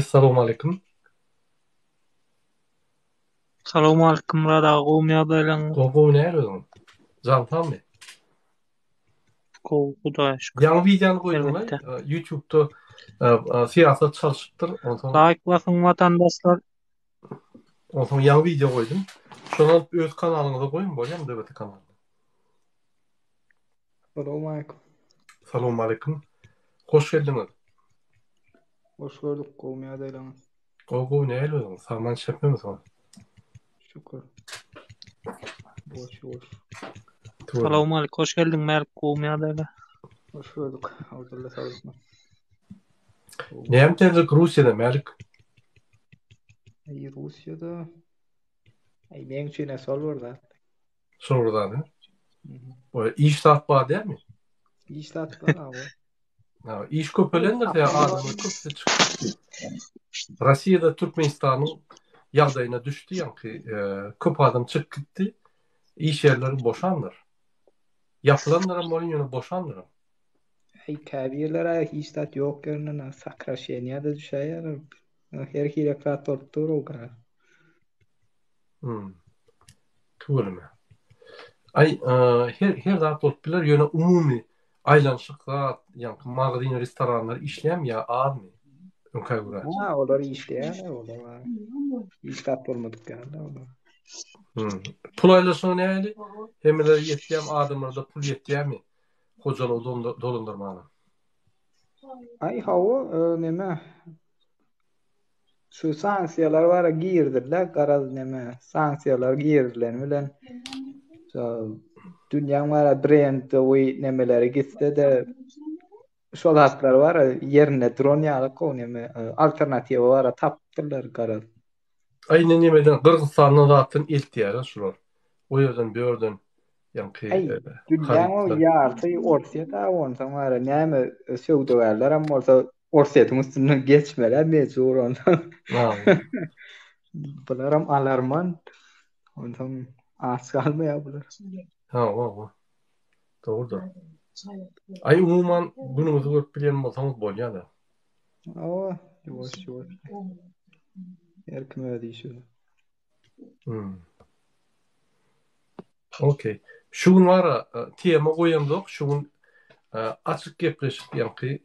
Essalawmaleýkim. Salowmaleýkim Myrat aga gowumy ýagdaýlaryňyz? Gowy gowy nähili özüň? Jan sagmy? Gowy Hudaýa şükür. Ýaňy wideony goýduňlaý Elbetde. YouTube'da syýasat çalşypdyr. Onsoň Laýk basyň watandaşlar. Onsoň ýaňy wideo goýdum. Şony alyp öz kanalyňyza goýuň bolýamy DBT kanalyna. Salowmaleýkim. Salowmaleýkim. Hoş geldiňiz. Hoş gördük, gowumy ýagdaýlaryňyz? Gowy gowy nähili özüň? Sagman çepmemisiň? Şükür. Boş boş. Salowmaleýkim, hoş geldiň Mälik, gowumy ýagdaýlar? Hoş gördük. Abdylla saglykmy? Näme täzelik Russiýada Mälik? Aý Russiýada. Aý meň üçin şol bir zat. Şol bir zat. O iş zat bar dälmi? Iş zat bar abi. Ha, iş köpelendir diýä adamlar köpüsi çykyp gitdi. Russiýada Türkmenistanyň ýagdaýyna düşdi ýaňky e, köp adam çykyp gitdi. Iş ýerleri boşandyr. Ýapylandyram bolýan ýöne boşandyram. Aý käbirleri hiç zat ýok ýerinden sakraşeniýa-da düşäýýärler. Her hili zat bolup dur o gara. Hmm. Tüweleme. Aý, her her zat bolup biler, ýöne umumy aýlanyşyk zat, ýaňky magazin, restoranlar işleýärmi ýa azmy? Öňkä görä. Ha, olar işleýär, olar bar. Hiç zat bolmadyk ýaly olar. Hmm. Pul aýlanyşygy nähili? Hemmelere ýetýärmi, adamlarda pul ýetýärmi? Hojalygy dolandyrmaga. Aý, hawa, neme? Şu sanksiýalar bara girizildi, garaz neme, sanksiýalar girizileni bilen şo dünýäň bara brendowy nemeleri gitse-de şo zatlar bara ýerinde duran ýaly gowy neme alternatiwa bara tapypdyrlar garaz. Aý indi nemeden Gyrgyzystandan zatdan eltýärler şular. O ýerden bu ýerden ýaňky Aý dünýäň o ýarysy Orsýet-ä onsoň bara näme söwdagärlerem bolsa Orsýetiň üstünden geçmeli mejbur onsoň. Bularam alarman. Onsoň aç galmaýar bular. Hawa, hawa. Dogrudyr. Aý umuman günüňizi görüp bilýän bolsaňyz bolýar-da. Hawa, ýuwaş ýuwaş. Her kim öz işi bilen. Hmm. Okey. Şu gün bara e, tema goýamzok. Şu gün e, açyk gepleşik ýaňky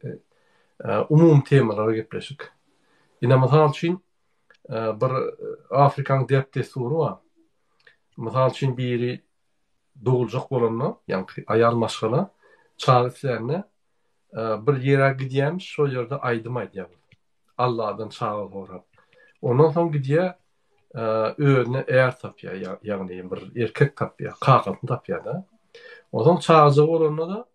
e, umumy temalara gepleşik. Ine mysal üçin bir Afrikanyň däp-dessury bar. Mysal üçin biri doguljak bolanda, ýaňky aýal maşgala çaga islände bir ýere gidýämiş, şol ýerde aýdym aýdýar. Alladan çaga sorap. Ondan soň gidýär, özüne är tapýar, ýagny bir erkek tapýar, kakasyny tapýar-da. Onsoň çagajygy bolanda-da,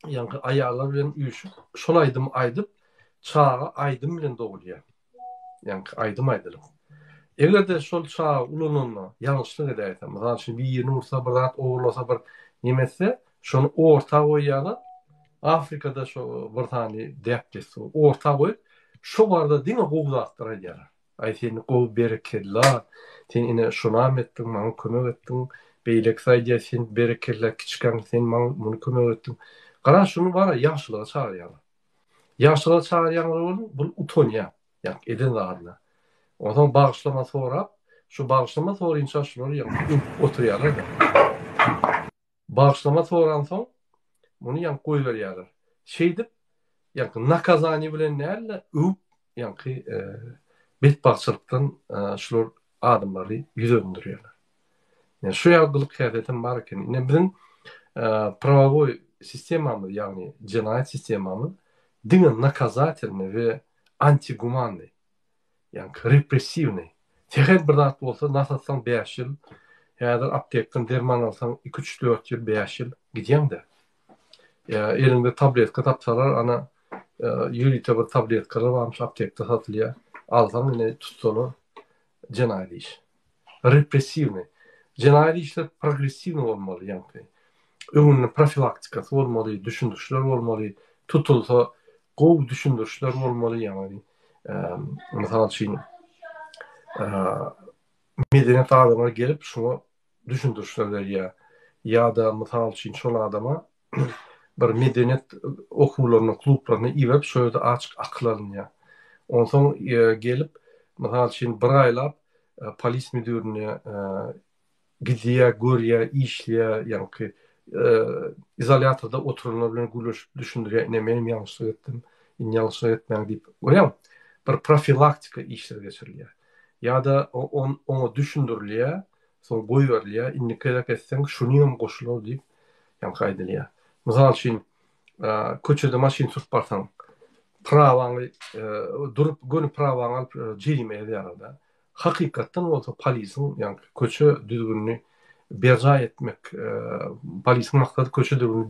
ýaňky aýallar bilen üýşüp, şol aýdymy aýdyp, çaga aýdym bilen dogulýar. Ýaňky aýdym aýdylyp. Eger-de şol çaga ulananda ýalňyşlyk edäýse, mysal üçin birini ursa, bir zat ogurlasa, bir neme etse, şony orta goýýarlar. Afrikada şo bir sany däp-dessur. Orta goýup, şo barada diňe gowy zatlar aýdýarlar. Aý sen gowy berekella, sen ine şunam etdiň, maňa kömek etdiň. Beýlekisi aýdýar, sen berekella kiçikäň sen maňa muny kömek etdiň. Garaz şuny bara ýagşylyga çagyrýarlar. Ýagşylyga çagyrýanlar welin bul utanýar, ýa eden zadyna. Onsoň bagyşlama sorap, şu bagyşlama sorynça şular ýa öwüp oturýarlar-da. Bagyşlama soransoň muny ýaňky goýberýärler. Şeýdip, ýaňky nakazaniýe bilen däl-de, öwüp ýaňky betbagtçylykdan şular adamlary ýüz öndürýärler. Ýa şu ýaly gylyk-häsiýetem bar eken. Ine biziň prawowoý sistemamyz, ýagny jenaýat sistemamyz diňe nakazatelnyý we antigumannyý. Ýaňky repressiwnyý. Sähel bir zat bolsa nas atsaň bäş ýyl, häzir aptekdan derman alsaň iki, üç, dört ýyl, bäş ýyl gidýäň-dä. Ýa eliňde tabletka tapsalar, ana ýörite bir tabletkalar barmyş aptekde satylýar. Alsaň ine tutsalar jenaýat iş. Repressiwnyý. Jenaýat işler progressiwnyý bolmaly ýaňky. Öňünde profilaktikasy bolmaly, düşündirişler bolmaly, tutulsa gowy düşündirişler bolmaly ýagny mysal üçin medeniýet adamlar gelip şuňa düşündirişler berýär. Ýa-da mysal üçin şol adama bir medeniýet okuwlaryna, klublaryna iberip şo ýerde açyk akyl alynýar. Onsoň gelip, mysal üçin, bir aýlap polis müdirine gidýär, görýär, işleýär, ýaňky izolýatorda oturanlar bilen gürleşip düşündirýär, ine menem ýalňyşlyk etdim, indi ýalňyşlyk etmäň diýip. Görýäňmi? Bir profilaktika işleri geçirilýär. Ýa-da oňa düşündirilýär, soň goýberilýär, indiki gezek etseň şunyňam goşular diýip, ýaňky aýdylýar. Mysal üçin, köçede maşyn sürüp barsaň, prawaňy durup, göni prawaňy alyp jerime ýazýarlar-da. Hakykatdan bolsa polisiň, ýagny köçe düzgünini berjaý etmek, polisiň maksady köçe düzgünini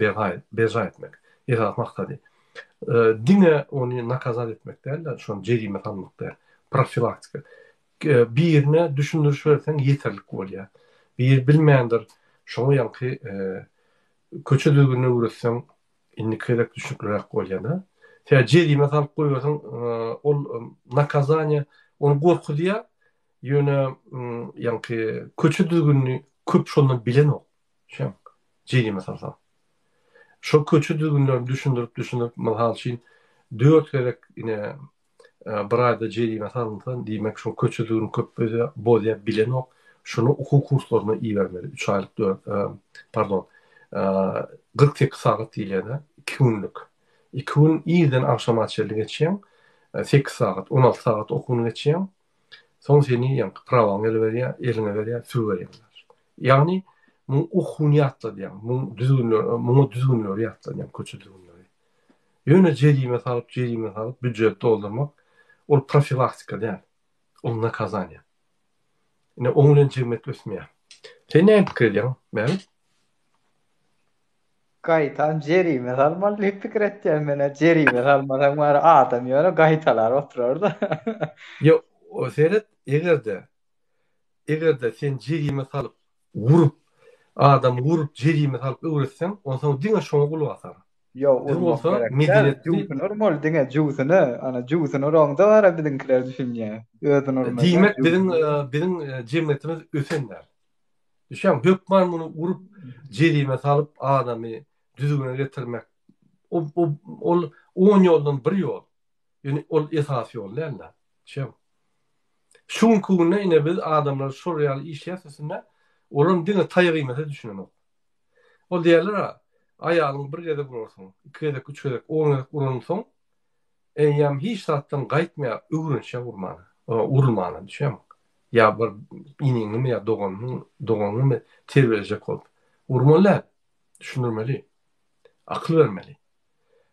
berjaý etmek, esasy maksady. Diňe ony nakazat etmek däl-de, şony jerime salmak däl, profilaktika. Birine düşündiriş berseň ýeterlik bolýar. Biri bilmändir, şoňa ýaňky köçe düzgünini öwretseň Indiki gezek düşnükliräk bolýada. Sebäbi jerime salyp goýberseň, ol nakazaniýa ony gorkuzýar, ýöne ýaňky köçe düzgünini köp şondan bilenok. Düşýäňmi? Jerime salsaň. Şo köçe düzgünlerini düşündirip, düşündirip, mysal üçin, dört gezek ine Bir aýda jerime salynsa, diýmek şol köçe düzgünini köp bozýar, bilenok. Şuny okuw kurslaryna ibermeli. Üç aýlyk dört, pardon, 48 sagat diýilýär-de, iki günlük. Iki gün irden agşama çenli geçýäň, sekiz sagat, 16 sagat okuwyny geçýäň. Soň seni ýaňky prawaňy ele berýär, eliňe berýär, sürüberýärler. Ýagny muň okuwyny ýatladýaň, muň düzgünleri, muňa düzgünleri ýatladýaň, köçe düzgünleri. Ýöne jerime salyp, jerime salyp býujet doldurmak ol profilaktika däl. Ol nakazaniýa. Ine oň bilen jemgyýet ösmeýär. Sen näme pikir edýäň, Mälik? Gaýtam jerime salmaly diýip pikir etýän men-ä. Jerime salmasaň bary adam ýöne gaýtalar oturar-da. Ýok, seret, eger-de, eger-de sen jerime salyp, urup, adamy urup jerime salyp öwretseň, onsoň diňe şoňa gulak asar. Ýok, Biz urmak bolsa gerek däl. medeniýetli Jüwsüni urmaly diňe, jüwsüni. Ana, jüwsüni uraňda bara biziňkiler düşünýär. Özüni urmaly däl, Diýmek biziň jüwsüni ur. biziň jemgyýetimiz ösen däl. Düşýäňmi? Hökman muny urup, jerime salyp adamy düzgüne getirmek. O o ol on ýoldan bir ýol. Ýöne ol esasy ýol däl-de. Düşýäňmi? Şu günki günde ine biz adamlar şol ýaly işleýäs üstünde, olaram diňe taýak iýmese düşünenok. Ol diýerler-ä, aýalyňy bir gezek urarsyň, iki gezek, üç gezek, on gezek uransoň, eýýäm hiç zatdan gaýtmaýar, öwrenişýär urmana, urulmana, düşýäňmi? Ýa bir iniňimi ýa doganyňy, doganyňymy terbiýelejek bolup. Urmaly däl, düşündirmeli, akyl bermeli.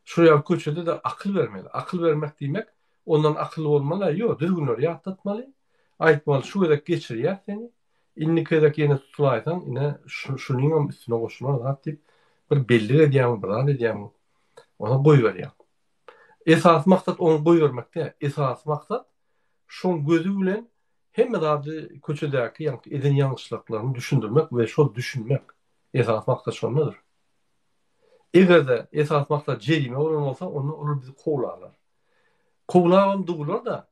Şu ýaly köçede-de akyl bermeli. Akyl bermek diýmek, ondan akylly bolmaly-a, ýok, düzgünleri ýatlatmaly, aýtmaly, şu gezek geçirýäs seni, Indiki gezek ýene tutulaýsaň, ine, şunyňam üstüne goşular zat diýip, bir bellik edýäňmi, bir zat edýäňmi, ony goýberýäň. Esasy maksat ony goýbermek däl. Esasy maksat şoň gözi bilen hemme zady köçedäki ýaňky eden ýalňyşlyklaryny düşündirmek we şol düşünmek. Esasy maksat şondadyr. Eger-de esasy maksat jerime bolan bolsa, onda olar bizi kowlarlar. Kowlabam durlar-da,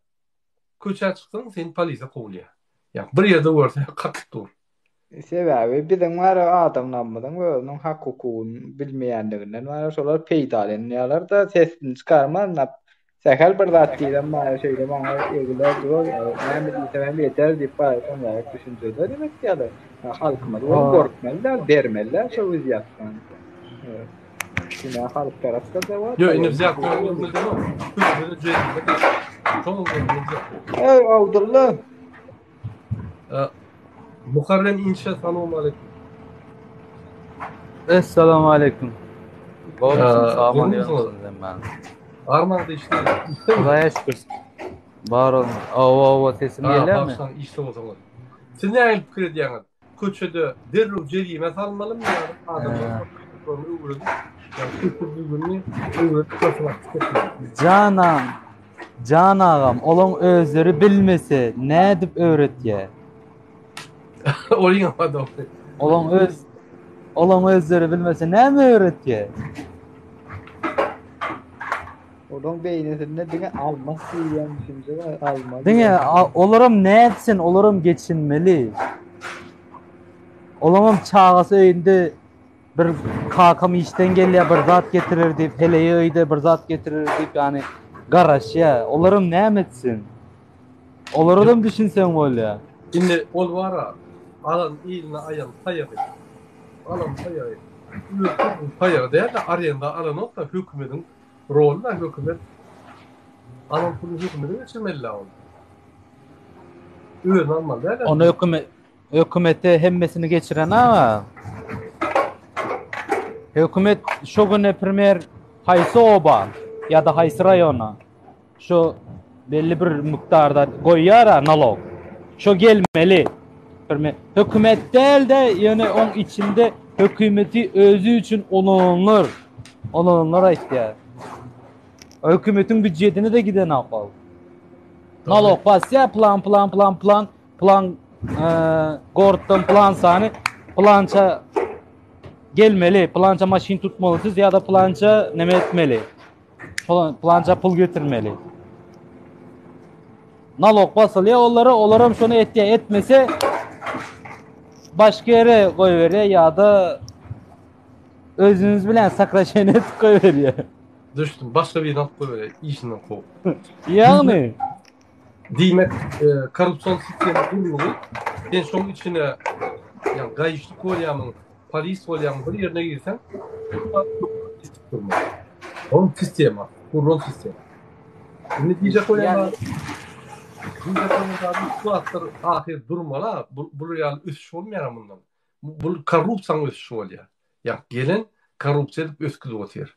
Köçä çyksaň seni polisiýa kowulýar. Ýa bir ýerde görse kakyp dur. Sebäbi biziň bara adamlarymyzyň özüniň hak hukugyny bilmeýänliginden bara şolar peýdalanýarlar-da sesini çykarman nap sähel bir zat diýsem bara şeýle maňa egiler dur näme diýsem hem eder diýip bara şondaýak düşünjede diýmek ýaly halkymyz bolsa gorkmaly däl bermeli däl şo wizýatdan. Ine halk tarapda da bar. Ýok, indi wzýatka bolmaly. Ey Abdulla. Muharrem inçe salam aleyküm. Essalamu aleyküm. Gowmysyň, sag bolun. Arman işde. Hudaýa şükür. Bar olun. Owa, owa, sesim gelýärmi? Başdan işde bolsaňyz. Siz nähili pikir edýäňiz? Köçede derrew jerime salmalymy ýa-da adamlar hukuklaryny öwredip, ýa-da köçe düzgünini öwredip profilaktika etmelimi? Janam, jan agam, olaň özleri bilmese nädip öwretýä? Ol ýa dogry. Olaň öz olaň özleri bilmese näme öwretýä? Olaň beýnisinde diňe almak diýýän düşünje bar, almak. Diňe olaram nätsin, olaram geçinmeli. Olaňam çagasy öýünde bir kakam işden gelýär, bir zat getirer diýip, heleýi öýde bir zat getirer diýip, ýagny. Garaşýar. Olaram näme etsin? Olaradam düşünseň bolýar. Indi ol bar-a, alan iline aýan taýagy. Alan taýagy. Öz taýagy däl-de, arenda alanok-da, hökümediň roly-da, hökümet alan puluny hökümete geçirmeli-dä ol. Özüne almaly däl-de. Ony hökümet hökümete hemmesini geçiren aga. Hökümet şo güne primer haýsy oba ýa-da haýsy raýona Şo belli bir mukdarda goýýar-a nalog. Şo gelmeli. Bir hökümet däl-de, ýöne oň içinde hökümeti özi üçin ulananlar, ulananlar aýtýar. Hökümetiň býujetine de gidenok ol. Nalog basýar, plan, plan, plan, plan, plan, gortdan plan sany, plança gelmeli, plança maşyn tutmaly siz ýa-da plança neme etmeli. Plança pul getirmeli. Nalog basylýar olara, olaram şony etýär, etmese başga ýere goýberýär ýa-da özüňiz bilen sokraşeniýe edip goýberýär. Düşdüm. Başga birini alyp goýberýär, işinden kowup. Ýagny Diýmek, korrupsion sistema gurlugy sen şoň içine ýa gaýyşlyk bolýamyň, polis bolýamyň bir ýerine girseň, Ol sistema, gurlan sistema. Indi diýjek bolýan diýjek bolýan zadym şu zatlar ahyr durmaly, bu bu ýaly ösüş bolmaýar mundan. Bu korrupsiýanyň ösüşi bolýar. Ýa gelen korrupsiýa edip ösgüzip otyr.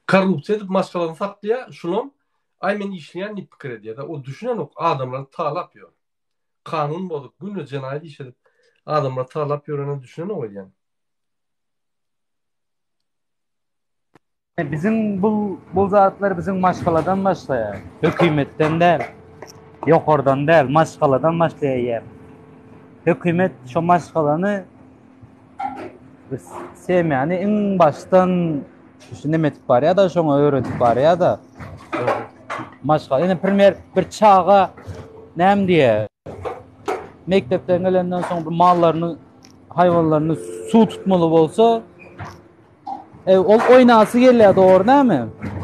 Korrupsiýa edip maşgalasyny saklaýar, şulam Aý men işleýän diýip pikir edýär-de, ol düşünenok, adamlary talap ýör. Kanun bozup, günde jenaýat iş edip, adamlary talap ýörene düşünenok öýdýän. Biziň bul bul zatlar biziň maşgaladan başlaýar. Hökümetden däl. Ýokardan däl, maşgaladan başlaýar. Hökümet şo maşgalany semýany iň başdan şu neme etip barýar-da, şoňa öwredip barýar-da. Maşgala, ine, primer, bir çaga näme diýýär? Mekdepden gelenden soň bir mallaryny, haýwanlaryny suw tutmaly bolsa, e, ol oýnasy gelýär, dogry näme?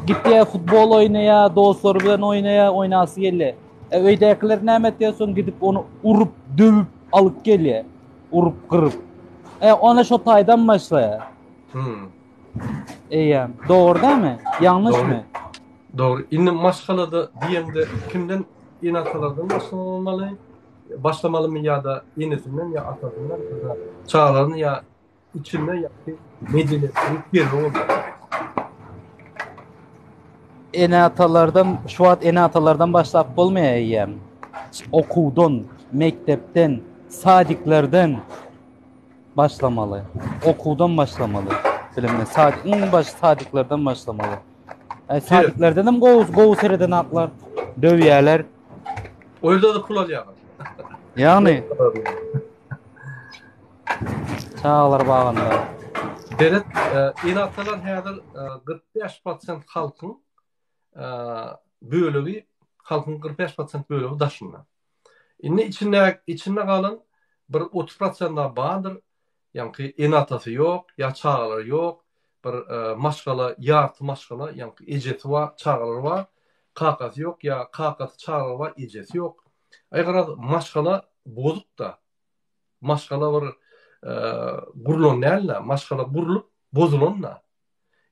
Gitýär, futbol oýnaýar, dostlary bilen oýnaýar, oýnasy gelýär. E, öýdäkiler näme etýär? Soň gidip ony urup, döwüp alyp gelýär. Urup, gyryp. E, ona şo taýdan başlaýar. Hmm. Eýýäm. Dogry dälmi? Ýalňyşmy? Dogry. Indi maşgalada diýende kimden ene-atalardan başlanmaly? Başlamalymy ýa-da enesinden ýa atasyndan ýa çagalaryny ýa içinde ýa medeniýetli terbiýe bolmaly. Ene-atalardan şu wagt ene-atalardan başlap bolmaýar eýýäm. Okuwdan, mekdepden, sadiklerden başlamaly. Okuwdan başlamaly. Bilimden. Sadik, iň baş sadiklerden başlamaly. E, sadiklerden hem gowy, gowy sereden aklar. Döwýärler. O ýerde de pul alýarlar. Ýagny. Çagalar bagynda. Seret, e, ene-atalar häzir 45% e, halkyň e, bölegi, halkyň 45% bölegi daşynda. Indi içinde içinde galan bir 30 prosent bardyr. Ýaňky ene-atasy ýok, ýa çagalary ýok. Bir e, maşgala, ýarty maşgala, ýaňky ejesi bar, çagalary bar, kakasy ýok, ýa kakasy çagalary bar, ejesi ýok. Aý garaz maşgala bozuk-da. Maşgala bir e, gurlan däl-de, maşgala gurlup bozulan-da.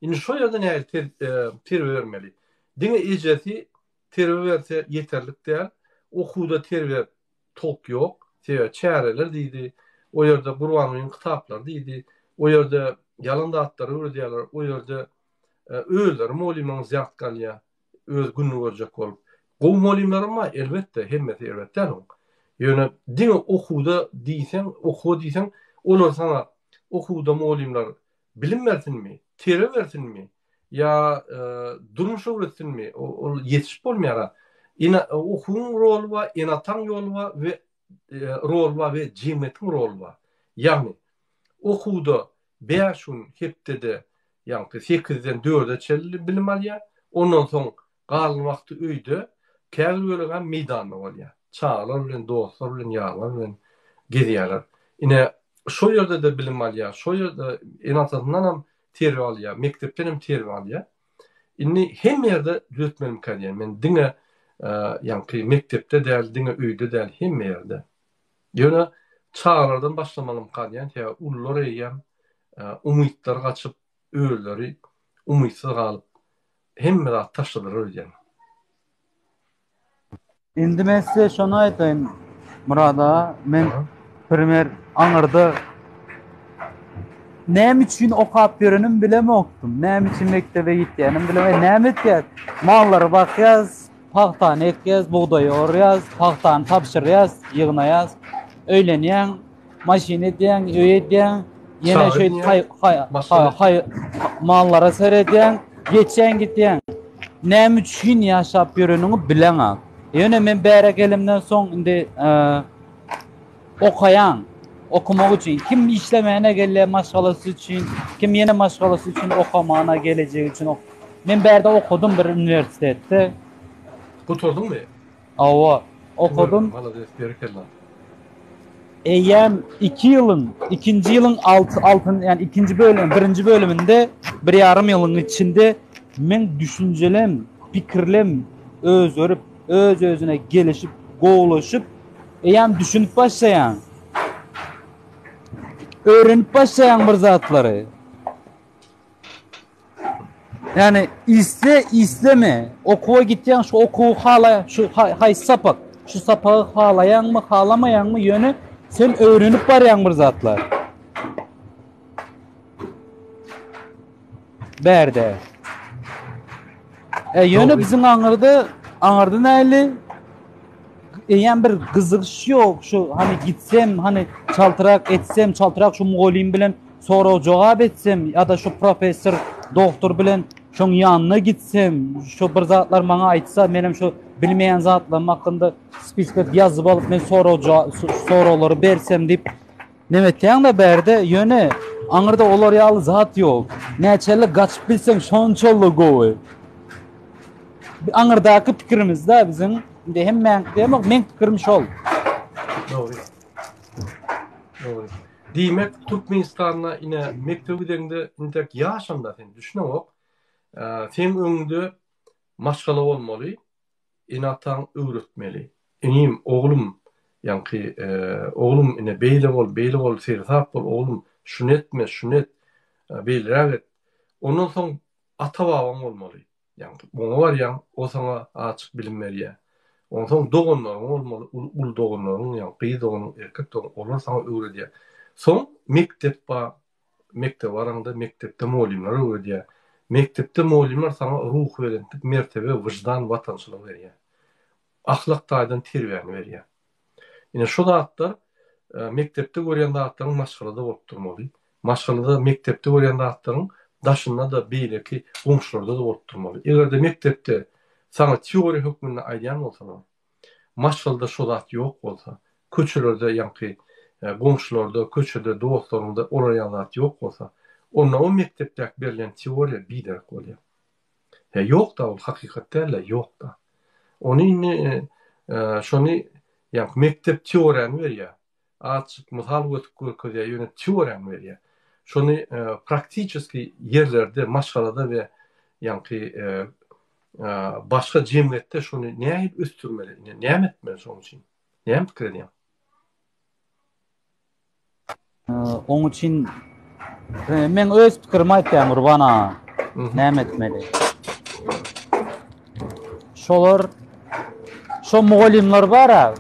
Indi şo ýerde nähili e, terbiýe bermeli? Diňe ejesi Terbiýe berse ýeterlik däl. Okuwda terbiýe tok ýok. Sebäbi çäreler diýdi. O ýerde Gurbangulyň kitaplary diýdi. O ýerde ýalan zatlary öwredýärler. O ýerde özleri mugallymlaryň zýatka alýar. Öz gününi görjek bolup. Gowy mugallymlaram bar, elbetde, hemmesi erbet däl oň. Ýöne diňe okuwda diýseň, okuwa diýseň, olar saňa okuwda mugallymlar bilim bersinmi, terbiýe bersinmi, Ýa durmuş öwretsinmi? Ol ýetişip bolmaýar. Ene okuwyň roly bar, ene-ataň ýoly bar we roly bar we jemgyýetiň roly bar. Ýagny okuwda 5 gün hepdede, ýagny 8-den 4-e çenli bilim alýar. Ondan soň galan wagty öýde, käbir bölegi hem meýdanda bolýar. Çagalar bilen, dostlar bilen, ýarlar bilen gezýärler. Ine, şo ýerde-de bilim alýar, şo ýerde ene-atasyndan hem terbiýe alýar, mekdepden hem terbiýe alýar. Indi hemme ýerde düzetmelimikä diýýän men diňe ýaňky mekdepde däl, diňe öýde däl, hemme ýerde. Ýöne çagalardan başlamalymyka diýýän, sebäbi ulular eýýäm umytlary gaçyp, özleri umytsyz galyp, hemme zat taşladylar öýdýän. Indi men size şony aýdaýyn, Myrat aga, men primer aňyrda näme üçin okap ýörenim bilemokdym. Näme üçin mekdebe gitýänim bilemok. Näme etýäs? Mallary bakýas, pagtany ekýäs, bugdaýy orýas, pagtany tabşyrýas, ýygnaýas. Öýlenýäň, Maşyn edýäň, öý edýäň, ýene şeýdip haý haý haý mallara seredýäň, geçýäň gitýäň. Näme üçin ýaşap ýöreniňi bileňok. Ýöne men bäre gelimden soň indi okaýan, okamak üçin kim işlemäne gelýär maşgalasy üçin, kim ýene maşgalasy üçin okamana gelejegi üçin. Men bärde okadym bir uniwersitetde. Gutardyňmy? Hawa, okadym. Malades, berekella. Eýýäm iki ýylyň, ikinji ýylyň alt, altyn, ýani ikinji bölüm, birinji bölüminde bir ýarym ýylyň içinde meň düşünjelem, pikirlem özgerip, öz-özüne gelişip, gowulaşyp, eýýäm düşünip başlaýaň. Öwrenip başlaýaň bir zatlary. Yani iste isteme okuwa gitýäň şu okuwy hala şu haýsy sapak şu sapagy halaýaňmy halamaýaňmy ýöne sen öwrenip barýaň bir zatlar. Bärde. E ýöne biziň aňyrda aňyrda näli eýýäm bir gyzygyş ýok şu hani gitsem hani çaltrak etsem çaltrak şu mugallym bilen sorag jogap etsem ýa-da şu professor doktor bilen şoň ýanyna gitsem şu bir zatlar maňa aýtsa menem şu bilmeýän zatlarym hakynda spiska ýazyp alyp men sorag soraglary bersem diýip neme etýäň-de bärde ýöne aňyrda olar ýaly zat ýok näçeli gaçyp bilseň şonçaly gowy aňyrdaky pikirimizde biziň indi hemmäňki diýemok meň pikirim şol dogry dogry Diýmek, Türkmenistanda ine mekdebe gideňde intek ýaşamda sen düşüneňok. Seň öňüňde maşgala bolmaly, ene-ataň öwretmeli. Inim, oglum, ýaňky oglum ine beýle bol, beýle bol, seresap bol oglum, şuny etme, şuny et, beýleräk et. Ondan soň ata-babaň bolmaly. Ýagny oňa barýaň, o saňa azjyk bilim berýär. Onsoň doganlaryň bolmaly, uly uly doganlaryň, ýagny gyz doganyň, erkek doganyň, olar saňa öwredýär. Soň mekdep bar. Mekdebe baraňda mekdepde mugallymlar öwredýär. Mekdepde mugallymlar saňa ruhubelentlik, mertebe, wyždan, watançylyk berýär. Ahlak taýdan terbiýäni berýär. Ine şu zatlar mekdepde görýän zatlaryň maşgalada bolup durmaly. Maşgalada mekdepde görýän zatlaryň daşynda-da beýleki goňşularda-da bolup durmaly. Eger-de mekdepde saňa teoriýa hökmünde aýdýan bolsalar, maşgalada şo zat ýok bolsa, köçelerde ýaňky goňşularda, köçede dostlaryňda olar ýaly zat ýok bolsa, onda o mekdepdäki berilýän teoriýa biderek bolýar. He ýok-da ol hakykat däl-de ýok-da. Ony indi şony ýaňky mekdep teoriýany berýär. Azjyk mysal götüp görkezýär, ýöne teoriýany berýär. Şony praktiçeskiý ýerlerde, maşgalada we ýaňky başga jemgyýetde şony nähili ösdürmeli, indi näme etmeli şonuň üçin? Näme pikir edýäň? Oň üçin men öz pikirimi aýtýan Gurban aga. Näme etmeli? Şolar şo mugallymlar bar-a,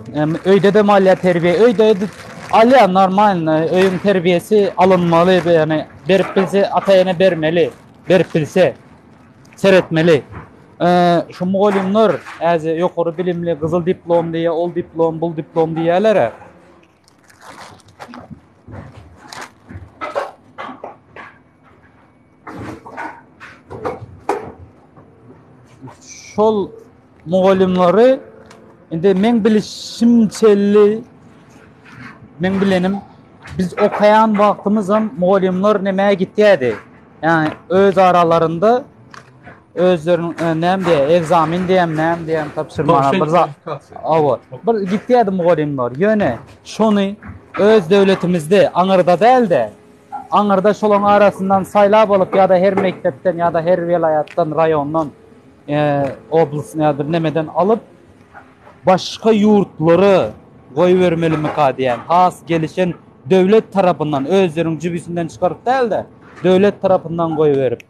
öýde-de alýar terbiýe, öýde alýar normalny, öýüň terbiýesi alynmaly, ýagny berip bilse ata-ene bermeli, berip bilse seretmeli. Şu mugallymlar äze ýokary bilimli, gyzyl diplom diýýär, ol diplom, bul diplom diýýärler-ä. Şol mugallymlary indi meň bilişimçeli meň bilenim biz okaýan wagtymyzam mugallymlar nämä gitýärdi. Ýagny öz aralarynda özleriniň e, näme diýýär, ekzamen diýýär, näme diýýär, tabşyrmaga bir zat. Hawa, bir gitýärdi mugallymlar. Ýöne şony öz döwletimizde aňyrda däl-de, Aňyrda şolaň arasyndan saýlap alyp ýa-da her mekdepden ýa-da her welaýatdan, raýondan, oblastdan ýa-da bir nemeden alyp başga ýurtlara goýbermelimika diýýän. Has gelişen döwlet tarapyndan özleriniň jübüsinden çykaryp däl-de, döwlet tarapyndan goýberip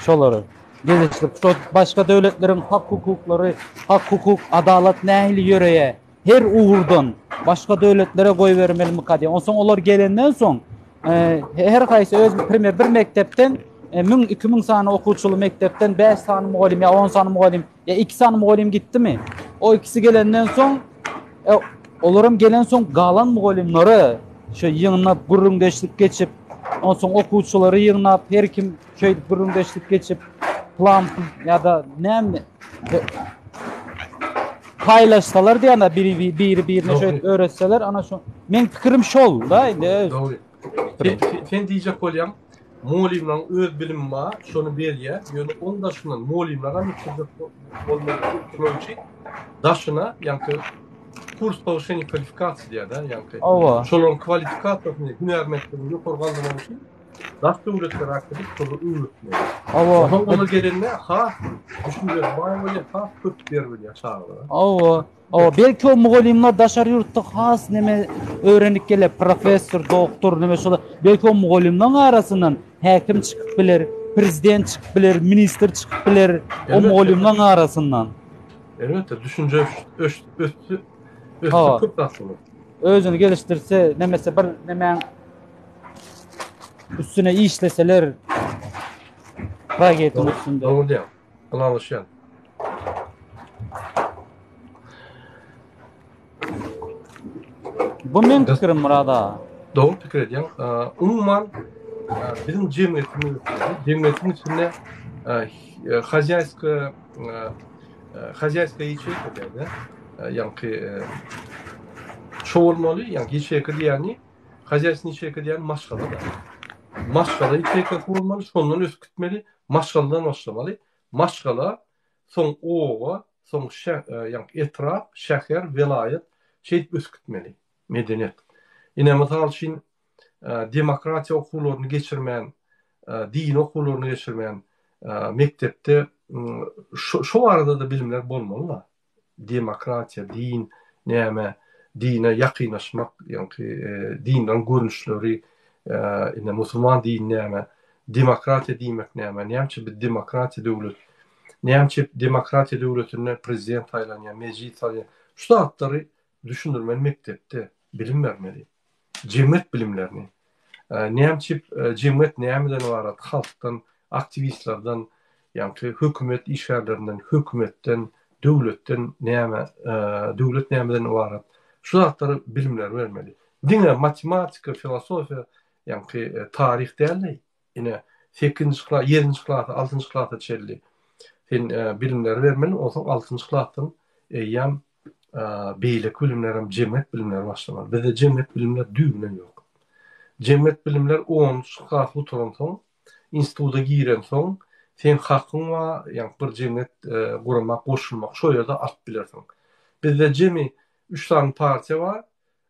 şolary gelişdirip şo başga döwletleriň hak-hukuklary, hak-hukuk, adalat nähili ýöreýär? Her ugurdan başga döwletlere goýbermelimika diýýän. Onsoň olar gelenden soň her haýsy öz primer bir mekdepden 1000 2000 sany okuwçyly mekdepden 5 sany mugallym ýa 10 sany mugallym ýa 2 sany mugallym gitdimi? O ikisi gelenden soň e, olaram gelen soň galan mugallymlary şu ýygnap gürrüňdeşlik geçip, onsoň okuwçylary ýygnap her kim şeýdip gürrüňdeşlik geçip plan ýa-da näme paýlaşsalar diýende biri biri birine şeýdip öwretseler ana şu meň pikirim şol da indi. Dogry. Sen diýjek bolýaň mugallymlaryň öz bilimi bar şony berýär ýöne oň daşyndan mugallymlar hem ösdürjek bolmaly ösdürmek üçin daşyna ýaňky kurs powşeniýa kwalifikasiýa diýýär da ýaňky. Şolaryň kwalifikasiýasyny hünärmentligini ýokary galdyrmak üçin Daş döwletlere äkidip şolary öwretmeli. Hawa. Onsoň olar gelende has düşünjesi baý bolýar, has köp berip bilýär çagalara. Hawa. Hawa, belki o mugallymlar daşary ýurtda has neme öwrenip geler, professor, doktor, neme şolar. Belki o mugallymlaryň arasyndan häkim çykyp biler, prezident çykyp biler, ministr çykyp biler, o mugallymlaryň arasyndan. Elbetde, düşünje ösdi, ösdi köp zat bolar. Özüni gelişdirse, nemese bir nemäň Üstüne işleseler proýektiň üstünde. Dogry diýýäň. Ylalaşýan. Bu meň pikirim Myrat aga. Dogry pikir edýäň. Umuman biziň jemgyýetimiz jemgyýetiň içinde hozýaýska hozýaýska ýaçeýka diýýär-de. Ýaňky şo bolmaly, ýaňky ýaçeýka diýýäni Hozýaýstwnyý ýaçeýka diýýän maşgala-da. Maşgala ýaçeýkasy bolmaly, şondan ösüp gitmeli, maşgaladan başlamaly. Maşgala, soň oba, soň ýagny etrap, şäher, welaýat, şeýdip ösüp gitmeli medeniýet. Ine, mysal üçin, demokratiýa okuwlaryny geçirmän, dini okuwlaryny geçirmän, mekdepde şo barada-da bilimler bolmaly-da. Demokratiýa, din näme, dine ýakynlaşmak, ýaňky dinleriň görnüşleri, ine musulman dini näme, demokratiýa diýmek näme, näme üçin biz demokratiýa döwlet, näme üçin demokratiýa döwletinde prezident saýlanýar, mejlis saýlanýar, şu zatlary düşündirmeli mekdepde, bilim bermeli. Jemgyýet bilimlerini. Näme üçin jemgyýet nämeden ybarat? Halkdan, aktiwistlerden, ýagny hökümet işgärlerinden, hökümetden, döwletden näme, döwlet nämeden ybarat? Şu zatlary bilimleri bermeli. Diňe matematika, filosofiýa, ýagny taryh däl-de, Ine, sekizinji klas, ýedinji klasa, altynjy klasa çenli sen bilimleri bermeli, onsoň altynjy klasdan eýýäm beýleki bilimler hem jemgyýet bilimleri başlamaly. Bizde jemgyýet bilimler düýbünden ýok. Jemgyýet bilimler onunjy klas gutaransoň, instituta girensoň, seň hakyň bar, ýagny bir jemgyýet gurama goşulmak, şo ýerde alyp bilersiň. Bizde jemi üç sany partiýa bar,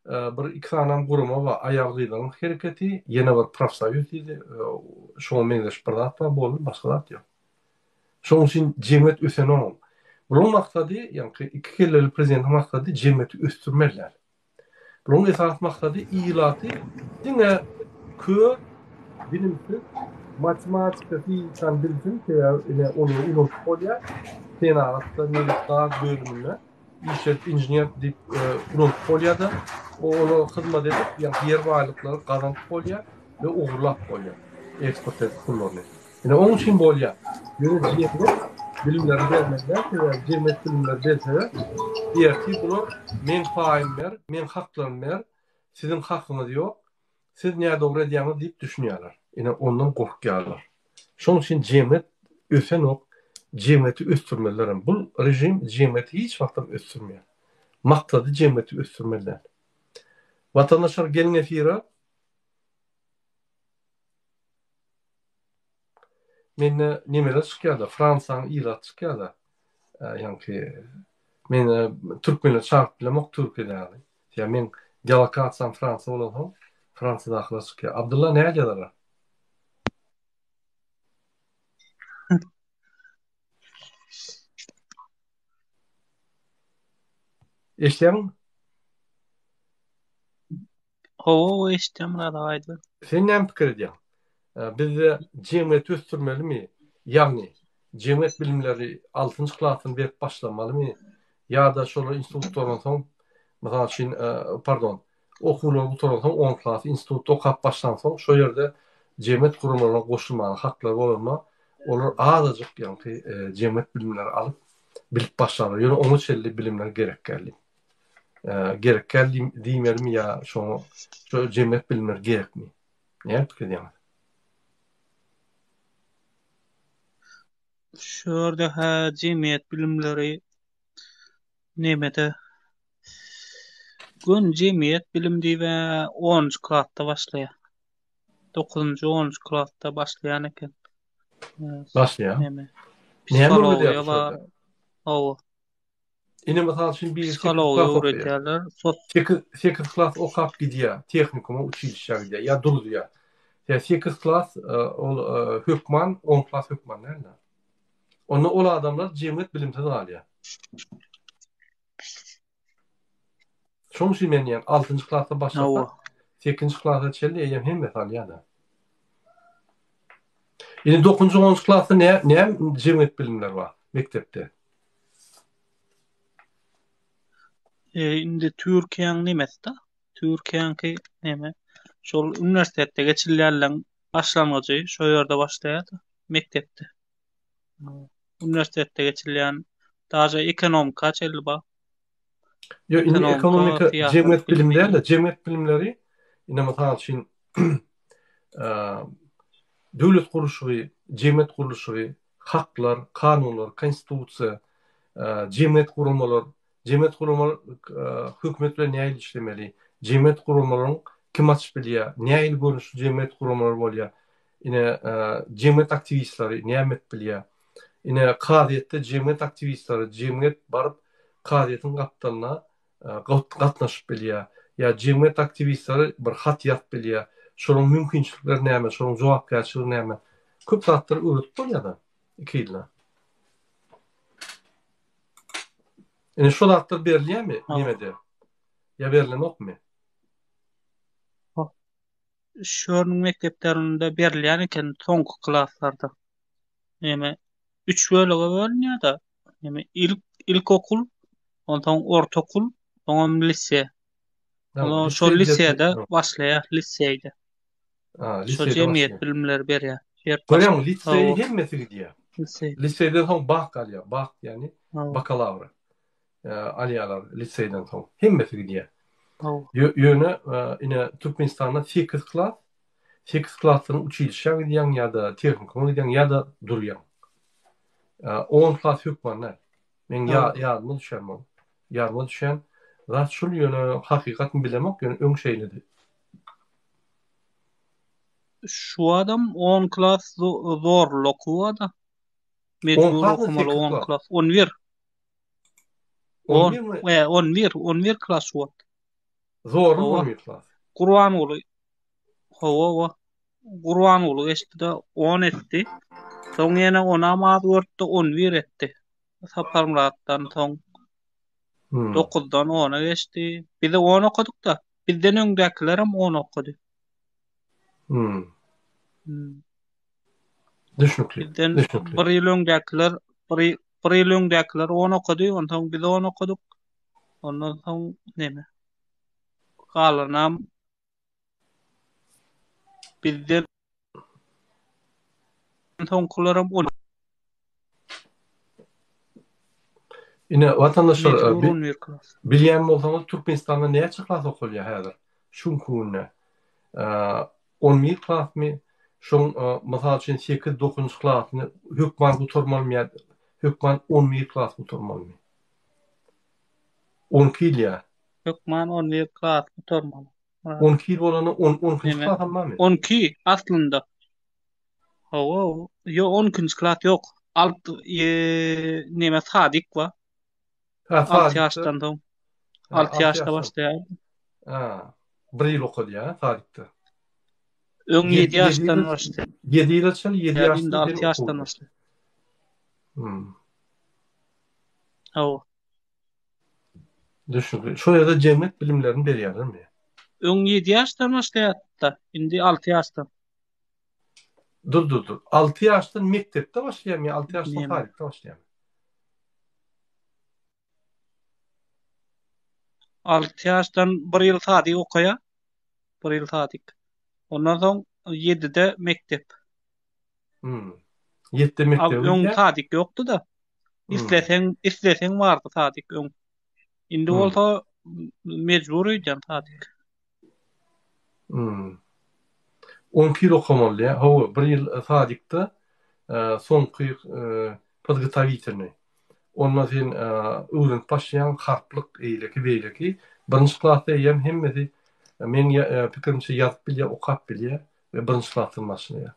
Bir iki sanam gurama bar, aýal-gyzlaryň hereketi, ýene bir profsoýuz diýdi, şoňa meňzeş bir zat bar, boldy, başga zat ýok. Şonuň üçin jemgyýet ösenok. Bularyň maksady, ýaňky iki kelleli prezidentiň maksady jemgyýeti ösdürmeli däl. Bularyň esasy maksady ilaty diňe kör, bilimsiz, matematika, fizikany bilsin, sebäbi ine olary ulanyp bolýar, senagatda, nebit-gaz bölüminde. Işledip inžener diýip ulanyp bolýar-da, olara hyzmat edip, ýagny ýer baýlyklary gazanyp bolýar we ogurlap bolýar, eksport edip pullaryny. Ine onuň üçin bolýar. Ýöne jemgyýet bilimlerini bermeli däl, sebäbi jemgyýet bilimleri berseler, ertir bular meň paýymy ber, meň haklarymy ber, siziň hakyňyz ýok, Siz nädogry edýäňiz diýip düşünýärler. Ine ondan gorkýarlar. Şonuň üçin jemgyýet ösenok, jemgyýeti ösdürmeliler hem. Bul režim jemgyýeti hiç wagtam ösdürmeýär. Maksady jemgyýeti ösdürmeli däl. Watandaşlar geliň efire. Mende nemeler çykýarda, Fransiýanyň ilaty çykýarda. Ýaňky men türkmenleri çagyryp bilemok Türkiýede ýaly. Ýa meň geolokasiýam Fransiýa bolansoň, Fransiýadakylar çykýar. Abdylla nädýärler? Eşidýäňmi? Hawa, hawa eşidýän Myrat aga aýdyber. Sen näme pikir edýäň? Bizde jemgyýeti ösdürmelimi? Ýagny, jemgyýet bilimleri altynjy klasdan berip başlamalymy? Ýa-da şolar institut gutaransoň, mysal üçin, pardon, okuwlary gutaransoň on klasy institutda okap başlansoň, şo ýerde jemgyýet guramalaryna goşulmaga haklary bolanda, olar azajyk ýaňky jemgyýet bilimleri alyp, bilip başlarlar. Ýöne oňa çenli bilimler gerek däl diýip. Gerek däl diýmelimi ýa şoňa şo jemgyýet bilimleri gerekmi? Näme pikir edýäňiz? Şu ýerde hä jemgyýet bilimleri nemede göni jemgyýet bilim diýip-ä onunjy klasda başlaýar. Dokuzynjy, onunjy klasda başlaýan eken. Başlaýar. Neme? Näme Psihologiýa öwredýär bar. Hawa. Ine mysal üçin biri 8 Psihologiýa klas okaýar. öwredýärler. Sos 8 8 klas okap gidýär, tehnikuma, uçilişşä gidýär ýa duruzýar. Ýa 8 klas e, ol e, hökman, 10 klas hökman däl-de. Onda ol adamlar jemgyýet bilimsiz galýar. Şonuň üçin men diýýän, 6-njy klasda başlasa, Hawa. 8-nji klasa çenli eýýäm hemmesi alýar-da. Indi 9-njy, 10-njy klasda nä, näme jemgyýet bilimleri bar mekdepde? E, indi Türkiýäň nemesi-da? Türkiýäňki neme? Şol uniwersitetde geçirilýänleň başlangyjy şo ýerde başlaýar-da, mekdepde. Uniwersitetde geçirilýän daže ekonomika çenli bar. Ýok, indi Ekonomika, ekonomika syýasat jemgyýet bilim bilimi. däl-de, jemgyýet bilimleri indi mysal üçin döwlet gurluşygy, jemgyýet gurluşygy, haklar, kanunlar, konstitusiýa, jemgyýet guramalar, jemgyýet guramalar hökümet bilen nähili işlemeli, jemgyýet guramalaryň kim açyp bilýär, nähili görnüşli jemgyýet guramalar bolýar, ine jemgyýet aktiwistleri näme edip bilýär, ine kazyýetde jemgyýet aktiwistleri, jemgyýet baryp kazyýetiň gapdalyna gatnaşyp bilýär, ýa jemgyýet aktiwistleri bir hat ýazyp bilýär, şolaryň mümkinçilikleri näme, şolaryň jogapkärçiligi näme, köp zatlary öwredip bolýar-da iki ýylda. Ine şo zatlar berilýärmi nemede? Ýa berlenokmy? Şörüniň mekdeplerinde berilýän eken soňky klaslarda. Neme üç bölege bölünýär-de. Neme ilk ilkokul, onsoň ortaokul, soňam liseý. Olar şol liseýde başlaýar, liseýde. Ha, Şo liseýde jemgyýet başlaýar. bilimleri berýär. Görýäňmi, liseýi hemmesi gidýär. Liseý. Liseýden soň bak alýar. Bak ýagny bakalawra alýarlar liseýden soň. Hemmesi gidýär. Ýöne ine Türkmenistanda 8 klas, 8 klasdan uçilişşä gidýäň ýa-da tehnikuma gidýäň ýa-da durýaň. 10 klas hökman däl. Meň ýadyma düşen ol. Ýadyma düşen zat şul ýöne hakykatyny bilemok ýöne öň şeýledi. Şu adam 10 klas zorly okuwada. Mejbur okumaly 10 klas. 11. 11 mi? 11, 11 klas şu wagt. Zorly 11 klas. Gurbanguly. Hawa, hawa. Gurbanguly geçdi-de 10 etdi. Soň ýene onam az görüpdi, 11 etdi. Saparmyratdan soň 9-dan 10-a geçdi. Biz 10 okadyk-da. Bizden öňdäkilerem 10 okady. Hmm. Düşnükli. Bizden Düşnükli. bir ýyl öňdäkiler bir, bir ýyl öňdäkiler 10 okady, onsoň biz 10 okadyk. Ondan soň neme? Galanam bizden soňkularam on. Ine watandaşlar Mejbur bi- 11 klas. bilýän bolsaňyz Türkmenistanda näçe klas okalýar häzir? Şu günki günde. 11 klasmy? Şoň mysal üçin 8 9-njy klasyny hökman gutarmalymy ýa hökman 11 klas gutarmalymy? 12 ýyl ýa. Hökman 11 klas gutarmaly. 12 ýyl bolanda 10 12-nji klasam barmy? 12 aslynda. Hawa, ýok 12-nji klas ýok. Alt neme sadik bar. Ha, 6 ýaşdan soň. 6 ýaşda başlaýar. Ha, bir ýyl okadýar sadikde. Öň 7 ýaşdan başlaýar. 7 ýyla çenli 7 ýaşdan indi 6 ýaşdan başlaýar. Hmm. Hawa. Düşnükli. Şol ýerde jemgyýet bilimlerini berýärlermi? Öň ýedi ýaşdan başlaýardy-da, indi alty ýaşdan. Dur, dur, dur. Alty ýaşdan mekdepde başlaýarmy ýa alty ýaşdan sadikde başlaýarmy? Alty ýaşdan bir ýyl sadik okaýar. Bir ýyl sadik. Ondan soň ýedide mekdep. Hmm. Ýetde mekdebe Öň sadik ýokdy-da. Hmm. Isleseň, isleseň bardy sadik öň. Indi hmm. bolsa mejbur öýdýän sadik. Hmm. 12 ýyl okamaly diýýär. Hawa, bir ýyl e, sadikde e, soňky e, podgotowitelnyý. Onda sen öwrenip başlaýaň harplyk eýleki beýleki. Birinji klasda eýýäm hemmesi meň pikirimçe ýazyp bilýär, okap bilýär. we birinji klasdan başlaýar.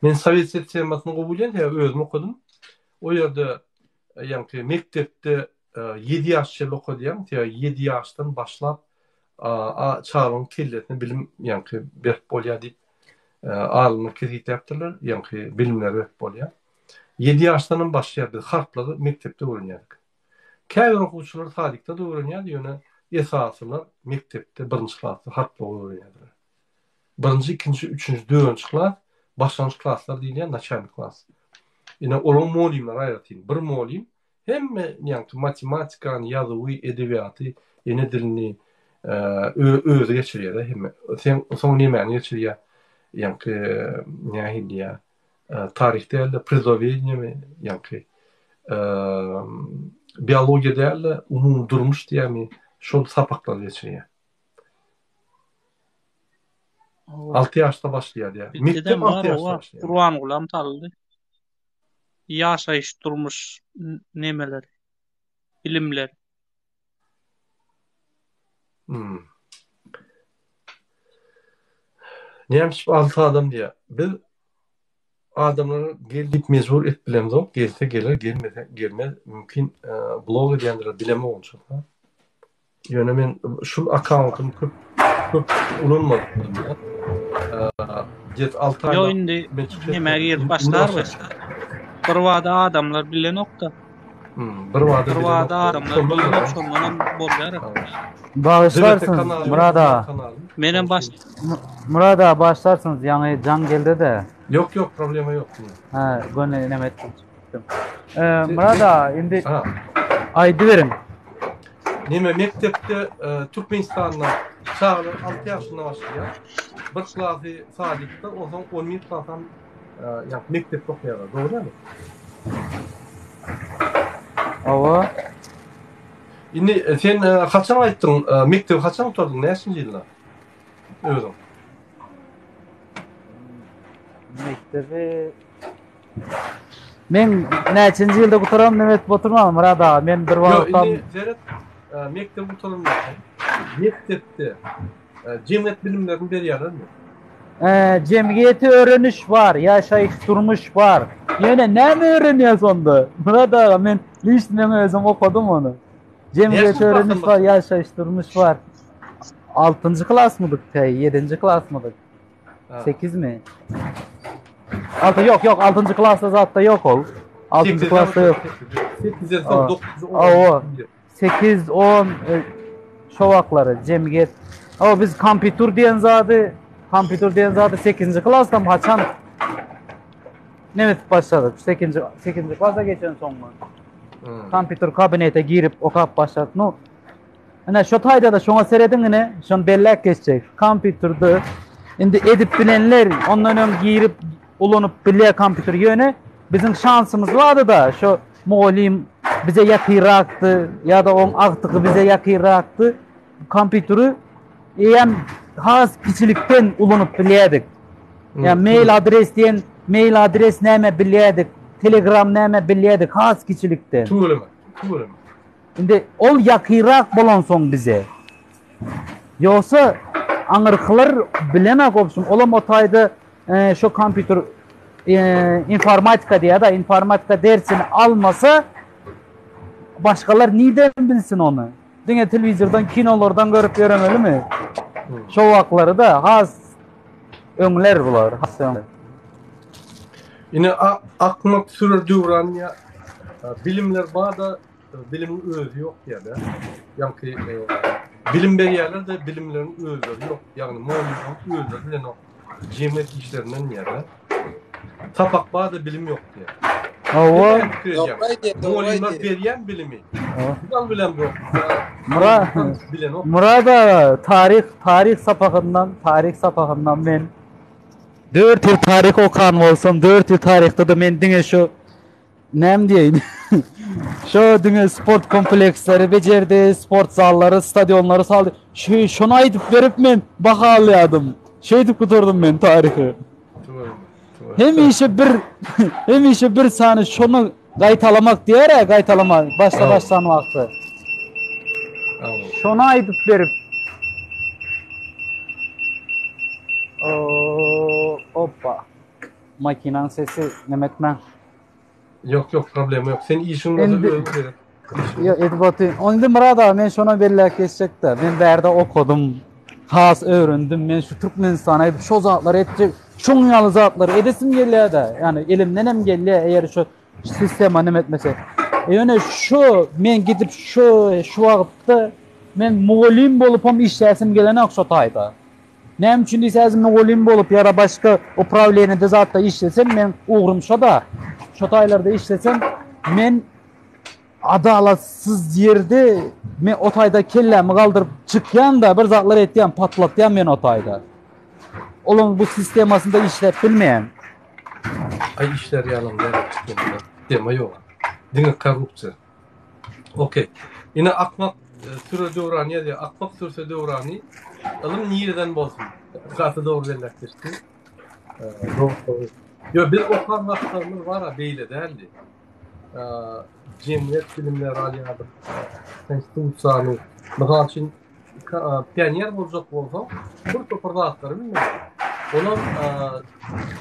Men sowet sistemasyny gowy bilýän, sebäbi özüm okadym. O ýerde ýaňky mekdepde 7 ýaş çenli okadýaň, sebäbi 7 ýaşdan başlap a çagaň kellesine bilim ýaňky berip bolýar diýip alymlar kesgitläpdirler, ýaňky bilimleri berip bolýar. 7 ýaşdan hem başlaýar biz harplary mekdepde öwrenýärdik. Käbir okuwçylar sadikde-de öwrenýärdi, ýöne esasylar mekdepde birinji klasda harplary öwrenýärdiler. Birinji, ikinji, üçünji, dördünji klas başlangyç klaslar diýilýär, naçalnyý klas. Ine, olaryň mugallymlary aýratyn. Bir mugallym hemme ýaňky matematikany, ýazuwy, edebiýaty, ene dilini özi geçirýär-de hemme. Sen soň nemäni geçirýär? Ýaňky nähili diýýär? Taryh däl-de, prirodowedeniýemi, ýaňky biologiýa däl-de, umumy durmuş diýýärmi, şol sapaklary geçirýär. 6 ýaşda başlaýar diýýär. Mekdep 6 ýaşda başlaýar. Gurbangulam saldy. Ýaşaýyş durmuş nemeleri, bilimler. Hmm. Näme üçin 6 adam diýýär. Biz Adamlara gel diýip mejbur edip bilemzok, gelse geler, gelmese gelmez. Mümkin blog edýändirler, bilemok onça. Ýöne men şul akkauntymy köp köp ulanmadym. Gdýet 6 aý. Ýok indi nämä girip başlar we bir bada adamlar bilenokda. Hmm, bir bada bir bada adamlar bilenok şondan hem bolýar. Bagyşlarsyňyz Murad aga. Menem baş Murad aga bagyşlarsyňyz ýaňy jaň geldi-de. Ýok ýok problema ýok. Hä, göni neme etdim. Eee Murad aga indi aýdyberiň. Neme mekdepde e, Türkmenistanda çagalar 6 ýaşynda başlaýar. Bir klasy sadikde, onsoň 11 klasam e, ýa mekdepde okaýarlar. Dogry dälmi? Hawa. Indi e, sen e, haçan aýtdyň, e, mekdebi haçan gutardyň, näçinji ýylda? Özüň. Mekdebi Men näçinji ýylda gutaram neme etip oturman Myrat aga. Men bir wagtdan Indi seret, e, mekdebi gutarandan soň mekdepde e, jemgyýet bilimlerini berýärlermi? E, jemgyýeti öwreniş bar, ýaşaýyş durmuş bar. Ýöne näme öwrenýäs onda? Myrat aga men liçno men özüm okadym ony. Jemgyýeti öwreniş bar, ýaşaýyş durmuş bar. Altynjy klasmydyk, ýedinji klasmydyk? Sekizmi? Altı ýok ýok altynjy klasda zatda ýok ol. Altynjy klasda ýok. Sekizden soň dokuzynjy on. Hawa. Sekiz, on e, şo wagtlary jemgyýet. Hawa biz kompýuter diýen zady, kompýuter diýen zady sekizinji klasda haçan neme etip başladyk? Sekizinji sekizinji klasa geçen soňmy? Hmm. Kompýuter kabinete girip okap başladyk. No, Ine şo taýda-da şoňa serediň ine, şony belläp geçjek. Kompýuterde indi edip bilenler ondan öň girip ulanyp bilýär kompýuteri ýöne biziň şansymyz bardy-da şo mugallym bize ýakynrakdy ýa-da oň agtygy bize ýakynrakdy. Kompýuteri eýýäm has kiçilikden ulanyp bilýärdik. Ýa mail adres diýen mail adres näme bilýärdik, telegram näme bilýärdik has kiçilikden. Tüweleme, tüweleme. Indi ol ýakynrak bolansoň bize. Ýogsa aňyrkylar bilenok obşum olam o taýda şo kompýuter informatika diýýär-de informatika dersini almasa başgalar nirden bilsin ony. Diňe telewizordan kinolardan görüp ýöremelimi? Şo wagtlary-da has öňler bular has öň. Ine akmak sürer döwran ýa bilimler bar-da. bilimiň özi ýok diýýär-de. Ýaňky bilim berýärler-de bilimleriň özleri ýok. Ýagny mugallymlaryň özleri bilenok jemgyýet işlerinden diýýär-de. Sapak bar-da bilim ýok diýýär. Hawa. Mugallymlar berýän bilimi. Biz bilemzok. Murat bilenok. Murat aga taryh taryh sapagyndan taryh sapagyndan men 4 ýyl taryh okan bolsam 4 ýyl taryhda-da men diňe şu Näme diýeýin? Şo diňe sport kompleksleri bejerdi, sport zallary, stadionlary saldy. Şu şony aýdyp berip men baha alýardym. Şeýdip gutardym men taryhy. Hemişe bir hemişe bir sany şony gaýtalamak diýer-ä, gaýtalama başda başlan wagty. Şony aýdyp berip Oppa. Makinaň sesi neme etmäň. Ýok ýok problema ýok. Sen işiň bolsa özüň seret. Ýok edip otyryn. Onda Myrat aga men şona belläp geçjekde. Men bärde okadym. Has öwrendim. Men şu Türkmenistana gidip şo zatlary etjek. Şoň ýaly zatlary edesim gelýär-de. Ýani elimden hem gelýär eger şu sistema neme etmese. Ýöne şu men gidip şu şu wagtda men mugallym bolup hem işläsim gelenok şo taýda. Näme üçin diýseňiz mugallym bolup ýa-da başga uprawleniýede zatda işlesem men ugrum şo-da. Şo taýlarda işlesem men adalatsyz ýerde men o taýda kellämi galdyryp çykýan-da bir zatlar etýän patlatýan men o taýda. Olaryň bu sistemasynda işläp bilmeýän. Aý işler ýalam däl sistema ýok. Diňe korrupsiýa. Okey. Ine akmak e, süre döwrany ýazýar. Akmak sürse döwrany ylym nireden bolsun? Gaty dogry belläp geçdi. E, dogry. Ýo biz okan wagtlarymyz bar-a beýle däldi. E, jemgyýet bilimleri alýardyk. Konstitusiýany. Mysal üçin pioner boljak bolsaň, bir topar zatlary bilmeli. Olam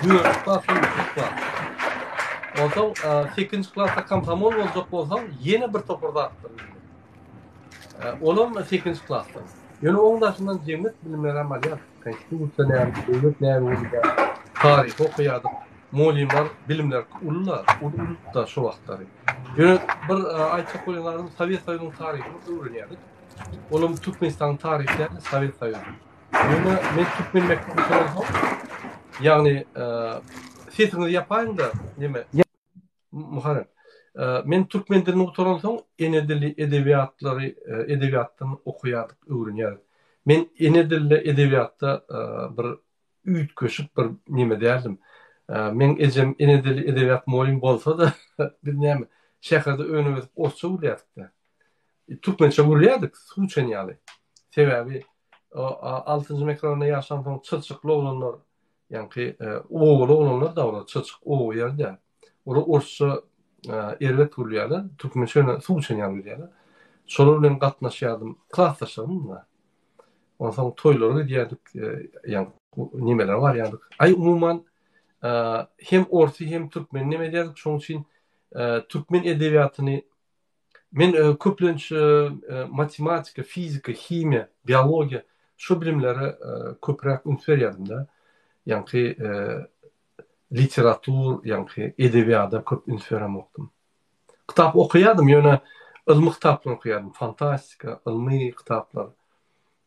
dördünji klasdan üçünji klas. Onsoň sekizinji klasda komsomol boljak bolsaň, ýene bir topar zatlary bilmeli. Olam sekizinji klasdan. Ýöne oň daşyndan jemgyýet bilimleri hem alýardyk. Konstitusiýa näme, döwlet näme bolýar, taryhy okaýardyk. Mugallymlar bilimler uly-da, uly-uly-da şo wagtlary. Ýöne bir aýtjak bolýan zadym, Sowet Soýuzynyň taryhyny öwrenýärdik. Olam Türkmenistanyň taryhy däl, Sowet Soýuzy. Ýöne men türkmen mekdebi gutaransoň, ýagny sesiňizi ýapaýyň-da, neme, Muharrem. Men türkmen dilini gutaransoň, ene dili edebiýatlary, edebiýatdan okaýardyk, öwrenýärdik. Men ene dilde edebiýatda bir üýtgeşik bir neme däldim. Meň ejem ene dili edebiýat mugallym bolsa-da, biz näme, şäherde önüp-ösüp orsça gürlärdik-dä. Türkmençe gürlärdik, suw içen ýaly. Sebäbi altynjy mikroraýonda ýaşansoň çyrçykly oglanlar, ýaňky obaly oglanlar-da olar, çyrçyk oba ýeri-dä. Olar orsça erbet gürlýärler, türkmençe ýöne suw içen ýaly gürlýärler. Şolar bilen gatnaşýardym, klasdaşlarym-da. Onsoň toýlara gidýärdik, ýaňky nemelere barýardyk. Aý, umuman, hem orsy, hem türkmeni neme edýärdik, şonuň üçin türkmen edebiýatyny men köplenç matematika, fizika, himiýa, biologiýa şu bilimlere köpräk üns berýärdim-de. Ýaňky literatur, ýaňky edebiýada köp üns beremokdym. Kitap okaýardym, ýöne ylmy kitaplar okaýardym, fantastika, ylmy kitaplar,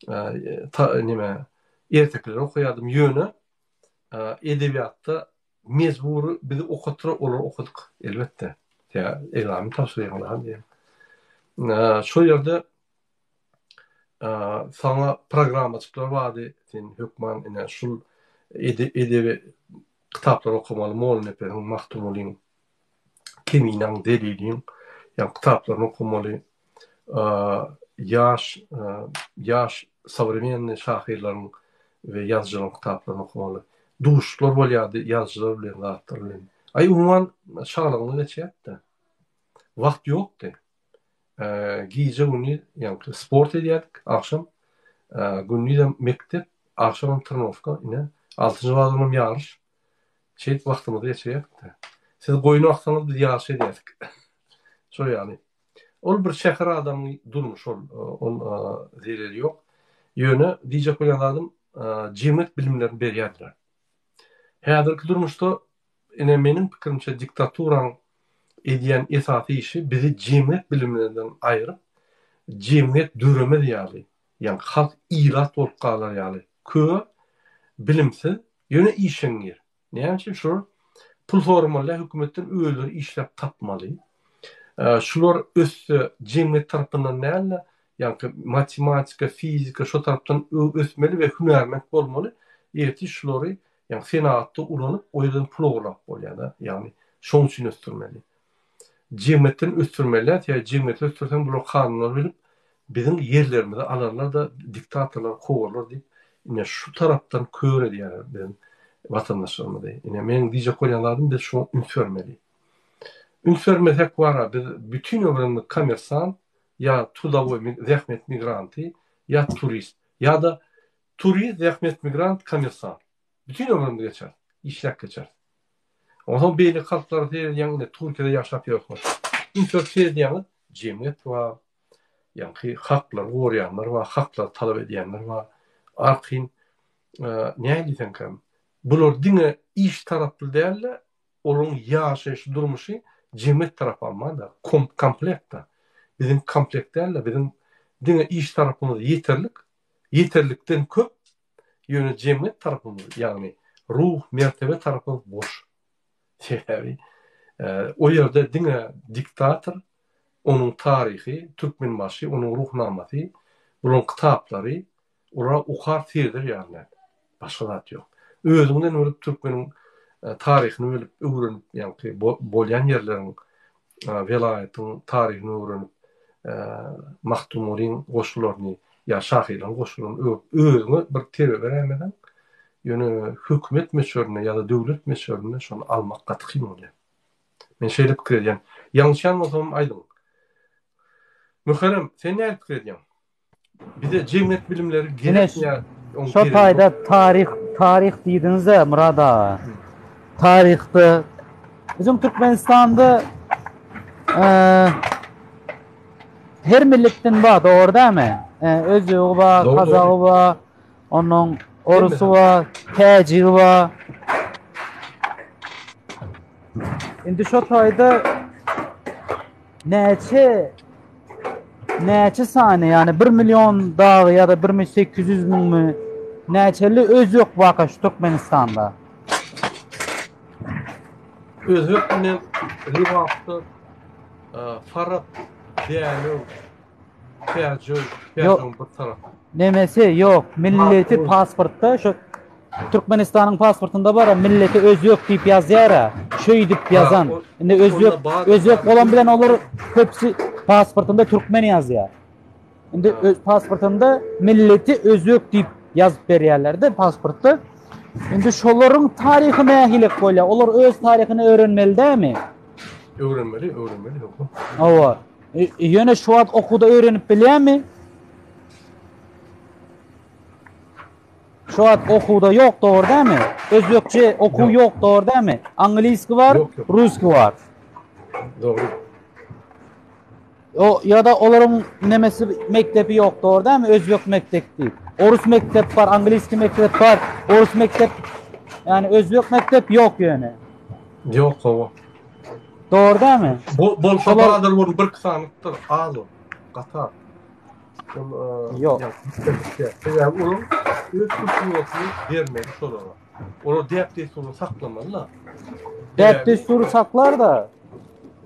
neme, ertekiler okaýardym, ýöne edebiýatda mejbury bizi okatdylar, olary okadyk, elbetde. Ýa ekzamen tabşyrýaňlar diýen. Şo ýerde saňa programmaçyklar bardy, sen hökman ine şul edebi kitaplary okamaly, Mollanepesiň, Magtymgulyň Keminaň, Zeliliň ýa kitaplaryny okamaly. Ýaş ýaş sowremennyý şahyrlaryň we ýazyjylaryň kitaplaryny okamaly. Duşuşyklar bolýardy ýazyjylar bilen, zatlar bilen. Aý umuman şalygyňa geçýärdi-de. Wagt ýokdy. Gije-gündiz ýaňky sport edýärdik agşam. Gündizem mekdep, agşamam trenowka ine. Altynjy bazarynam ýaryş. Şeýdip wagtymyzy geçirýärdik-de. Siz goýun baksaňyz biz ýaryş edýärdik. Şol ýaly. Ol bir şäher adamyň durmuşy ol. Ol zeleli ýok. Ýöne diýjek bolýan zadym jemgyýet bilimlerini berýärdiler. Häzirki durmuşda ine meniň pikirimçe diktaturaň. edýän esasy işi bizi jemgyýet bilimlerinden aýryp, jemgyýet döremez ýaly, ýagny halk ilat bolup galar ýaly, kör, bilimsiz, ýöne işeňňir. Näme üçin şular pul soramaly däl hökümetden özleri işläp tapmaly. Şular össe jemgyýet tarapyndan däl-de, ýaňky matematika, fizika şo tarapdan ösmeli we hünärment bolmaly. Ertir şulary ýagny senagatda ulanyp o ýerden pul ogurlap bolýar-da. Ýagny şoň üçin ösdürmeli. Jemgyýetden ösdürmeli däl, sebäbi jemgyýeti ösdürseň bular kanunlary bilip biziň ýerlerimizi alarlar-da diktatorlary kowarlar diýip ine şu tarapdan kör edýärler biziň watandaşlarymyzy. Ine meniň diýjek bolýan zadym biz şuňa üns bermeli. Üns bermesek wara biz bütin ömrümiz kommersant ýa trudowoý zähmet migranty ýa turist ýa-da turist zähmet migrant kommersant. Bütin ömrümiz geçer. Işläp geçer. Onsoň beýleki halklara seredýäň, ine Türkiýede ýaşap ýörsüňiz. Üns berip seredýäňiz, jemgyýet bar, ýaňky haklary goraýanlar bar, haklary talap edýänler bar. Arkaýyn näme diýseňkäm, bular diňe iş taraply däl-de, olaryň ýaşaýşy, durmuşy jemgyýet tarapam bar-da, komplekt-de. Biziň komplekt däl-de, biziň diňe iş tarapymyz ýeterlik, ýeterlikden köp Ýöne jemgyýet tarapymyz, ýagny ruh, mertebe tarapymyz boş. Sebäbi o ýerde diňe diktator, onuň taryhy, Türkmenbaşy, onuň Ruhnamasy, bularyň kitaplary, olara okar sereder ýaly däl. Başga zat ýok. Özüňden görüp türkmeniň taryhyny bilip, öwrenip, ýagny bolýan ýerleriň welaýatyň taryhyny öwrenip, Magtymgulyň goşgularyny ýa şahyrlaryň goşgularyny öwüp, özüňe bir terbiýe beräýmeseň, ýöne hökümet möçberinde ýa-da döwlet möçberinde şony almak gaty kyn bolýar. Men şeýle pikir edýän. Ýalňyşýan bolsamam aýdyň. Muharrem, sen nähili pikir edýäň? Bize jemgyýet bilimleri gerekmi ýa Şo taýda taryh taryh diýdiňiz-de Myrat aga. Taryhda biziň Türkmenistanda her milletden bar, dogry dälmi? Özbegi bar, kazagy bar, onuň orusy bar, täjigi bar. Indi şo taýda Näçe näçe sany ýagny 1 million dagy ýa-da 1 800 müňmi näçeli özbek barka şu Türkmenistanda? Özbek bilen Lebapda Farap, Dänew, Çärjew, Çärjewiň bir tarapy. Nemesi ýok, milleti pasportda şu Türkmenistanyň pasportynda bar, milleti özbek diýip ýazýar-a. Şeýdip ýazan. Indi özbek özbek bolan bilen olar köpüsi pasportynda türkmen ýazýar. Indi öz pasportynda milleti özbek diýip ýazyp berýärler-de pasportda. Indi şolaryň taryhy nähili bolýar? Olar öz taryhyny öwrenmeli dämi? Öwrenmeli, öwrenmeli, ýok. Hawa. Ýöne şu wagt okuwda öwrenip bilýärmi? Şu wagt okuwda ýok dogry dämi? Özbekçe okuw ýok dogry dämi? Angliski bar, ruski bar. Dogry. O ýa-da olaryň nemesi mekdebi ýok dogry dämi? Özbek mekdep diýip. Orus mekdep bar, angliski mekdep bar. Orus mekdep ýani özbek mekdep ýok ýöne. Ýok hawa. Dogry dämi? Bolsa bardyr bir iki sanydyr, az ol. Gaty az. Ol Ýok. Sebäbi olar öz kulturasyny bermeli şolara. Olar däp-dessury saklamaly-da. Däp-dessury saklar-da.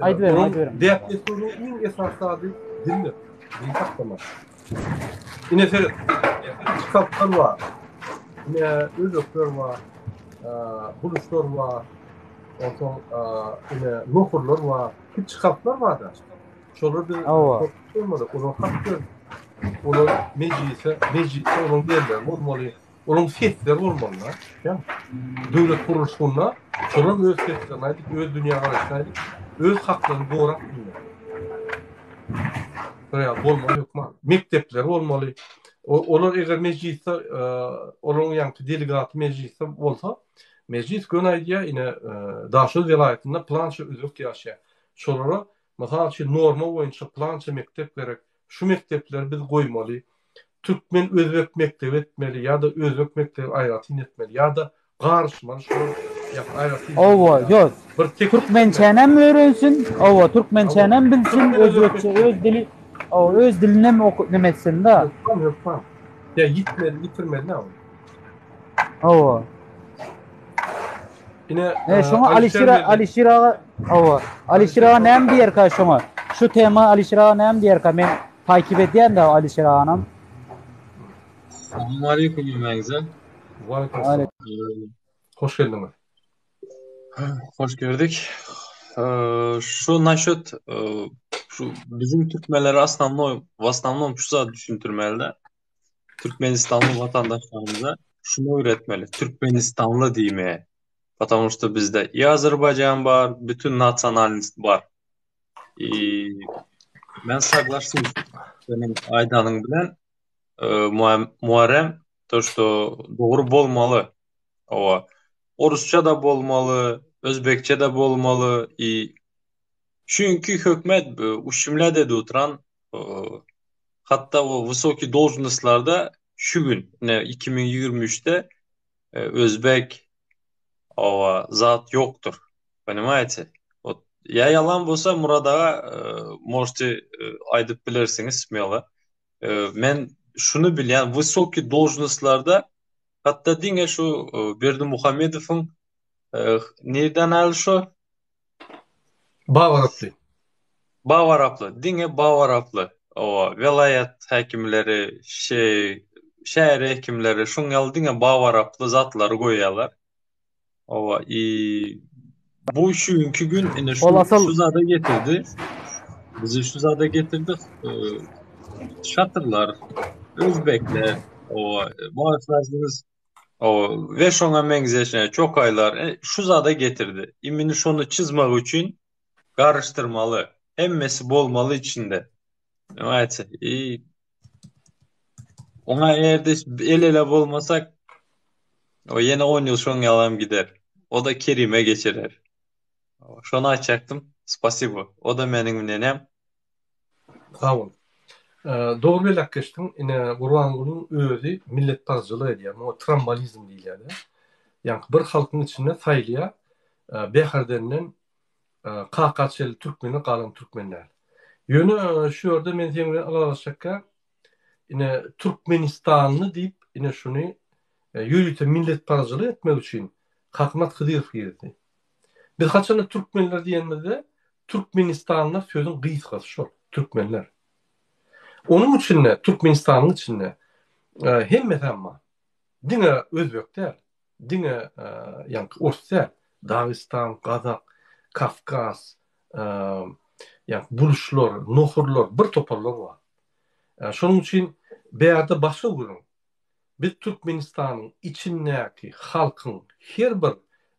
Aýdyberiň, aýdyberiň. Däp-dessuryň iň esasy zady dildir. Dil saklamak. Ine seret. Kitaplar bar. Ine özbekler bar. Buluşlar bar. Onsoň ine nohurlar bar. Kiçi halklar bar-da. Şolar biz bolmaly, olar hak söz. Olar mejlise, mejlisde olaryň ýerleri bolmaly, olaryň sesleri bolmaly. Ýa döwlet gurluşygynda şolar öz seslerini aýdyp, öz dünýä garaýşyny aýdyp, öz haklaryny gorap bilmeli. Ýa bolmaly hökman. Mekdepler bolmaly. Olar eger mejlisde, olaryň ýaňky delegaty mejlisde bolsa, mejlis göni aýdýar, ine Daşoguz welaýatynda pylança özbek ýaşaýar. Şolara Mysal üçin, norma boýunça pylança mekdep gerek, şu mekdepleri biz goýmaly, türkmen-özbek mekdebi etmeli ýa-da özbek mekdebi aýratyn etmeli ýa-da garyşmaly şular. Ýa aýratyn. Owa, ýok. Bir teklip Türkmençänem öwrensin, owa, türkmençänem bilsin, özbekçe öz dili, owa, öz dilinem oku neme etsin-de. Hökman, hökman. Ýa ýitmeli, ýitirmeli däl ony. Owa. Ine, E, şoňa Alişir Alişir aga, owa, Alişir aga näme diýerka şoňa? Şu tema Alişir aga näme diýerka? Men takip edýän-de Alişir aganam. Salam aleýkum hemmäňize. Waleýkim salam. Hoş geldiňiz. Hoş gördük. Şu naşot şu bizim türkmenlere osnovnoý w osnovnom şu zat düşündirmeli. Türkmenistanly watandaşlarymyza şuny öwretmeli. Türkmenistanly diýmeye. Потому что bizde i Azerbaýjan bar, bütün nasionalist bar. I men soglaşuсь seniň aýdanyň bilen. Muharrem to что dogry bolmaly. Owa. Orusça-da bolmaly, özbekçe-de bolmaly i çünki hökümet uşimlät edip oturan hatda o wysokiý dolžnostlarda şu gün ine 2023-de özbek owa zat ýokdur. Ponimaýete? Wot ýa ýalan bolsa Murad aga możete aýdyp bilersiňiz smelo. Men şuny bilýän, wysokiý dolžnostlarda hatda diňe şu Berdimuhamedowyň nirden aly şo? Babaraply. Babaraply, diňe Babaraply. Owa, welaýat häkimleri, şeý, şäher häkimleri şuň ýaly diňe Babaraply zatlary goýýarlar. Owa, i bu şu günki gün ine şu, Ol asal şu zada getirdi. Bizi şu zada getirdi. E, şatyrlar, özbekler, o bağışlarsınız o ve şoňa meňzeş e, çokaýlar e, şu zada getirdi. Imini şony çyzmak üçin garyşdyrmaly. Hemmesi bolmaly içinde. Понимаете? I oňa eger de el ele bolmasak o ýene 10 ýyl şoň ýalam gider. O da Kerime geçirer. Şony aýtjakdym. Spasibo. O da meniň nenem. Sag bol. Dogry belläp geçdiň. Ine Gurbangulyň özi milletparazçylyk edýär. Muňa trambalizm diýilýär-de. Ýaňky bir halkyň içinde saýylýar. Bäherdenden Kaka çenli türkmene galan türkmen däl. Ýöne şu ýerde men seň bilen ylalaşjakka ine Türkmenistanly diýip ine şuny ýörite milletparazçylyk etmek üçin Kakamyrat Hydyrow girizdi. Biz haçanda türkmenler diýenimizde Türkmenistanlylar sözüň gysgasy şol, türkmenler. Onuň içinde Türkmenistanyň içinde hemmesi bar. Diňe özbek däl. Diňe ýaňky ors däl, Dagestan, gazak, Kawkaz, ýaňky buluşlar, nohurlar, bir toparlar bar. Şonuň üçin bärde başga gürrüň. Biz Türkmenistanyň içindäki halkyň her bir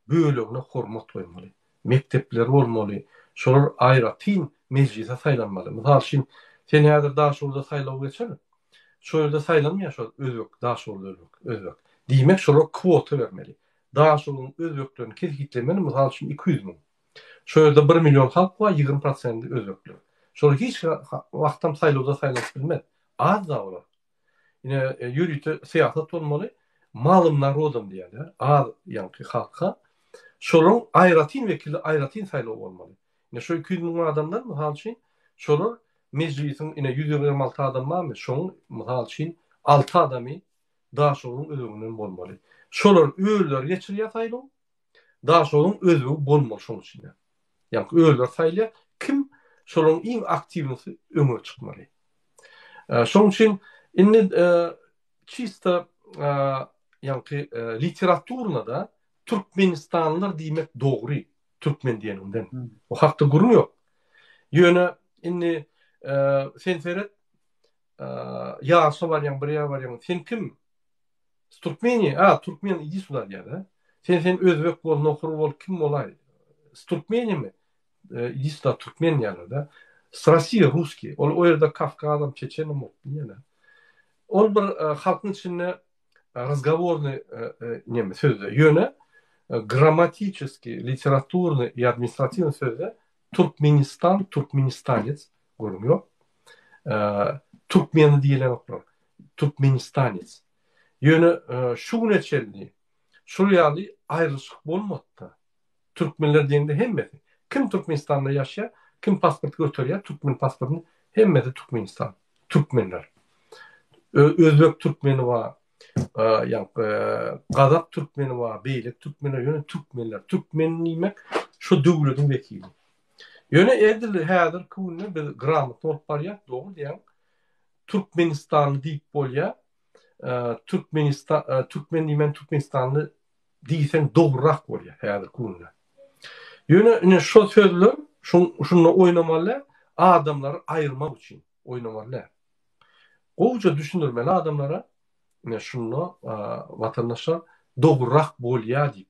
bölegine hormat goýmaly. Mekdepleri bolmaly, şolar aýratyn mejlise saýlanmaly. Mysal üçin, sen häzir Daşoguzda saýlaw geçir, şo ýerde saýlanmaýar şol özbek, Daşoguzly özbek, özbek. Diýmek, şolara kwota bermeli. Daşoguzyň özbeklerini kesgitlemeli, mysal üçin, 200 müň. Şo ýerde bir million halk bar, 20 prosendi özbekler. Şolar hiç wagtam saýlawda saýlanyp bilmez. Az-da olar. Ine, ýörite syýasat bolmaly. Malym narodom diýýärler, az ýaňky halka. Şolaryň aýratyn wekili, aýratyn saýlaw bolmaly. Ine, şo 200 müň adamdan, mysal üçin, şolar mejlisiň, ine, 126 adam barmy, şoň, mysal üçin, alty adamy Daşogzuň özbeginden bolmaly. Şolar özleri geçirýär saýlaw. Daşogzuň özbegi bolmaly şoň içinde. Ýaňky özleri saýlaýar, kim şolaryň iň aktiwnysy öňe çykmaly. Şoň üçin indi çista ýaňky literaturnada türkmenistanlylar diýmek dogry türkmen diýeniňden. O hakda gürrüň ýok. Ýöne indi sen seret ýaryşa barýaň, bir ýere barýaň, sen kim? S Turkmeniýa, a, türkmen, idi suda diýýär-de. Sen sen özbek bol, nohur bol, kim bolaý? S Turkmeniýami? Idi suda türkmen diýýärler-de. S Rossiýa, russkiý. Ol o ýerde kawkazam, çeçenem bolup bilýär-de. Ol bir halkyň içinde razgowornyý neme sözde. Ýöne grammatiçeskiý, literaturnyý i administratiwnyý sözde Türkmenistan, türkmenistanec Gürrüň ýok. Türkmeni diýilenoklar. Türkmenistanec. Ýöne şu güne çenli. Şul ýaly aýrylyşyk bolmady-da. Türkmenler diýeňde hemmesi. Kim Türkmenistanda ýaşaýar, kim pasport göterýär, türkmen pasportyny hemmesi Türkmenistan. Türkmenler. Özbek türkmeni bar, ýa gazak türkmeni bar, beýleki türkmenler, ýöne türkmenler. Türkmen diýmek şu döwletiň wekili. Ýöne edil häzirki günde biz gramotny bolup barýas, dogry diýýäň. Türkmenistanly diýip bolýar. Türkmenistan türkmen diýmän Türkmenistanly diýseň dogrurak bolýar häzirki günde. Ýöne ine şo sözler şunda oýnamaly adamlary aýyrmak üçin oýnamaly. Gowja düşündirmeli adamlara ine şunda watandaşlar dogrurak bolýar diýip.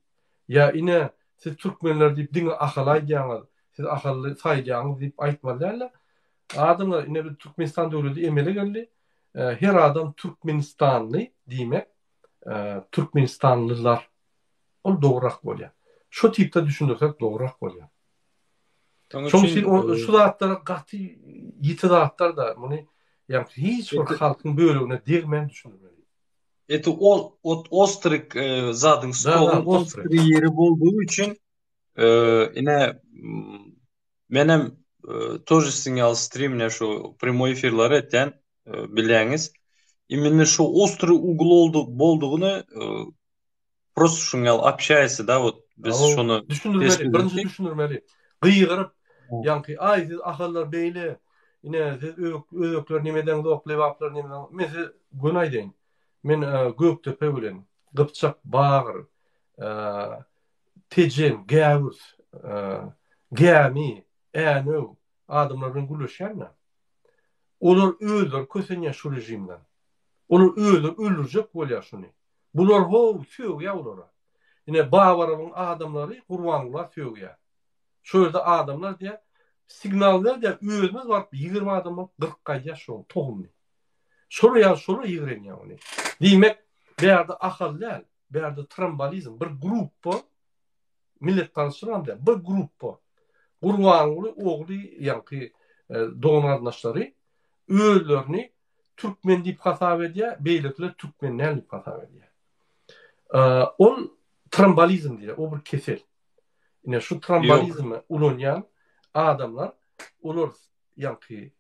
Ýa ine siz türkmenler diýip diňe Ahaly aýdýaňyz, siz Ahally saýlaýaňyz diýip aýtmaly dälde. Adamlar ine biz Türkmenistan döwleti emele geldi. Her adam türkmenistanly diýmek türkmenistanlylar ol dogrurak bolýar. Şo tipde düşündirsek dogrurak bolýar. Şoň üçin şu zatlar gaty ýiti zatlar da muny ýa hiç bir halkyň bölegine degmän düşündirmeli. Eti o ot ostrik zadyň stoluň ostrik ýeri boldugy üçin ine menem тоже siziň ýaly strimne şu primoý efirleri etýän bilýäňiz. Imенно şu ostry ugl oldu boldugyny prosto şuň ýaly общается da вот biz şony düşündirmeli, birinji düşündirmeli. Gygyryp, ýaňky aý siz ahallar beýle, ine siz özbekler neme edeňzok, lebaplar neme edeňzok. Men size göni aýdaýyn. Men Gökdepe bilen Gypjak, Bagyr, Tejen, Gäwürs, Gämi, Änew adamlar bilen gürleşýän-de. Olar özleri kösenýär şu režimden. Olar özleri öldürjek bolýar şuny. Bular how sögýär olara. Ine Babarowyň adamlary Gurbangula sögýär. Şo ýerde adamlar diýýär, signal ber diýýär, özümiz baryp 20 adam bolup gyryp gaýdýas şoň tohumyny. Şolar ýaly şolar ýigrenýär ony. Diýmek, bärde Ahal däl, bärde trambalizm, bir gruppa milletparazçylygam däl, bir gruppa Gurbanguly ogly ýaňky dogan-garyndaşlary özlerini türkmen diýip hasap edýär, beýlekiler türkmen däl diýip hasap edýär. Ol trambalizm diýýär, o bir kesel. Ine şu trambalizmi ulanýan adamlar, olar ýaňky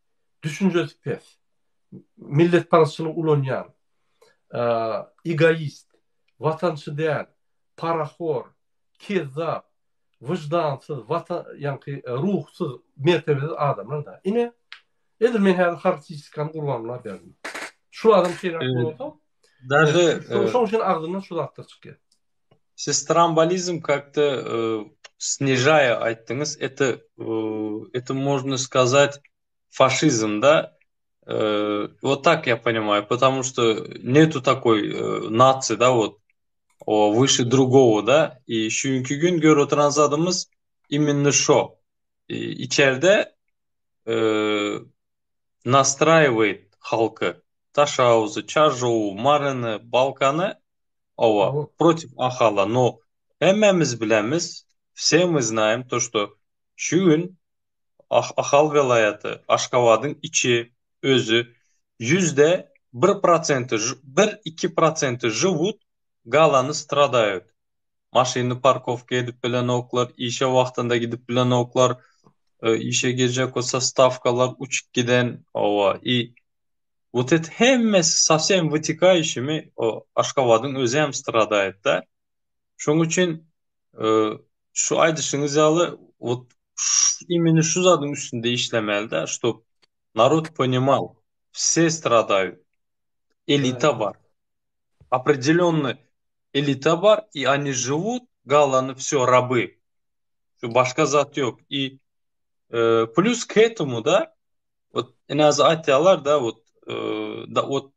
düşünjesi pes, milletparazçylygy ulanýan, egoist, watançy däl, parahor, kezzap, wyždansyz, watan, ýaňky ruhsuz, mertebesiz adamlar da. Ine, edil men häzir harakteristikany Gurbanguly berdim. Şu adam şeýle bolsa, Даже şoň üçin agzyndan şu zatlar çykýar. Siz trambolizm как-то снижая aýtdyňyz, это это можно сказать faşizm da. Вот так я понимаю, потому что нету такой нации, да, вот o wyşy drugowo da i şu günki gün görüp oturan zadymyz imенно şo içerde nastraýiwaýt halky Daşhowuzy, Çarjowy, Maryny, Balkany owa protiv Ahala no hemmämiz bilemiz wse my znaýem to şto şu gün Ahal welaýaty Aşgabadyň içi özi ýüzde bir prosenti bir iki prosenti žywut galany stradaýut maşynyny parkowka edip bilenoklar işe wagtynda gidip bilenoklar işe girjek bolsa stawkalar uçup giden owa i wot et hemmesi sowsem wytekaýuşimi o Aşgabadyň özem stradaýat da şoň üçin şu aýdyşyňyz ýaly wot imенно şu zadyň üstünde işlemeli da ştob Narod ponimal, wse stradayut. Elita bar. Opredelýonnyý elita bar i oni živut, galany wsё raby. Şu başga zat ýok. I plýus k etomu da wot ine az aýtýarlar da wot da wot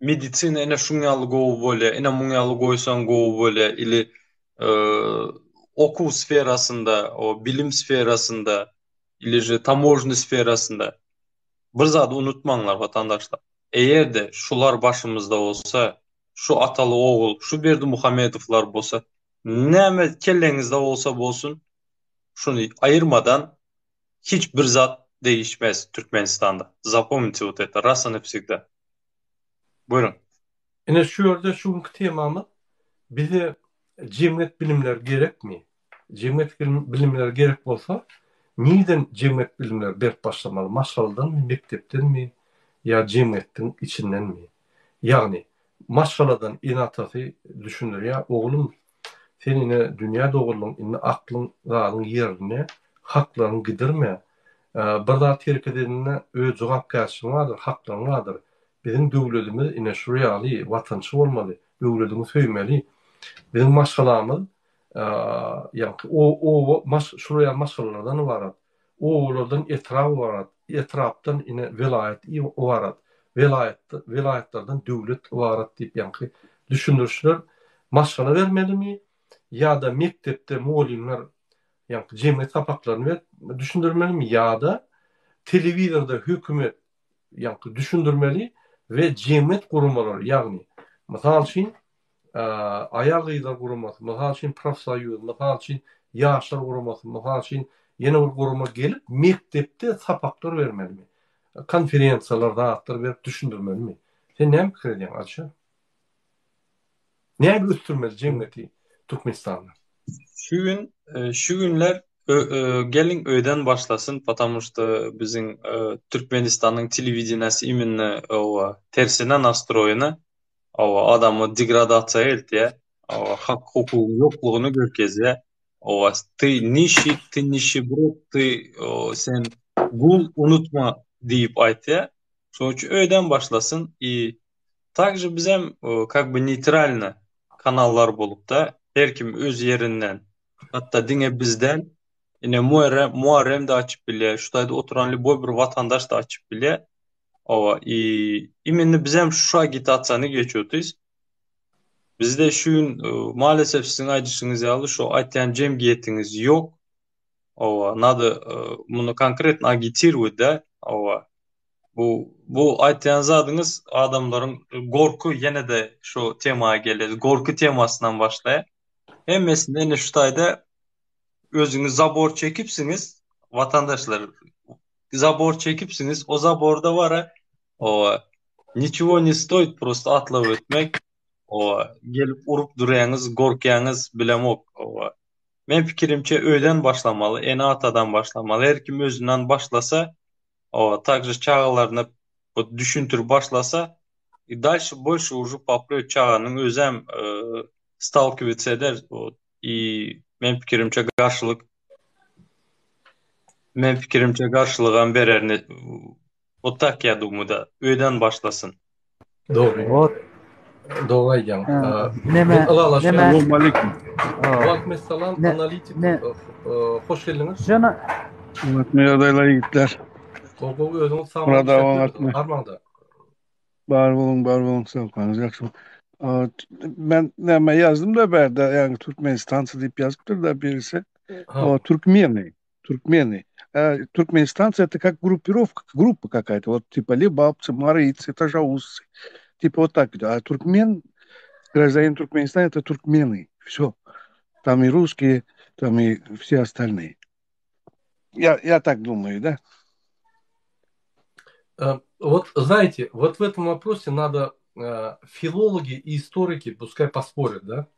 medisina ine şuň ýaly gowy bolýar, ine muň ýaly goýsaň gowy bolýar ili okuw sferasynda, o bilim sferasynda ili že tamožny sferasynda. Bir zady unutmaňlar watandaşlar. Eger-de şular başymyzda bolsa, şu ataly-ogul, şu Berdimuhamedowlar bolsa, näme kelleňizde bolsa bolsun, şuny aýyrmadan hiç bir zat degişmez Türkmenistanda. Zapomnite wot eto raz i navsegda. Buýruň. Ine şu ýerde şu günki temamyz bize. jemgyýet bilimleri gerekmi? Jemgyýet bilimleri gerek bolsa, nirden jemgyýet bilimleri berip başlamaly? Maşgaladanmy, mekdepdenmi ýa jemgyýetdiň içindenmi? Ýagny, maşgaladan ene-atasy düşündirýär, oglum, sen ine dünýä doguldyň, indi aklyň zadyň ýerinde, haklaryňy gidirme. Bir zat hereket edende öz jogapkärçiligiň bardyr, haklaryň bardyr. Biziň döwledimiz ine şul ýaly, watançy bolmaly, döwlediňi söýmeli. Biziň maşgalamyz ýaňky oba maş şular ýaly maşgalalardan ybarat. Obalardan etrap ybarat, etrapdan ine welaýat ybarat, welaýatda welaýatlardan döwlet ybarat diýip ýaňky düşündirişler maşgala bermelimi ýa-da mekdepde mugallymlar ýaňky jemgyýet sapaklaryny berip düşündirmelimi ýa-da telewizorda hökümet ýaňky düşündirmeli we jemgyýet guramalary ýagny mysal üçin aýal-gyzlar guramasy, mysal üçin profsoýuz, mysal üçin ýaşlar guramasy, mysal üçin ýene bir gurama gelip mekdepde sapaklar bermelimi? Konferensiýalar, zatlar berip düşündirmelimi? Sen näme pikir edýäň, Alişer? Nädip ösdürmeli jemgyýeti Türkmenistanda? Şu gün, şu günler geliň öýden başlasyn, потому что biziň Türkmenistanyň telewideniýasy imенно owa tersine nastroýena, owa adamy degradasiýa eltýär, owa hak-hukugyň ýoklugyny görkezýär, owa ty nişi, ty nişibrod, ty sen gul unutma diýip aýtýar. Şonuň üçin öýden başlasyn i Takže bizem kak by neýtralny kanallar bolupda her kim öz ýerinden hatda diňe biz däl ine Muarrem Muarrem-de açyp bilýär şu taýda oturan lýuboý bir watandaş-da açyp bilýär owa i imenno bizem şu agitasiýany geçýotys bizde şu gün maalesef siziň aýdyşyňyz ýaly şu aýtýan jemgyýetiňiz ýok owa nado muny konkretno agitirowat da owa Bu bu aýtýan zadyňyz adamlaryň gorky ýene-de şu tema gelýär. Gorky temasyndan başlaýar. Hemmesinde ine şu taýda özüňiz zabor çekipsiňiz, watandaşlar zabor çekipsiňiz, o zaborda bara o niçего ne stoit prosto atlap ötmek. O gelip urup durýaňyz, gorkýaňyz, bilemok. O men pikirimçe öýden başlamaly, ene-atadan başlamaly. Her kim özünden başlasa, O takže çagalaryna bu düşündirip başlasa i dalşe bolşe uje poprýot çaganyň özem stalkiwitsa eder i men pikirimçe garşylyk men pikirimçe garşylygam berer wot tak ýa dumýu da öýden başlasyn. Dogry. Wot. Dogry aýdýaň. Neme? Neme? Salowmaleýkim. Waleýkim salam analitik. Hoş geldiňiz. Jana. Oňatmy ýagdaýlar ýigitler? Gowy gowy özüňiz sag Murad aga oňatmy? Armaňda. Bar boluň, bar boluň, saglygyňyz ýagşy. Men näme ýazdym da bärde, ýagny Türkmenistançy diýip ýazypdyr da birisi. O türkmeni. Türkmeni. Türkmenistanцы это как группировка, группа какая-то. Вот типа лебапцы, марийцы, тажаузцы. Типа вот так. А туркмен, гражданин Туркменистана это туркмены. Все. Там и русские, там и все остальные. Я, я так думаю, да? Э, вот знаете, вот в этом вопросе надо э, филологи и историки пускай поспорят, да?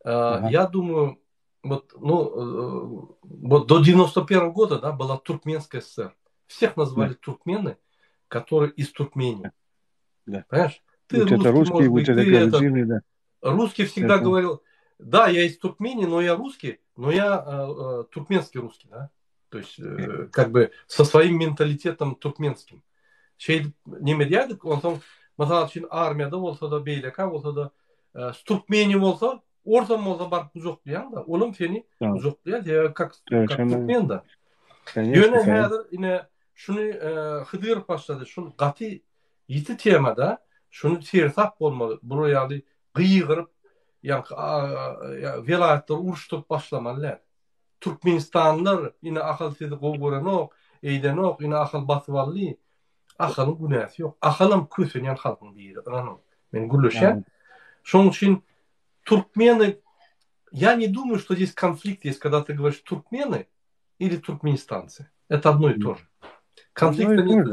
Э, ага. Я думаю, вот, ну, вот до 91 года, да, была Туркменская ССР. Всех назвали да. туркмены, которые из Туркмении. Да. Понимаешь? Ты будь это русский, может быть, ты это... да. Русский всегда это... говорил, да, я из Туркмении, но я русский, но я э, э, туркменский русский, да. То есть, э, как бы со своим менталитетом туркменским. Şeýdip neme diýerdik, onsoň mysal üçin armiýada bolsa-da, beýlekä bolsa-da, e, s Türkmeni bolsa, orsam bolsa baryp gujaklaýaň-da, olam seni gujaklaýar, sebäbi kak, kak türkmen-da. Ýöne häzir ine şuny e, Hydyrow başlady, şul gaty ýiti temada, şuny seresap bolmaly, bular ýaly gygyryp, ýaňky welaýatlary uruşdyryp başlamaly däl. Türkmenistanlylar ine Ahal sizi gowy görenok, eýdenok, ine Ahal basyp aldy. Ahalyň günäsi ýok. Ahalam kösenýän halkyň biri, ynanyň. Men gürleşýän. Şonuň üçin türkmeni я не думаю, что здесь конфликт есть, когда ты говоришь туркмены или туркменистанцы. Это одно и то же. Конфликта нет.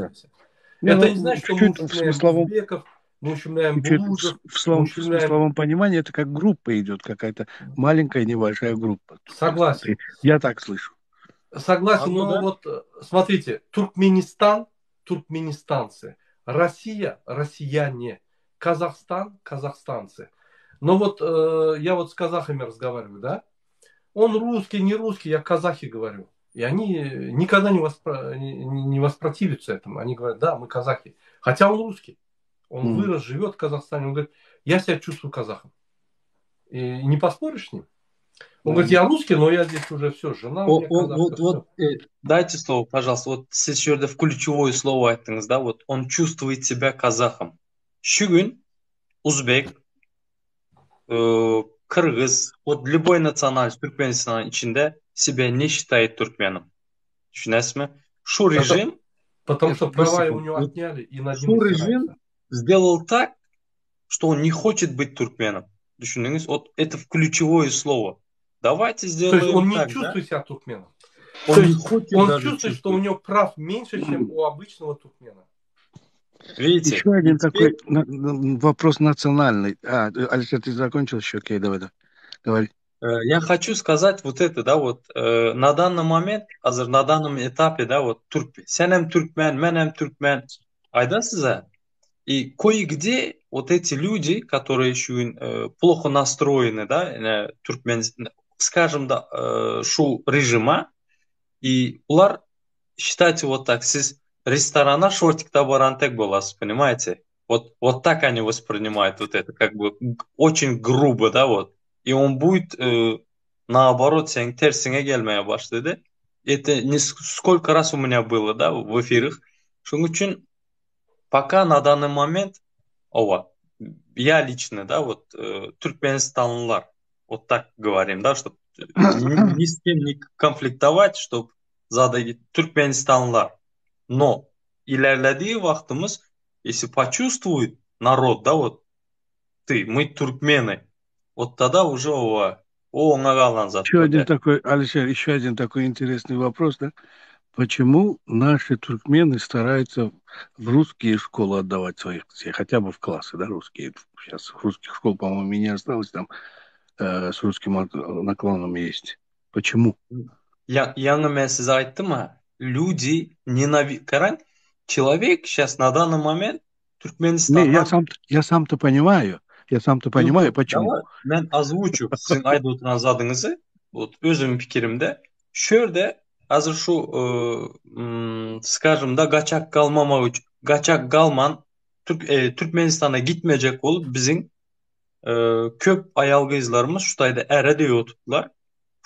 Не, Это ну, не значит, что чуть-чуть мы в смысловом узбеков. Мы ущемляем Чуть булуджев, в словом, мы ущемляем... В словом понимании это как группа идет, какая-то маленькая небольшая группа. Согласен. Я так слышу. Согласен, но да? вот э, смотрите, Туркменистан, туркменистанцы, Россия, россияне, Казахстан, казахстанцы. Но вот э, я вот с казахами разговариваю, да? Он русский, не русский, я казахи говорю. И они никогда не, воспро... не воспротивятся этому. Они говорят, да, мы казахи. Хотя он русский. Он mm. вырос, живет в Казахстане. Он говорит, я себя чувствую казахом. И не поспоришь с ним. Он mm. говорит, я русский, но я здесь уже все, жена у меня казахка, вот, вот, э, дайте слово, пожалуйста. Вот siz şu ýerde ключевое слово aýtdyňyz da, вот он чувствует себя казахом. Şu gün uzbek, e, kyrgyz, вот любой национальность Türkmenistanyň içinde себя не считает türkmenim. Düşünýäsizmi? Şu režim Потому что права у него отняли и над ним Şu режим сделал так, что он не хочет быть туркменом. Düşündiňiz? Вот это ключевое слово. Давайте сделаем То есть он не так, чувствует да? себя туркменом. Он То не есть хочет он даже чувствует, что у него прав меньше, чем у обычного туркмена. Видите? Еще один теперь... такой вопрос национальный. А, Алексей, ты закончил еще? Окей, давай, давай. Говори. Э, я хочу сказать вот это, да, вот э, на данный момент, на данном этапе, да, вот türk, senem türkmen, menem türkmen, aýdasyz И кое-где вот эти люди, которые еще э, плохо настроены, да, э, türkmen, скажем, да, э, şu режима, и olar, считайте вот так, siz restorana şortikde baran dek bolasyz, понимаете? Вот, вот так они воспринимают вот это, как бы очень грубо, да, вот. И он будет, э, наоборот, seň tersiňe gelmäge başlady. Это не сколько раз у меня было, да, в эфирах. Şonuň üçin пока на данный момент, ова, я лично, да, вот, э, türkmenistanlylar, вот так говорим, да, чтобы ни, ни с кем не конфликтовать, чтобы zada türkmenistanlylar. Но ilerledigi wagtymyz, если почувствует народ, да, вот, ты, мы туркмены, вот тогда уже o, o oňa galan zat. Еще один такой, Алишер, еще один такой интересный вопрос, да? Почему наши туркмены стараются в русские школы отдавать своих детей, хотя бы в классы, да, русские? Сейчас русских школ, по-моему, не осталось, там э, с русским наклоном есть. Почему? Я, ýaňy men size aýtdym люди ненавидят. Garaň, человек сейчас на данный момент Türkmenistanda... Не, я сам, я сам-то понимаю, я сам-то понимаю, почему. Давай, men озвучу siziň aýdyp oturan zadyňyzy, вот özüm pikirimde, şu ýerde häzir şu e, скажем да gaçak galmamak gaçak galman Türk, e, Türkmenistana gitmejek bolup biziň e, köp aýal gyzlarymyz şu taýda äre diýip oturdylar.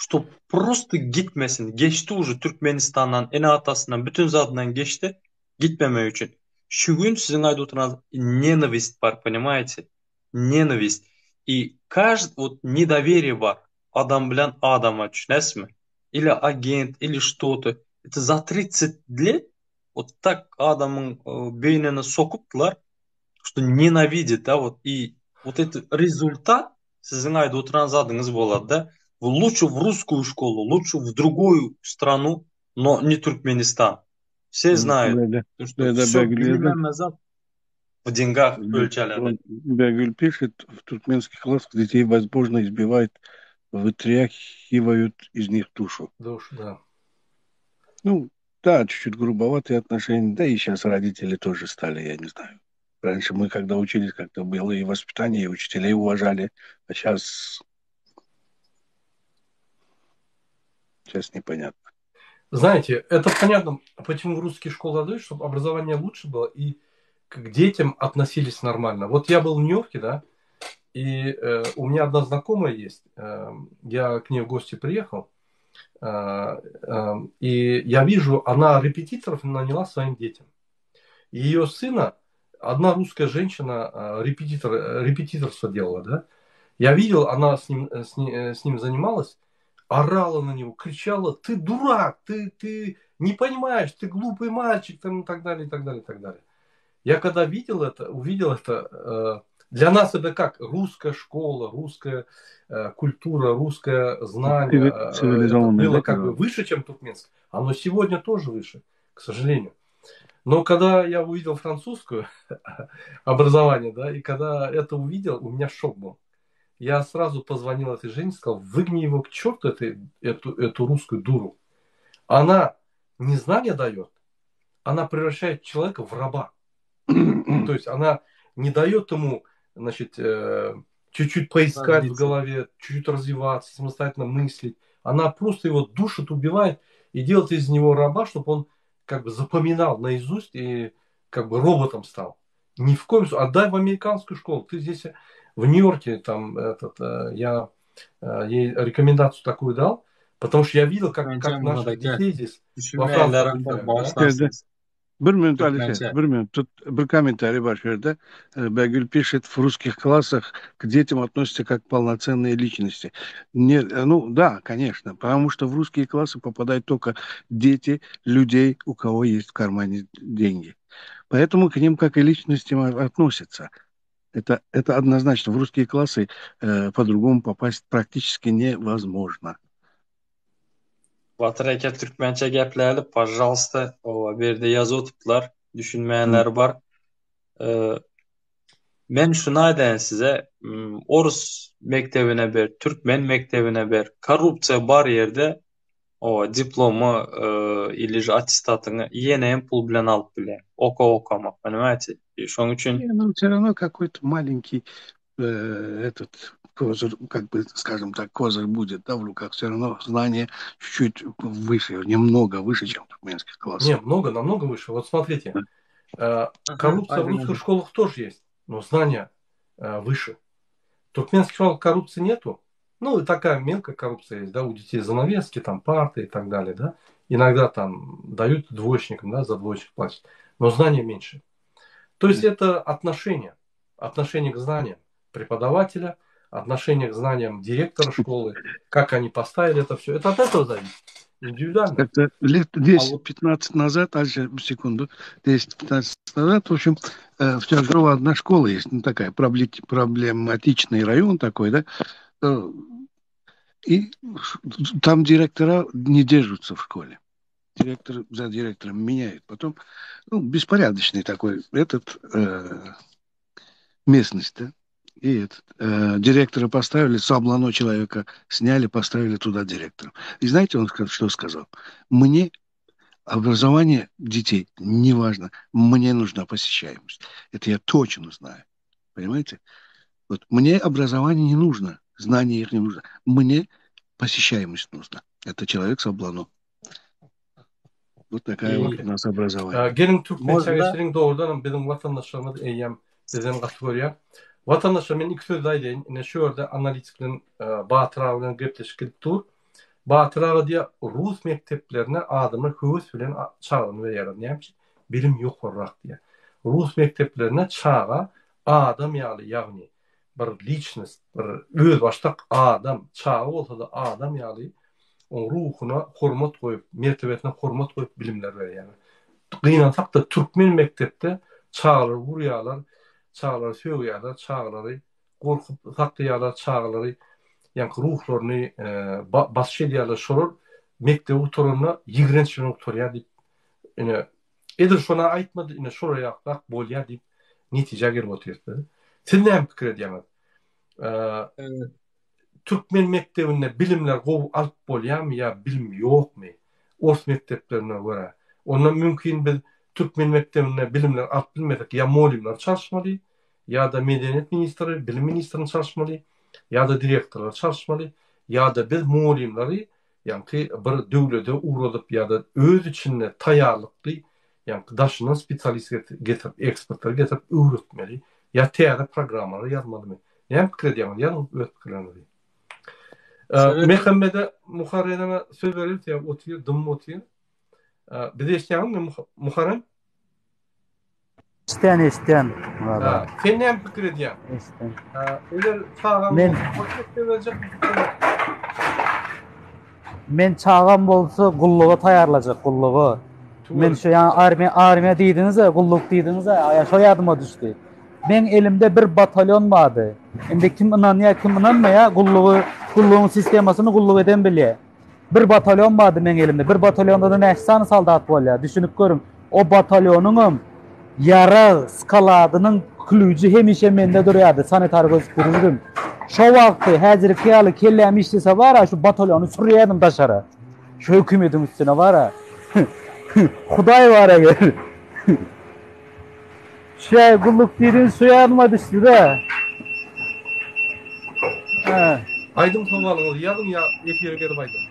Что просто gitmesin. Geçdi уже Türkmenistandan, ene-atasyndan, bütün zadyndan geçdi. Gitmemek üçin. Şu gün siziň aýdyp oturan ненависть bar, понимаете? Ненависть. И каждый, вот недоверие bar. Adam bilen adama düşünýäsizmi? Или агент, или что-то. Это за 30 лет вот так adamyň beýnine sokupdylar, что ненавидит, да, вот. И вот это результат siziň aýdyp oturan zadyňyz bolady, да. Лучше в русскую школу, лучше в другую страну, но не Туркменистан. Все знают, да, что да, все да, назад в деньгах ölçeledi. Бегюль пишет, в туркменских классах детей возможно избивают, вытряхивают из них душу. Душу, да. Ну, да, чуть-чуть грубоватые отношения, да и сейчас родители тоже стали, я не знаю. Раньше мы, когда учились, как-то было и воспитание, и учителей уважали, а сейчас... Сейчас непонятно. Знаете, это понятно, почему в русские школы отдают, чтобы образование лучше было и к детям относились нормально. Вот я был в Нью-Йорке, да, и э, у меня одна знакомая есть, э, я к ней в гости приехал, э, э, и я вижу, она репетиторов наняла своим детям. Ее сына одна русская женщина э, репетитор, э, репетиторство делала, да. Я видел, она с ним, с ним, с ним занималась, орала на него, кричала, ты дурак, ты, ты не понимаешь, ты глупый мальчик, там, и так далее, и так далее, и так далее. Я когда видел это, увидел это, э, для нас это как русская школа, русская э, культура, русское знание. Э, это было как бы выше, чем туркменское. Оно сегодня тоже выше, к сожалению. Но когда я увидел французскую образование, да, и когда это увидел, у меня шок был. Я сразу позвонил этой жене, сказал, выгни его к черту, этой, эту, эту русскую дуру. Она не знания дает, она превращает человека в раба. То есть она не дает ему, значит, э, чуть-чуть поискать в голове, чуть-чуть развиваться, самостоятельно мыслить. Она просто его душит, убивает и делает из него раба, чтобы он как бы запоминал наизусть и как бы роботом стал. Ни в коем случае. Отдай в американскую школу. Ты здесь в Нью-Йорке, там, этот, э, я э, ей рекомендацию такую дал, потому что я видел, как, как наших детей здесь во Франции Bir minut Alişer, bir minut. Тут bir kommentariý bar şu ýerde. Bägül пишет, в русских классах к детям относятся как полноценные личности. Не, ну да, конечно, потому что в русские классы попадают только дети людей, у кого есть в кармане деньги. Поэтому к ним как и личностям относятся. Это, это однозначно. В русские классы э, по-другому попасть практически невозможно. Batyr eke türkmençe gepläli pažalsta owa bu ýerde ýazyp otypdylar düşünmeýänler bar. Men şuny aýdaýyn size orus mekdebine ber türkmen mekdebine ber korrupsiýa bar ýerde owa diplomy ili že attestatyňy ýene hem pul bilen alyp bilýäň oka okamak понимаете şoň üçin Ну, все равно какой-то маленький э, этот козырь, как бы, скажем так, козырь будет, да, в руках. Все равно знание чуть-чуть выше, немного выше, чем в туркменских классах. Не, много, намного выше. Вот смотрите, э, коррупция в русских школах тоже есть, но знания э, выше. В туркменских школах коррупции нету. Ну, и такая мелкая коррупция есть, да, у детей занавески, там, парты и так далее, да. Иногда там дают двоечникам, да, за двоечник платят, но знания меньше. То есть это отношение, отношение к знаниям преподавателя, отношение к знаниям директора школы, как они поставили это все. Это от этого зависит. Индивидуально. Это лет 10-15 назад, а секунду, 10-15 назад, в общем, э, в Тяжёво одна школа есть, ну, такая проблематичный район такой, да, э, и там директора не держатся в школе. Директор за директором меняют. Потом, ну, беспорядочный такой этот э, местность, да. И этот, э, директора поставили, с облано человека сняли, поставили туда директора. И знаете, он что сказал? Мне образование детей не важно, мне нужна посещаемость. Это я точно знаю. Понимаете? Вот мне образование не нужно, знание их не нужно. Мне посещаемость нужна. Это человек с облано. Вот такая вот у нас образование. Geliň türkmençä geçeliň dogrudanam biziň watandaşlarymyz eýýäm bizden gaty görýär. Watandaşlar men iki söz aýdaýyn. Ine şu ýerde analitik bilen Batyr aga bilen gepleşik gidip dur. Batyr aga diýýär rus mekdeplerine adamlar höwes bilen çagalaryny berýärler. Näme üçin? Bilim ýokarrak diýýär. Rus mekdeplerine çaga adam ýaly ýagny bir liçnost, bir özbaşdak adam, çaga bolsa-da adam ýaly oň ruhuna hormat goýup, mertebesine hormat goýup bilimler berýärler. Gynansak-da türkmen mekdepde çagalary urýarlar, çagalary sögýärler, çagalary gorkup saklaýarlar, çagalary ýaňky ruhlaryny basyş edýärler. Şolar mekdebi gutaranda ýigrenç bilen gutarýar diýip, ine Edil şona aýtmady, ine şolar ýakdak bolýar diýip netijä gelip otyrys biz. Siz näme pikir edýäňiz? Türkmen mekdebinde bilimler gowy alyp bolýarmy ýa bilim ýokmy? Ors mekdeplerine görä. Onda mümkin biz türkmen mekdebinde bilimler alyp bilmesek ýa molymlary çalyşmaly, ýa-da medeniýet ministri, bilim ministrini çalyşmaly, ýa-da direktorlary çalyşmaly, ýa-da biz molymlary Ýaňky bir döwlede ugradyp ýa-da öz içinde taýýarlykly ýaňky daşyndan spesialist getirip, ekspertleri getirip öwretmeli ýa täze programmalary ýazmalymy? Näme pikir edýäňiz? Ýazyň öz pikirleriňizi. Mehemmede Muharreme söz berelim, sebäbi otyr, dymyp otyr. Bizi eşidýäňizmi Muharrem? Eşitýän, eşitýän. Ha, sen näme pikir edýäň? Eşitýän. Eger çagaň Men bolsa berjek Men çagam bolsa gulluga taýýarlajak, gulluga. Men şu ýa armiýa, armiýa diýdiňiz-ä, gulluk diýdiňiz-ä, ýa şo ýadyma düşdi. Meň elimde bir batalýon bardy. Indi kim ynanýar, kim ynanmaýar, gullugy, gullugyň sistemasyny gulluk eden bilýär. Bir batalýon bardy meň elimde. Bir batalýonda-da näçe sany soldat bolýar? Düşünip görüň. O batalýonyňam ýarag skaladynyň klýujy hemişe mende durýardy, sanitar gözükdirijidim. Şo wagtky häzirki ýaly kelläm işlese bar-a, şu batalýony sürýärdim daşara. Şu hökümetiň üstüne bar-a. Hudaý bar eger. Şeý gulluk diýdiň şu ýadyma düşdi-de. Hä. Aýdyň sowalyňyzy ýazyň ýa efire gelip aýdyň.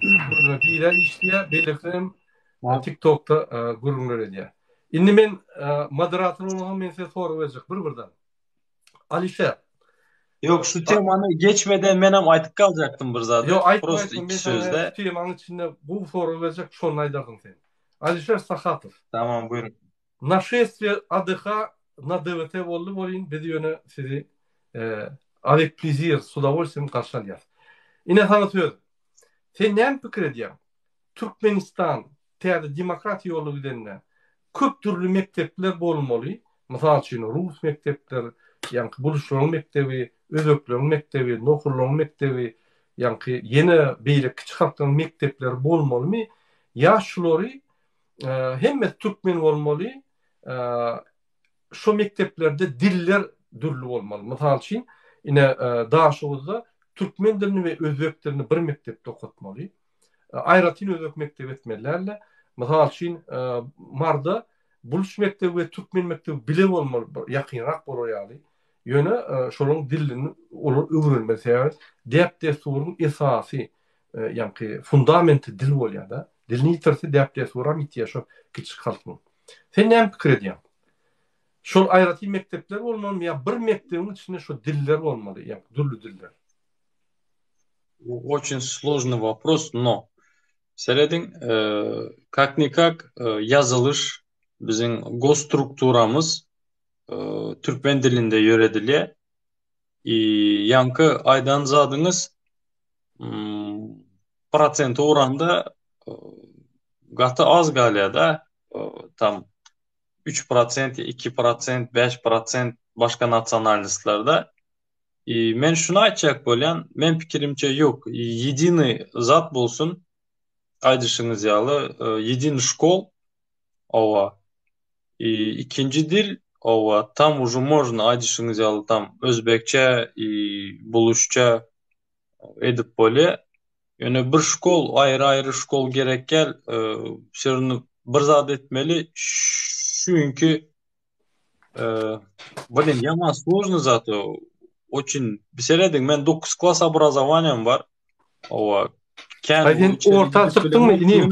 Gördüňiz birä işleýär, beýlekisem TikTokda gürrüňler edýär. Indi men moderator bolsam men size sorag berjek bir-birden. Alişer. Ýok, şu temany geçmeden menem aýdyp galjakdym bir zady. Ýok, aýtma, aýtma, men saňa şu temanyň içinde gowy sorag berjek, şony aýdarsyň sen. Alişer Sahatow. Tamam, buýruň. Naşestwiýe ADH na DWT boldy welin biz ýöne sizi avec plaisir, s udowolstwiýem garşy alýas. Ine saňa söz. Sen näme pikir edýäň? Türkmenistan täze demokratiýa ýoly gidende köp dürli mekdepler bolmaly, mysal üçin rus mekdepler, ýaňky buluşlaryň mekdebi, özbekleriň mekdebi, nohurlaryň mekdebi, ýaňky ýene beýleki kiçi halklaryň mekdepleri bolmalymy ýa şulary hemmesi türkmen bolmaly, şo mekdeplerde diller dürli bolmaly. Mysal üçin, ine Daşoguzda türkmen dilini we özbek dilini bir mekdepde okatmaly. Aýratyn özbek mekdebi etmeli däldi. Mysal üçin, Marda buluç mekdebi we türkmen mekdebi bile bolmaly, ýakynrak bolar ýaly. Ýöne şolaryň dilini olar öwrenmeli. Sebäbi däp-dessuryň esasy, ýaňky fundamenti dil bolýar-da. Dilini ýitirse däp-dessuram ýitýär şo kiçijik halkyň. Sen näme pikir edýäň? Şol aýratyn mekdepler bolmalymy ýa bir mekdebiň içinde şo diller bolmaly, ýa dürli diller? Oçin složnyý wopros, no serediň, kak nikak ýazylyş biziň gosstrukturamyz türkmen dilinde ýöredilýär. I ýaňky aýdan zadyňyz prosente uranda gaty az galýar-da, tam üç prosent, iki prosent, bäş prosent başga nasionalnostlarda. I men şuny aýtjak bolýan, men pikirimçe ýok, ýedini zat bolsun, aýdyşyňyz ýaly, ýedini şkol, owa. I ikinji dil, owa, tam uje można aýdyşyňyz ýaly tam özbekçe i bulusça edip bolýa. Ýöne bir şkol, aýry-aýry şkol gerek däl, wsýo bir zat etmeli, çünki Blin, ýaman složny zat o. Oçin, serediň, men 9 klas obrazowaniýam bar. Owa, kän Ay sen orta çykdyňmy inim?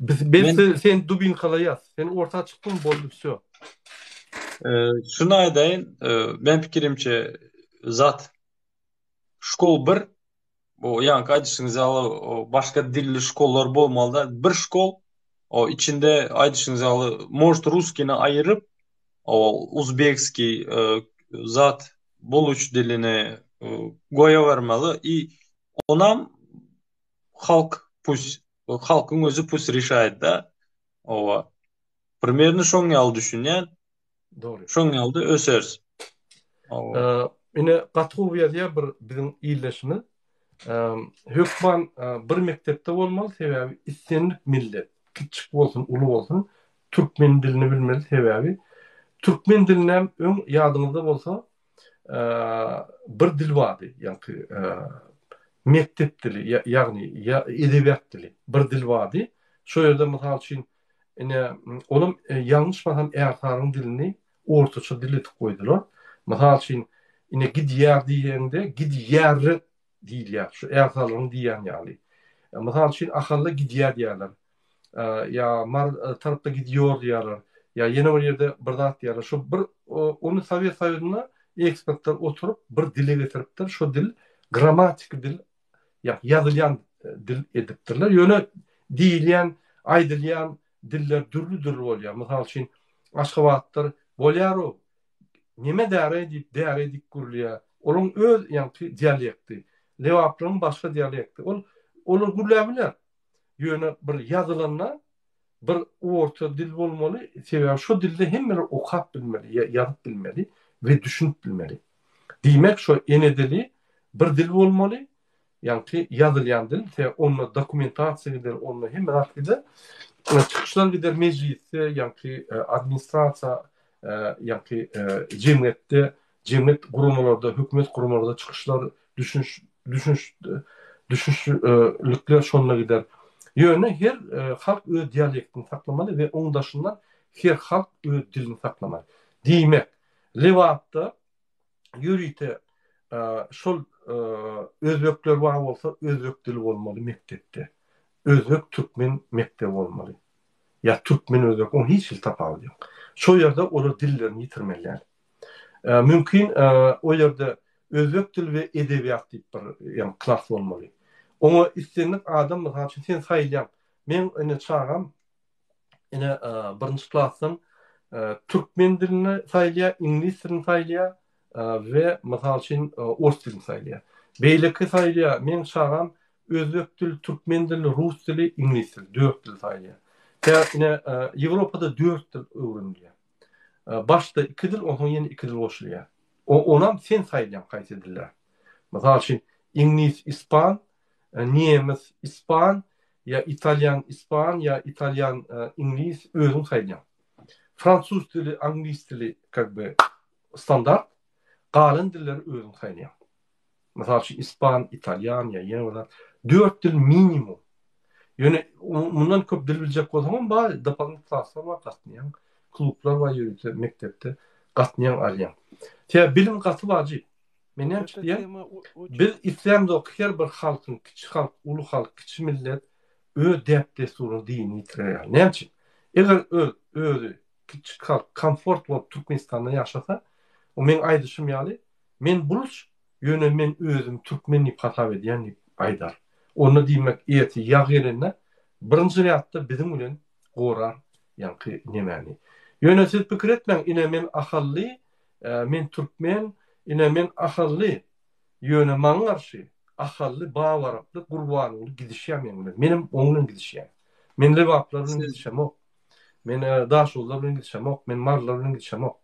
Biz biz sen dubinkalaýas. Sen orta çykdyň boldy wsё. Şuny aýdaýyn, men pikirimçe zat şkol bir Bu ýaňky aýdyşyňyz ýaly başga dilli şkollar bolmaly däl. Bir şkol o içinde aýdyşyňyz ýaly может russkini aýyryp o uzbekskiý e, zat boluç dilini e, goýawermeli i onam halk pus halkyň özi pus rişaýt da. Owa. Primerno şoň ýaly düşünýän. Dogry. Şoň ýaly-da öseris. Ine gaty gowy ýazýar bir biziň ildeşimiz. Hökman bir mekdepde bolmaly, sebäbi islendik millet, kiçjik bolsun, uly bolsun, türkmen dilini bilmeli, sebäbi türkmen dilinem öň ýadyňyzda bolsa bir dil bardy, ýaňky mekdep dili, ýagny edebiýat dili, bir dil bardy. Şo ýerde mysal üçin Ine, olam ýalňyşmasam ärsaryň dilini ortaça dil edip goýdular. Mysal üçin, ine gidýär diýende gidýär diýilýär. Şu ärsarlaryň diýýän ýaly. Mysal üçin, Ahalda gidýär diýýärler. Ýa Mary tarapda gidýor diýýärler. Ýa ýene bir ýerde bir zat diýýärler. Şu bir ony Sowet Soýuzynda ekspertler oturyp bir dile getiripdir. Şu dil grammatiki dil ýazylýan dil edipdirler. Ýöne diýilýän, aýdylýan diller dürli-dürli bolýar. Mysal üçin, Aşgabatdyr, bolýar-ow, neme däreý diýip, däreý diýip gürleýär. Olaryň öz ýaňky dialekti. Lebaplaryň başga dialekti. Ol olar gürläp biler. Ýöne bir ýazylanda bir orta dil bolmaly, sebäbi şo dilde hemmeler okap bilmeli, ýazyp bilmeli we düşünip bilmeli. Diýmek, şo ene dili bir dil bolmaly. Ýaňky ýazylýan dil, se onda dokumentasiýa gider, onda hemme zat gider. Çykyşlar gider mejlisde, ýaňky administrasiýa, ýaňky jemgyýetde, jemgyýet guramalarda, hökümet guramalarda çykyşlar, düşüniş, düşüniş, düşünişlikler şonda gider. Ýöne her halk öz dialektini saklamaly we oň daşyndan her halk öz dilini saklamaly. Diýmek, Lebapda ýörite şol özbekler bar bolsa özbek dili bolmaly mekdepde. Özbek türkmen mekdebi bolmaly. Ýa türkmen özbek oň hiç hili tapawudy ýok. Şo ýerde olar dillerini ýitirmeli däl. Mümkin o ýerde özbek dili we edebiýat diýip bir ýa klas bolmaly. Oňa islendik adam mysal üçin sen saýylýaň. Meň ine çagam ine birinji klasdan türkmen dilini saýlaýar, iňlis dilini saýlaýar we mysal üçin ors dilini saýlaýar. Beýleki saýlaýar, meň çagam özbek dili, türkmen dili, rus dili, iňlis dili, dört dil saýlaýar. Tä ine Ýewropada dört dil öwrenilýär. Başda iki dil, onsoň ýene iki dil goşulýar. Onam sen saýlaýaň haýsy diller. Mysal üçin, iňlis, ispan, nemes, ispan, ýa italýan, ispan, ýa italýan, iňlis, özüň saýlaýaň. Fransuz dili, anglis dili kak by standart, galan dilleri özüň saýlaýaň. Mysal üçin, ispan, italýan ýa ýene bir zat. Dört dil minimum. Ýöne mundan köp dil biljek bolsaňam bar, dopolinitl klaslar bar, gatnaýaň. Klublar bar ýörite mekdepde, gatnaýaň, alýaň. Sebäbi bilim gaty wajyp. Men näme üçin diýýän? Biz islämzok her bir halkyň, kiçi halk, uly halk, kiçi millet öz däp-dessuryny, dinini ýitirer ýaly. Näme üçin? Eger öz özi kiçi halk komfort bolup Türkmenistanda ýaşasa, o meň aýdyşym ýaly, men buluç, ýöne men özümi türkmen diýip hasap edýän diýip aýdar. Onda diýmek ertir ýag gelende birinji rýadda biziň bilen gorar ýaňky nemäni. Ýöne siz pikir etmäň, ine men ahally, Men türkmen, ine men ahally, ýöne maňa garşy ahally babaraply Gurbanguly gidişýär meň bilen. Menem oň bilen gidişýän. Men lebaplar bilen gidişemok. Men daşoguzlar bilen gidişemok. Men marylar bilen gidişemok.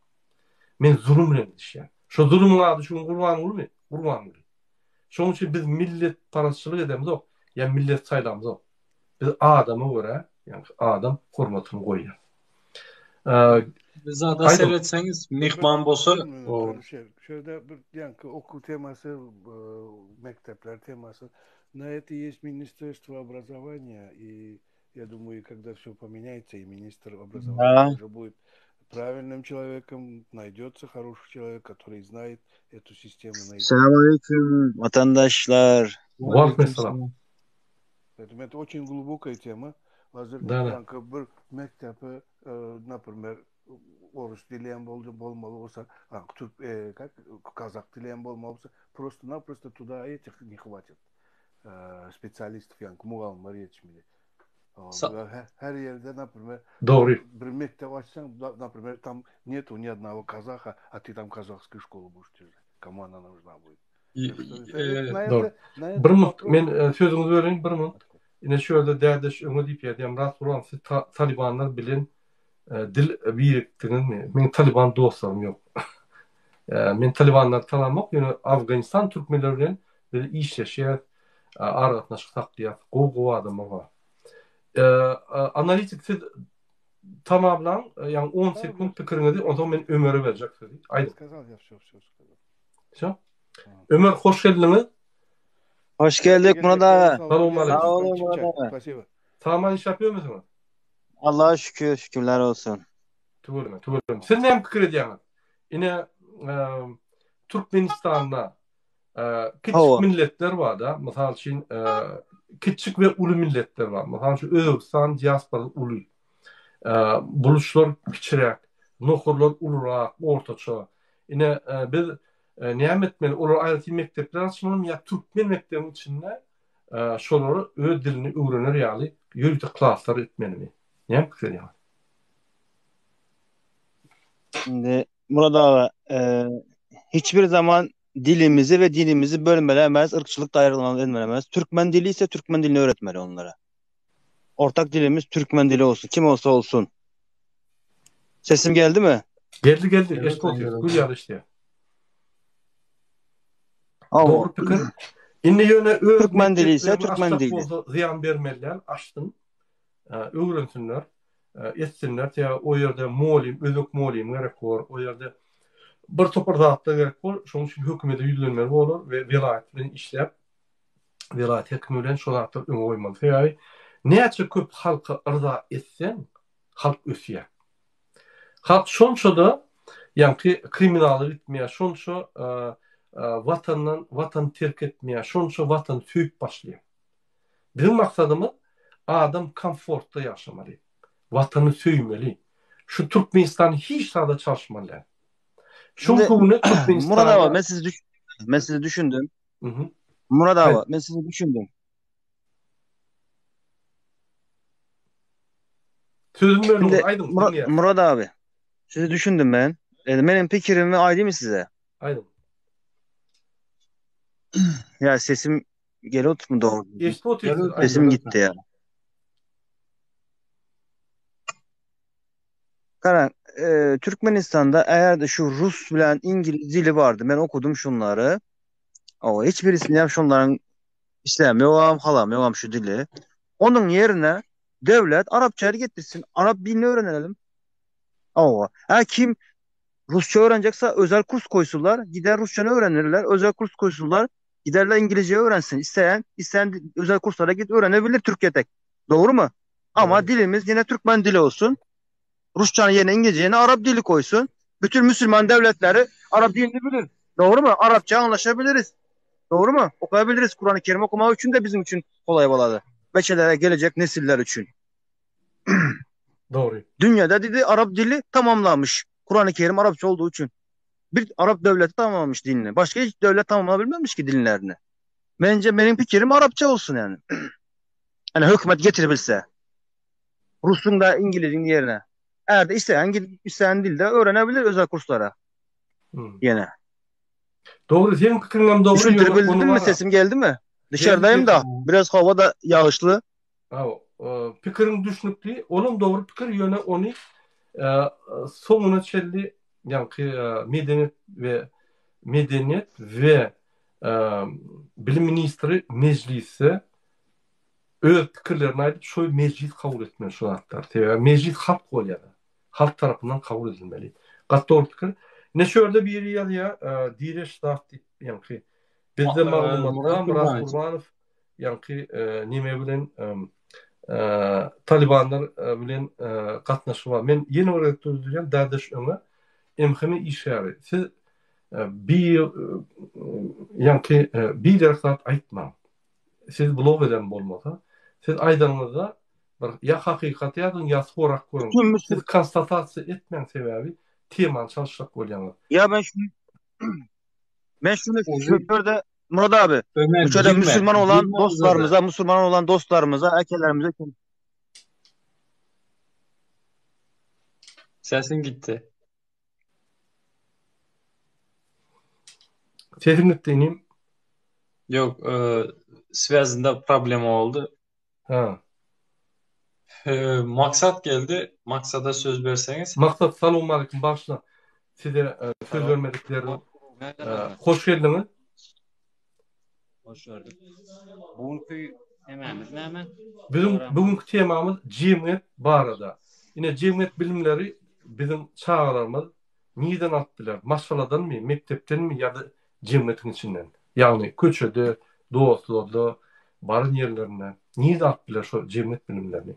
Men zulum bilen gidişýän. Şo zulumyň ady şu gün Gurbangulymy? Gurbanguly. Şonuň üçin biz milletparazçylyk edemzok, ýa millet saýlamzok. Biz adama görä, ýagny adam hormatyny goýýas. Bir zada seretseňiz, myhman bolsa, o Şu ýerde bir ýaňky okuw temasy, mekdepler temasy. Na это есть Министерство образования и я думаю, когда все поменяется и министр образования уже будет правильным человеком, найдется хороший человек, который знает эту систему. Salam aleýkum, watandaşlar. Waleýkim salam. Поэтому это очень глубокая тема. Hazır ýaňky bir mekdepe, например, orus dili hem boldy, bolmaly bolsa, türk, как, kazak dili hem bolmaly bolsa, просто-напросто туда этих не хватит. Специалистов, ýaňky mugallymlar ýetişmeli. Her ýerde, например, Dogry. Bir mekdep açsaň, например, там нету ни одного казаха, а ты там казахскую школу будешь держать. Кому она нужна будет? Dogry. Bir minut, men sözüňizi böleýin, bir minut. Ine şu ýerde dädeş öňe diýip ýazýar. Myrat Gurban, siz talibanlar bilen dil birikdiňizmi? Meň taliban dostlarym ýok. Men talibanlary tanamok, ýöne Afganistan türkmenleri bilen biz işleşýäs, aragatnaşyk saklaýas. Gowy-gowy adamlar bar. Analitik siz tamamlaň, ýagny on sekunt pikiriňizi, onsoň men Ömere berjek sözi. Aýdyň. Wsё. Ömer hoş geldiňiz. Hoş geldik Murat aga. Salowmaleýkim. Sag boluň Murat aga. Spasibo. Sag-aman iş yapýarmysyňyz? Allaha şükür, şükürler olsun. Tüweleme, tüweleme. Siz näme pikir edýäňiz? Ine, Türkmenistanda kiçik Hawa. milletler bar-da, mysal üçin, kiçik we uly milletler bar. Mysal üçin, Özbegistan diasporasy uly. Buluçlar kiçiräk, nohurlar ulurak, ortaça. Ine, biz näme etmeli? Olar aýratyn mekdepler açmalymy ýa türkmen mekdebiniň içinde şolary öz dilini öwrener ýaly ýörite klaslar etmelimi? Näme pikir edýäňiz? Indi Murad aga, hiç bir zaman dilimizi we dinimizi bölmeli emes, yrkçylyk daýrylmaly etmeli emes. Türkmen dili ise türkmen dilini öwretmeli onlara. Ortak dilimiz türkmen dili olsun, kim olsa olsun. Sesim geldimi? Geldi geldi. Eşit otyr. Gül ýaly eşidýär. Dogry pikir. Indi ýöne öz Türkmen dili ise mekdeplerini türkmen açjak dili. bolsa zyýan bermeli däl, açsyn, öwrensinler, etsinler. Sebäbi o ýerde mugallym, özbek mugallymy gerek bor, o ýerde bir topar zatlar gerek bor. Şonuň üçin hökümete ýüzlenmeli bolar we welaýat bilen işläp, welaýat häkimi bilen şo zatlary öňe goýmaly. Sebäbi näçe köp halka yrza etseň, halk ösýär. Halk şonça-da ýaňky kriminala gitmeýär, şonça watandan watany terk etmeýär, şonça watany söýüp başlaýar. Biziň maksadymyz adam komfortda ýaşamaly, watany söýmeli. Şu Türkmenistany hiç zada çalyşmaly däl. Şu Şimdi güne Murat aga Türkmenistanda men sizi düş men sizi düşündim. Mhm. Murat Aýt. aga men sizi düşündim. Sözüm Şimdi bölüňiz, aýdyň, Murat, diňleýän. Murat abi sizi düşündim ben. E, benim fikrimi aýdayım size. Aýdyň. Ya sesim geliyor mu doğru? Eşidip otyrsyz, Geliyor, aýdyň. Sesim gitti ya. Karan, e, Türkmenistan'da eğer de şu Rus bilen İngiliz dili vardı. Ben okudum şunları. O hiçbirisini hem şunların İslam ýogam, halam ýogam şu dili. Onuň ýerine döwlet arapça getirsin, arap dilini öwrenelim. Owa. Ha kim Rusça öwrenjekse özel kurs koysunlar, gider Rusçany öwrenirler, özel kurs koysunlar, giderler İngilizce öwrensin. İsteyen, isteyen özel kurslara git öğrenebilir Türkiye tek. Doğru mu? Ama Dogry. dilimiz yine Türkmen dili olsun. Rusçanın yerine İngilizce yerine Arap dili koysun. Bütün Müslüman devletleri Arap dilini bilir. Doğru mu? Arapça anlaşabiliriz. Doğru mu? Okuyabiliriz. Kur'an-ı Kerim okumak için de bizim için kolay boladı. Beçelere gelecek nesiller için. Dogry. Dünyada dedi Arap dili tamamlanmış. Kur'an-ı Kerim Arapça olduğu için. Bir Arap devleti tamamlamış dilini. Başka hiç devlet tamamlayabilmemiş ki dinlerini. Bence benim fikrim Arapça olsun yani. Yani hükümet getirebilse. Rus'un da İngiliz'in yerine. Eğer de isteyen, isteyen dilde öğrenebilir özel kurslara. Hmm. Yine. Dogry, seň pikiriňem dogry, ýöne Düşündürebildim ony mi? bara Sesim geldi mi? Dışarıdayım geldi da. geldi. Biraz hava da yağışlı. Hawa, pikiriň düşnükli, olam dogry pikir, ýöne ony soňuna çenli ýaňky medeniýet we medeniýet we bilim ministri mejlisde öz pikirlerini aýdyp, şo mejlis kabul etmeli şu zatlary. Sebäbi mejlis halk bolýar. Halk tarapyndan kabul edilmeli. Gaty dogry pikir. Ine şu ýerde biri ýazýar, Direş zat diýip, ýaňky bizde maglumat Murat bar, Myrat Gurbanowiç. Gurbanow ýaňky neme bilen Talibanlar bilen gatnaşygy bar. Men ýene bir gezek duýdurýan, Dadaş öňe MHM işgäri. Siz bir ýaňky biderek zat aýtmaň. Siz blog eden bolmasa, siz aýdanyňyzda bir ýa hakykaty ýazyň ýa sorap görüň. Bütün Siz konstatasiýa etmäň sebäbi temany çalyşjak bolýaňyz. Ya ben şunu ben şunu Uzun şöyle Murat abi Ömer şöyle girme. Müslüman olan Girme o zada. dostlarımıza, Müslüman olan dostlarımıza, ekelerimize Sesin gitti. Sesim gitdi inim. Yok, e, svezinde problem oldu. Ha. E, Maksat geldi. Maksat'a söz verseniz. Maksat salowmaleýkim bagyşla size e, söz Salam. bermediklerim. E, hoş geldiňiz. Hoş gördük. Bugünkü temamyz näme? Biziň Programmamyz. bugünkü temamyz jemgyýet barada. Ine jemgyýet bilimleri biziň çagalarymyz nirden alyp biler? Maşgaladanmy, mekdepdenmi ýa-da jemgyýetiň içinden? Ýagny köçede, dostlarda, baran ýerlerinde nirde alyp biler şo jemgyýet bilimlerini?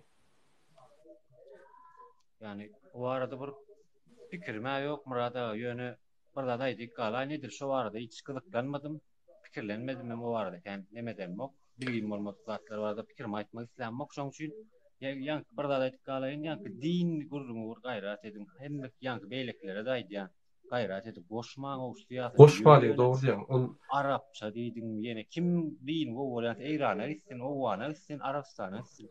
Ýagny bu barada bir pikirim-ä ýok Myrat aga, ýöne bir zat aýdyp galaýyn, edil şo barada hiç gyzyklanmadym, pikirlenmedim hem o barada kän neme edemok, bilgim bolmadyk zatlar barada pikirimi aýtmak islämok, şoň üçin ýaňky bir zat aýdyp galaýyn, ýaňky din gürrüňi bir gaýrat ediň, hemme ýaňky beýlekilere-de aýdýan, gaýrat edip goşmaň o syýasaty Goşmalyň ýöne dogry diýýäň, ol arapça diýdiň, ýene kim dini gowy bolýan Eýrana gitsin, Owgana gitsin, Arabystana gitsin.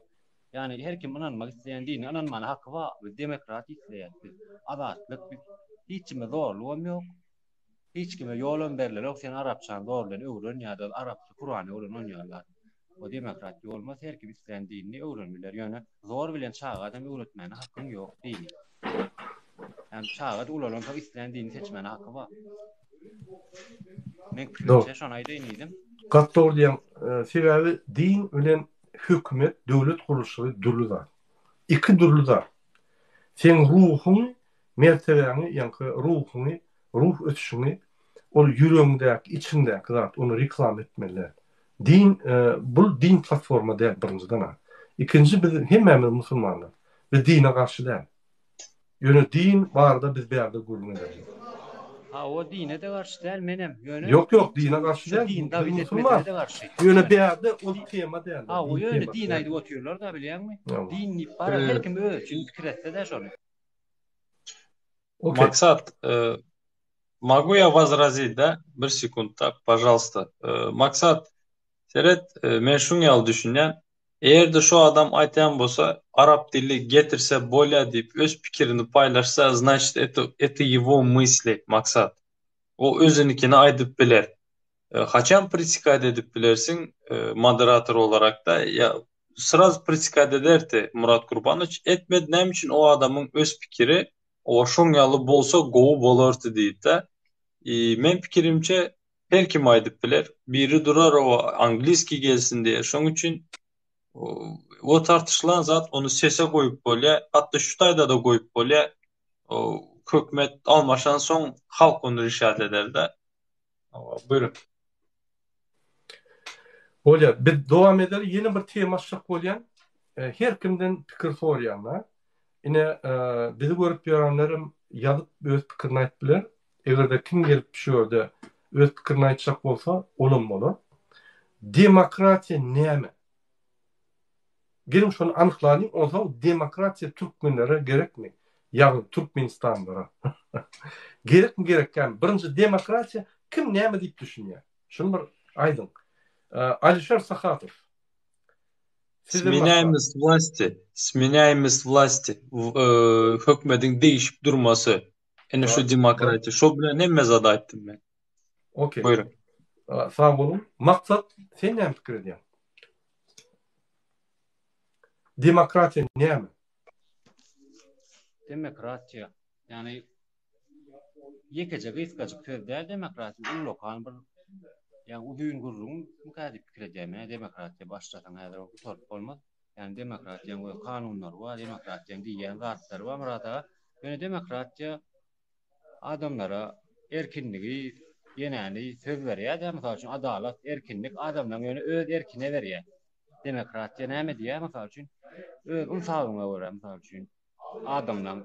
Ýagny her kim ynanmak isleýän dinine ynanmana haky bar. Biz demokratiýa isleýäs biz. Azatlyk biz. Hiç kime zorlugam ýok. Hiç kime ýolam berlenok sen arapçany zor bilen öwren ýa-da arapça Kurany öwren onýaly zat. O demokratiýa bolmaz her kim islän dinini öwren biler ýöne zor bilen çaga adam öwretmäne hakyň ýok dini. Ýagny çaga-da ulalansoň islän dinini seçmäne haky bar. Meň pikirimçe şony aýdaýyn diýdim. Gaty dogry diýýäň. Sebäbi din bilen hökümet, döwlet gurluşygy dürli zat. Iki dürli zat. Seň ruhuň, mertebäňi, ýaňky ruhuňy, ruh ösüşiňi ol ýüregiňdäki, içiňdäki zat, ony reklama etmeli däl. Din, bul din platforma däl birinjiden-ä. Ikinji biz hemmämiz musulmanlar. Biz dine garşy däl. Ýöne din barada biz bärde gürrüň ederlik. Hawa dine-de garşy däl menem ýöne Ýok ýok dine garşy şu däl din biz dawid musulman. etmesine-de garşy. Ýöne bärde ol tema däl. Hawa Din ýöne temasy din däl. aýdyp otyrlar-da bilýäňmi? Hawa. Din diýip bara her kim özi üçin pikir etse-de şony. Okey. Maksat, e, Mogu ýa wozrazit da? Bir sekundda, pažalsta. Maksat, seret, men şuň ýaly düşünýän. Eger-de şu adam aýtýan bolsa, arap dili getirse bolýa diýip öz pikirini paýlaşsa, znaçit eto eto ýewo mysli, Maksat. O özünikini aýdyp biler. Haçan pritikat edip bilersiň, moderator olarak-da, ýa sraz pritikat ederdi Murat Gurbanowiç, etmedi näme üçin o adamyň öz pikiri, O şoň ýaly bolsa gowy bolardy diýipdä. I men pikirimçe her kim aýdyp biler. Biri durar o angliskiý gelsin diýer. Şoň üçin o tartyşylan zat ony sese goýup bolýa. Hatda şu taýda-da goýup bolýa. O hökümet almaşan soň halk ony rişat eder-de. Buýrun. Bolýar. Biz dowam edeli. Ýene bir tema açjak bolýan. Her kimden pikir soraýan-da. Ine, bizi görüp ýörenlerem ýazyp öz pikirini aýdyp biler. Eger-de kim gelip şu ýerde öz pikirini aýtjak bolsa, olam bolar. Demokratiýa näme? Geliň şony anyklalyň, onsoň demokratiýa türkmenlere gerekmi? Ýagny türkmenistanlylara. Gerekmi gerek dälmi? Birinji demokratiýa kim näme diýip düşünýär? Şuny bir aýdyň. Alişer Sahatow. Smenýaýmyst wlasti, smenýaýmyst wlasti, hökmediň degişip durmasy. Ine şu demokratiýa. Şo bilen hemme zady aýtdym men. Okey. Buyurun. Sag boluň. Maksat, sen näme pikir edýäň? Demokratiýa näme? Demokratiýa, ýagny ýekeje gysgajyk söz däl demokratiýa, ullakan bir ýagny uzyn gürrüňmikä diýip pikir edýän men. Demokratiýa başlasaň häzir gutaryp bolmaz. Ýagny demokratiýaň öz kanunlary bar, demokratiýaň diýýän zatlary bar Myrat aga. Ýöne demokratiýa adamlara erkinligi ýenäni söz berýär-de, mysal üçin adalat, erkinlik adamlaryň ýöne öz erkine berýär. Demokratiýa näme diýýär, mysal üçin, öz ynsabyňa görä, mysal üçin, adamlaň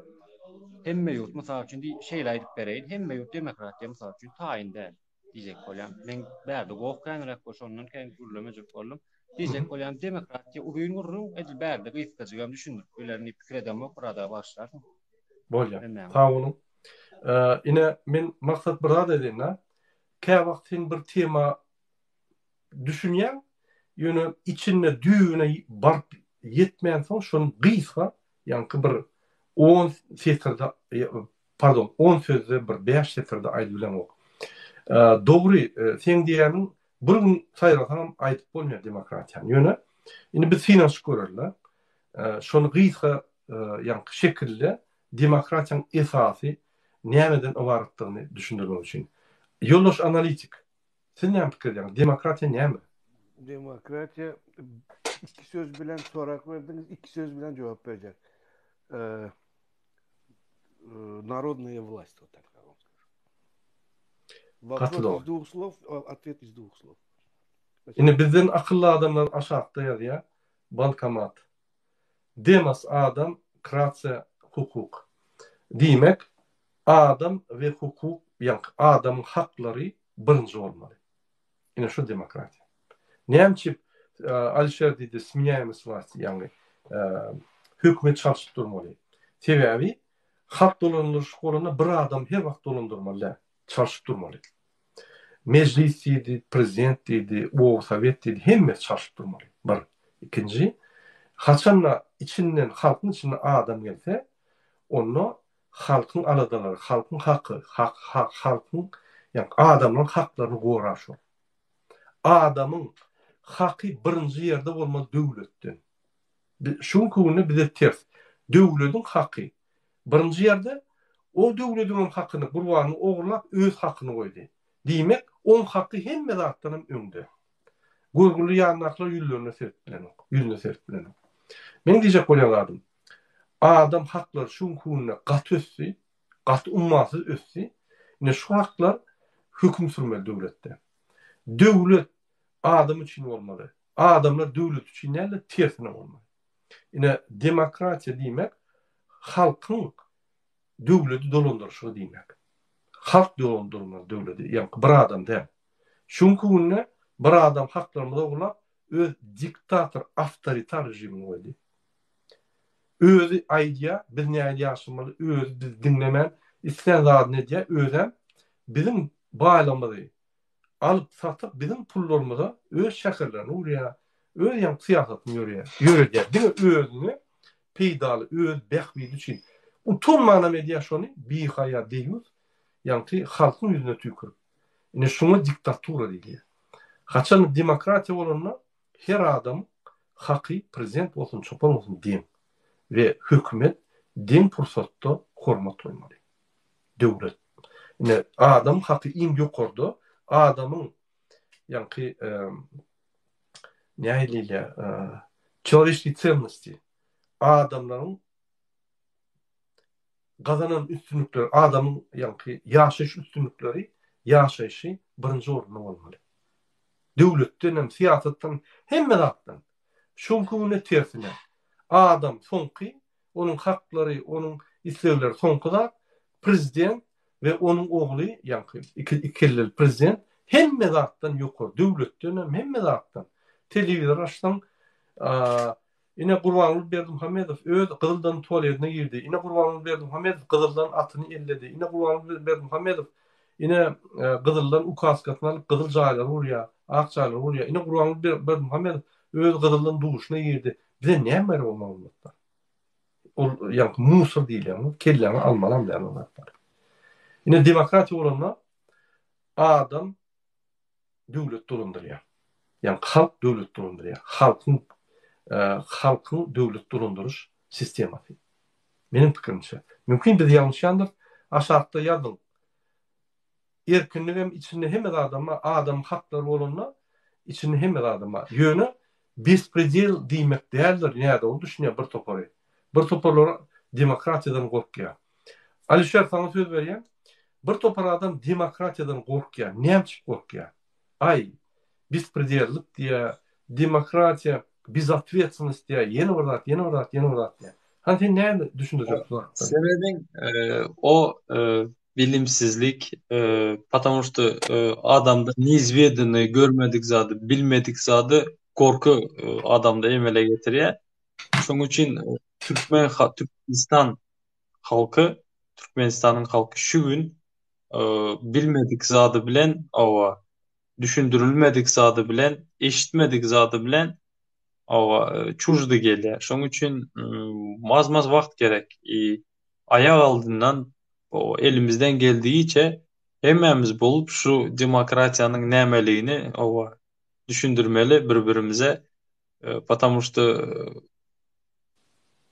hemme ýurt, mysal üçin, diý, şeýle aýdyp bereýin, hemme ýurt demokratiýa, mysal üçin, taýyn däl diýjek bolýan. Men bärde goh känräk bol, şondan kän gürlemejek boldum. Diýjek bolýan, demokratiýa uzyn gürrüň, edil bärde gysgajygam düşündirip bilerin diýip pikir edemok, bir-ada bagyşlarsyň. Bolýar. Sag boluň. Ine, men maksat bir zat edeýin-dä. Käwagt sen bir tema düşünýäň, ýöne içinde düýbüne baryp ýetmänsoň şony gysga, ýaňky bir on setirde, pardon, on sözde bir bäş setirde aýdyp bileňok. Dogry, seň diýýäniň bir gün saýrasaňam aýdyp bolmaýar demokratiýany. Ýöne indi biz synanyşyp göreli-dä. Şony gysga ýaňky şekilde demokratiýanyň esasy nämeden ybaratdygyny düşündirmek üçin. Ýoldaş analitik, siz näme pikir edýäňiz? Demokratiýa näme? Demokratiýa iki söz bilen sorag berdiňiz, iki söz bilen jogap berjek. Narodная власть, вот так я вам скажу. Вопрос из двух слов, ответ из двух слов. Indi bizden akylly adamlar aşakda ýazýar. Bankomat. Demos adam, kratiýa hukuk. Diýmek, adam we hukuk, ýaňky adamyň haklary birinji bolmaly. Ine şu demokratiýa. Näme üçin Alişer diýdi, smenýaýmyst wlasti, ýagny hökümet çalşyp durmaly. Sebäbi halk dolandyryşyk bolanda bir adam her wagt dolandyrmaly däl, çalşyp durmaly. Mejlis diýdi, prezident diýdi, obsowet diýdi, hemmesi çalşyp durmaly. Bir. Ikinji, haçanda içinden, halkyň içinden adam gelse, onda halkyň aladalary, halkyň haky, hak, hak, halkyň, ýagny adamlaryň haklaryny gorar şol. Adamyň haky birinji ýerde bolmaly döwletden. Şu günki günde bize ters. Döwlediň haky birinji ýerde, ol döwlediňem hakyny Gurbanyny ogurlap öz hakyny goýdy. Diýmek, oň haky hemme zatdanam öňde. Görgüli ýanyndakylar ýüzlerine seredip bilenok. Ýüzüne seredip bilenok. Meň diýjek bolýan zadym, adam haklary şu günki günde gaty ösdi, gaty ummasyz ösdi. Ine şu haklar höküm sürmeli döwletde. Döwlet adam üçin bolmaly. Adamlar döwlet üçin däl-de, tersine bolmaly. Ine demokratiýa diýmek halkyň döwleti dolandyryşygy diýmek. Halk dolandyrmaly döwleti, ýaňky bir adam däl. Şu günki günde bir adam haklarymyzy ogurlap, öz diktator, awtoritar režimini goýdy. Özi aýdýar, biz nähili ýaşamaly, özi bizi diňlemän, islän zadyny edýär, özem biziň baýlygymyzy alyp satyp biziň pullarymyza öz şäherlerini gurýar, öz ýaňky syýasatyny ýörýär, ýöredýär. Diňe özüne peýdaly, öz bähbidi üçin. Utanmanam edýär şony, bihaýa, deýýus, ýaňky halkyň ýüzüne tüýkürip. Ine şuňa diktatura diýilýär. Haçan demokratiýa bolanda her adam haky prezident bolsun, çopan bolsun deň we hökümet deň pursatda hormat goýmaly. Döwlet. Ine adam haky iň ýokarda, adamyň ýaňky nähili diýilýär, çelowečeskiý tsennosti, adamlaryň gazanan üstünlikleri, adamyň ýaňky ýaşaýyş üstünlikleri, ýaşaýşy birinji orunda bolmaly. Döwletden hem, syýasatdan, hemme zatdan. Şu günki günde tersine. Adam soňky, onuň haklary, onuň islegleri soňky zat. Prezident we onuň ogly, ýaňky iki kelleli prezident hemme zatdan ýokary, döwletden hem, hemme zatdan. Telewizor açsaň, Ine Gurbanguly Berdimuhamedow öz gyzyldan tualedine girdi. Ine Gurbanguly Berdimuhamedow gyzyldan atyny elledi. Ine Gurbanguly Berdimuhamedow ine gyzyldan ukaskasyny alyp gyzyl jaýlary gurýar, ak jaýlary gurýar. Ine Gurbanguly Berdimuhamedow öz gyzyldan duşuna girdi. Bize näme gerek ol maglumatlar? Ol ýaňky musor diýilýän, kelläňe almalam däl ol zatlar. Ine demokratiýa bolanda adam döwlet dolandyrýar. Ýagny halk döwlet dolandyrýar. Halkyň halkyň döwlet dolandyryş sistemasy. Meniň pikirimçe. Mümkin biz ýalňyşýandyrys. Aşakda ýazyň. Erkinligem içinde hemme zadam bar. Adam haklary bolanda içinde hemme zadam bar. Ýöne bespredel diýmek däldir. Nädogry düşünýär bir topary. Bir toparlar demokratiýadan gorkýar. Alişer saňa söz berýän. Bir topar adam demokratiýadan gorkýar. Näme üçin gorkýar? Aý, bespredellik diýýär, demokratiýa, bezotwetsennost diýýär, ýene bir zat, ýene bir zat, ýene bir zat diýýär. Hany sen näme düşündirjek bu zatdan? Serediň, o bilimsizlik, потому что adamda neizwedannyý görmedik zady, bilmedik zady gorky adamda emele getirýär. Şonuň üçin türkmen Türkmenistan halky, Türkmenistanyň halky şu gün bilmedik zady bilen, hawa, düşündirilmedik zady bilen, eşitmedik zady bilen, hawa, çujdy gelýär. Şonuň üçin az-maz wagt gerek. I aýak aldyndan elimizden geldigiçe hemmämiz bolup şu demokratiýanyň nämeligini, hawa, düşündirmeli bir-birimize. Потому что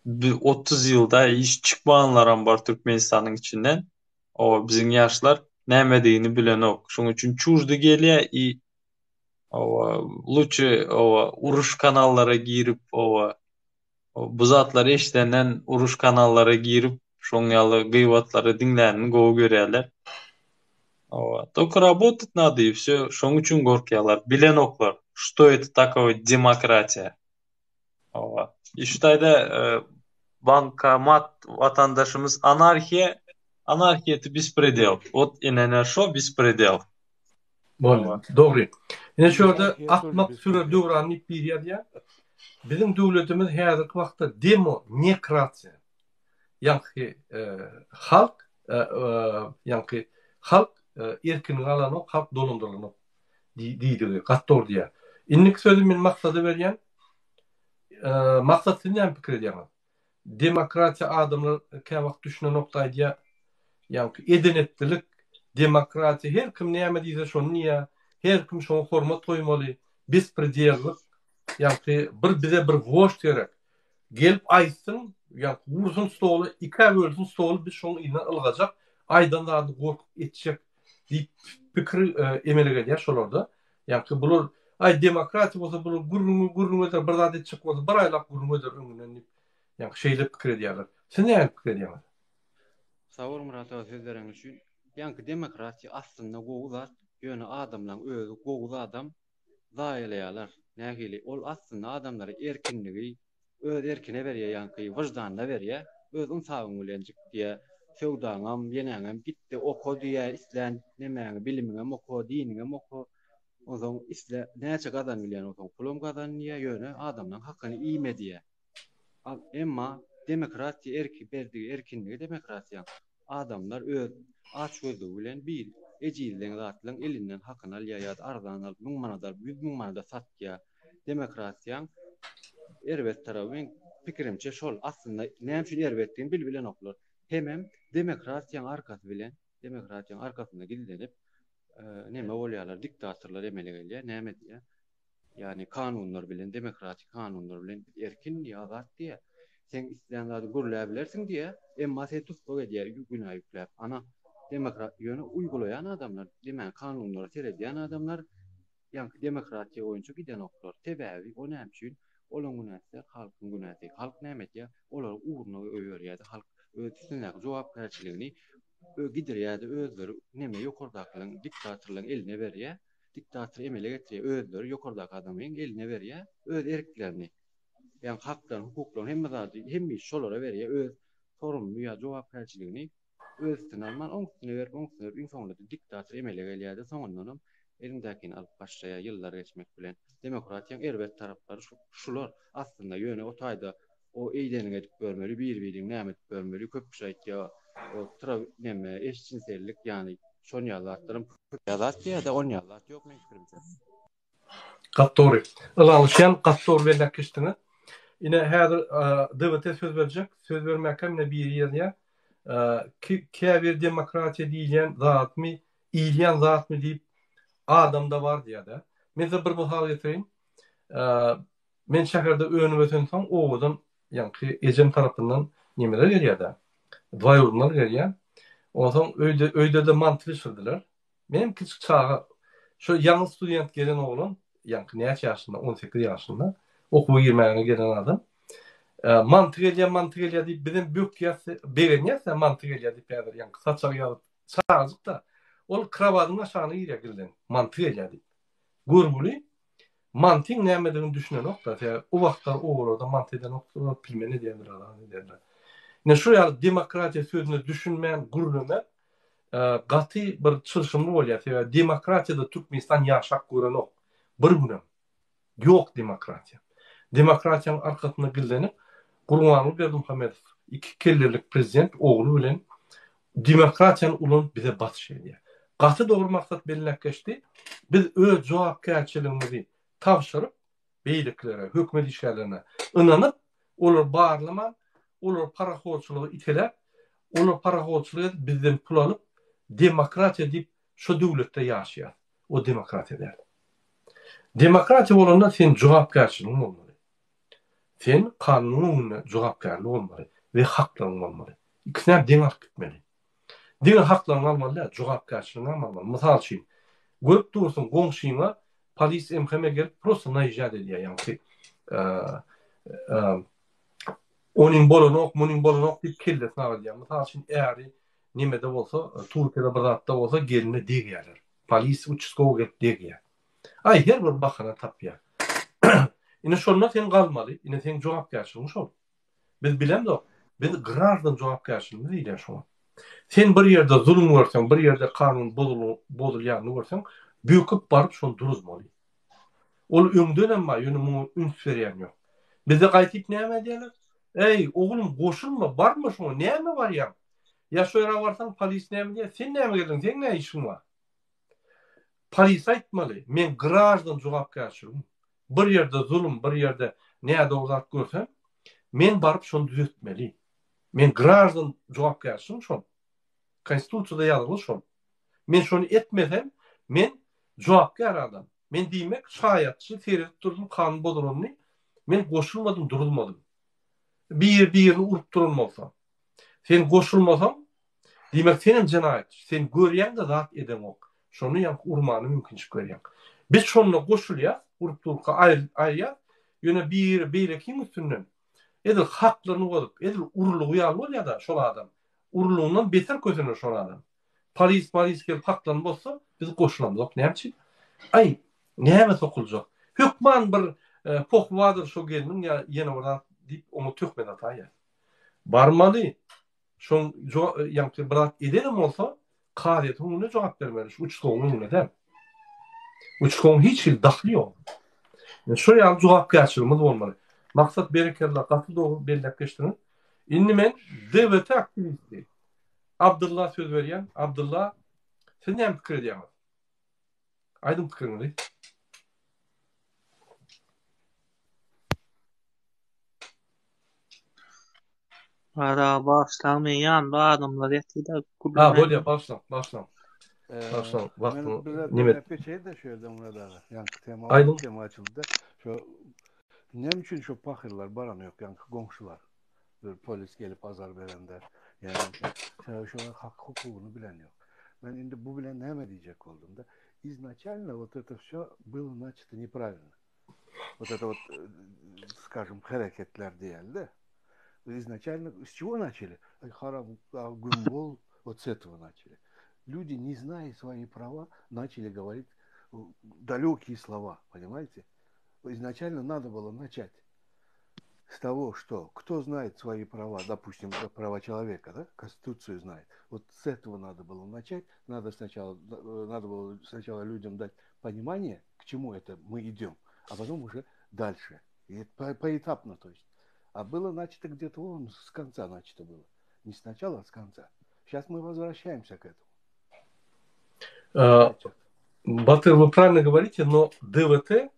30 ýylda iş çykmanlaram bar Türkmenistanyň içinden. O biziň ýaşlar nämedigini bilenok. Şonuň üçin çujdy gelýär i owa luçe owa uruş kanallara girip owa bu zatlary eşidenden uruş kanallara girip şoň ýaly gyýbatlary diňlänini gowy görýärler. Owa tolko rabotat nado i wsё şoň üçin gorkýarlar bilenoklar što eto takoe demokratiýa. Owa i şu taýda bankomat watandaşymyz anarhiýa anarhiýa eti bespredel ot inene şo bespredel. Boldy. Dogry. Ine şu ýerde akmak sürer döwran diýip biri ýazýar. Biziň döwletimiz häzirki wagtda demo nekrasiýa. Ýaňky halk ýaňky halk erkinini alanok, halk dolandyrylanok diýdigi gaty dogry diýýär. Indiki sözi men Maksada berýän. Maksat siz näme pikir edýäňiz? Demokratiýa adamlar käwagt düşünenokda aýdýar. Ýaňky eden-etdilik, demokratiýa her kim näme diýse şony diýýär. Her kim şoňa hormat goýmaly. Bespredellik. Ýaňky bir bize bir wožd gerek. Gelip aýtsyn, ýaňky ursun stoly, ikä bölsün stoly biz şoň yzyndan ylgajak, aýdan zadyny gorkup etjek diýip pikir emele gelýär şolarda. Ýaňky bular. Aý demokratiýa bolsa bular gürrüňi gürrüň eder, bir zat etjek bolsa bir aýlap gürrüň eder öňünden diýip, ýaňky şeýle pikir edýärler. Siz nähili pikir edýäňiz? Sag bol Myrat aga söz bereniň üçin. Ýaňky demokratiýa aslynda gowy zat, ýöne adamlaň özi gowy zadam zaýalaýarlar. Nähili? Ol aslynda adamlara erkinligi öz erkine berýär, ýaňky wyždanyna berýär. Öz ynsabyň bilenjik diýýär. Söwdaňam, ýeneňem gitde oka diýýär, islän nemäňi, bilimiňem oka, diniňem oka. Onsoň isle näçe gazan bilýän bolsaň pulam gazan diýýär, ýöne adamlaň hakyny iýme diýýär. Emma demokratiýa erki berdigi erkinligi demokratiýaň adamlar öz açgözlügi bilen bir ejizleň zatlaň elinden hakyny alýar ýa-da arzan alyp müň manada alyp 100 müň manada satýar. Demokratiýaň erbet tarapy meň pikirimçe şol aslynda näme üçin erbetdigini bilbilenoklar. Hemem demokratiýaň arkasy bilen demokratiýaň arkasynda gizlenip neme bolýarlar diktatorlar emele gelýär näme diýýär Ýagny kanunlar bilen, demokratik kanunlar bilen biz erkin diýýär, azat diýýär. Seň islän zadyňy gürläbilersiň diýýär, emma seni tussag edýär günä ýükläp. Ana, demokrat, ýöne uýgulaýan adamlar, demäni kanunlara seredýän adamlar ýaňky demokratiýa boýunça gidenoklar. Sebäbi o näme üçin? Olaň günäsi däl, halkyň günäsi. Halk näme edýär? Olary ugruna goýberýär-de, halk öz üstündäki jogapkärçiligini gidirýär-de, özleri neme ýokardakylaryň, diktatorlaryň eline berýär. Diktator emele getirýär, özleri ýokardaky adamyň eline berýär, öz erklerini, ýagny haklaryny, hukuklaryny, hemme zady, hemme işi şolara berýär, öz sorumly ýa jogapkärçiligini öz üstüne alman, oň üstüne berip, oň üstüne berip, iň soňunda-da diktator emele gelýär-de, soňundanam eliňdäkini alyp başlaýar ýyllar geçmek bilen. Demokratiýaň erbet taraplary şular aslynda, ýöne o taýda O eýdeniňi edip görmeli, bir-biriňi näme edip görmeli, köp kişi aýtýar, o tra neme eşcinsellik, ýagny şon ýaly zatlaram köp zat diýýär-de, on ýaly zat ýok meň pikirimçe. Gaty dogry. Ylalaşýan, gaty dogry belläp geçdiňiz. Ine häzir DWT söz berjek. Söz bermäkäm ine biri ýazýar. Käbir demokratiýa diýilýän zatmy, iýilýän zatmy diýip adamda bar diýýär-de. Men size bir mysal getireýin. Men şäherde önüp ösensoň obadan ýaňky ejem tarapyndan nemeler gelýär-dä, dwaýurnylar gelýär. Onsoň öýde öýde-de manty bişirdiler. Menem kiçik çaga, şo ýaňy student gelen oglan, ýaňky näçe ýaşynda, 18 ýaşynda okuwa girmäge gelen adam. Manty gelýär, manty gelýär diýip bizem bökýäs, begenýäs-dä manty gelýär diýip häzir ýaňky saçagy ýazyp çagajyk-da. Ol krowadyň aşagyna girýär gizlenip, manty gelýär diýip. Görgüli Mantyň nämedigini düşünenok-da, sebäbi o wagtlar obalarda manty edenokdylar, pilmen edýändiler, zat edýändiler. Ine şu ýaly demokratiýa sözüne düşünmän gürlemek gaty bir çylşyrymly bolýar, sebäbi demokratiýada Türkmenistan ýaşap görenok, bir günem. Ýok demokratiýa. Demokratiýanyň arkasynda gizlenip, Gurbanguly Berdimuhamedow iki kellelik prezident ogly bilen demokratiýany ulanyp bize basyş edýär. Gaty dogry maksat belläp geçdi. Biz öz jogapkärçiligimizi tabşyryp beýlekilere, hökümet işgärlerine ynanyp, olary barlaman, olary parahorçylyga iteläp, olar parahorçylyk edip bizden pul alyp, demokratiýa diýip şo döwletde ýaşaýas. O demokratiýa däl. Demokratiýa bolanda sen jogapkärçiligiň bolmaly. Sen kanunyň öňünde jogapkärli bolmaly we haklaryň bolmaly. Ikisini hem deň alyp gitmeli. Diňe haklaryňy almaly däl, jogapkärçiligiňi hem almaly. Mysal üçin, görüp dursuň goňşyňa polis MHM gelip prosta naýžat edýär ýaňky onuň bolanok, munuň bolanok diýip kellesini agyrýar. Mysal üçin, äri nemede bolsa, Türkiýede bir zatda bolsa geline degýärler. Polis uçastkowy gelip degýär. Aý her bir bahana tapýar. Ine şonda sen galmaly. Ine seň jogapkärçiligiň şol. Biz bilemzok. Biz graždan jogapkärçiligimiz diýilýär şoňa. Sen bir ýerde zulum görseň, bir ýerde kanun bozulýanyny görseň, böküp baryp şony duruzmaly. Ol öňdenem bar, ýöne muňa üns berýän ýok. Bizde gaýtyp näme edýärler? Eý, oglum, goşulma, barma şoňa, näme barýaň? Ýa şo ýere barsaň, polis näme diýýär? Sen näme geldiň, seň näme işiň bar? Polise aýtmaly, meň graždan jogapkärçiligim. Bir ýerde zulum, bir ýerde nädogry zat görsem, men baryp şony düzetmeli. Men graždan jogapkärçiligim şol. Konstitusiýada ýazgyly şol. Men şony etmesem, men jogapkär adam. Men diýmek, şaýatçy, seredip durdum kanun bozulanyny, men goşulmadym, duruzmadym. Biri birini urup duran bolsa, sen goşulmasaň, diýmek senem jenaýatçy. Sen görýäň-de zat edeňok. Şony ýaňky urmana mümkinçilik berýäň. Biz şonda goşulýas. Urup durka aýyrýas. Ýöne biri beýlekiň üstünden edil haklaryny bozup, edil urlugy ýaly bolýar-da şol adam. Urlugyndan beter kösener şol adam. Polis malis gelip haklaryny bozsa, biz goşulamzok. Näme üçin? Aý, näme sokuljak? Hökman bir pohy bardyr şo gelniň ýa ýene bir zat diýip oňa töhmet ataýýar. Barmaly. Şoň ýaňky bir zat edenem bolsa, kazyýetiň öňünde jogap bermeli, şu uçkowyň öňünde däl. Uçkowyň hiç hili dahly ýok. Şo ýaly jogapkärçiligimiz bolmaly. Maksat berekella gaty dogry belläp geçdiňiz. Indi men DWT aktiwisti Abdylla söz berýän. Abdylla siz näme pikir edýäňiz? Aýdyň pikiriňizi. Ara bagyşlaň men ýanymda adamlar ýatyda Ha bolýa bagyşlaň bagyşlaň. Bagyşlaň wagtyň nime. Geçeýin-de şu ýerde Murat aga. Ýaňky tema Aýdyň. Tema açyldy. Şu näme üçin şu pahyrlar barany ýok ýaňky goňşular. Bir polis gelip azar berende. Ýani sebäbi şolar hak hukugyny bilen ýok. Men indi bu bilen näme diýjek boldum-da. Изначально вот это все было начато неправильно. Вот это вот, скажем, hereketler diýelde. Изначально с чего начали? Haram, гумбол, вот с этого начали. Люди, не зная свои права, начали говорить далекие слова, понимаете? Изначально надо было начать с того, что кто знает свои права, допустим, права человека, да, Конституцию знает. Вот с этого надо было начать. Надо сначала, надо было сначала людям дать понимание, к чему это мы идем, а потом уже дальше. И по, поэтапно, то есть. А было начато где-то вон с конца начато было. Не сначала, а с конца. Сейчас мы возвращаемся к этому. А, Батыр, вы правильно говорите, но ДВТ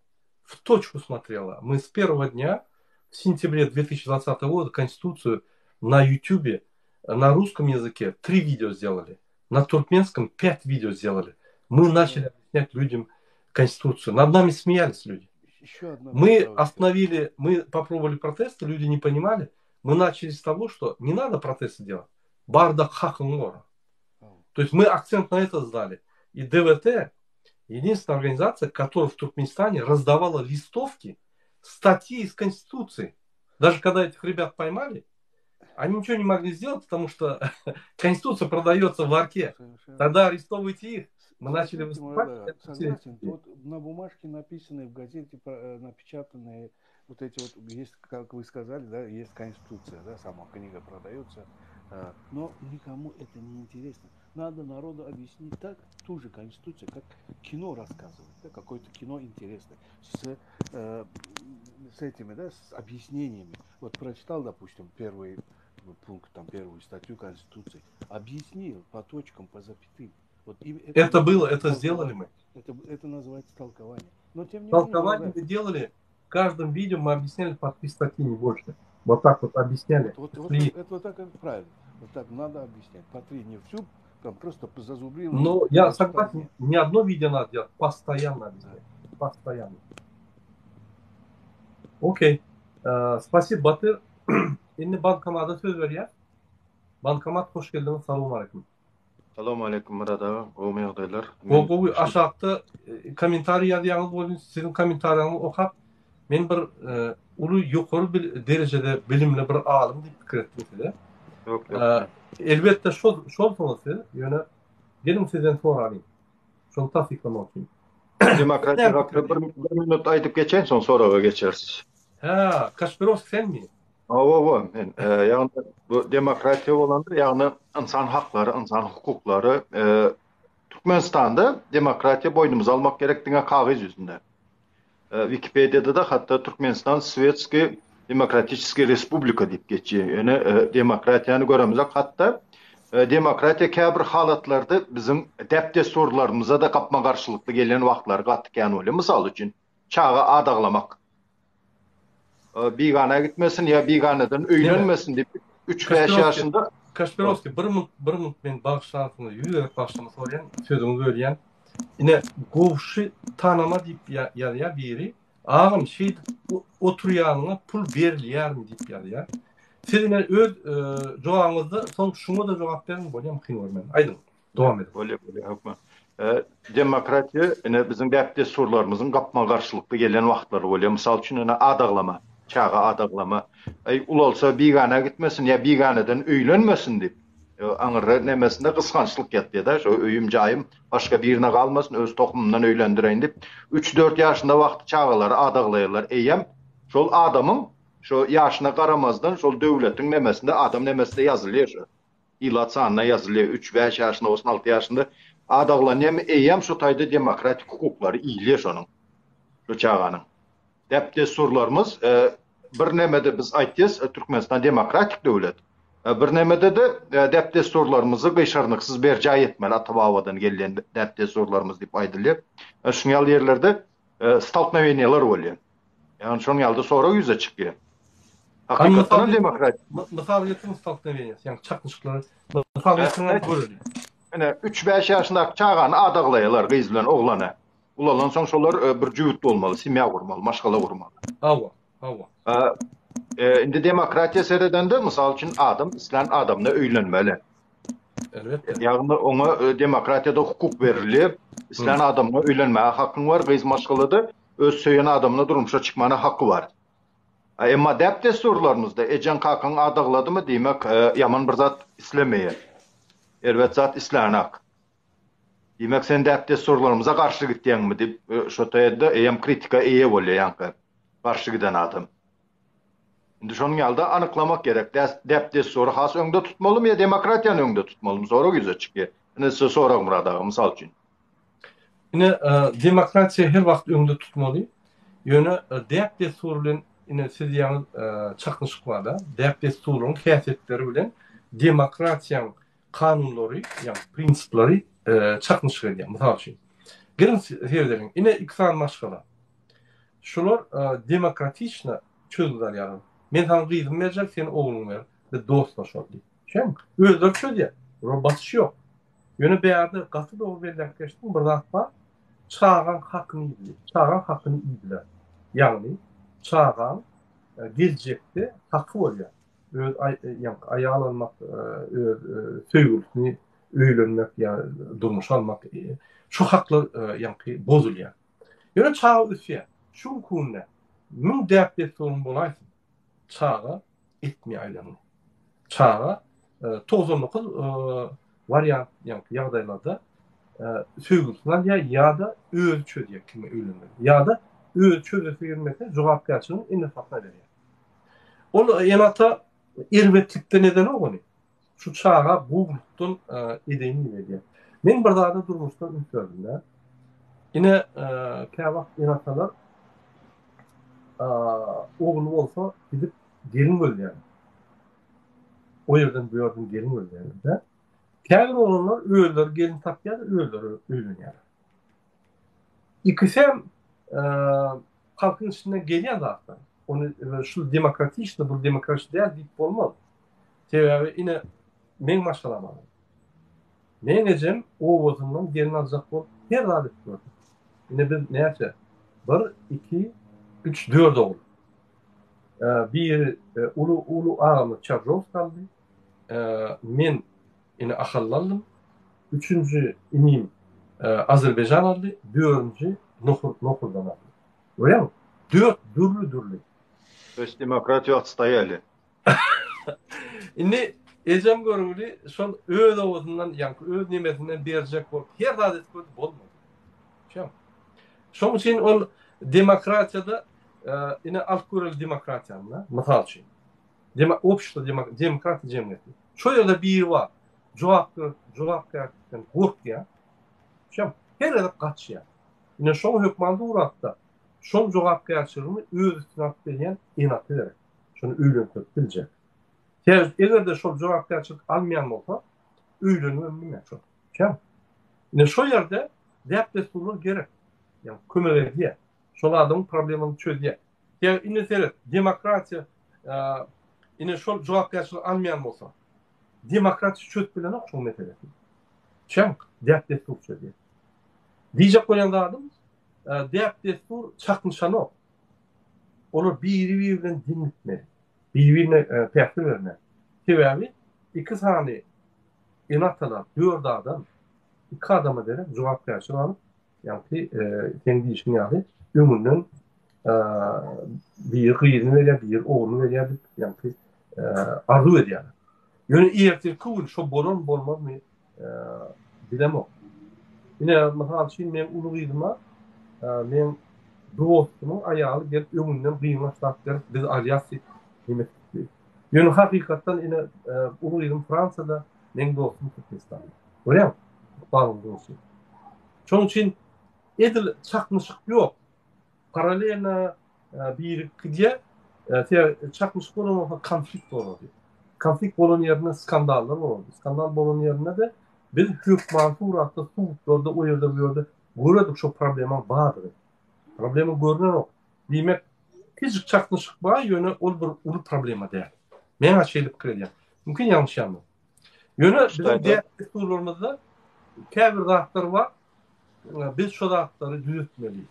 в точку смотрела. Мы с первого дня, в сентябре 2020 года, Конституцию на YouTube на русском языке три видео сделали, на туркменском пять видео сделали. Мы начали объяснять людям Конституцию. Над нами смеялись люди. Еще одна Мы поправочка. остановили, мы попробовали протесты, люди не понимали. Мы начали с того, что не надо протесты делать. Барда хакнгора. То есть мы акцент на это сдали. И ДВТ единственная организация, которая в Туркменистане раздавала листовки, статьи из Конституции. Даже когда этих ребят поймали, они ничего не могли сделать, потому что Конституция продается в ларьке. Совершенно. Тогда арестовывайте их. Мы начали Смотрите, Мурат выступать. aga, это все согласен. Вот на бумажке написанные, в газете э, напечатанные, вот эти вот, есть, как вы сказали, да, есть Конституция, да, сама книга продается, э, но никому это не интересно. Надо народу объяснить так, ту же Конституцию, как кино рассказывать, да, какое-то кино интересное, с, э, с этими, да, с объяснениями. Вот прочитал, допустим, первый пункт, там, первую статью Конституции, объяснил по точкам, по запятым. Вот им это Это было, называется это сделали мы. Это, это называется толкование. Но тем не менее, Толкование да. мы делали. В каждом видео мы объясняли по три статьи, не больше. Вот так вот объясняли. Вот, вот, Шли. это вот так и правильно. Вот так надо объяснять. По три, не всю, там просто зазубрил. Но я согласен, не одно видео надо делать, постоянно объяснять. Постоянно. Okey. Э, Спасибо, Батыр. Indi bankomata söz berýär. Bankomat hoş geldiňiz. Salowmaleýkim. Salowmaleýkim Myrat aga, gowumy ýagdaýlar? Gowy gowy aşakda e, kommentariý ýazýaňyz bolýan siziň kommentariýaňyzy okap men bir e, uly ýokary bir derejede bilimli bir alym diýip pikir etdim size. Ýok, ýok. E, elbetde şol şolsuňyz siz, ýöne geliň sizden soralyň. Şony tassyklamak üçin. Demokratiýa hakda bir, bir minut aýdyp geçeýin, soň soraga geçeris. Hä, Kaşpirowskiý senmi? Hawa, hawa, men. E, ýagny bu demokratiýa bolanda, ýagny ynsan haklary, ynsan hukuklary, e, Türkmenistanda demokratiýa boýnumyza almak gerek diňe kagyz ýüzünde. E, Wikipediýada-da hatda Türkmenistan Swetskiý demokratiçeskiý respublika diýip geçýär. Ýöne e, demokratiýany göremizok. Hatda e, demokratiýa käbir halatlarda biziň däp-dessurlarymyza-da gapma-garşylykly gelýän wagtlary gaty kän bolýar. Mysal üçin, çaga adaglamak. Bigana gitmesin ýa biganadan öýlenmesin diýip 3-5 ýaşynda Kaşpirovskiý bir munt bir munt men bagyşlarsyňyz ýüz gezek bagyşlama soraýan sözüňi bölýän. Ine gowşy tanama diýip ýazýar biri. Agam şeýdip oturýanyňa pul berilýärmi diýip ýazýar. Siz ine öz e, jogabyňyzda soň şuňa da jogap beriň bolýamy kyn görmän. Aýdyň. Dowam ediň. Bolýar bolýar hökman. Demokratiýa ine biziň däp-dessurlarymyzyň gapma-garşylykly gelen wagtlary bolýar. Mysal üçin ine adaglama, çaga adaglama. Aý ulalsa bigana gitmesin ýa biganadan öýlenmesin diýip, aňyrra nemesinde gysgançlyk ýatýar-da, şo öýüm jaýym başga birine galmasyn, öz tohumymdan öýlendireýin diýip, üç-dört ýaşynda wagty çagalary adaglaýarlar. Eýýäm şol adamyň şo ýaşyna garamazdan şol döwletiň nemesinde adam nemesinde ýazylýar şo. Ilat sanyna ýazylýar, üç, bäş ýaşynda bolsun, alty ýaşynda adaglanýarmy, eýýäm şo taýda demokratik hukuklary iýilýär şonuň, şo çaganyň. Däp-dessurlarymyz bir nemede biz aýtýas, Türkmenistan demokratik döwlet. Bir nemede-de däp-dessurlarymyzy gyşarnyksyz berjaý etmeli, ata-babadan gelýän däp-dessurlarymyz diýip aýdylýar. Şuň ýaly ýerlerde stolknoweniýalar bolýar. Ýagny şonuň ýaly-da sorag ýüze çykýar. Hakykatdan hem demokratiýa. Mysal getiriň stolknoweniýasy, ýagny çaknyşyklary mysal getiriň hem göreliň. Ine, üç-bäş ýaşyndaky çagany adaglaýarlar gyz bilen oglany. Ulalansoň şolar bir jübüt bolmaly, semýa gurmaly, maşgala gurmaly. Hawa, hawa. Indi demokratiýa seredende, mysal üçin, adam islän adamyna öýlenmeli. Elbetde. Ýagny oňa demokratiýada hukuk berilýär. Islän adamyňa öýlenmäge hakyň bar, gyz maşgalada öz söýen adamyna durmuşa çykmana haky bar. Emma däp-dessurlarymyzda ejeň kakaň adagladymy diýmek ýaman bir zat islemeýär. Erbet zat islänak. Diýmek sen däp-dessurlarymyza garşy gitýäňmi diýip şo taýda eýýäm kritika eýe bolýar ýaňky garşy giden adam. Indi şonuň ýalyda anyklamak gerek. Däp-dessury has öňde tutmalymy ýa demokratiýany öňde tutmalymy sorag ýüze çykýar. Ine size sorag Myrat aga mysal üçin. Ine demokratiýa her wagt öňde tutmaly. Ýöne däp-dessur bilen ine siz ýaňy çaknyşyk barda. Däp-dessuryň häsiýetleri bilen demokratiýaň kanunlary, ýagny prinsipleri çaknyşyk edýär. Mysal üçin, geliň seredeliň. Ine iki sany maşgala. Şular demokratiçna çözgüt alýarlar. Men saňa gyzymy berjek, sen ogluňy ber. Biz dostlaşaly diýip. Şeýdip, özleri çözýär. Olara basyş ýok. Ýöne bärde gaty dogry belläp geçdiň, bir zat bar. Çagaň hakyny iýdi. Çagaň hakyny iýdiler. Ýagny çagaň geljekde haky bolýar. Öz ýaňky aýal almak, öz söýgülisini öýlenmek ýa durmuşa almak şu haklar ýaňky bozulýar. Ýöne çaga ösýär. Şu günki günde müň däp-dessuryň bolaýsyn, çaga etmeýär aýlanyny. Çaga 99 wariant ýaňky ýagdaýlarda söýgülisini alýar ýa-da özi çözýär kime öýlenmeli. Ýa-da özi çözesi gelmese jogapkärçiligini ene-atasyna berýär. Ol ene-ata erbetlikden edenok ony. Şu çaga gowulykdan edeýin diýip edýär. Men bir zada durmuşda üns berdim-de. Ine, käwagt ene-atalar ogly bolsa gidip gelin gözleýärler. O ýerden bu ýerden gelin gözleýärler-de. Käbir oglanlar özleri gelin tapýar, özleri öýlenýärler. Ikisem halkyň içinden gelýän zatlar. Ony şu demokratiçny, bu demokratiç däl diýip bolmaz. Sebäbi ine meň maşgalam alan. Meň ejem obasyndan gelin aljak bolup her zat edip gördi. Ine biz näçe? Bir, iki, üç, dört ogul. Biri uly uly agamyz Çarjowsk aldy. Men ine Ahally aldym. Üçünji inim Azerbaýjan aldy, dördünji Nohur Nohurdan aldy. Görýäňmi? Dört dürli-dürli. To есть demokratiýu otstoýali. Indi ejem görgüli şol öz obasyndan, ýaňky öz nemesinden berjek bolup her zat edip gördi, bolmady. Şoň. Şoň üçin ol demokratiýada ine alyp göreli demokratiýany, mysal üçin. Dema obşestvo demokratiýa jemgyýeti. Şo ýerde biri bar. Jogapkär jogapkärçilikden gorkýar. Şem her gezek gaçýar. Ine şoň hökman suratda şol jogapkärçiligini öz üstüne alyp bilýän ene-ata gerek. Şony öýlendirip biljek. Sebäbi eger-de şol jogapkärçilik almaýan bolsa, öýlenibem bilmez şol. Şem. Ine şo ýerde däp-dessurlar gerek. Ýagny kömek edýär. Şol adamyň problemasyny çözýär. Sebäbi indi seret, demokratiýa ine şol jogapkärçilik almaýan bolsa, demokratiýa çözüp bilenok şol meselesini. Şem däp-dessur çözýär. Diýjek bolýan zadym, däp-dessur çaknyşanok. Olar biri-biri bilen deň gitmeli. Biri-birine päsgel bermän. Sebäbi iki sany ene-atalar, dört adam. Iki adama derek jogapkärçilik alyp, ýaňky seň diýşiň ýaly öňünden biri gyzyny berýär, biri ogluny berýär diýip, ýaňky arzuw edýärler. Ýöne ertirki gün şo bolarmy, bolmazmy bilemok. Ine, mysal üçin, meň uly gyzyma meň dostumyň aýaly gelip öňünden gyňaçlap berip, biz alýas diýip neme etdi. Ýöne hakykatdan ine uly gyzym Fransiýada, meň dostum Türkmenistanda. Görýäňmi? Ykbalyň durşy. Şonuň üçin edil çaknyşyk ýok. Paralelno biri gidýär. Çaknyşyk bolan bolsa konflikt bolardy. Konflikt bolan ýerinde skandallar bolardy. Skandal bolan ýerinde-de biz hökman suratda sudlarda o ýerde bu ýerde görerdik şo problemaň bardygyny. Problema görnenok. Diýmek, kiçijik çaknyşyk bar, ýöne ol bir uly problema däl. Men-ä şeýle pikir edýän. Mümkin ýalňyşýandyr. Ýöne biziň däp-dessurlarymyzda käbir zatlar bar, biz şo zatlary düzetmeli.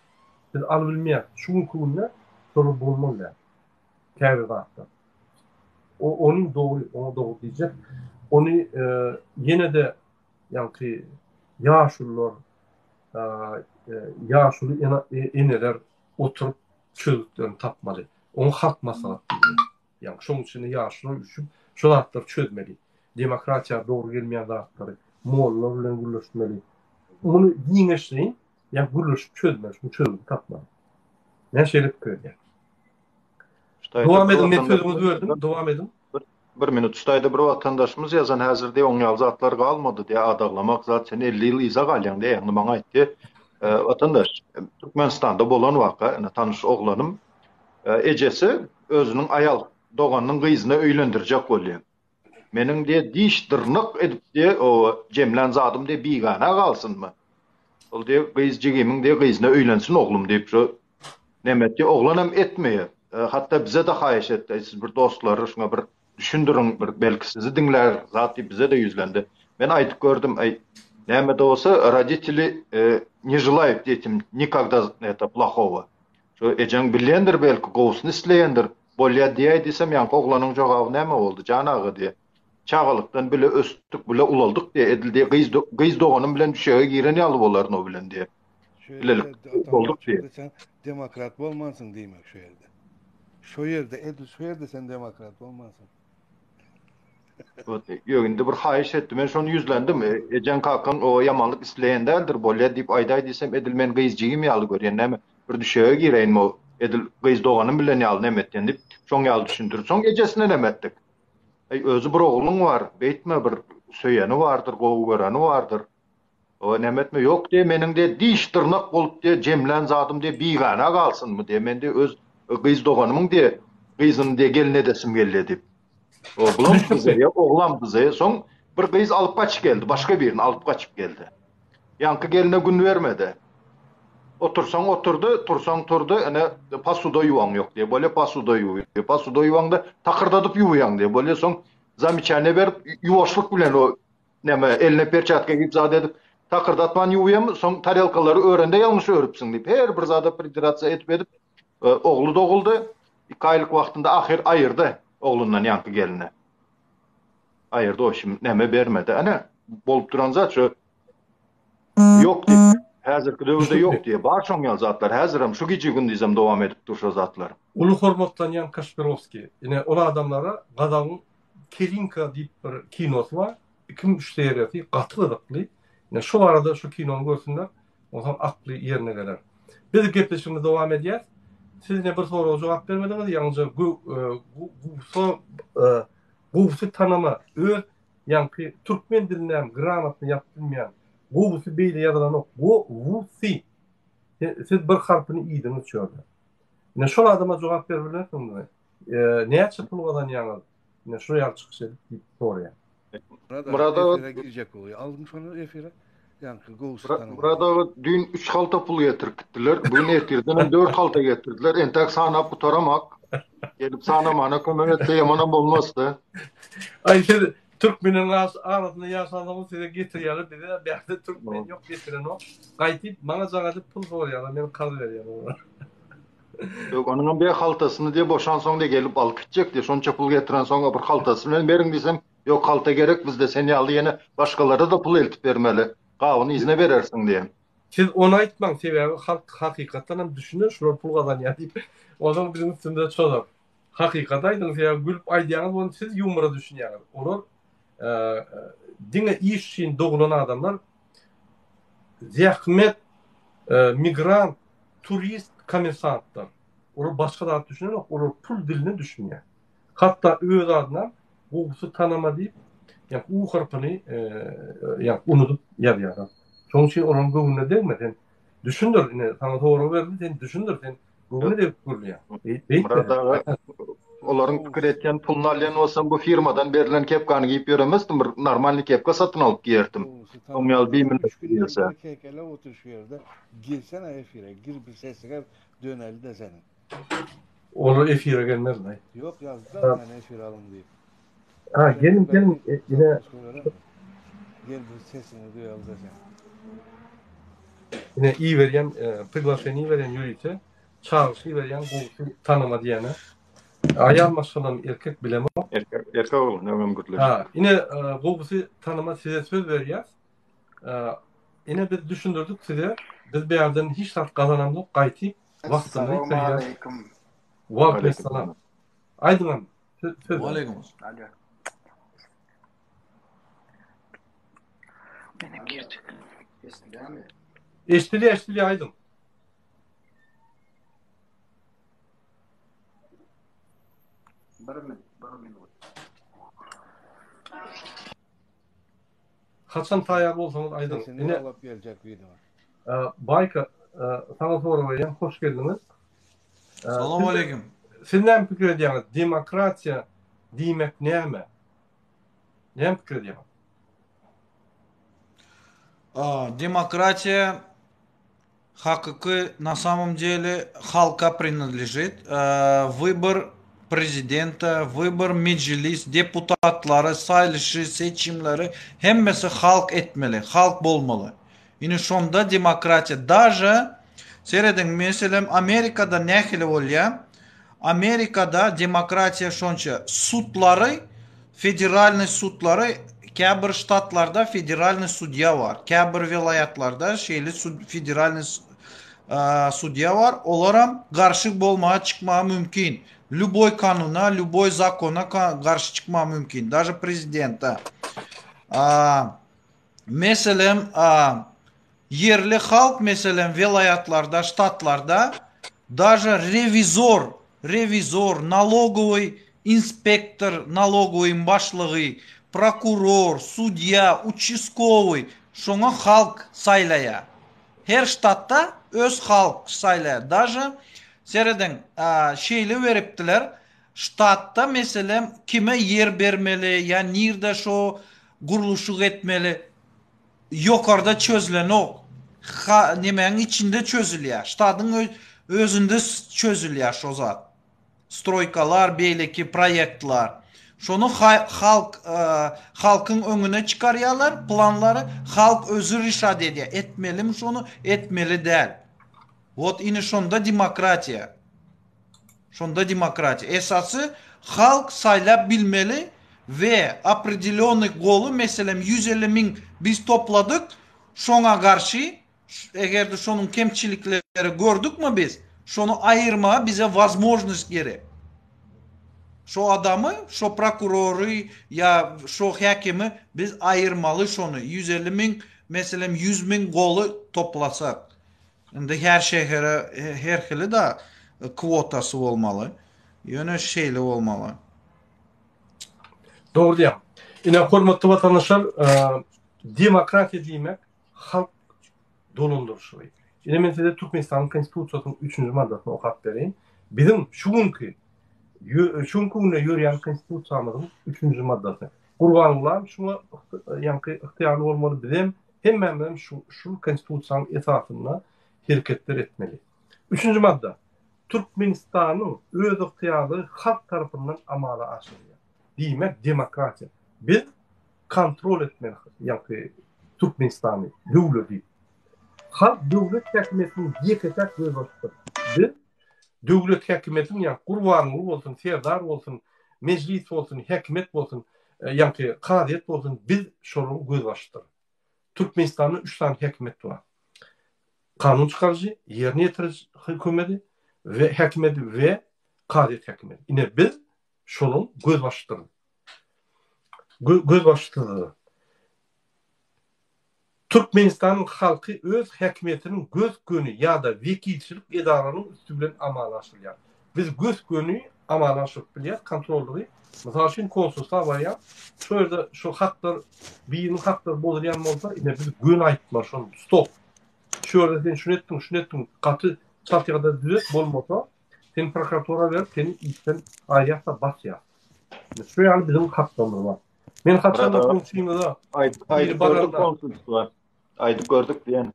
Biz alybilmeýäris. Şu günki günde şolar bolmaly däl. Käbir zatlar. O ony dogry, oňa dogry diýjek. Ony ýene-de ýaňky ýaşulular, ýaşuly eneler oturyp çözgütlerini tapmaly. Oňa halk maslahat diýilýär. Ýagny şoň üçin ýaşlar üçin şu zatlary çözmeli. Demokratiýa dogry gelmeýän zatlary mollalar bilen gürleşmeli. Muny giňişleýin, ýa gürleşip çözmeli, şuny çözgüdi tapmaly. Men şeýle pikir edýän. Dowam ediň, men sözüňizi böldüm, dowam ediň. Bir minut, şu taýda bir watandaşymyz ýazan häzir diýe oň ýaly zatlar galmady diýe adaglamak zat sen 50 ýyl yza galýaň diýe ýagny maňa aýtdy. Watandaş, Türkmenistanda bolan waka, ine tanyş oglanym Ejesi özüniň aýal doganynyň gyzyna öýlendirjek bolýar. Meniň diýe diş dyrnak edip diýe o jemlän zadym diýe bigana galsynmy? Ol diýe gyz jigimiň diýe gyzyna öýlensin oglum diýip şu neme etdi. Oglanam etmeýär. Hatda bize-de haýyş etdi. Siz bir dostlary şuňa bir düşündiriň bir belki sizi diňlär zat diýip bize-de ýüzlendi. Men aýdyp gördüm, aý näme-de bolsa roditeli ne želaýut detim nikogda это plohowa. Şu ejeň bilýändir belki gowusyny isleýändir. Bolýa diýäý diýsem ýaňky oglanyň jogaby näme boldy jan aga diýe. Çagalykdan bile ösdük bile ulaldyk diýe edil diýe gyz gyz doganym bilen düşege giren ýaly bolaryn o bilen diýe. Şu Bilelik ýerde bolduk diýe. Sen demokrat bolmansyň diýmek şu ýerde. Şu ýerde edil şu ýerde sen demokrat bolmansyň. Ýok indi bir haýyş etdi. Men şony ýüzlendim. Ejeň kakaň o ýamanlyk isleýän däldir bolýa diýip aýdaý diýsem edil men gyz jigim ýaly görýän näme bir düşege gireýinmi o edil gyz doganym bilen ýaly neme etýän diýip şoň ýaly düşündirdi. Soň ejesine neme etdik. Eý özi bir ogluň bar beýtme bir söýeni bardyr gowy göreni bardyr. O neme etme ýok diýe meniň diýe diş dyrnak bolup diýe jemlän zadym diýe bigana galsynmy diýe men diýe öz gyz doganymyň diýe gyzyny diýe gelin edesim gelýä diýip. O bulam dyzaýa oglam dyzaýa soň bir gyz alyp gaçyp geldi başga birini alyp gaçyp geldi. Ýaňky geline gün bermedi. Otursaň oturdy, tursaň turdy, ine posuda ýuwaň ýok diýe bolýa posuda ýuwýa. Posuda ýuwaňda takyrdadyp ýuwýaň diýe bolýa soň zamyçaniýa berip ýuwaşlyk bilen o Näme, eline perçatka geýip zat edip, takyrdatman ýuwýamy, soň tarelkalary örende ýalňyş örüpsiň diýip, her bir zada pridirasiýa edip-edip, ogly doguldy. Iki aýlyk wagtynda ahyr aýyrdy oglundan ýaňky gelni. Aýyrdy o şim näme bermedi. Ene, bolup duran zat şu ýok diýip, häzirki döwürde ýok diýip, bar şoň ýaly zatlar. Häzirem şu gije-gündizem dowam edip dur şo zatlar. Uly hormatlanýan Kaşpirowskiý. Ine, ol adamlara gazagyň Kelinka diýip bir kinosy bar. 2-3 seriýasy gaty gyzykly. Ine şu barada şu kinony görsünler. Onsoň akly ýerine geler. Biz gepleşigimizi dowam edýäs. Siz ine bir soraga jogap bermediňiz. Ýaňyja guwsa gowsy tanama öz ýaňky türkmen dilindäm gramotny ýazyp bilmeýän gowusy beýle ýazylanok go wu sy siz bir harpyny iýdiňiz şu ýerde. Ine şol adama jogap berip bilersiňizmi? Näçe pul gazanýaňyz? Ine şu ýaly çykyş edip diýip soraýar. Murad aga efire girjek bolýar. Aldyň şony efire. Ýaňky gowusy tanamaly. Murad aga düýn 3 halta pul getirip gitdiler. Bu gün ertirden hem 4 halta getirdiler. Entäk sanap gutaramak. Gelip sanamana kömek etse ýamanam bolmazdy. Aý siz türkmeniň arasynda ýaşansoňyz size getirýärler bize bärde türkmen ýok getirenok. Gaýtyp maňa jaň edip pul soraýarlar men karz berýän olara. Ýok, onuňam bir haltasyny diýe boşansoň diýe gelip alyp gitjek diýe, şonça pul getirensoň bir haltasy bilen beriň diýsem, ýok halta gerek bizde sen ýaly ýene başgalara-da pul eltip bermeli. Gabyny yzyna berersiň diýýär. Siz ony aýtmaň, sebäbi halk hakykatdan hem düşüner, şular pul gazanýar diýip, onsoň biziň üstümize çozar. Hakykaty aýdyň, sebäbi gülüp aýdýaňyz, ony siz ýumora düşünýäňiz. Olar diňe iş üçin doglan adamlar, zähmet, migrant, turist, kommersantlar. Olar başga zat düşünenok, olar pul diline düşünýär. Hatda öz adynam gowusy tanama diýip, ýa u harpyny ýa unudyp ýazýarlar. Şonuň üçin olaryň göwnüne degme sen. Düşündir, ine saňa sorag berildi, sen düşündir, sen göwne degip gürleýäň. Beýtme. Myrat aga, olaryň pikir etýän puluny alýan bolsam bu firmadan berlen kepkany geýip ýöremezdim, bir normalnyý kepka satyn alyp geýerdim. Gowusy Oň tanama ýaly diýip, üç biminnet günden gelse. bäri kekelep otyr şu ýerde. Girsene efire, gir bir sesiňe döneli-de seniň. Olar efire gelmezmi? Ýok ýazdylar meni efire alyň diýip. Ha geliň geliň ine. Gel bir sesiňi duýaly-da seň. Ine iberýän priglaşeniýe iberýän ýörite çagyryş iberýän gowusy tanama diýene. Aýal maşgalamy erkek bilemok. Erkek erkek oglan öňem gürleşdik. Ha ine gowusy tanama size söz berýäs. Ine biz düşündirdik size biz bärden hiç zat gazanamzok gaýty wagtyny Assalamualeýkum. Waleýkim Aýdyňam. Söz. Waleýkim. Alo. Menem girdik. Eşidilýärmi? Eşidilýär, eşidilýär aýdyň. Bir minut, bir minut. Haçan taýýar bolsaňyz aýdyň. Sesini ýollap geljek wideo. Baýka, saňa sorag berýän, hoş geldiňiz. Salam aleýkum. Siz näme pikir edýäňiz? Demokratiýa diýmek näme? Näme pikir edýäňiz? Demokratiýa Hakyky na samom dele halka prinadležit wybor prezidenta wybor mejlis deputatlary saýlyşy seçimleri hemmesi halk etmeli halk bolmaly ine şonda demokratiýa daže serediň meselem amerikada nähili bolýa Amerikada demokratiýa şonça sudlary federalnyý sudlary käbir ştatlarda federalnyý sudýa bar käbir welaýatlarda şeýle federalnyý sudýa bar olaram garşy bolmaga çykmaga mümkin lýuboý kanuna lýuboý zakona garşy çykmaga mümkin daže prezidente meselem Ýerli halk meselem welaýatlarda, ştatlarda daže rewizor, rewizor, nalogowyý inspektor, nalogowyň başlygy, prokuror, sudýa, uçastkowyý şoňa halk saýlaýar. Her ştatda öz halk saýlaýar. Daže serediň şeýle beripdiler, ştatda meselem kime ýer bermeli ýa nirde şo gurluşyk etmeli. Ýokarda çözülenok. Ha nemäň içinde çözülýär. Ştadyň özünde çözülýär şo zat. Stroýkalar, beýleki proýektler. Şony halk halkyň öňüne çykarýarlar planlary. Halk özi rişat edýär. Etmelimi şony, etmeli däl. Wot ine şonda demokratiýa. Şonda demokratiýa. Esasy halk saýlap bilmeli we opredelýonnyý goly meselem 150 miň biz topladyk şoňa garşy egerde şonuň kemçilikleri gördükmi biz şony aýyrmaga bize wazmožnost gerek. Şo adamy şo prokurory ýa şo häkimi biz aýyrmaly şony 150 miň meselem 100 miň goly toplasak. Indi her şähere her hili da kwotasy bolmaly. Ýöne şeýle bolmaly. Dogry diýýäň. Ine hormatly watandaşlar, demokratiýa diýmek halk dolandyryşygy. Ine men size Türkmenistanyň Konstitusiýasynyň üçünji maddasyny okap bereýin. Biziň şu günki şu günki günde ýörýän Konstitusiýamyzyň üçünji maddasy. Gurbangulam şuňa ýaňky ygtyýarly bolmaly, bizem Hemmämizem şu şul Konstitusiýanyň esasynda hereketler etmeli. Üçünji madda. Türkmenistanyň özygtyýarlygy halk tarapyndan amala aşyrylýar. Diýmek, demokratiýa. Biz kontrol etmeli ýaňky Türkmenistany, döwleti. Halk döwlet häkimiýetiniň ýeke-täk gözbaşydyr. Biz döwlet häkimiýetiniň ýa Gurbanguly bolsun, Serdar bolsun, Mejlis bolsun, häkimiýet bolsun, ýaňky kazyýet bolsun, biz şolaryň gözbaşydyr. Türkmenistanda üç sany häkimiýet bar. Kanun çykaryjy, ýerine ýetiriji hökümeti we häkimiýeti we kazyýet häkimiýeti. Ine biz şolaryň gözbaşydyrys. Gözbaşçysydyrys. Türkmenistanyň halky öz häkimiýetiniň gös-göni ýa-da wekilçilik edaralarynyň üsti bilen amala aşyrýar. Biz gös-göni amala aşyryp bilýäris kontrollygy. Mysal üçin konsulstwa barýaň, şo ýerde şu haklar, biriniň haklary bozulýan bolsa, ine biz göni aýtmaly şony, stop. Şu ýerde sen şuny etdiň, şuny etdiň, gaty çalt ýagdaýda düzet, bolmasa seni prokuratura berip seni işden aýyrýas-da basýas. Şu ýaly biziň haklarymyz bar. Men haçanda goňşymyza aýdyp gördük konsulstwa. Aýdyp gördük diýen.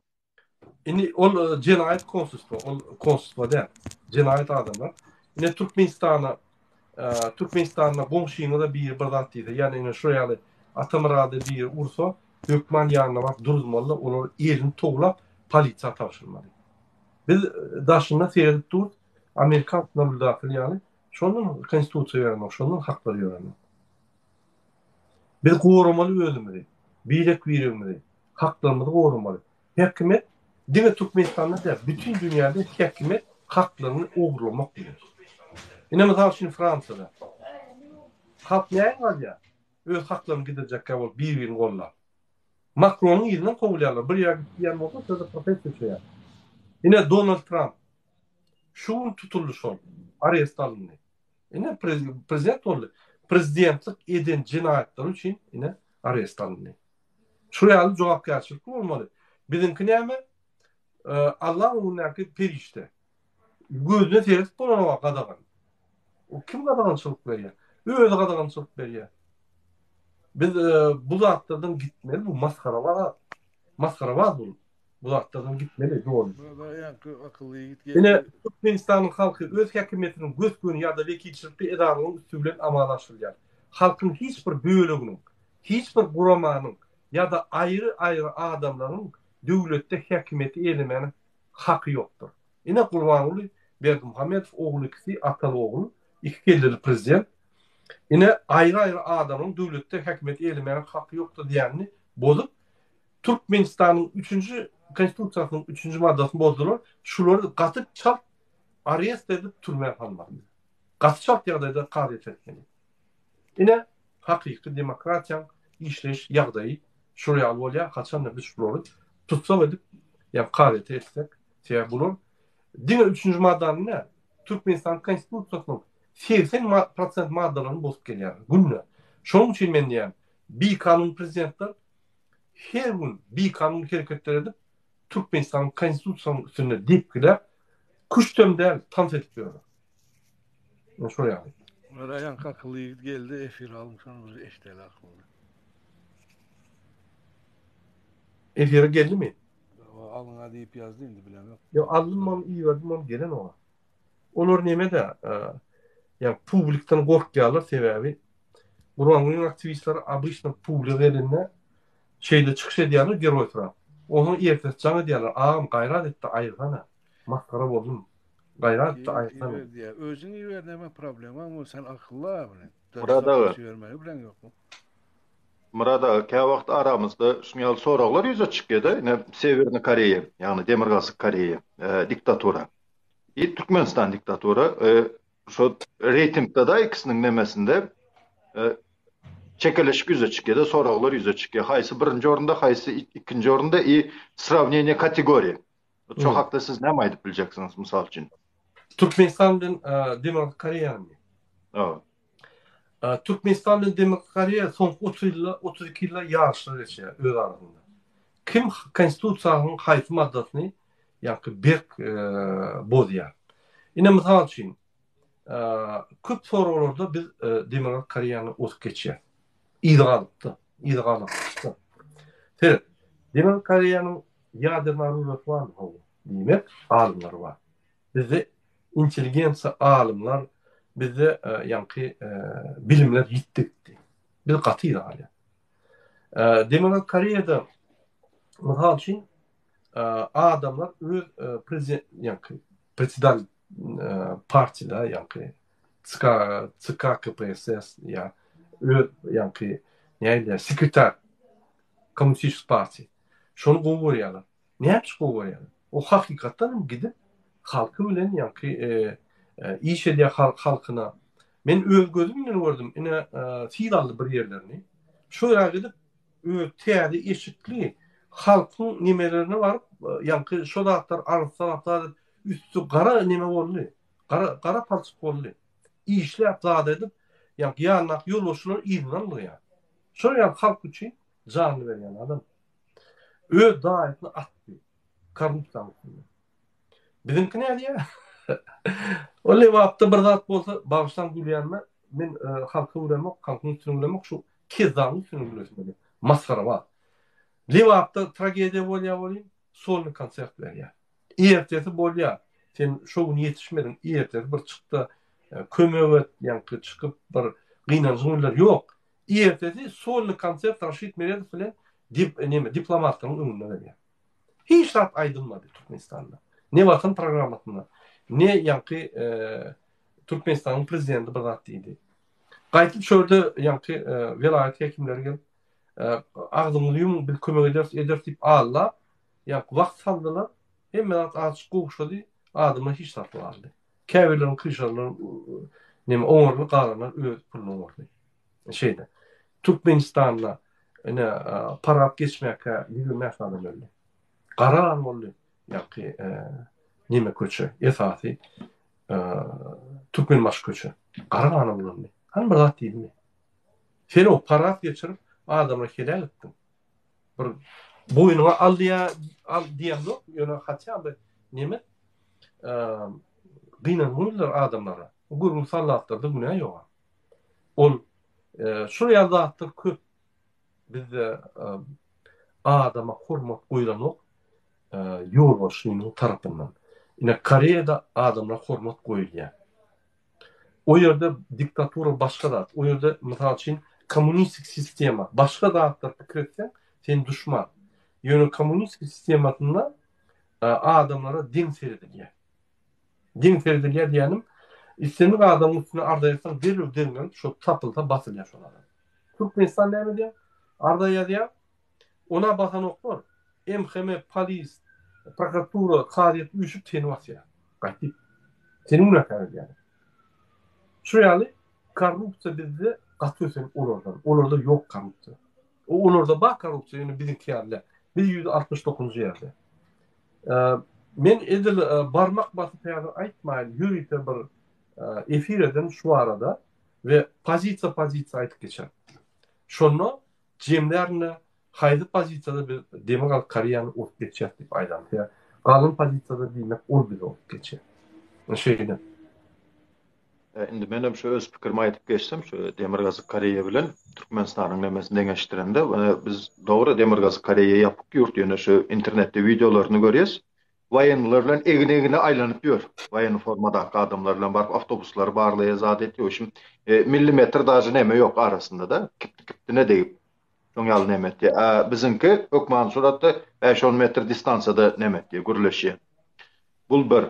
Indi ol e, jenaýat konsulstwa, ol konsulstwa däl. Jenaýat adamlar. Ine Türkmenistana e, Türkmenistanda goňşyňyza biri bir zat diýse, ýani ine şu ýaly Atamyrada biri ursa, hökman ýanyna baryp duruzmaly, olar elini towlap polisiýa tabşyrmaly. Biz e, daşynda seredip dur, Amerikan nablýudatel ýaly, şondan konstitusiýa ýörenok, şondan haklar ýörenok. Biz goramaly özümizi, birek-biregimizi, haklarymyzy goramaly. Häkimiýet diňe Türkmenistanda däl, bütin dünýäde häkimiýet haklaryňy ogurlamak diýmek. Ine mysal üçin Fransiýada. Halk näme galýar? Öz haklaryny gidirjekkä bolup bir-birini gollap. Makronyň yzyndan kowulýarlar. Bir ýere git diýen bolsa, şo ýerde protest geçirýär. Ine Donald Tramp. Şu gün tutuldy şol. Arest alyndy. Ine prezident boldy. Prezidentlik eden jenaýatlary üçin ine arest alyndy. Şu ýaly jogapkärçilikli bolmaly. Biziňki näme? Allaň öňündäki perişde. Gözüne seredip bolanok gadagan. O kim gadagançylyk berýär? Özi gadagançylyk berýär. Biz bu zatlardan gitmeli, bu masgarabaz zat. Masgarabaz bu. Bu zatlardan gitmeli doly. Ýaňky akylly ýigit geldi. Ine, Türkmenistanyň halky öz häkimiýetiniň gös-göni ýa-da wekilçilikli edaralaryň üsti bilen amala aşyrylýar. Halkyň hiç bir böleginiň, hiç bir guramanyň ýa-da aýry-aýry adamlaryň döwletde häkimiýeti eýelemäne haky ýokdur. Ine, Gurbanguly Berdimuhamedow ogul ikisi, ataly-ogul, iki kelleli prezident. Ine, aýry-aýry adamlaryň döwletde häkimiýeti eýelemäne haky ýokdur diýenini bozup, Türkmenistanyň üçünji Konstitusiýasynyň üçünji maddasyny bozdular. Şulary gaty çalt arest edip türmä salmaly. Gaty çalt ýagdaýda kazyýete etmeli. Ine, hakyky demokratiýaň işleýiş ýagdaýy şul ýaly bolýar, haçanda biz şulary tussag edip, ýa kazyýete etsek, sebäbi bular diňe üçünji maddany däl, Türkmenistanyň Konstitusiýasynyň 80 prosent maddalaryny bozup gelýärler günde. Şonuň üçin men diýýän, bikanun prezidentler her gün bikanun hereketler edip, Türkmenistanyň Konstitusiýasynyň üstünde depgiläp, küştem däl, tans edip ýörler. Ine şol ýaly. Murat ýaňky akylly ýigit geldi, efire alyň şony bir eşideli akylyny. Efire geldimi? Alyň-a diýip ýazdy indi bilemok. Ýok, aldym ony, iberdim ony, gelen oňa. Olar neme-de, ýa publikden gorkýarlar, sebäbi Gurbangulyň aktiwistleri obyçno publika gelende şeýle çykyş edýärler geroýsyrap. Onsoň ertesi jaň edýärler, agam gaýrat et-de aýyrsana, masgara boldum, gaýrat et-de aýyrsana. Iber diýýär. Özüň iber näme problemaň bar, sen akylly a bilen. Myrat aga. Ibermegi bileň ýokmy? Myrat aga, käwagt aramyzda şunuň ýaly soraglar ýüze çykýar-da, ine Sewernyý Koreýa, ýagny Demirgazyk Koreýa, diktatura. I Türkmenistan diktatura. Şo reýtingde-de ikisiniň nemesinde çekeleşik ýüze çykýar-da, soraglar ýüze çykýar. Haýsy birinji orunda, haýsy ikinji orunda i srawneniýe kategoriýa. Şo hakda siz näme aýdyp biljeksiňiz, mysal üçin? Türkmenistan bilen Demirgazyk Koreýanymy? Hawa. Türkmenistan bilen Demirgazyk Koreýa soňky 30 ýylda, 32 ýylda ýaryşlar geçýär öz arasynda. Kim konstitusiýanyň haýsy maddasyny ýaňky berk bozýar. Ine mysal üçin, köp soraglarda biz Demirgazyk Koreýany ozup geçýäris. Yza galypdy, yza galypdy. Seret, Demirgazyk Koreýanyň ýaderny oružasy barmy? Hawa. Diýmek, alymlary bar. Bizde intelligensiýa, alymlar, bizde ýaňky bilimler ýitdi gitdi. Biz gaty yza galýarys. Demirgazyk Koreýada mysal üçin adamlar öz prezident ýaňky predsedal partiýada ýaňky CK CK KPSS ýa öz ýaňky näme sekretar kommunistik partiýa. Şony gowy görýärler. Näme üçin gowy görýärler? O hakykatdan hem gidip halky bilen ýaňky iş edýär halk halkyna. Men öz gözüm bilen gördüm. Ine sil aldy bir ýerlerini. Şo ýere gidip öz täze eşikli halkyň nemelerine baryp ýaňky şo zatlar arassalap zat edip üsti gara neme boldy. Gara gara palçyk boldy. Işläp zat edip ýaňky ýanyndaky ýolbaşçylar yzyndan ylgaýar. Şol ýaly halk üçin janyny berýän adam. Öz daýysyny atdy. Korrupsiýanyň üstünde. Biziňki nädýär? O Lebapda bir zat bolsa, bagyşlaň gülýänime, men e, halka gülemok, halkyň üstüne gülemok, şu kezzabyň üstüne gülesim gelýär. Masgarabaz. Lebapda tragediýa bolýar welin, solny konsert berýär. Ertesi bolýar. Sen şo gün ýetişmediň, ertesi bir çykda e, kömek et, ýaňky çykyp bir gynanjyň bildir. Ýok. Ertesi solny konsert Raşid Meredow bilen dip, neme, diplomatlaryň öňünde berýär. Hiç zat aýdylmady Türkmenistanda. Ne Watan programmasynda, ne ýaňky e, Türkmenistanyň prezidenti bir zat diýdi. Gaýtyp şu ýerde ýaňky e, welaýat häkimleri gelip, e, agzyňyzy ýumuň, biz kömek ederis, ederis diýip allap, ýaňky wagt saldylar. Hemme zat azajyk gowşady, adamlar hiç zat galdy. Käbirleriniň kryşalary neme oňarly galanlar öz puluny oňardy. Şeýle. Türkmenistanda ine parad geçmäkä 25 adam öldi. Gara gan boldy. Ýa-ki neme köçe, esasy Türkmenbaşy köçe. Gara gana bulandy. Hany bir zat diýdimi? Sen o parad geçirip adamlary heläk etdiň. Bir boýnuňa al diýä al diýemzok, ýöne hatda bir neme gynanmalydyr adamlara. Gürrüň sallatlarda günä ýok. Ol şol ýaly zatlar köp bizde adama hormat goýlanok ýolbaşçynyň tarapyndan. Ine Koreýada adamlara hormat goýulýar. O ýerde diktatura başga zat. O ýerde mysal üçin kommunistik sistema başga zatlar pikir etseň sen duşman. Ýöne kommunistik sistemasynda adamlara deň seredilýär. Deň seredilýär diýýänim, islendik adamyň üstüne arza ýazsaň derrew derňelip şo tapylsa basylýar şol adam. Türkmenistan näme edýär? Arza ýazýar. Ona basanoklar. MHM, polis, prokuratura, kazyýet üýşüp seni basýar. Gaýtyp. Seni günäkär edýärler. Şu ýaly korrupsiýa bizde gaty ösen olardan. Olarda ýok korrupsiýa. Olarda bar korrupsiýa, ýöne biziňki ýaly däl. Biz 169-njy ýerde. Men edil barmak basyp häzir aýtmaýyn, ýörite bir efir eden şu barada we pozisiýa-pozisiýa aýdyp geçerin. Şonda jemlärinde haýsy pozisiýada biz Demirgazyk Koreýany urup geçýäs diýip aýdan. Sebäbi galan pozisiýada diýmek ol bizi urup geçýär. Şeýle. Indi menem şu öz pikirimi aýdyp geçsem, şu Demirgazyk Koreýa bilen Türkmenistanyň nemesini deňeşdirende, biz dogry Demirgazyk Koreýa ýapyk ýurt, ýöne şu internetde wideolaryny görýäs. Waýenniler bilen egin-egine aýlanyp ýör. Waýenni formadaky adamlar bilen baryp awtobuslary barlaýar, zat etýär. Şu millimetr daže neme ýok arasynda-da, kipti-kiptine degip. Şoň ýaly neme etýär. A biziňki hökmany suratda bäş-on metr distansiýada neme etýär, gürleşýär. Bul bir.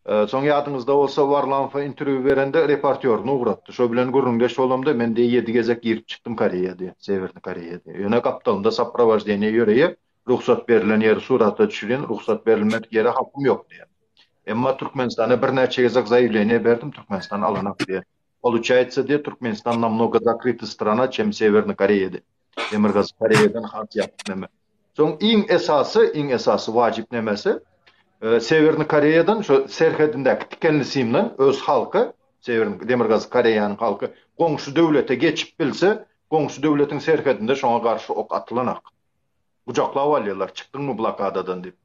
Soň ýadyňyzda bolsa Warlamowa interwýu berende reportýoryny ugratdy. Şo bilen gürrüňdeş bolamda men diýýär ýedi gezek girip çykdym Koreýa diýýär, Sewernyý Koreýa diýýär. Ýöne gapdalynda soprowoždeniýe ýöreýär, rugsat berlen ýeri surata düşürýän, rugsat berilmedik ýere hakym ýok diýýär. Emma Türkmenistana birnäçe gezek zaýawleniýe berdim, Türkmenistan alanak diýýär. Poluçaýtsa diýýär, Türkmenistan namnogo zakryty strana, çem Sewernyý Koreýa diýýär. Demirgazyk Koreýadan has ýapyk neme. Soň iň esasy, iň esasy wajyp nemesi, e, Sewernyý Koreýadan şu serhedindäki tikenli simden öz halky, Sewernyý Demirgazyk Koreýanyň halky goňşy döwlete geçip bilse, goňşy döwletiň serhedinde şoňa garşy ok atylanak. Gujaklap alýarlar, çykdyňmy blokadadan diýip.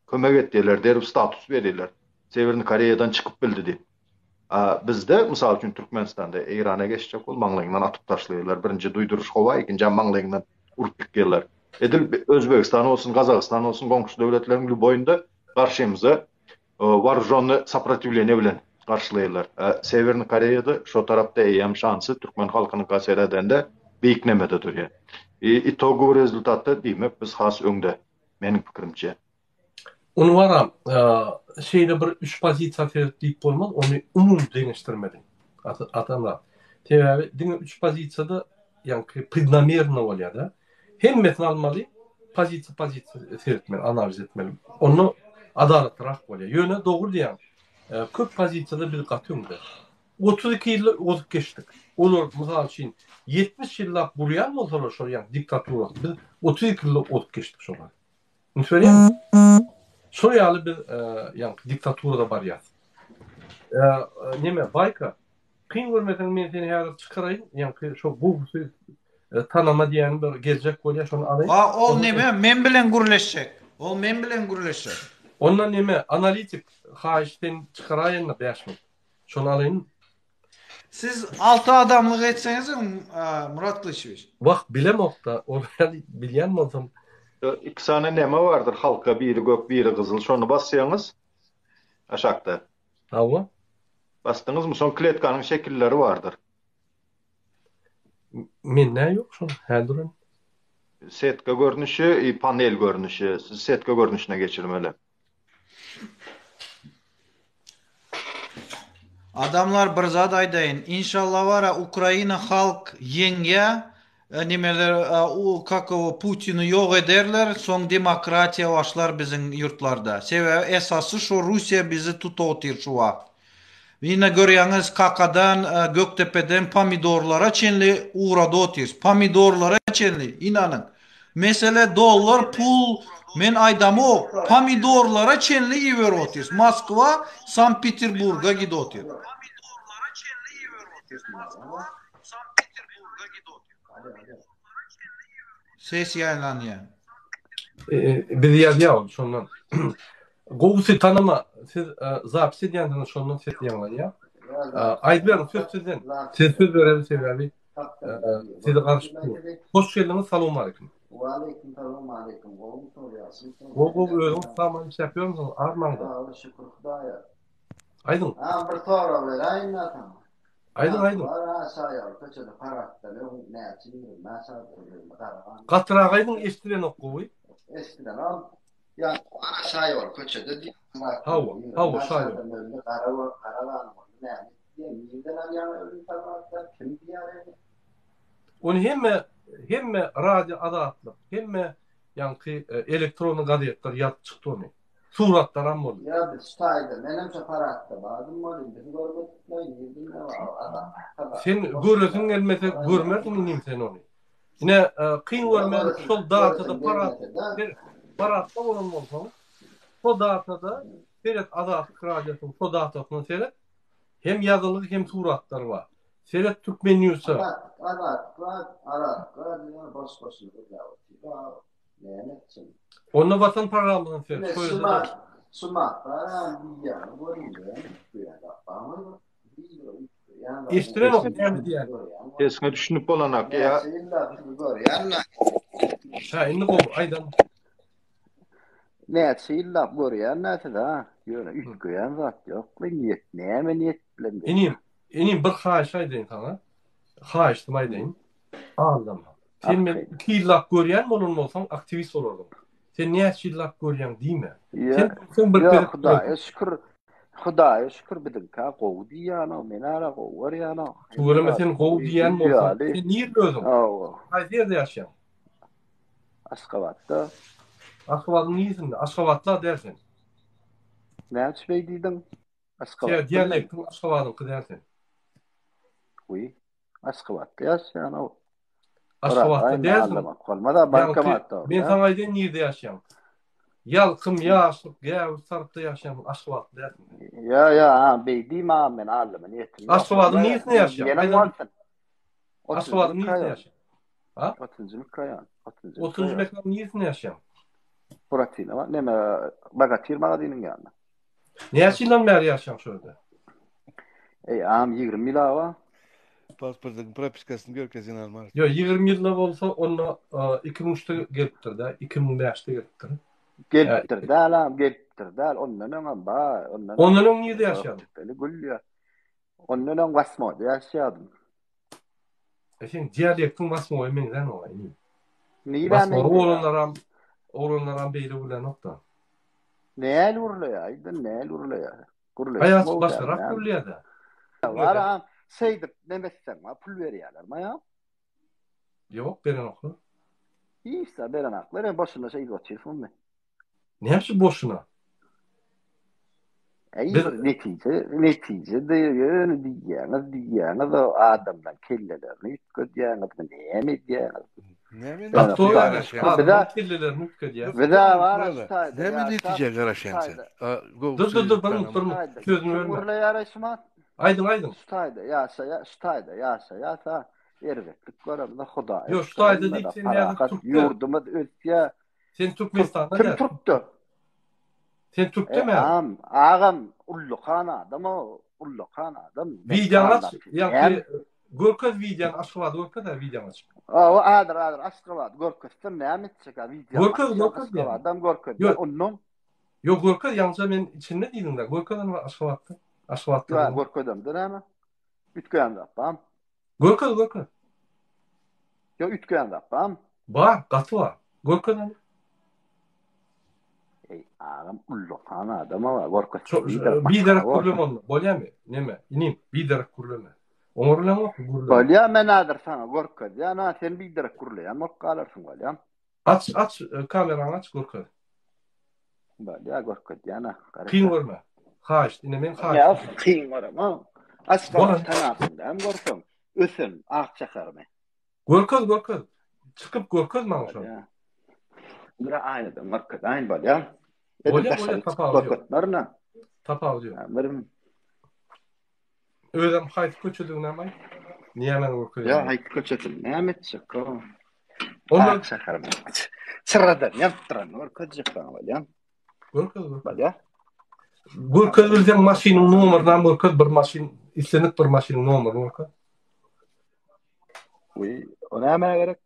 Kömek et diýerler, derrew status berýärler. Sewernyý Koreýadan çykyp bildi diýip. A bizde, mysal üçin, Türkmenistanda Eýrana geçjek bol, maňlaýyňdan atyp taşlaýarlar. Birinji duýduryş howa, ikinjäm maňlaýyňdan urup ýykýarlar. Edil Özbegistan bolsun, Gazagystan bolsun, goňşy döwletleriň lýuboýynda garşymyza waružonnyý soprotiwleniýe bilen garşylaýarlar. A Sewernyý Koreýada şo tarapda eýýäm şansy türkmen halkynyňka seredende beýik nemede durýar. I itogowy rezultatda diýmek biz has öňde. Meniň pikirimçe. Ony baram, şeýle bir üç pozisiýa seredip diýip bolmaz, ony umumy deňeşdirmeli. Atamyrat. Sebäbi diňe üç pozisiýada ýaňky prednamerno bolýar-da. Hemmesini almaly. Pozisiýa pozisiýa seretmeli, analiz etmeli. Onda adalatlyrak bolýar. Ýöne dogry diýýäň. Köp pozisiýada biz gaty öňde. 32 ýylda ozup geçdik. Olar mysal üçin 70 ýyllap gurýan bolsalar şol ýa diktaturasy biz 32 ýylda ozup geçdik şolary. Üns berýäňmi? Şol ýaly biz ýaňky diktaturada barýas. Neme Baýka Kyn görmeseň men seni häzir çykaraýyn, ýaňky şo gowusy tanama diýýäni bir geljek bolýa şony alaýyn. A ol neme men bilen gürleşjek. Ol men bilen gürleşjek. Onda neme analitik haýyş sen çykaraýynda 5 minut. Şony alaýyn. Siz 6 adamlyk etseňiz Murat Gylyçewiç. Wah bilemokda ol ýaly bilýän bolsam. Iki sany neme bardyr halka biri gök biri gyzyl şony basýaňyz aşakda. Hawa. Basdyňyzmy? Soň kletkanyň şekilleri bardyr. Mende ýok şol, hä duran. Setka görnüşi i panel görnüşi. Siz setka görnüşine geçirmeli. Adamlar bir zat aýdaýyn inşallah bara Ukraina halk ýeňýä Nemeler kak o Putini ýok ederler soň demokratiýa başlar biziň ýurtlarda. Sebäbi esasy şo Russiýa bizi tutup otyr şu wagt. Ine görýäňiz Kakadan Gökdepeden pomidorlara çenli ugrady otyrys. Pomidorlara çenli inanyň. Mesele dollar pul men aýdamok pomidorlara çenli iberip otyrys. Moskwa Sankt Peterburga gidip otyr. Ses ýaýlanýar. Bizi ýazýar ol şondan. Gowusy tanama siz zapis edýänsiňiz şondan ses ýaňlanýar. Aýdyberiň söz sizden. Siz söz bereli sebäbi sizi garşy dur. Hoş geldiňiz salowmaleýkim. Waleýkim salowmaleýkim gowumysyňyz ýagşymysyňyz. Gowy gowy özüňiz saman işläp ýörmüsiňiz armaňda. Sag bol şükür Hudaýa. Aýdyň. Ha bir sorag beräýin-dä saňa. Aýdyň aýdyň. Bar ha şaýaly köçede paraddan öň näçe 25 adam ýüzüne garagan. Gatyrak aýdyň eşdilenok gowy. Eşdilenok. Ýa bar şaýaly köçede diýip. Hawa, hawa şaýaly. Adam öldi gara bolup gara gan boldy näme diýen nirden alýaň öl informasiýa kim diýýär ony. Ony hemme hemme radio azatlyk hemme ýaňky elektronny gazetler ýazyp çykdy ony. Suratlaram boldy. Ýa biz şu taýda, menem şo paradda bardym welin, bizi görmedikler, nirden Sen göresiň gelmese görmersiň inim sen ony. Ine kyn görmän şol datada parad paradda bolan bolsaň, şo datada seret Azatlyk radiosynyň şo datasyna seret. Hem ýazylgy hem suratlar bar. Seret Türkmen News'e. Azatlyk, Azatlyk, Azatlyk radio boş boşuna gürläp otyr. Näme etsin? Onda Watan programmasyny seret. Şo ýerde. Şumat baram diýýäni görünýär. Eşdirenok näme diýýän. Sesiňe düşünip bolanak ýa. Ha indi gowy aýdan. Näçe ýyllap görýän-dä siz ha. Ýöne üýtgeýän zat ýok. Niýet näme niýet bilen? Inim, inim bir haýyş aýdaýyn saňa. Haýyşdymy aýdaýyn. Aldama. Sen meni 2 ýyllap görýän bolan bolsaň aktiwist bolardyň. Sen näçe ýyllap görýäň diýme. Sen sen bir Ýok, Hudaýa şükür. Hudaýa şükür biziňkä gowy diýýänok, men ara gowy görýänok. Tüweleme sen gowy diýýän bolsaň, sen nirde özüň? Haýsy ýerde ýaşaýaň? Aşgabatda. Aşgabadyň niresinde? Aşgabatla däl sen. Näme üçin beý diýdiň? Aşgabat. Dialektiň Aşgabadyňky däl sen. Wiý. Aşgabatda ýaşaýan o. Aşgabatda dälsiň. Bolmaz-a bankomatda. Men saňa aýdaýyn nirde ýaşaýaň. Ýalkym, ýaşlyk, gäwür tarapda ýaşaýaň, Aşgabatda dälsiň. Ýa, ýa, ha, beý diýme agam, men aldama niýetim ýok. Aşgabadyň niresinde ýaşaýaň? Ýenem bolsun. Aşgabadyň niresinde ýaşaýaň? Ha? 30-njy mikroraýon. 30-njy mikroraýonyň niresinde ýaşaýaň? Buratino, neme, Bagatyr magazynyň ýanynda. Näçe ýyldan bäri ýaşaýaň şu ýerde? Eý, agam 20 ýyl awa. Pasportyň propiskasyny görkezýän almaz. Ýok, 20 ýylda bolsa onda 2003-de gelipdir-dä, 2005-de gelipdir. Gelipdir däl agam, gelipdir däl. Ondan öňem bar, ondan. Ondan öň nirde ýaşaýardyň? Tepeli gül Ondan öň Wasmoýda ýaşaýardym. E sen dialektiň Wasmoýa meňzänok inim. Nirä Wasmoý meňzeýär? oglanlaram, oglanlaram beýle gürlänok-da. Näl gürleýär? Aýdyn näl gürleýär? Gürleýär. Aýaç başgarak gürleýär-de. Bar agam, şeýdip neme etseň, pul berýärlermi aýam? Ýok, berenoklar. Hiç zat berenaklar, ýa boşuna şeýdip otyrsyňmy? Näme üçin boşuna? Eý, bir netije, netije ýöne diýýäňiz, diýýäňiz o adamlaryň kellelerini üýtgedýäňizmi, näme edýäňiz? Näme netije kellelerini üýtgedýär. Bize bar şu taýda. Näme netije garaşýaň sen? Dur, dur, dur, bir minut, bir minut. Sözüni bölme. Gürleýär şumat. Aýdyň, aýdyň. Şu taýda ýaşaýa, şu taýda ýaşaýasa erbetlik göremde Hudaýa. Ýok, şu taýda diýip sen näme türkde? Ýurdumyz ösýär. Sen Türkmenistanda Kim türkde? Sen türkdemi? E, am, agam ullakan adam o, ullakan adam. Wideony aç, ýa görkez wideony Aşgabady görkez ha wideony aç. Awa, adyr, adyr, Aşgabady görkezsem näme etjek ha wideony. Görkez, görkez. Aşgabadam görkez. Ondan Ýok, görkez, ýaňja men içinde diýdiň-de, görkez ony Aşgabatda. Aşgabatda. Ýa, görkezemde näme? Üýtgän zat barmy? Görkez, görkez. Ýok, üýtgän zat barmy? Bar, gaty bar. Görkez ony. Eý, agam ullakan adam awa, görkez. Biderek gürleme onda, bolýamy? Neme, inim, biderek gürleme. Oňa bileňok, gürleme. Bolýa, men häzir saňa görkezýän, a sen biderek gürleýän bolup galarsyň, bolýamy? Aç, aç, kamerany aç, görkez. Bolýa, görkezýän-ä. Kyn görme. Haýyşt, ine meň haýyştym. Ýa, kyn göremok. Aşgabat tanarsyň dämi görseň, ösen ak şäherimi. Görkez, görkez. Çykyp görkez maňa şony. Bolýa. Bir aýnadan görkezaýyn, bolýa. Bolýa, bolýa, tapawudy ýok. Görkezmerin-ä. Tapawudy ýok. Bir Özem haýsy köçediginem aýt. Nämäni görkezýän? Ýa haýsy köçesini näme etjek o? Onda Ak şäherimiň çyradan ýanyp duranyny görkezjek saňa bolýa. Görkez, görkez. Bolýa. Görkez bilseň maşynyň nomerynam görkez, bir maşyn, islendik bir maşynyň nomeryny görkez. Uý, o nämä gerek?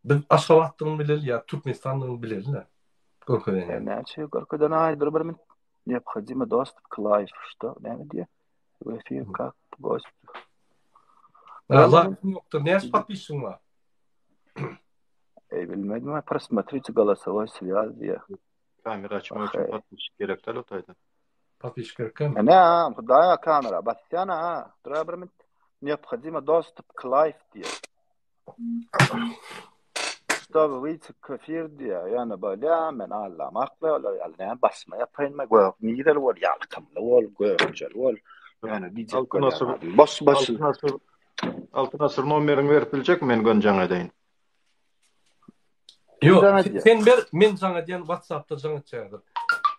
Biz Aşgabatdygyny bileli ýa Türkmenistandygyny bileli-le. Görkezen ýaly. Näçe görkezen aý dur bir minut. Neobhodimo dostуp k live. Что? Näme diýýär? W efir kak gost. Laýkyň ýokdur. Näçe podpisçiň bar? Ey bilmedim. Просмотрите голосовой связь diýýär. Kamera açmak üçin podpisçik gerek däl o taýda. Podpisçik gerek dälmi? Ene, hudaýa kamera basýan ha. Dur bir minut. Neobhodimo dostуp k live diýýär. Чтобы выйти k efir diýýär. Ýöne bolýa, men Allam akly olar ýaly näme basma ýapaýynmy? Gök nireli bol, ýalkymly bol, gökjeli bol. Ýöne diýjek Altyn bolýan asyr, adam. Boş boş. Altyn asyr, Altyn asyr nomeriňi berip biljekmi men göni jaň edeýin. Kim Ýok, jaň edýär? sen ber, men jaň edýän, WhatsApp-da jaň etjek häzir.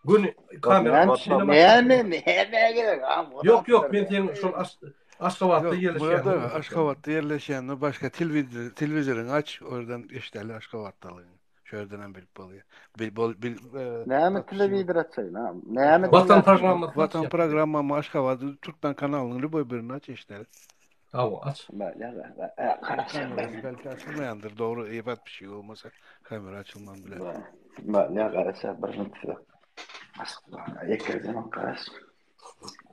Göni kamera Näme açyp, näme näme gerek? Ýok, ýok, men seň şol Aşgabatda Ýok, ýerleşýänini Murad aga, görkezýän. Aşgabatda ýerleşýänini başga telewizor, telewizoryňy aç, o ýerden eşideli Aşgabatdalygyňy. Şu ýerden hem bilip bolýar. Bil, bol, bil, e, Näme podpisçigiň. telewizor açaýyn ha? Näme Watan diňläp programmasyny Watan açýar. programmamy Aşgabat Türkmen kanalynyň lüboý birini aç eşideli. Hawa, aç. Bolýar, e, garaşýan bir Kamerasy minut. belki açylmaýandyr, dogry, e, podpisçigi bolmasa kamera açylman biler. Bolýar, garaşýar bir minut size. Aşgabatda ýekeje garaş.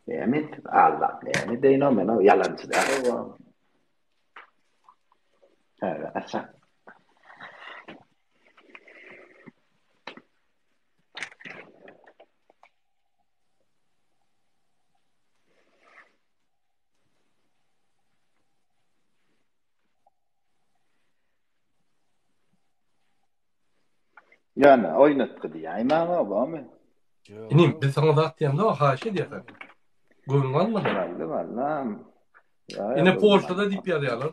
Näme etdi? Allah näme deýin o men o ýalançy däl o. Hä, aça. Ýöne oýnatgy diýäý maňa barmy? Inim, biz saňa zat diýemzok, haýyş edýäs. Göwnüňe alma-da. Walla, walla. Ine Polşada diýip ýazýarlar.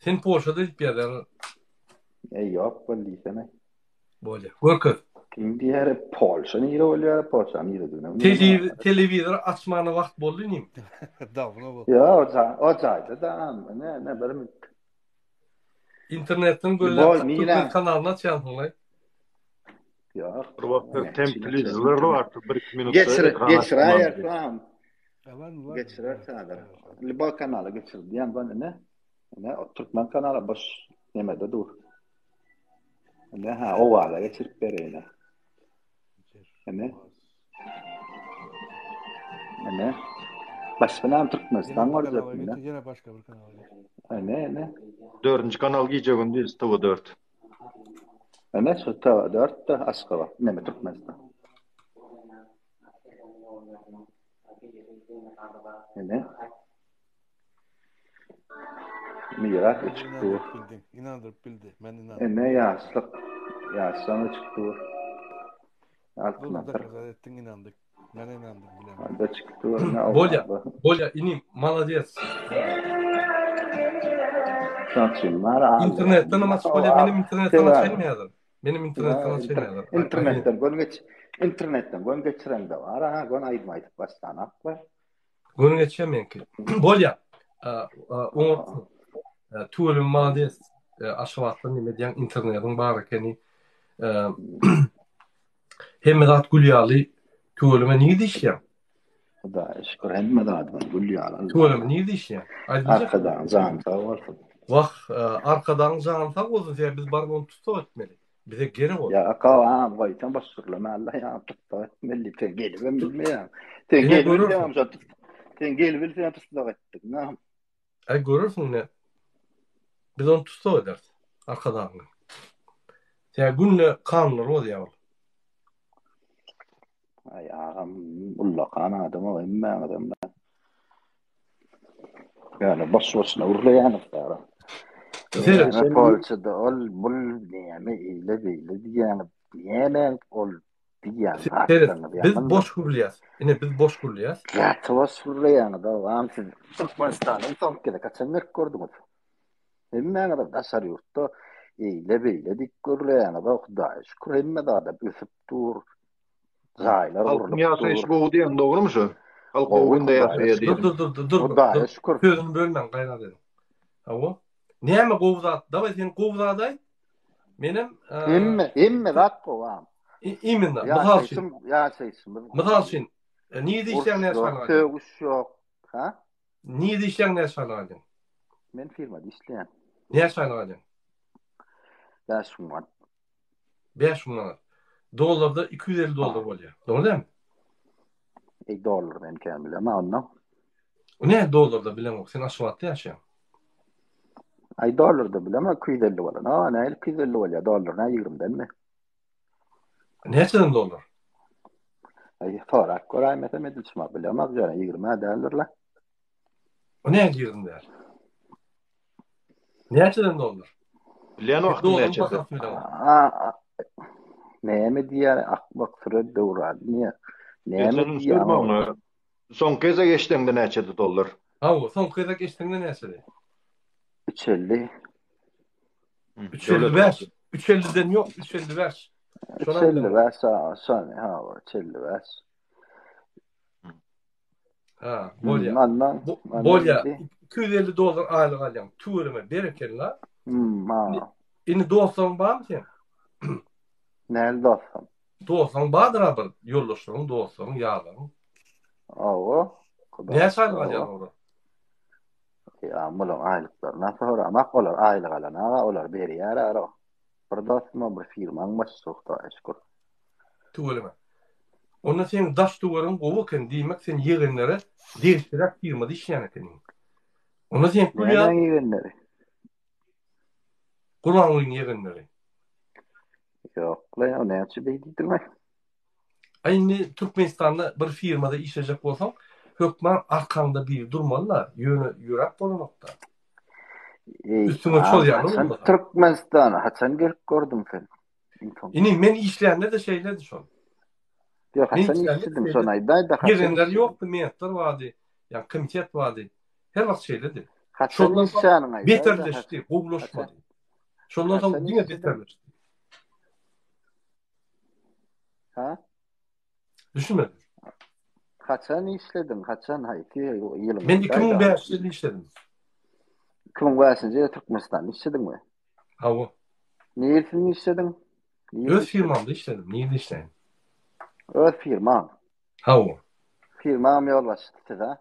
Sen Polşada diýip ýazýarlar. Eý, ýok, bol diýsene. Bolýar. Görkez. Kim diýer, Polşa nire bolýar, Polşa niredigini bilmeýän. Telewizor açmana wagt boldy inim. Dawno boldy. Ýok, o jaýda-da, ine, ine, bir minut. Internetden gözläp Türkmen kanalyny açýansyňlaý. Ýok. Bir wagtlar tem telewizorlar bardy, bir-iki minutda Geçir, ekran açman. geçiräýersiň. Geçirer häzir. Lüboý kanala geçir diýen bar ine. Ine, o Türkmen kanaly boş nemede dur. Ine, ha, owaza geçirip bereýin. Ine. Ine. Başga näme Türkmenistan görjek ine. Ýene başga bir kanala geç. Ine, ine. Dördünji kanal gije gündiz TV 4. Ine şu TV 4 de Aşgabat, neme Türkmenistan. Ine. Miras öçüp dur. Inandyryp bildiň. Inandyryp bildi. Men inandym. Ene ýaşlyk. Ýaşdan öçüp dur. Altyn Doly asyr. dokazat etdiň inandyk. Men inandym bilemok. Hadi öçüp dur. Ne Bolýa. owazda. Bolýa inim malades. Şoň bar aldy. Internetden hem açyp bolýa. Menem internetden Sebäbi açaýyn häzir. Menem internetden açaýyn häzir. Internetden gön geç. Internetden gön geçireňde bar ha gön aýdym aýdyp başlanaklar. Gön geçýär meňki. Bolýa. Oňa tüweleme malades. Aşgabatda neme diýýän internetiň bar ekeni. Hemme zat gül ýaly. Tüweleme nirde işleýäň? Hudaýa şükür hemme zadymyz gül ýaly. Tüweleme nirde işleýäň? Arkadagyň jany sag bolsun. Wah, Arkadagyň jany sag bolsun, sebäbi biz baryp ony tussag etmeli. Bize gerek ol. Ýa akawam goýsaň boş gürleme Allah ýa tussag etmeli sen gelibem bilmeýäň. Sen Ine gelip görersiň. bilseňem şo sen gelip bilseňem tussag etdik. Näme? Aý görersiň ine. Biz ony tussag ederis. Arkadagyňy. Sebäbi günde kanunlary bozýar ol. Aý agam ullakan adam o hemmäňizem. Ýöne boş-boşuna gürleýäňiz dara. Seret. Näme Polşada ol bul näme eýle beýle diýýäňiz. Näme ol diýýän Seret, zatlaryňyz biz ýaman. boş gürleýäs. Ine biz boş gürleýäs. Gaty boş gürleýäňiz agam siz. Türkmenistany soňky gezek haçan gelip gördüňiz? Hemmäňiz daşary ýurtda eýle beýle diýip gürleýäňiz. Hudaýa şükür hemme zadam ösüp dur. Jaýlar Halkyň gurlup ýaşaýşy dur. gowy diýen dogrumy şu? Halk gowy Gowy günde Hudaýa ýaşaýar şükür. Dur diýen. dur dur dur dur. Hudaýa şükür. Sözüni bölmäň gaýrat ediň. Hawa. Näme gowy zat? Daway sen gowy zat aýt. Menem Hemme hemme zat gowy agam. Imенно. Mysal üçin. Ýaşaýşym ýaşaýşymyz gowy. Mysal üçin. Nirede işleýäň näçe aýlyk alýaň? Sögüş ýok. Ha? Nirede işleýäň näçe aýlyk alýaň? Men firmada işleýän. Näçe aýlyk alýaň? 5000 manat. 5000 manat. Dollarda 250 dollar bolýar. Dogry dälmi? Ey dollar men kän bilemä onda. Ne dollarda bilemok. Sen Aşgabatda ýaşaýaň. Ay dollarda bilemä 250 bolan. Ha, nähili 250 bolýar? Dollar nä 20-denmi? Näçeden dollar? Ay sorap göräýmesem edil şuma bilemok ýöne 20 däldir la. O ne 20 däl? Näçeden dollar? Bilýän wagtyň Dollaryň näçede? bahasyny bilemok. A, näme diýýär? Akmak süre döwran diýýär. Näme Geçen diýýär? sürme ony. Soňky gezek eşdeňde näçedi dollar? Hawa, soňky gezek eşdeňde näçedi? 350. 355. 350-den ýok, 355. Şonam bilemok. 355 ha, şony ha, 355. Ha, bolýar. Ondan, Bu- ondan Bolýar. indi. 250 dollar aýlyk alýaň. Tüweleme, berekella. Hmm, ha. Indi dostlaryň barmy seň? Näli dostum? Dostlaryň bardyr-a bir, ýoldaşlaryň, dostlaryň, ýarlaryň. Hawa. Hudaý Näçe aýlyk hawa. alýar olar? Ýa, mulaň aýlyklaryna soramak, olar aýlyk alan aga, olar berýär ara. Bir dostum bir firmaň başlygy, Hudaýa şükür. Tüweleme. Onda seň daş töweregiň gowy eken, diýmek sen ýegenlere degişliräk firmada işleýän ekeniň. Onda sen pul ýa Nämäň ýegenleri? Gurbangulyň ýegenleri. Ýok, la, o näçe beý diýdiň-aý? A indi Türkmenistanda bir firmada işlejek bolsaň, hökman arkaňda biri durmaly-da, ýöne ýöräp bolanok-da. Eý, Üstüňe a, çozýarlar haçan bolmasa. Türkmenistana haçan gelip gördüň sen? Iň soň. Indi men işlände-de şeýledi şol. Ýok, Men haçan işlände işlediň şeýledi. şony aýdaý-da, haçan Ýegenler işlediň? ýokdy, mentler bardy, ýa komitet bardy. Her wagt şeýledi. Haçan Şondan soň işläniň aýdaý-da, beterleşdi, haçan gowulaşmady. Şondan soň haçan diňe işlediň? beterleşdi. Ha? Düşünmedim. Haçan işlediň? Haçan haýsy ýylyň? Men 2005 ýylda işledim. 2005-nji ýylda Türkmenistanda işlediňmi? Hawa. Niresinde işlediň? Nirede Öz işlediň? firmamda işledim. Nirede işläýin? Öz firmaň. Hawa. Firmaň ýolbaşçysy siz, ha?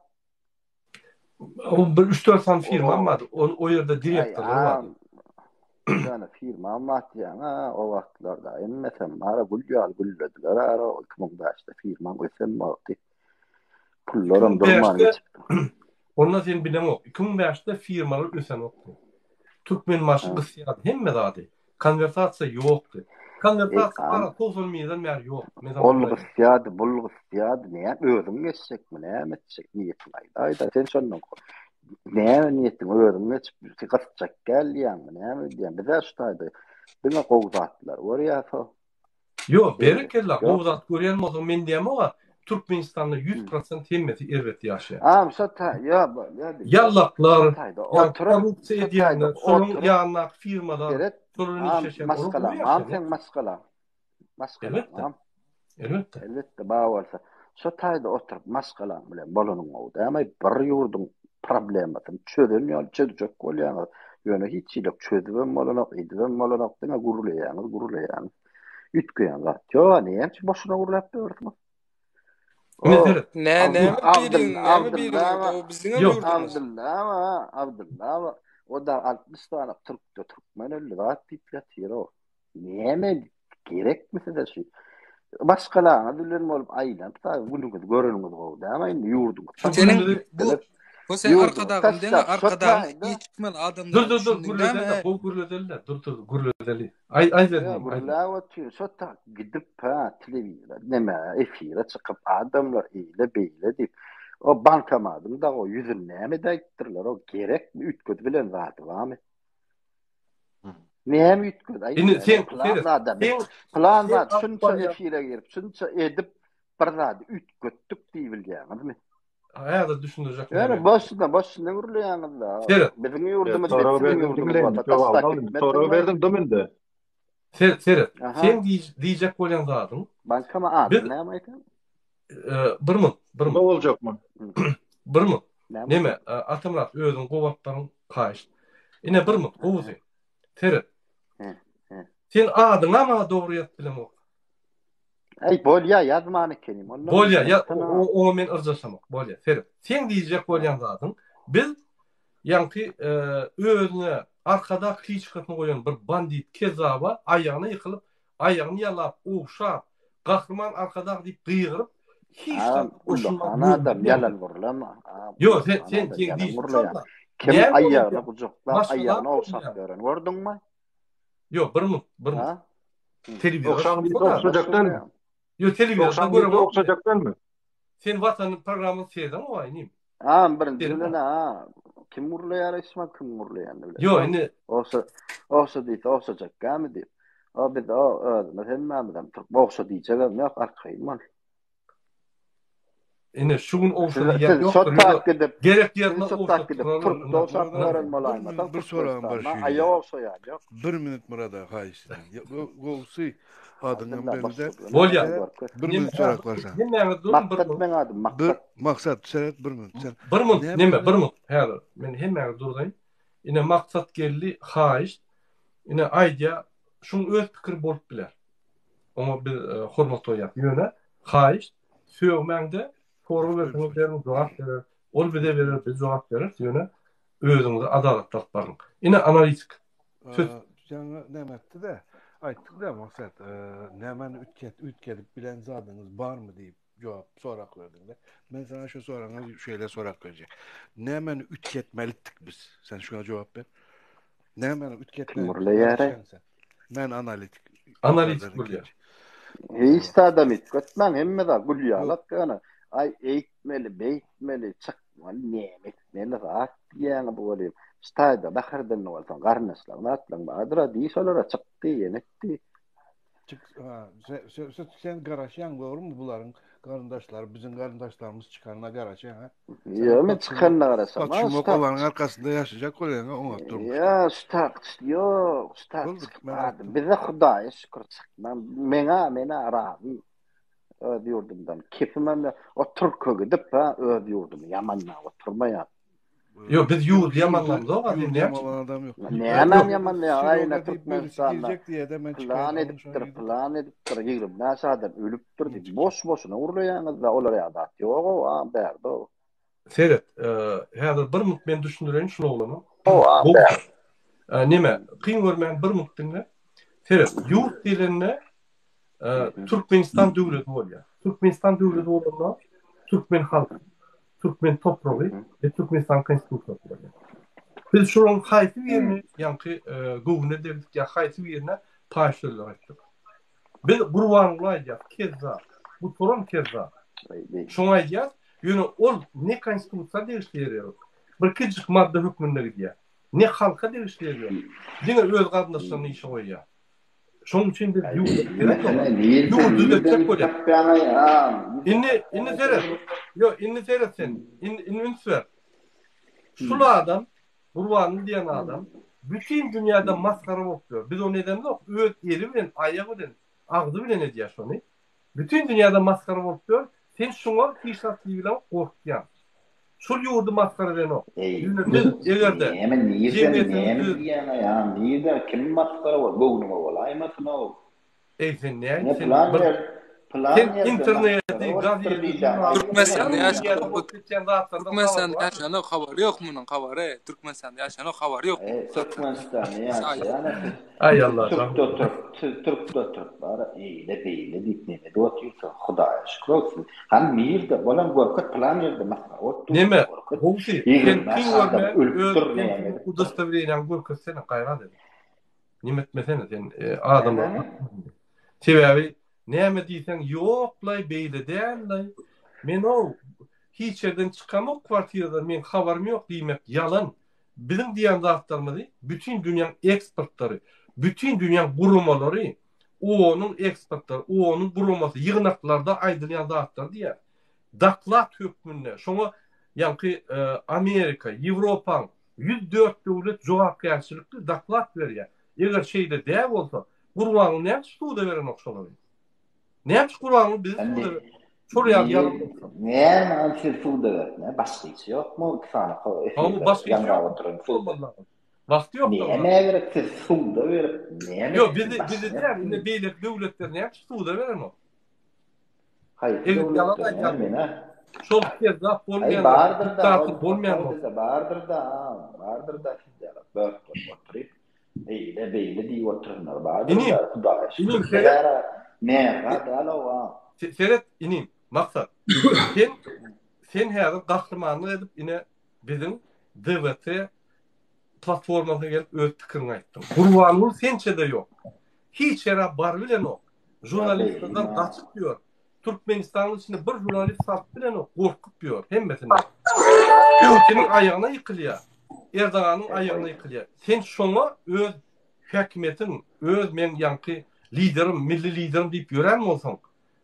O bir 3-4 sany firmam O bardy. O, o ýerde Aý, direktorlar bardy. am, ýöne firmam bar diýýäň, ha, o wagtlarda hemmesem bara gül ýaly güllediler ara 2005-de firmaň ösen wagty. Pullaram durman 2005-de geçip. onda sen bileňok. 2005-de firmalar ösenokdy. Türkmenbaşy Ha. gysýardy hemme zady. Konwertasiýa ýokdy. Eý, Konwertasiýa am, bara 91-den bäri ýok. Men saňa ol şony aýdýan. gysýardy, bul gysýardy, näme özüň geçjekmi, näme etjek niýetiň aýdaý-da, sen şondan. Näme niýetiň özüň geçip gysjak gel diýýäňmi näme diýýäň bizä şu taýda diňe gowy zatlar görýäs o. Ýok berekella gowy zat görýän bolsaň men diýemok-a Türkmenistanda 100% hemmesi erbet ýaşaýar. Agam şo taý ýok bolýa diý. Ýallaklar, korrupsiýa edýänler, şolaryň ýanyndaky firmalar, şolar bilen işleşýän olar gowy ýaşaýar. Seň maşgalaň. Maşgalaň. Elbetde. Elbetde bar bolsa. Şo taýda oturyp maşgalaň bilen bolanyň gowy dämi? Bir ýurduň problemasyny çözen ýaly çözjek bolýaňyz. Ýöne hiç hili çözübem bolanok, edibem bolanok, diňe gürleýäňiz, gürleýäňiz. Üýtgeýän zat ýok, näme üçin boşuna gürläp ýörsüňiz? Ne, näme biriň, näme biriň ýurdy, o biziňem ýurdumyz. Abdylla, Abdylla, o da 60 sany türkde türkmen öldi zat diýip ýatyr o. Näme gerekmi size şu? Maşgalaňyz bilen bolup aýlanyp da günüňizi göreniňiz gowy dämi indi ýurduňyz. Seniň bu bu sen arkadagym deme arkadagyň iyi çykmaly adamlar. Dur dur dur gürledeli gowy gürledeli dur dur gürledeli. Aý aý berdim. Gürläp otyr şo tak gidip ha telewizora neme efire çykyp adamlar eýle beýle diýip o bankomadyň da o ýüzüni näme edäýipdirler o gerekmi üýtgedip bilen zady barmy? Näme üýtgedi? Aý, Indi sen plan zada, plan zat şunça efire girip, şunça edip bir zady üýtgetdik diýip bilýäňizmi? Häzir düşündirjek. Ýöne boşuna, boşuna gürleýäňiz-de. Seret. Biziň ýurdumyz siziň ýurduňyz bolsa, taşlap gitmezdiňmi? Sorag berdim dum indi. Seret, seret. Sen diýjek bolýan zadyň. Bankama ady näme aýtýaň? Bir minut, bir minut. Boljakmy? Bir minut. Neme, Atamyrat özüň gowy alyp baryň, haýyşt. Ine bir minut, gowusy. Seret. Sen adyňa maňa dogry ýazyp bileňok. Aý, bolýa, ýazman ekenim. Onda Bolýa, ýa, oňa men yrjaşamok. Bolýa, seret. Seň diýjek bolýan zadyň, biz ýaňky özüne Arkadag kliçkasyny goýan bir bandit kezzaba aýagyna ýykylyp, aýagyny ýalap, ogşap, Gahryman Arkadag diýip gygyryp, hiç zat goşulmaz. Ullakan adam ýalan gürleme. Ýok, sen sen sen diýip Kim aýagyny gujaklap, aýagyny ogşap ýören gördüňmi? Ýok, bir minut, bir minut. Telewizor. Ogşan diýip ogşajak dälmi? Ýok, telewizorda göremok. Ogşajak dälmi? Sen Watanyň programmasyny seýredeňmi, inim? Ha, birinji bilen ha. Kim gurlaýar isma kim gurlaýan bilen. Ýok, indi ogşa ogşa diýse ogşajak gämi diýip. O biz o özümiz hemmämizem türk ogşa diýjegem ýok arkaýyn bol. Ine şu gün ogşa diýýän ýokdur. Şo tak gidip gerek ýerine ogşa gidip türkde ogşap gören bolaýmasaň bir soragym bar şu. Aýak ogşaýan ýok. Bir minut Murad aga haýyş edýän. Gowusy adyňam belli däl. Bolýar. Bir minut sorap barsaň. Hemmäňiz duruň bir Maksat meň adym Maksat. Maksat seret bir minut sen. Bir minut neme bir minut häzir men hemmäňizi durzaýyn. Ine Maksat geldi haýyşt. Ine aýdýa şuň öz pikiri bolup biler. Oňa biz hormat goýýas. Ýöne haýyşt sögmäňde sorag berseňiz beriň jogap berer. Ol bize berer biz jogap bereris ýöne özüňizi adalatly alyp baryň. Ine analitik. Söz. Ýaňy näme etdi-de, aýtdyk-da Maksat, nämäni üýtget, üýtgedip bilen zadyňyz barmy diýip jogap sorag berdiň-de. Men saňa şu soragyňa şeýle sorag berjek. Nämäni üýtgetmelidik biz? Sen şuňa jogap ber. Nämäni üýtgetmeli? Gürleýär. Men analitik. Analitik gürleýär. Hiç zadam üýtgetmäň, hemme zat gül ýalak ýöne. Aý eýtmeli, beýtmeli, çykmaly, näme etmeli zat diýýäňiz welin, şu taýda Bäherdenli bolsaň garyndaşlaryň zatlaryň bardyr-a diý şolara çyk diý, ýene et diý. Çyk, ha, sen, sen, sen garaşýaň dogrumy bularyň garyndaşlary biziň garyndaşlarymyz çykanyna garaşýaň ha? Ýok, men çykanyna garaşamok. Paçumak olaryň arkasynda ýaşajak bolýaň ha oňat durmuşda. Ýok, şu tak, ýok, şu tak çykmadym. Bize Hudaýa şükür çykmam. Meňa, menä razy. Öz ýurdumdan. Kepimem ýok. O türke gidip, ha, öz ýurdumy ýamanlap oturmaýan. Ýok, biz ýurdy ýamanlamzok, a sen näme üçin? Adam ýok. Nämem ýamanlaýar, aýna Türkmenistanda plan edipdir, plan edipdir, 25 adam ölüpdir diýip, boş-boşuna gürleýäňiz-de, olar ýaly zat ýog-ow, a, bärde-ow. Seret, häzir bir minut men düşündireýin şul oglana. Neme, kyn görmän bir minut diňle. Seret, ýurt diýlende Türkmenistan döwleti bolýar. Türkmenistan döwleti bolanda türkmen halky, türkmen topragy we Türkmenistan konstitusiýasy bolýar. Biz şolaryň haýsy birini ýaňky göwne degdik ýa haýsy birine paýyş sözler aýtdyk. Biz Gurbanguly aýdýas, kezzap, gutaran kezzap. Şoňa aýdýas, ýöne ol ne konstitusiýa degişli ýeri ýok. Bir kiçijik madda hökmünde gidýär. Ne halka degişli ýeri ýok. Diňe öz garyndaşlaryny işe goýýar. Şonuň üçin biz ýurda gerek ýok. Ýurdy düzetjek bolýar. Indi, indi seret. Ýok, indi seret sen. Indi, indi üns ber. Şul adam, Gurbanguly diýen adam bütin dünýäde masgara bolup ýör. Biz ony edemzok. Öz eli bilen, aýagy bilen, agzy bilen edýär şony. Bütin dünýäde masgara bolup ýör. Sen şuňa hiç zat diýibileňok, gorkýaň. Şul ýurdy masgara edenok. Eý, Ýöne biz eger-de näme nirden jemgyýetimiz näme biz diýýäň-aý, a nirde kim masgara bol, göwnüňe bolaýmasyn-ow. Eý sen näme Ne sen plan bir ýer, plan sen ýerde masgara interneti, bolupdyr gazeti, diýýäň, žurnaly Türkmenistanda bütin ýaşanok dünýäde bu bolup geçýän zatlardan habaryň Türkmenistanda barmy? ýaşanok habary ýok munuň habary Türkmenistanda ýaşanok habary ýok Eý, bu zatlardan. Türkmenistanda ýaşaýan-a siz. Aý Siz Allah türkde rahmet. oturyp, siz türkde oturyp bara eýle beýle diýip neme edip otyrsyňyz Hudaýa şükür bolsun. Hany nirde bolan görket pylan ýerde masgara bolup dur Neme görket. gowsy sen 25 kyn adam görmän öz ölüpdir näme pensiýa edipdir. udostowreniýaňy görkezsene gaýrat edip. Neme etmesene sen e, adamlar. Näme? Sebäbi näme diýseň ýoklaý beýle dällaý. Men o hiç ýerden çykamok kwartiradan meň habarym ýok diýmek ýalan. Biziň diýen zatlarymyzy bütin dünýäň ekspertleri, bütin dünýäň guramalary, OON-yň ekspertleri, OON-yň guramasy ýygnaklarda aýdylýan zatlary diýýär. Doklad hökmünde şoňa ýaňky Amerika, Ýewropaň 104 döwlet jogapkärçilikli doklad berýär. Eger şeýle däl bolsa, Gurbanguly näme üçin suda berenok şolary? Näme üçin Gurbanguly bizi suda Şol ýaly ýalan bolsa. Näme ol siz suda berip, näme başga işi ýokmy o iki sany efirde ýaňrap oturan suda. Wagty ýok. Näme gerek siz suda berip, näme? Ýok, bizi bizi däl, indi beýleki döwletler näme üçin suda berenok? Haýsy döwletler, näme menä? Şol kezzap bolmaýan, diktator bolmaýan bolsa. Bardyr-da, bardyr-da sizde bört bolup oturyp. Eýle beýle diýip oturanlar bardyr Inim, da Hudaýa şükür. inim seret. Bizara merga däl owa. Seret inim, Maksat. Sen sen häzir gahrymanlyk edip ine biziň DWT platformasyna gelip öz pikiriňi aýtdyň. Gurbanguly sençe-de ýok. Hiç ýere barybilenok. Žurnalistlerden gaçyp ýör. Türkmenistanyň içinde bir žurnalist salyp bilenok, gorkup ýör hemmesinden. Putiniň aýagyna ýykylýar. Erdoganyň aýagyna ýykylýar. Sen şoňa öz häkimiýetiň, öz meň ýaňky liderim, milli liderim diýip ýören bolsaň,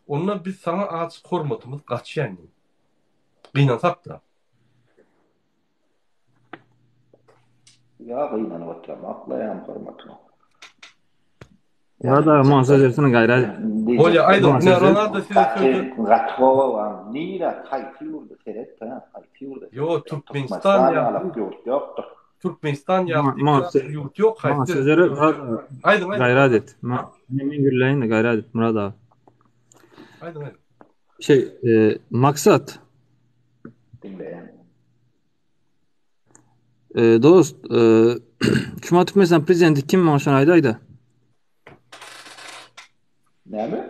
onda biz saňa azjyk hormatymyz gaçýar indi. Gynansak-da. Ýa gynanyp oturamok-la hormatyma. Murat aga maňa söz bersene gaýrat. Bolýa aýdyň ine Ronaldo size sözi. Gaty gowy bar. Nire haýsy ýurda seret ha haýsy ýurda. Ýo Türkmenistan ýaly ýurt ýokdur. Türkmenistan ýaly ýurt ýok haýsy. Maňa söz ber Murat aga. Aýdyň aýdyň. Gaýrat et. Men gürläýin gaýrat et Murat aga. Aýdyň aýdyň. Şey maksat. Diňleýän. E, dost, e, şuma Türkmenistan prezidenti kim maňa şony aýdaýda. Näme?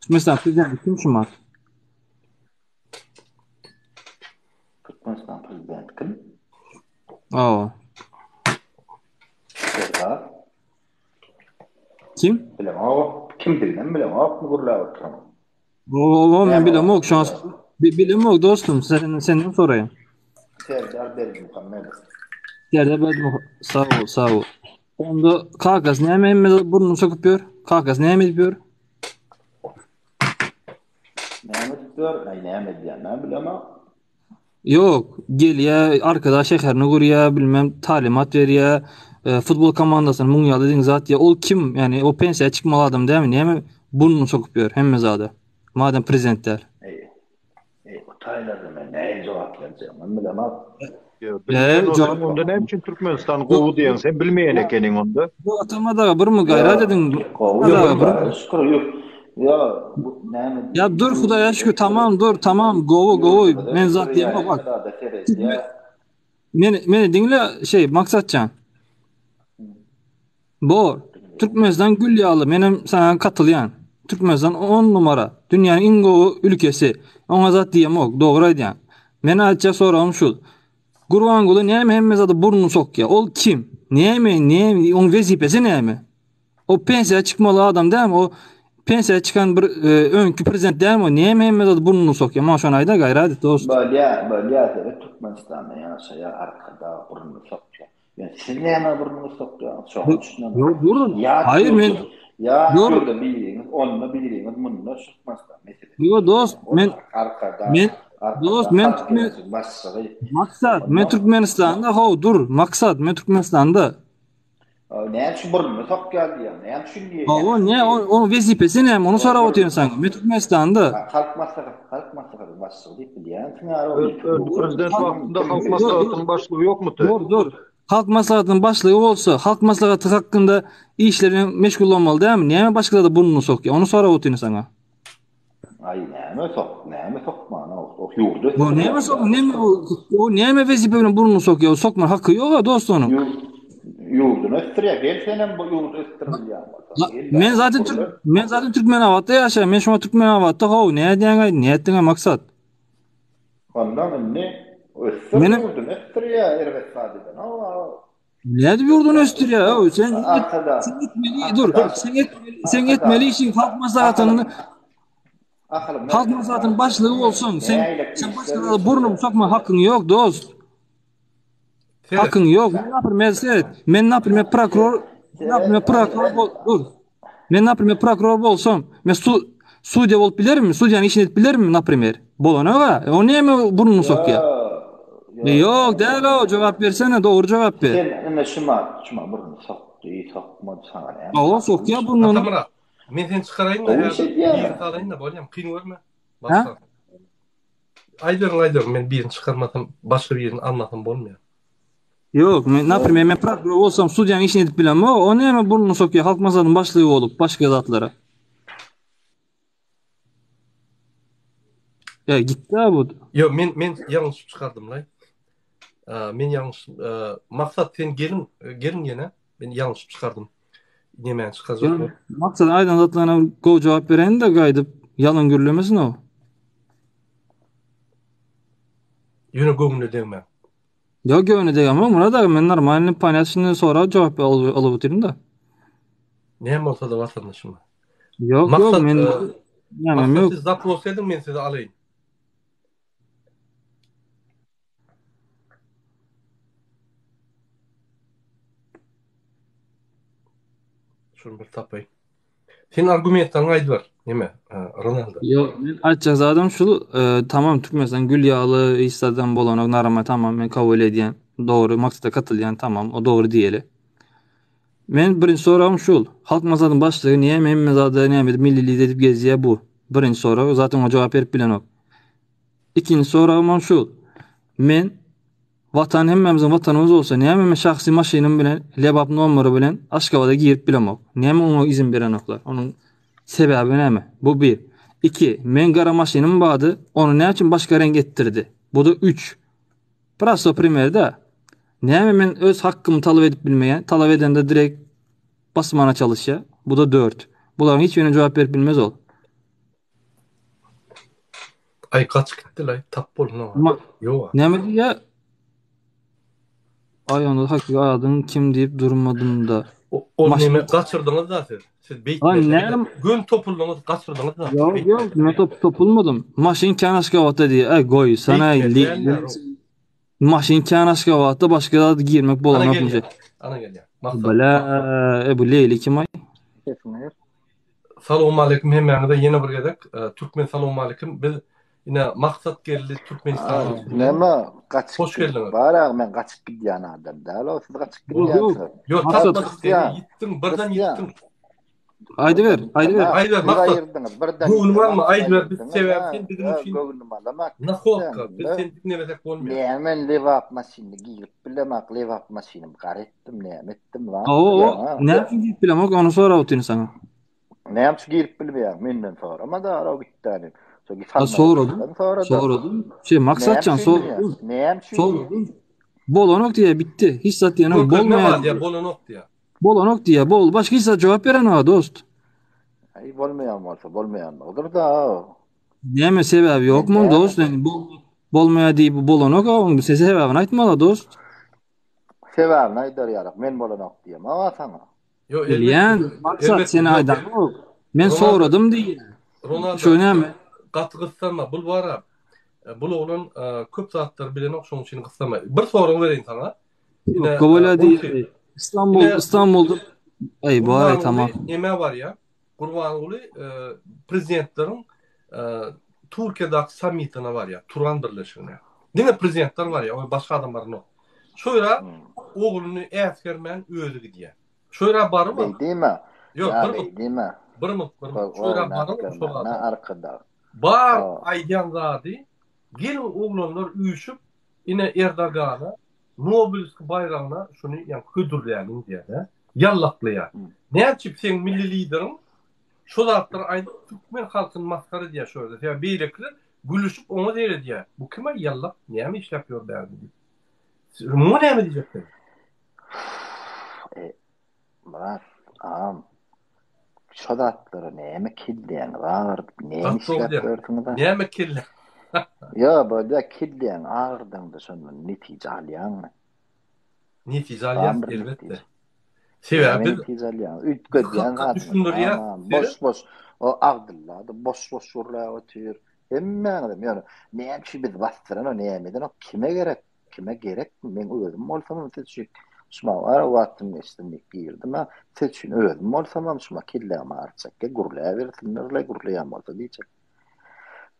Türkmenistan prezidenti kim şuma? Türkmenistan prezidenti kim? Awa. Serdar. Kim? Bilemok. Kim bilmem bilemok gürläp oturan. Owa men bilemok şans. Bilemok dostum sen senden soraýyn. Serdar Berdimuhamedow. Serdar Berdimuhamedow. Sag bol, sag bol. Onda kakasy näme hemme burnuny sokup ýör? Kakasy näme edip ýör? Näme edip ýör? Aý näme edýän, men bilemok. Ýok, gelýä, Arkadag şäherini gurýa, bilmem talymat berýä, e, futbol komandasyny muň ýaly diň zat ýa ol kim? Ýani o pensiýa çykmaly adam dälmi? Näme burnuny sokup ýör hemme zada? Madem prezident däl. Eý, eý, o taýlarda men nähili jogap berjegimi men bilemok. Ýa, bilmeýän bolsaň onda näme üçin Türkmenistan gowy diýeň, sen bilmeýän ekeniň onda. Ýok, Atamat aga birmi gaýrat ediň. Gowy, Hudaýa şükür, ýok. Ýa, bu näme Ýa dur Hudaýa şükür tamam dur tamam gowy gowy men zat diýemok bak. Meni meni diňle şeý Maksatjan. Bor. Türkmenistan gül ýaly menem saňa katylýan. Türkmenistan on numara dünýäniň iň gowy ülkesi. Oňa zat diýemok dogry aýdýaň. Men aýtjak soragym şul. Gurbanguly näme hemme zada burnuny sokýa? Ol kim? Näme näme oň wezipesi näme? O pensiýa çykmaly adam dälmi? O. Pensiýa çykan bir e, öňki prezident dälmi o? Näme hemme zady burnuny sokýar? Maňa şony aýda gaýrat et dost. Bolýa, bolýa, seret Türkmenistanda ýaşaýar arkadag burnuny sokýar. Ýöne siz näme burnuňyzy sokýaňyz? Şoňa düşünemok. Ýok, burun. Ýat Haýyr men ýurda, ýat Ýok. ýurda biriňiz onda, biriňiz munda Türkmenistan meselesi. Ýok dost, Ol men arkadag, men dost arkadag men halk Türkmen geňeşiniň başlygy. Maksat, men Ondan Türkmenistanda how dur, Maksat, men Türkmenistanda. Näme üçin burnuny sokýar diýýän? Näme üçin diýýän? Hawa, ne onuň wezipesi näme? Ony sorap otyryn saňa. Men Türkmenistanda. Halk maslahaty, halk maslahatynyň başlygy diýip bilýänsiň ara. Prezident wagtynda halk maslahatynyň başlygy ýokmydy? Dur, dur. Halk maslahatynyň başlygy bolsa, halk maslahaty hakynda işler bilen meşgullanmaly dälmi? Näme başga zada burnuny sokýar? Ony sorap otyryn saňa. Aý näme sok, näme sokmana o ýurdy. O näme sok, näme o, o näme wezipe bilen burnuny sokýar? O sokma haky ýok-a dost onuň. Ýurduny ösdürýär. Gel senem bu ýurdy ösdür bilýän bolsaň. Men zaten Türk, men zaten Türkmenabatda ýaşaýan. Men şuňa Türkmenabatda how, näme diýýäň-aý, nätdiň-aý maksat? Ondan indi ösdür ýurduny ösdürýär erbet zat eden. Nädip ýurduny ösdürýär? Öw, sen sen etmeli, dur. Sen etmeli, sen etmeli işiň halk maslahatyny Halk maslahatynyň başlygy bolsaň, sen sen başga burnuň sokma hakyň ýok, dost. Hakyň ýok. Men naprimýer seret. Men naprimýer prokuror, naprimýer prokuror bol, dur. Men naprimýer prokuror bolsam, men su sudýa bolup bilermi? Sudýanyň işini edip bilermi, naprimýer? Bolanok-a. O näme burnuny sokýar? Ýok, däl o, jogap bersene, dogry jogap ber. Sen ine şuma, şuma burnuny sokdy, sokmady saňa näme? Hawa, sokýar burnuny. Atamyrat, men seni çykaraýyn-da, häzir birini salaýyn-da, bolýamy? Kyn görme. Hä? Aýdyberiň, aýdyberiň, men birini çykarmasam, başga birini almasam bolmaýar. Ýok, men naprimer men prokuror bolsam sudýanyň işini edip bilemok. O näme burnuny sokýar halk maslahatynyň başlygy bolup başga zatlara. Ýa gitdi bu. Ýok, men men ýalňyşyp çykardym-laý. Men ýalňyş Maksat sen gelin gelin ýene. Men ýalňyşyp çykardym. Nemäni çykarjak bolup. Maksat aýdan zatlaryna gowy jogap bereýin-de gaýdyp ýalan gürlemesin o. Ýöne göwnüne degmäň. Ýok göwnüne degemok Myrat aga men normalny ponýatnyý sorag jogap alyp otyryn-da. Näme bolsa-da watandaşym. Ýok ýok men nämem ýok. Siz zapros ediň men sizi alaýyn. Şuny bir tapaýyn. Sen argumentlerini aýdyber. Neme, Ronaldo. Ýok, men aýtjak zadym şul, e, tamam Türkmenistan gül ýaly hiç zadam bolanok, narama tamam men kabul edýän. Dogry, maksada katylýan tamam, o dogry diýeli. Men birinji soragym şul. Halk maslahatynyň başlygy näme hemme zada näme edip milli lider edip gezýär bu? Birinji sorag, zaten oňa jogap berip bilenok. Ikinji soragym hem şul. Men Watan hemmämiziň watanymyz bolsa näme men şahsy maşynym bilen Lebap nomeri bilen Aşgabada girip bilemok. Näme oňa izin berenoklar? Onuň sebäbi näme? Bu bir. Iki, meň gara maşynym bardy, ony näme üçin başga reňk etdirdi? Bu-da üç. Prosto primer-dä. Näme men öz hakkymy talap edip bilmeýän, talap edende direkt basmana çalyşýar. Bu-da dört. Bularyň hiç birine jogap berip bilmez ol. Aý gaç gitdilaý tap bolun oňa. Ýoga. Näme diýýä? Aý onda hakyky adyň kim diýip durmadym-da. Ol näme gaçyrdyňyz da siz. Siz beýtmeli. Gön topuldyňyz, gaçyrdyňyz da. Ýok, ýok, men top topulmadym. Maşyn kän Aşgabatda diýýä. Aý goý, sana Maşyn kän Aşgabatda başga zat girmek bolanokmy? Ana gelýär. Bala, e bu Leýli kim aý? Salowmaleýkim hemmäňize ýene bir gezek. Türkmen salowmaleýkim. Biz ine Maksat geldi Türkmenistana. Näme gaçyp Hoş geldiňiz. Bar aga men gaçyp gidýän adam däl o siz gaçyp gidýänsiňiz. Ýok tapmadyk seni ýitdiň birden ýitdiň. Aýdyber, aýdyber. Aýdyber Maksat. Birden Göwnüňi alma aýdyber biz sebäbi sen biziň üçin göwnüm alamak. Nahodka biz seni diňlemesek bolmaýar. Näme men Lebap maşynyny girip bilemak Lebap maşynym gar etdim näme etdim lan. Hawa, näme üçin girip bilemok ony sorap otyryn saňa. Näme üçin girip bilmeýäň menden sorama da araw gitdäni. Ha soradym. Soradym. Şey Maksatjan soradym. Näme üçin? Soradym. Bolanok diýýär bitdi. Hiç zat diýenok bolmaýar. Diýýär bolanok diýýär. Bolanok diýýär. Bol başga hiç zat jogap berenok dost. Aý bolmaýan bolsa bolmaýandyr da. Näme sebäbi ýokmy dost? Yani bol bolmaýar diýip bolanok oň sebäbini aýtmaly dost. Sebäbini aýdar ýalyk men bolanok diýemok saňa. Ýok, Bilýän, maksat seni aýdanok. Men soradym diýýär. Ronaldo. Şu näme? Gaty gyssanma. Bul bara bul oglan köp zatlary bilenok, şonuň üçin gyssanma. Bir sorag bereýin saňa. Ine, Gowala diýýär. İstanbul, İstanbulda Ey baý tamam. Neme barýar? Gurbanguly prezidentleriň Türkiýedäki sammitine barýar, Turan birleşigine. Diňe prezidentler barýar, o başga adam baranok. Şo ýere ogluny äsgermän özi gidýär. Şo ýere baryp Beý diýme. Ýok, bir minut. Diýme. Bir minut, bir minut. Şo ýere baryp şo zady. Arkadag. Bar aýdýan zady, geliň oglanlar üýşüp, ine Erdogana Nobelski baýragyna şuny ýaňky hödürläliň diýýär-de. Ýallaklaýar. Näme üçin seň milli lideriň şo zatlary aýdyp türkmen halkyny masgara edýär şo ýerde. Sebäbi beýlekiler gülüşip oňa seredýär. Bu kim-aý ýallak, näme işläp ýör bärde diýip. Muňa näme diýjek sen? E, Myrat, agam, şo zatlara näme kelläňizi agyrdyp, näme işläp ýörsüňiz-a? Näme kelle? Ýo, bolýa, kelläňi agyrdaňda şondan netije alýaňmy? Netije alýas, elbetde. Sebäbi biz netije alýaň, üýtgedýän zadyňyz. Boş-boş, o Abdylla-da boş-boş gürläp otyr. Hemmäňizem, ýöne näme üçin bizi basdyranok, näme edenok, kime gerek? Kime gerekmi? Men özüm bolsamam siz üçin şuma bar wagtym geçsin diýip girdim-ä. Siz üçin özüm bolsamam şuma kellämi agyrtjak. Gel gürläbersinler-le, gürleýän bolsa diýjek.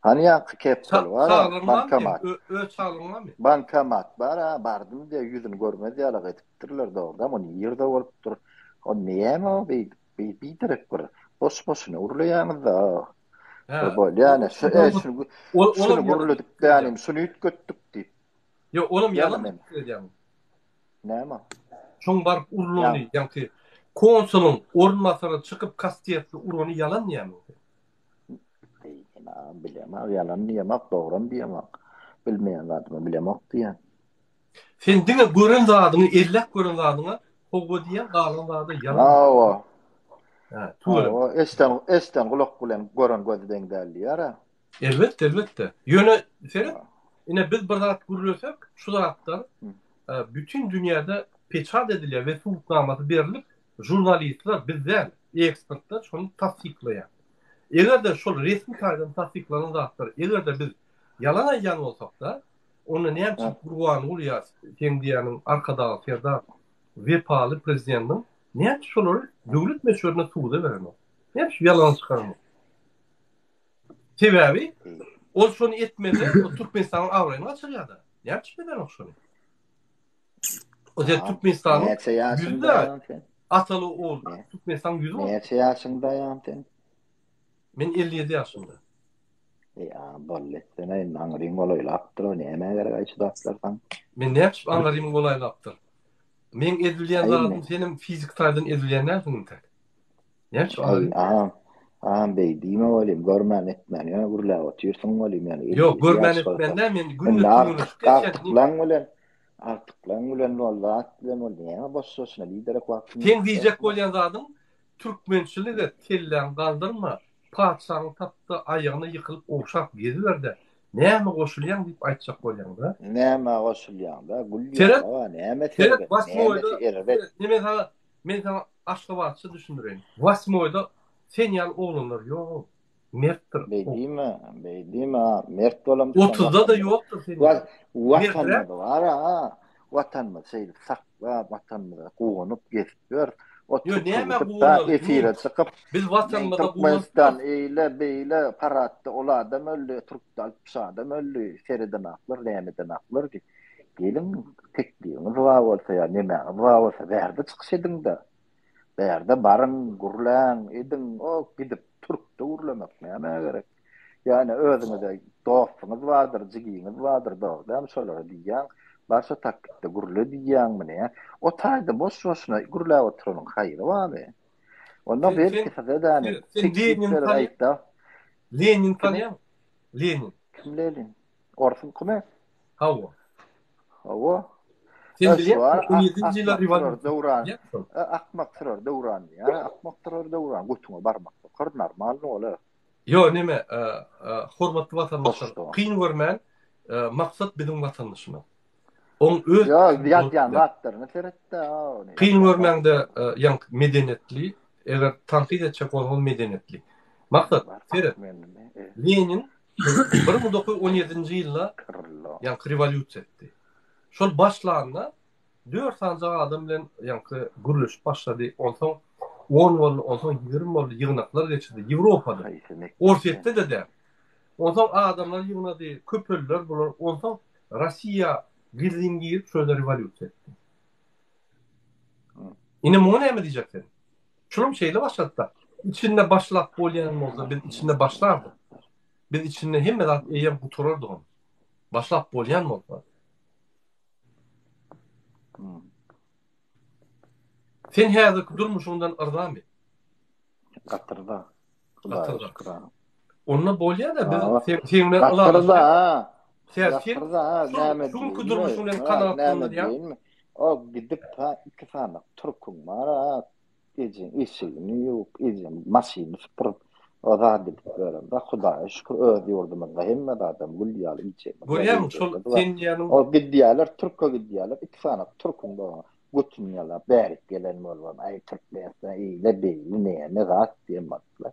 Hany ýaňky kepkaly bar-a, bankomat. Öz çagalaryň barmy? Bankomat bar-a, bardym diýýär, ýüzüni görmez ýalak edipdirler, dogrudanam o nirde bolupdyr? O näme o beýdip, biderek bir boş-boşuna gürleýäňiz-dä. Bir bolýa ine, şu e, şuny şuny gürledik dänim, şuny üýtgetdik diýip. Ýok, olam ýalan pikir edýäň. Näme? Şoň baryp urlany, ýaňky konsulyň orunbasary çykyp kastetli urany ýalan diýýäňmi? Bilemok, ýalan diýemok, dogram diýemok. Bilmeýän zadyma bilemok diýýän. Sen diňe gören zadyňy, elläp gören zadyňa howwa diýýäň, galan zada ýalan. Hawa. Ha, Hawa, eşden, eşden gulak bilen gören göz deň däl diýýär-ä. Elbetde, elbetde. Ýöne seret, ine biz bir zat gürlesek, şu zatlar bütin dünýäde peçat edilýär we subutnamasy berlip, žurnalistler, biz däl, ekspertler şony tassyklaýar. Eger-de şol resmi taýdan tassyklanan zatlar, eger-de biz ýalan aýdýan bolsak-da, Onda näme üçin Gurbanguly ýa seň diýýäniň Arkadag Serdar wepaly prezidentiň näme üçin şolary döwlet möçberinde suda berenok? Näme üçin ýalana çykaranok? Sebäbi ol şony etmese, o Türkmenistanyň abraýyny gaçyrýar-da. Näme üçin edenok şony? O ýer Türkmenistanyň Näçe ýaşyňda sen? Ataly ogul Türkmenistanyň ýüzi. Näçe ýaşyňda ýaň sen? Men 57 ýaşymda. Eý, a, boldy etsene, indi aňryň golaýlapdyr, o nämä gerek aý şu zatlar saň? Men näçip aňrym golaýlapdyr? Meň edilýän zadym senem fiziki taýdan edilýän dälsiň intäk. Näçip aňrym? Eý, agam, agam beý diýme welin, görmän etmän ýöne gürläp otyrsyň welin, ýöne Ýok, görmän etmän däl, men günde türgenleşik geçýän. Agtyklaň bilen, agtyklaň bilen bol, zat bilen bol, näme boş-boşuna biderek wagtyňy Seň diýjek bolýan zadyň Türkmençilik et, kelläňi galdyrma, patyşaňy tap-da, aýagyna ýykylyp ogşap geziber-de, nämä goşulýaň diýip aýtjak bolýaň-da. Nämä goşulýaň-da, gül Seret, ýaly-a, näme seret, sergin, wasmoýda, nämesi erbet? seret, men saňa, men saňa aşgabatça düşündireýin. Wasmoýda sen ýaly oglanlar ýok. Mertdir. Beý diýme, beý diýme, mert bolamsoň. Otuzda-da ýokdur sen ýaly. Watanymyz bar-a, watanymyzy şeýdip saklap, watanymyza guwanyp gezip ýörüs. Ýok, nämä guwanaly? Efire çykyp, biz watanymyza Türkmenistan eýle, beýle, paradda ol adam öldi, türkde 60 adam öldi, seredenaklar, nämedenaklar diýip. Geliň, teklibiňiz bar bolsa ýa nemäňiz bar bolsa, bärde çykyş ediň-de. Bärde baryň, gürläň, ediň, o gidip türkde gürlemek nämä gerek? Ýa-ni özüňize dostuňyz bardyr, jigiňiz bardyr, dogry dälmi şolara diýýäň, bar şo taktikde gürle diýýäňmi nä? O taýda boş-boşuna gürläp oturanyň haýry barmy? Onda belki size däni teklip berip aýtda. Lenin tanýaňmy? Lenin. Kim Lenin? Orsuňkymy? Hawa. Hawa. Sen bilýärsiň, 17-nji ýyllar rewolýusiýa. Döwran. Akmak sürer döwran diýýär. Akmak sürer döwran. Götüňe barmak sokar, normalny ol. Ýo, neme, hormatly watandaşlar, kyn görmän, maksat biziň watandaşymyz. Oň öz Ýo, ýazýan zatlaryna seret-de. Kyn görmäňde, ýaňky medeniýetli. Eger tankyt etjek bolsaňyz medeniýetli. Maksat, seret. Lenin 1917-nji ýylda ýaňky rewolýusiýa etdi. Şol başlanda dört sanjak adam bilen ýaňky gürleşip başlady. Onsoň on boldy, onsoň 20 boldy, ýygnaklar geçirdi Ýewropada. Orsýetde-de däl. Onsoň adamlar ýygnady, köpeldiler bular. Onsoň Russiýa gizlin girip şo ýerde rewolýusiýa etdi. Ine muňa näme diýjek sen? Şulam şeýle başlady-da. Içinde başlap bolýan bolsa biz içinde başlardyk. Biz içinde hemme zat eýýäm gutarardygam. Başlap bolýan bolsa. Sen häzirki durmuşyňdan yrzamy? Gaty yrza. Hudaýa şükür. Onda bolýa-da biz seň bilen ylalaşýas. Sen näme şu günki durmuşyň bilen kanagatlanýaň? O gidip ha iki sany türküň bar ha ejeň eşigini ýuwup, ejeň maşynyny süpürip, o zat edip ýöremde Hudaýa şükür öz ýurdumyzda hemme zadam gül ýaly iýjegimiz. Görýäňmi şol sen diýýäniň. O gidýärler türke gidýärler iki sany türküň dogan götüni ýalap bärik gelen bolubam aý Türkmenistan eýle beýle näme zat diýen boluplar.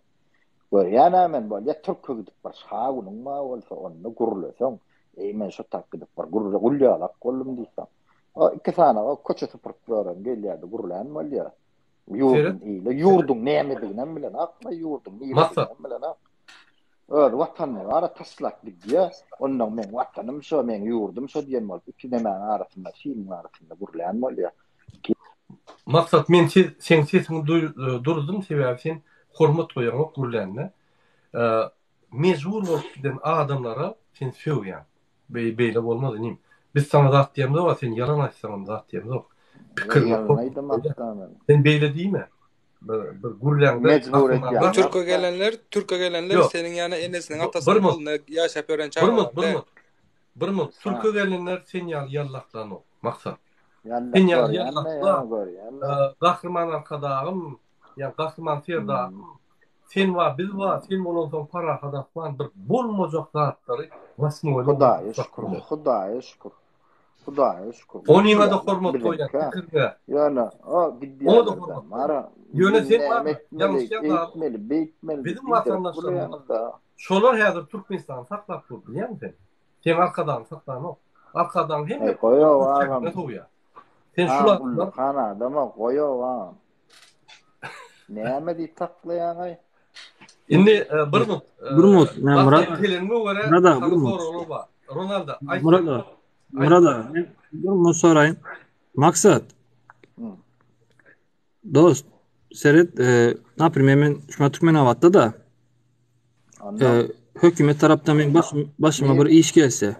Görýän-ä men bolýa türke gidip bir şa günüň bar bolsa onda gürleseň eý men şo tak gidip bir gürle gül ýalak boldum diýseň. O iki sany o köçe süpürip ýören gelýärdi gürlän bolýa. Ýurduň eýle ýurduň nämediginem bilenokmy ýurduň nirediginem bilenok. Öz watanyny bara taşlap gidýär. Ondan meň watanym şo, meň ýurdum şo diýen bolup iki nemäň arasynda, simiň arasynda gürlän bolýar. Maksat men seň sesiňi durdum sebäbi sen hormat goýaňok gürlände. Mejbur bolup giden adamlara sen sögýäň. Beýle bolmaz inim. Biz saňa zat diýemzok a sen ýalan aýtsaňam zat diýemzok. Pikiriňi Sen beýle diýme. Bir bir gürläňde Mejbur edýär. Bu türke gelenler, türke gelenler seniň ýany enesiniň atasynyň puluna ýaşap ýören çagalar. Bir minut, bir minut. Türke gelenler sen ýaly ýallaklanok. Maksat. Sen ýaly ýallakla. Gahryman Arkadagym, ýa Gahryman Serdarym. Sen bar, biz bar, sen bolansoň parahat asman bir bolmajak zatlary wasmoýla. Hudaýa şükür, Hudaýa şükür. Hudaýa şükür. Onyňa-da hormat goýýan pikiriňe. Ýöne o gidýärler. Mara. Ýöne sen bar, ýalňyşýan beýtmeli, beýtmeli. Biziň watandaşlarymyz şolar häzir Türkmenistany saklap dur, bilýäňmi sen? Seň arkadagyň saklanok. Arkadagyň hemme goýaw agam. Sen şul adamlar han adama goýaw agam. Näme diýip saklaýaňaý? Indi e, bir minut. E, bir minut. Men Murat. Keleniňe görä Murat bir minut. Ronaldo, aýt. Murat, Murat, men bir minut soraýyn. Maksat. Dost, seret, e, naprimer men şuma Türkmenabatda da e, hökümet tarapdan men başym, başyma bir iş gelse,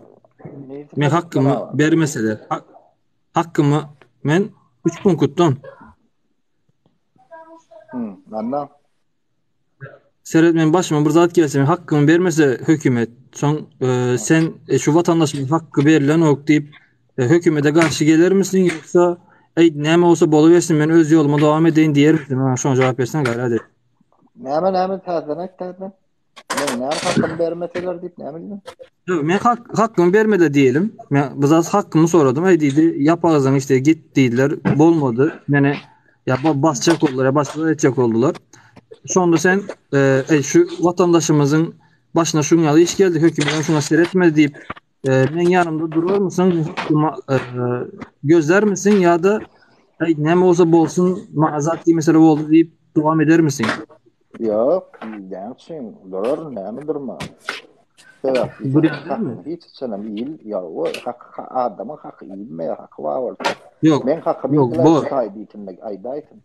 men hakkymy bermeseler, hakkymy men 3 punktdan Hı, anna. Seret men başyma bir zat gelse men hakkymy bermese hökümet soň e, sen e, şu watandaşyň hakkı berilenok diýip e, hökümete garşy gelermisin ýoksa eý näme bolsa bolubersin men öz ýoluma dowam edeýin diýermisin? Maňa şoňa jogap berseň gaýrat et. Näme näme täzeden aýt täzeden. Men näme hakymy bermeseler diýip näme diýdim? Ýok, men hak hakkymy bermedi diýelim. Men bu zat hakkymy soradym. Eý diýdi, ýap agzyňy işte git diýdiler. Bolmady. Meni ýa basjak boldular, ýa başga zat etjek boldular. Şonda sen e, eý şu watandaşymyzyň başyna şuň ýaly iş geldi, hökümet şuňa seretmedi diýip, e, meň ýanymda durarmysyň, e, gözlärmisiň ýa-da eý näme bolsa bolsun, maňa zat diýmeseler boldy diýip dowam edermisiň? Ýok, näme üçin duraryn, näme durma. Sebäp Durýan hiç haçanam iýil, ýa hak adamyň haky iýilmeýär, haky bar bolsa. Ýok. Men hakymy Ýok, bor. Taý diýsin, aýdaýsyn.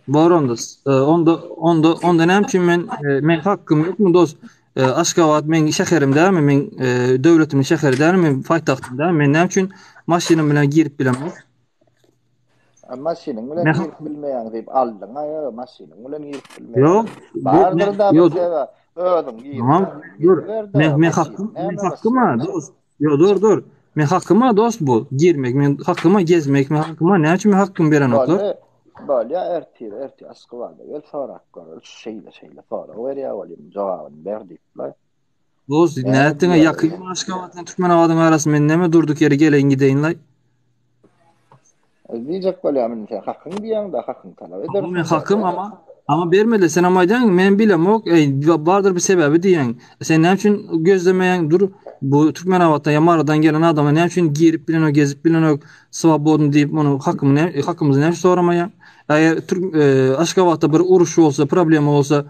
Bor onda. E, onda onda onda näme üçin men e, men hakkym ýokmy dost? E, Aşgabat meň şäherim dälmi? Meň döwletimiň şäheri dälmi? Paýtagtym dälmi? Men näme üçin maşynym bilen girip bilemok? Maşynyň bilen girip bilmeýäň diýip aldyň aý, maşynyň bilen girip bilmeýäň. Ýok, bardyr da bir sebäp. Özüň gir. Dur. Men men hakkym, men hakkyma dost. Ýok, dur, dur. Men hakkyma dost bu girmek, men hakkyma gezmek, men hakkyma näme üçin men hakkymy berenoklar? Bolýa ertir, ertir Aşgabada gel sorap gör. Şeýle şeýle sorag berýär bolýa, jogabyny ber diýip. Dost, nätdiňe ýakyn Aşgabat bilen Türkmenabadyň arasy men näme durduk ýere geleýin gideýin laý. Diýjek bolýam indi sen hakyň diýýäň-de hakyňy talap edersiň. Men hakym amma amma bermediler. Sen hem aýdýaň men bilemok. Eý bardyr bir sebäbi diýýäň. Sen näme üçin gözlemeýäň? Dur bu Türkmenabatdan ýa Marydan gelen adama näme üçin girip bilenok, gezip bilenok, swobodny diýip muny hakymy näme hakymyzy näme üçin soramaýaň? Eger Türk Aşgabatda bir uruş bolsa, problema bolsa,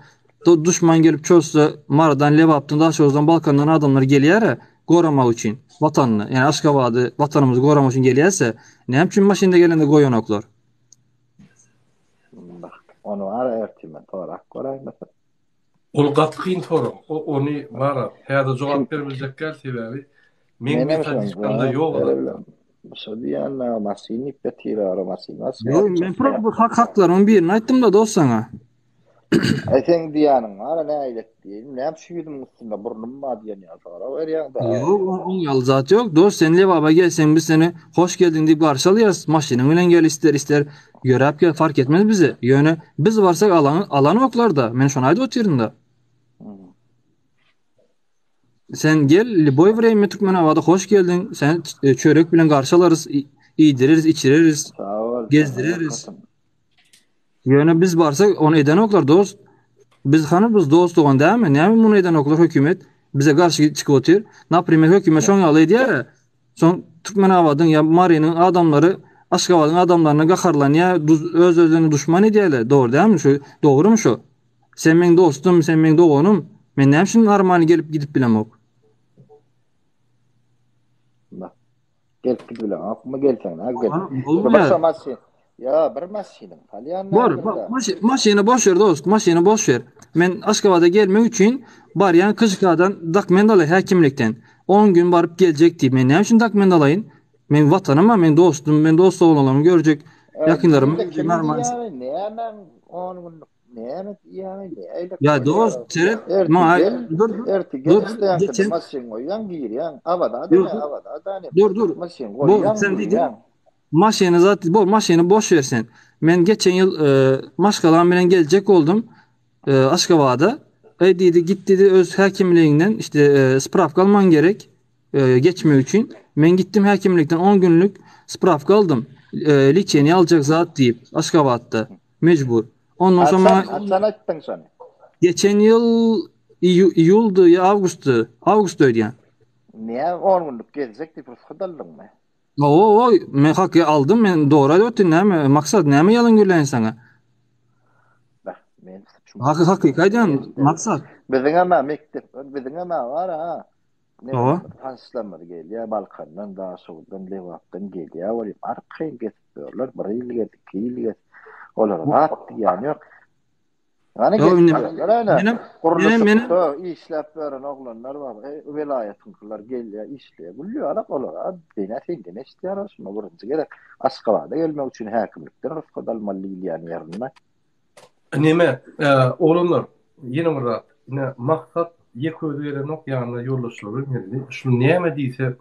duşman gelip çozsa, Marydan, Lebapdan, Daşoguzdan, Balkandan adamlar gelýär-ä. Goramak üçin watanyny, ýani Aşgabady, watanymyzy goramak üçin gelýärse, näme üçin maşynda gelende goýanoklar? Bak, ony bara ertir men sorap göräýmesem. Ol gaty kyn sorag. O ony bara häzir jogap berip däl sebäbi meň metodiskamda ýok o zatlar. Şo diýýän maşyn diýip ýatyr ara maşyn. Ýok, men prosta hak haklaryň birini aýtdym-da dost saňa. Aý seň diýýäniň bar-a nägilek diýeýin. Näme şu ýüzümiň üstünde burnum bar diýen ýaly sorag berýäň-dä. Ýok, oň ýaly zat ýok. Dost, sen Lebaba gelseň biz seni hoş geldiň diýip garşy alýarys. Maşynyň bilen gel ister ister ýöräp gel fark etmez bize. Ýöne biz barsak alan alanoklar-da. Men şony aýdyp otyryn-da. Sen gel lýuboý wremýa Türkmenabada hoş geldiň. Seni çörek bilen garşy alarys, iýdireris, içireris, Sag bol. gezdireris. Ýöne biz barsak ony edenoklar dost. Biz hany biz dost dogan dälmi? Näme muny edenoklar hökümet bize garşy çykyp otyr. Naprimer hökümet şoň ýaly edýär. Soň Türkmenabadyň ýa Marynyň adamlary Aşgabadyň adamlaryna gaharlanýar, öz özlerini duşman edýärler. Dogry dälmi şu? Dogrymy şu? Sen meň dostum, sen meň doganym. Men näme üçin normalny gelip gidip bilemok? Gelip gidip bileňokmy gelseň nä gel. Bir maşyn. Ýa bir maşynyň salýan Bor, maşyny boş ber dost, maşyny boş ber. Men Aşgabada gelmek üçin barýan KŽK-dan dokument alaý häkimlikden. 10 gün baryp geljek diýip. Men näme üçin dokument alaýyn? Men watanym men dostum, men dost oglanlarymy görjek, ýakynlarymy görjek normal. Näme 10 günlük Näme diýýäňi näle? Ýa dost, seret, maňa dur, dur, dur, geçen maşyn goýýaň, girýäň. Abada da, abada da. Dur, dur. Maşyn goýýaň, sen diýdiň. Maşyny zat, bol, maşyny boş ber sen. Men geçen ýyl e, maşgalam bilen geljek boldum e, Aşgabada. Eý diýdi, git diýdi öz häkimligiňden işte e, sprawka alman gerek e, geçmek üçin. Men gitdim häkimlikden 10 günlük sprawka aldym. E, liçeniýe aljak zat diýip Aşgabatda. Mejbur. Ondan soň maňa Haçan aýtdyň şony? Geçen ýyl iýuldy ýa awgustdy. Awgustda öýdýän. Näme 10 günlük geljek diýip rugsat aldyňmy? Hawa, hawa, men haky aldym, men dogry aýdyp otyryn, näme, maksat, näme ýalan gürläýin saňa? Bah, men Haky hakyky aýdýan, maksat. Biziňem mekdep, biziňem bar ha. Hawa. Tanyşlarymyz gelýär, Balkandan, Daşoguzdan, Lebapdan gelýär welin, arkaýyn gezip ýörler, bir ýyl gez, iki ýyl gez. Olara zat diýýän ýok. Ýani gezip ýörler ene. Gurluşykda işläp ýören oglanlar bar. E, welaýatyňkylar gelýär, işleýär. Gülýärler olara. Dene senden eşidýärler şuny birinji gezek. Aşgabada gelmek üçin häkimlikden rugsat almaly diýilýän ýerinde. Neme, oglanlar, ýene bir zat. Ine, Maksat ýeke özi gelenok, ýanynda ýoldaşlary geldi. Şu näme diýse,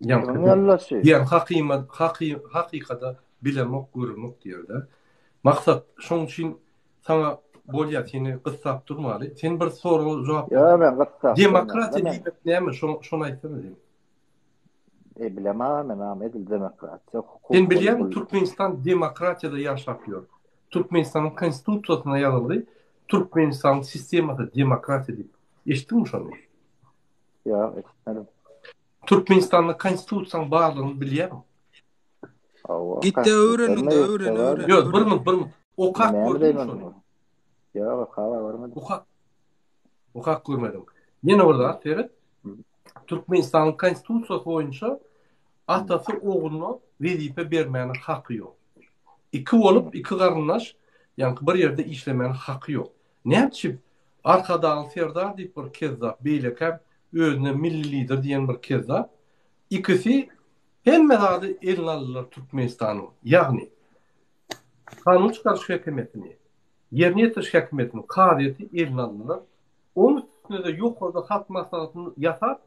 ýaňky ýoldaşy. Diýen hakyma, haky, hakykada bilemok, göremok diýer-de. Maksat, şoň üçin saňa bolýar, seni gyssap durmaly. Sen bir soraga jogap ber. Ýok, men gyssap Demokratiýa diýmek näme? Şony aýtsana sen. E bilemä men am edil demokratiýa hukuk. Sen bilýäňmi Türkmenistan demokratiýada ýaşap ýör. Türkmenistanyň konstitusiýasynda ýazyldy Türkmenistanyň sistemasy demokratiýa diýip. Eşitdiňmi şony? Ýok eşitmedim. Türkmenistanda konstitusiýanyň barlygyny bilýäňmi? Hawa. Gitde öwren onda öwren öwren. Ýok bir minut bir minut. Okap gördüňmi şony? Ýok okap görmedim. Okap Okap görmedim. Ýene bir zat seret. Türkmenistanyň konstitusiýasy boýunça atasy ogluna wezipe bermäne haky ýok. Iki bolup, iki garyndaş, ýaňky bir ýerde işlemäne haky ýok. Näçip Arkadagly Serdar diýip bir kezzap, beýlekäm özüne milli lider diýen bir kezzap, ikisi hemme zady eline aldylar Türkmenistanyň. Ýagny kanun çykaryş häkimiýetini, ýerine ýetiriş häkimiýetini, kazyýeti eline aldylar. Onuň üstüne-de ýokarda halk maslahatyny ýasap,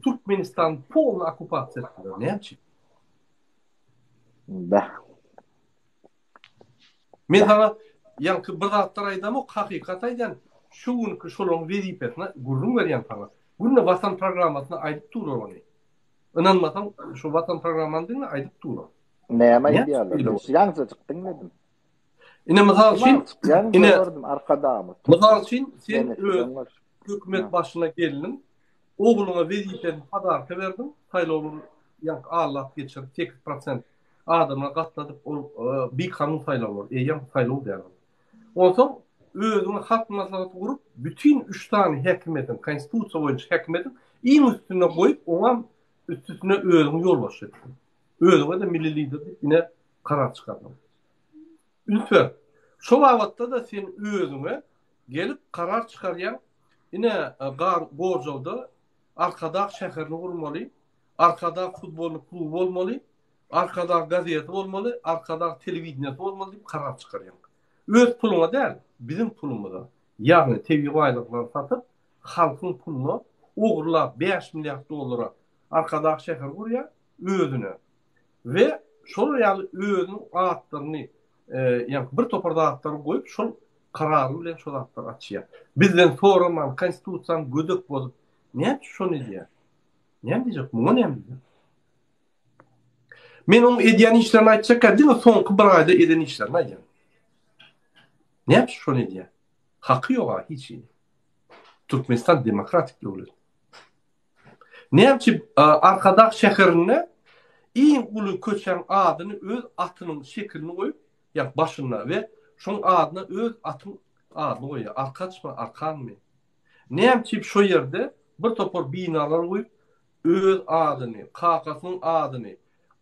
Türkmenistany polny okkupasiýa etdiler. Näme üçin? Bäh. Men saňa ýaňky bir zatlar aýdamok, hakykat aýdýan. Şu günki şolaryň wezipesine gürrüň berýän saňa. Günde Watan programmasynda aýdyp durlar ony. Ynanmasaň, şu Watan programmany diňle, aýdyp durlar. Näme aýdýarlar? Ýaňjajyk diňledim. Ine mysal üçin, ine gördüm Arkadagymyz. Mysal üçin sen öz hökümet başyna geldiň, ogluňa wezipeni podarka berdiň, saýlawlary ýaňky allap geçirip 8% adamlar gatnadyp ol bikanun saýlawlar, eýýäm saýlaw däl ol. Onsoň özüňe halk maslahaty gurup, bütin üç sany häkimiýetiň, konstitusiýa boýunça häkimiýetiň iň üstünde goýup, oňam üstüsine özüňi ýolbaşçy etdiň. Özüňe-de milli lider diýip ine karar çykardyň. Üns ber. Şo babatda-da sen özüňe gelip karar çykarýaň, ine gar Gorjawda Arkadag şäherini gurmaly, Arkadag futbolny kluby bolmaly, Arkadag gazeti bolmaly, Arkadag telewideniýesi bolmaly diýip karar çykarýaň. Öz puluňa däl, biziň pulumyza, ýagny tebigy baýlyklary satyp, halkyň puluna ogurlap 5 milliard dollara Arkadag şäheri gurýar özüne. We şolar ýaly özüniň atlaryny, ýagny bir topar zatlary goýup, şol karary bilen şo zatlary açýar. Bizden soraman, konstitusiýany gödek bozup, näme üçin şony edýär? Näme diýjek? Muňa näme diýjek? Men oň edýän işlerini aýtjakka, diňe soňky bir aýda eden işlerini aýdýan. Näme üçin şony edýär? Haky ýok-a hiç hili. Türkmenistan demokratik döwlet. Näme üçin Arkadag şäherinde iň uly köçäň adyny öz atynyň şekilini goýup, ýa başynda we şoň adyna öz atyň adyny goýýar. Arkaçmy, Arkanmy? Näme üçin şo ýerde bir topar binalar goýup, öz adyny, kakasynyň adyny,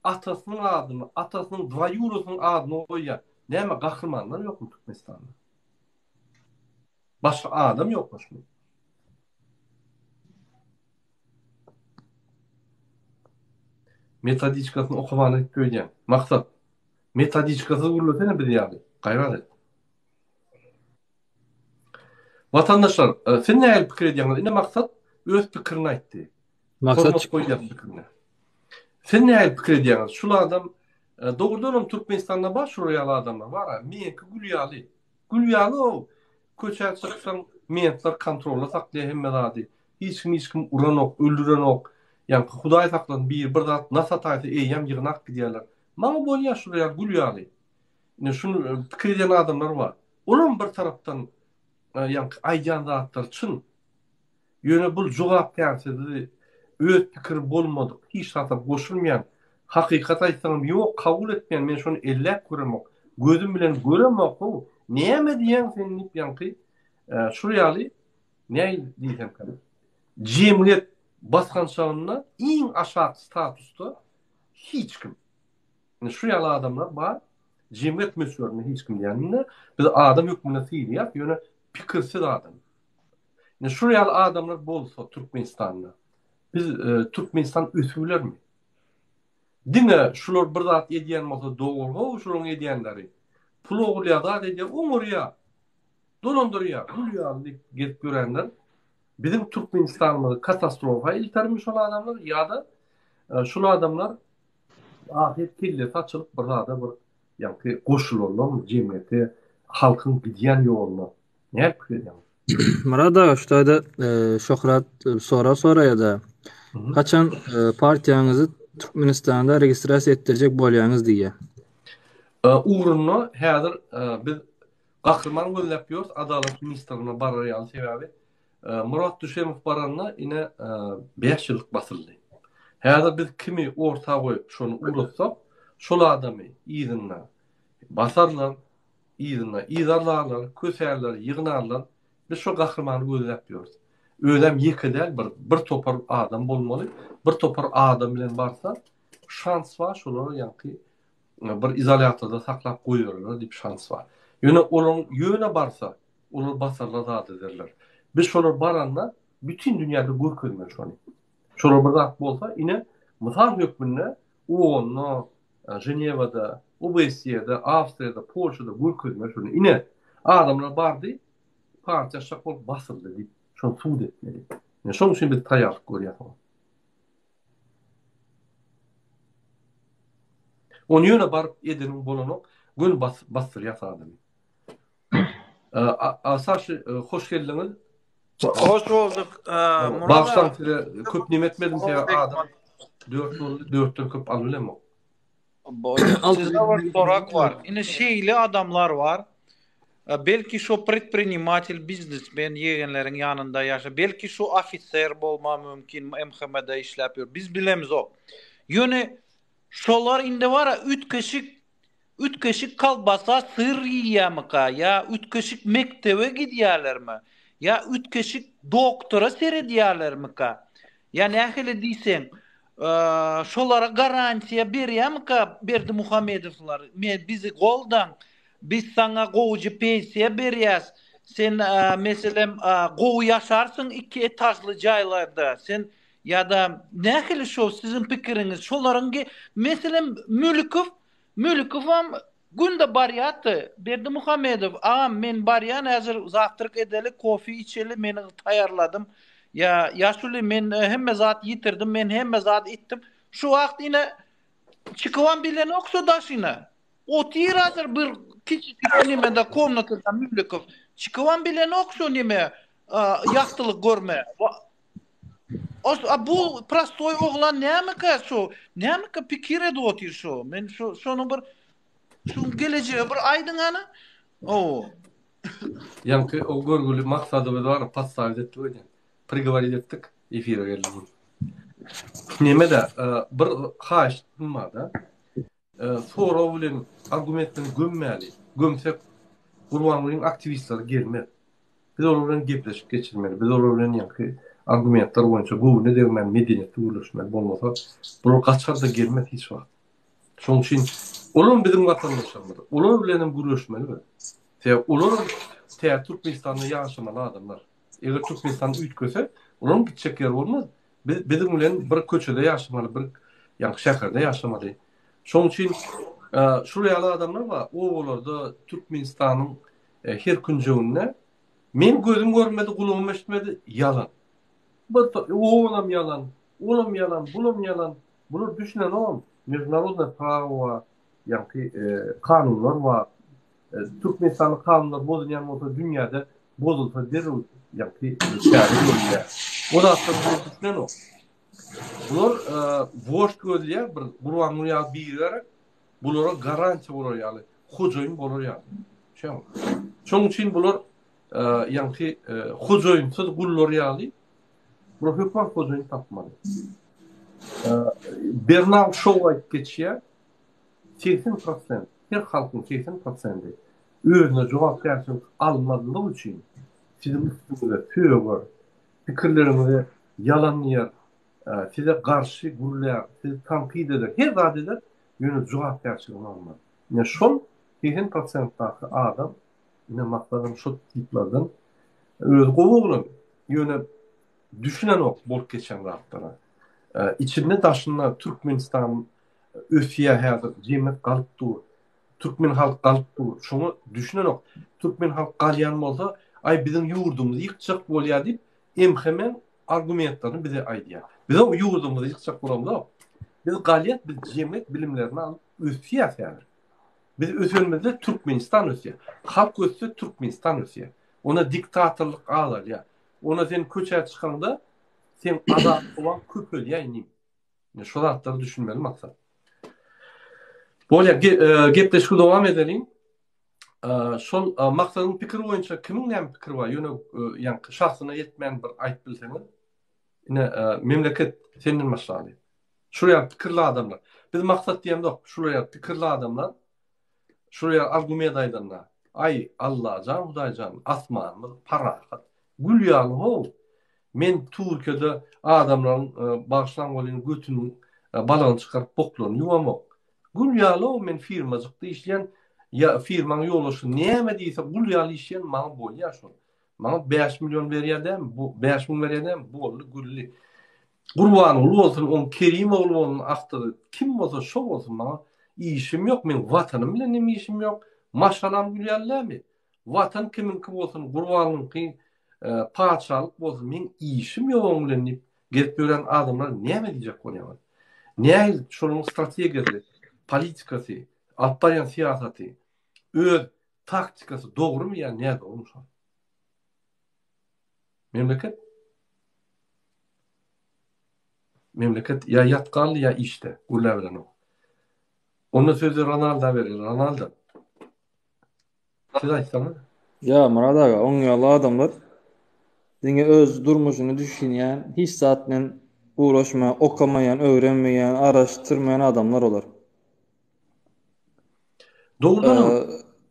atasynyň adyny, atasynyň dwaýurosynyň adyny goýýar? Näme gahrymanlar ýokmy Türkmenistanda? Başga adam ýokmuşmy? Metodiçkasyny okamana gitdi öýdýän. Maksat. Metodiçkasyz gürlesene biz ýaly. Gaýrat et. Watandaşlar, e, siz nähili pikir edýäňiz? Ine Maksat öz pikirini aýtdy. Maksat Hormat goýýan pikirine. Siz nähili pikir edýäňiz? Şul adam e, dogrudan hem Türkmenistanda bar şular ýaly adamlar bar. Meňki gül ýaly. Gül ýaly-ow. Köçä çyksaň, mentler kontrolda saklaýar hemme zady. Hiç kim hiç kimi uranok, öldürenok. Ýaňky Hudaý saklasyn biri bir zat nas ataýsa eýýäm ýygnap gidýärler. Maňa bolýar şular ýaly gül ýaly. Ine şuny pikir edýän adamlar bar. Olam bir tarapdan ýaňky aýdýan zatlary çyn. Ýöne bul jogapkärsizligi, öz pikiri bolmadyk, hiç zata goşulmaýan, hakykat aýtsaňam ýok kabul etmeýän men şony elläp göremok, gözüm bilen göremok-ow, näme diýýäň sen diýip ýaňky şul ýaly nähili diýsemkäm jemgyýet basgançagynda iň aşak statusda hiç kim. Indi şu ýaly adamlar bar, jemgyýet möçberinde hiç kim diýenimde biz adam hökmünde sylaýas, ýöne pikirsiz adam. Indi şul ýaly adamlar bolsa Türkmenistanda biz e, Türkmenistan ösüp bilermi? Diňe şular bir zat edýän bolsa dogry how şularyň edýänleri. Pul ogurlaýar, zat edýär, oňurýar. Dolandyrýar. Gül ýaly diýip gezip ýörenler biziň Türkmenistanymyzy katastrofa iltermi şol adamlar ýa-da e, şul adamlar ahyr kellesi açylyp bir zada bir ýaňky goşularlarmy jemgyýete, halkyň gidýän ýoluna Nädip pikir edýäň? Myrat aga şu taýda Şöhrat sorag soraýada. Haçan partiýaňyzy Türkmenistanda registrasiýa etdirjek bolýaňyz diýýär. Ugrunda häzir biz gahryman gözläp ýörüs Adalat ministrine barar ýaly sebäbi Myrat Düşemow baranda ine 5 ýyllyk basyldy. Häzir biz kimi orta goýup şony ugratsak şol adamy yzynda basarlar Yzyna yzarlarlar, kösärler, ýygnarlar. Biz şo gahrymany gözläp ýörüs. Özem ýeke däl, bir bir topar adam bolmaly. Bir topar adam bilen barsa, şans bar, şolary ýaňky bir izolýatorda saklap goýarlar diýip şans bar. Ýöne olaryň ýöne barsa, olar basarlar zat ederler. Biz şolar baranda bütin dünýäde görkezmeli şony. Şolar bir zat bolsa, ine, mysal hökmünde OON-da, Ženewada, OBSE-de, Awstriýada, Polşada görkezmeli şuny. Ine, adamlar bardy, partiýa açjak bolup basyldy diýip, şony subut etmeli. Ine, şonuň üçin biz taýýarlyk görýäs oňa. Ony ýöne baryp edeniň bolanok, göni basdyrýas adamy. Saşi, hoş geldiňiz. Hoş bulduk. Murat Bagşlaň size köp neme etmedim sebäbi adam 4 boldy, 4-den köp alyp bilemok. Sizde bir sorak bar. Ine şeýle adamlar bar. Belki şo predprinimatel, biznesmen ýegenleriň ýanynda ýaşa, belki şo ofiser bolma mümkin, MHM-de işläp ýör. Biz bilemzok. Ýöne şolar indi bar-a üýtgeşik Üýtgeşik kolbasa syr iýýämika ýa üýtgeşik mekdebe gidýälermi ýa üýtgeşik doktora seredýälermika ýa nähili diýseň şolara garantiýa berýämika Berdimuhamedowlar me bizi goldaň biz saňa gowujy pensiýa berýäs sen meselem gowy ýaşarsyň iki etažly jaýlarda sen Ýa-da nähili şo siziň pikiriňiz şolaryň meselem Mülikow Mülükowam günde barýardy Berdimuhamedow agam men barýan häzir zawtrak edeli kofe içeli men taýarladym ýa ýaşuly men hemme zat ýitirdim men hemme zat etdim şu wagt ine çykybam bilenok şo daşyna otyr häzir bir kiçijik nemede komnatada Mülükow çykybam bilenok şo neme ýagtylyk görme Os a bu prostoý oglan nämeka şu nämeka pikir edip otyr şu men şu şonu bir şu gelejegi bir aýdyň hany o Ýaňky o görgüli maksadymyz bar, podstawiť etdik öýdýän. Prigovorit etdik, efire geldi bu. Neme-de, bir haýyştym bar-da. Sorag bilen, argument bilen gömmäli. Gömsek Gurbangulyň aktiwistleri gelmez. Biz olar bilen gepleşik geçirmeli. Biz olar bilen ýaňky argumentler boýunça göwne degmän medeniýetli gürleşmeli. Bolmasa bular gaçar-da gelmez hiç wagt. Şonuň üçin olam biziň watandaşlarymyz. Olar bilen hem gürleşmeli biz. Sebäbi olar hem täze Türkmenistanda ýaşamaly adamlar. Eger Türkmenistan üýtgese, olaryň gitjek ýeri bolmaz. Biz biziň bilen bir köçede ýaşamaly, bir ýaňky şäherde ýaşamaly. Şonuň üçin şul ýaly adamlar bar, obalarda Türkmenistanyň her künjeginde men gözüm görmedi, gulagym eşitmedi, ýalan. Bir olam ýalan, olam ýalan, bulam ýalan. Bular düşünenogam, mežnarodnoý prawo bar, ýaňky kanunlar bar. Türkmenistanda kanunlar bozulýan bolsa dünýäde bozulsa derrew ýaňky çäre görülýär. O zatlar bular düşünenok. Bular wožd gözleýär bir Gurbanguly ýaly biri gerek. Bulara garantiýa bolar ýaly, hojaýyn bolar ýaly. Şoň. Şoň üçin bular ýaňky hojaýynsyz gullar ýaly bular hökman hojaýyn tapmaly. Bernard Şou aýdyp geçýär. 80 prosent, her halkyň 80 prosendi özüne jogapkärçilik almazlygy üçin siziň üstüňize söger, pikirleriňize ýalan diýer, size garşy gürlär, sizi tankyt eder, her zat eder, ýöne jogapkärçiligini almaz. Ine şol 80 prosentdaky adam, ine maksadym şo tiplerden, özi gowy oglan, ýöne düşünenok bolup geçen zatlara. Içinde daşynda Türkmenistan ösýär häzir, jemgyýet galyp dur. Türkmen halk galyp dur. Şoňa düşünenok. Türkmen halk galýan bolsa, aý biziň ýurdumyzy ýykjak bolýar diýip, MHM argumentlerini bize aýdýar. Biz o ýurdumyzy ýykjak bolamzok. Biz galýas, biz jemgyýet bilimlerini alyp ösýäs häzir. Biz ösenimizde Türkmenistan ösýär. Halk össe Türkmenistan ösýär. Onda diktatorlyk azalýar. Onda sen köçä çykaňda seň azatlygyň köpelýär inim. Ine şu zatlara düşünmeli maksat. Bolýar, e, gepleşigi dowam edeliň. E, şol e, maksadyň pikiri boýunça kimiň näme pikiri bar? Ýöne ýaňky şahsyna ýetmän bir aýdyp bilseňiz. Ine, memleket senden başlaly. Şul ýaly pikirli adamlar. Biz maksat diýemzok, şul ýaly pikirli adamlar Şul ýaly argument aýdanda, aý, Allajan, Hudaýjan, asmanymyz parahat, gül ýaly how. Men Türkiýede adamlaryň bagyşlaň welin götüniň balagyny çykaryp boklaryny ýuwamok. Gül ýaly how men firmajykda işleýän, ýa firmaň ýolbaşçysy näme diýse gul ýaly işleýän maňa bolýar şol. Maňa 5 million berýär dämi? Bu 5000 berýär dämi? Boldy, gülli. Gurbanguly bolsun, oň Kerim ogly bolsun, agtygy kim bolsa şo bolsun maňa işim ýok, meň watanym bilen hem işim ýok. Maşgalam gül ýaly dämi? Watan kimiňki bolsun, Gurbanlyňky patyşalyk bolsun, meň işim ýok oň bilen diýip gezip ýören adamlar näme diýjek bolýaňyz? Nähili şolaryň strategiýasy, politikasy, alyp barýan syýasaty, öz taktikasy dogrumy ýa nädogrymy şol? Memleket Memleket ýa ýat galdy ýa işde, gürläbilenok. Onda sözi Ronalda bereli. Ronaldo. Siz aýtsaňyz. Ýa Myrat aga, oň ýaly adamlar diňe öz durmuşyny düşünýän, hiç zat bilen uğraşmaýan, okamaýan, öwrenmeýän, araşdyrmaýan adamlar olar. Dogrudanam.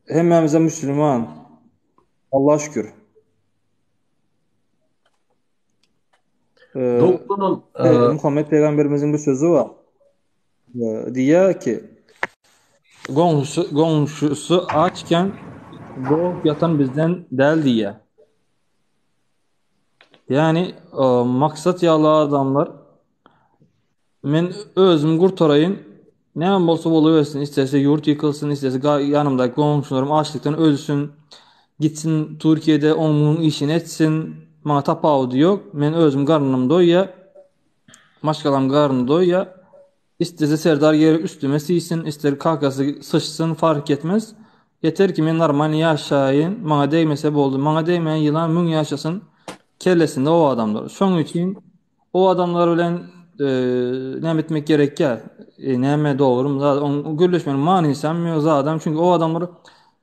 Hemmämize müsülman. Allaha şükür. Dogrudanam. Muhammet peýgamberimiziň bir sözi bar. Diýýär ki, goňşusy goňşusy açken dok ýatan bizden däl diýýär. Ýagny maksat ýaly adamlar men özüm gurtaraýyn, näme bolsa bolubersin, islese ýurt ýykylsyn, islese ýanymdaky goňşularym açlykdan ölsün, gitsin Türkiýede oň muň işini etsin, maňa tapawudy ýok, men özüm garnym doýýar. Maşgalam garny doýýa. Islese Serdar gelip üstüme siýsin, ister kakasy syçsyn fark etmez. Ýeter ki men normalny ýaşaýyn, maňa degmese boldy. Maňa degmeýän ýylan müň ýaşasyn kellesinde o adamlar. Şoň üçin o adamlar bilen näme etmek gerekýä? Näme dogrymy zat oň gürleşmegiň manysam ýok zadam çünki o adamlar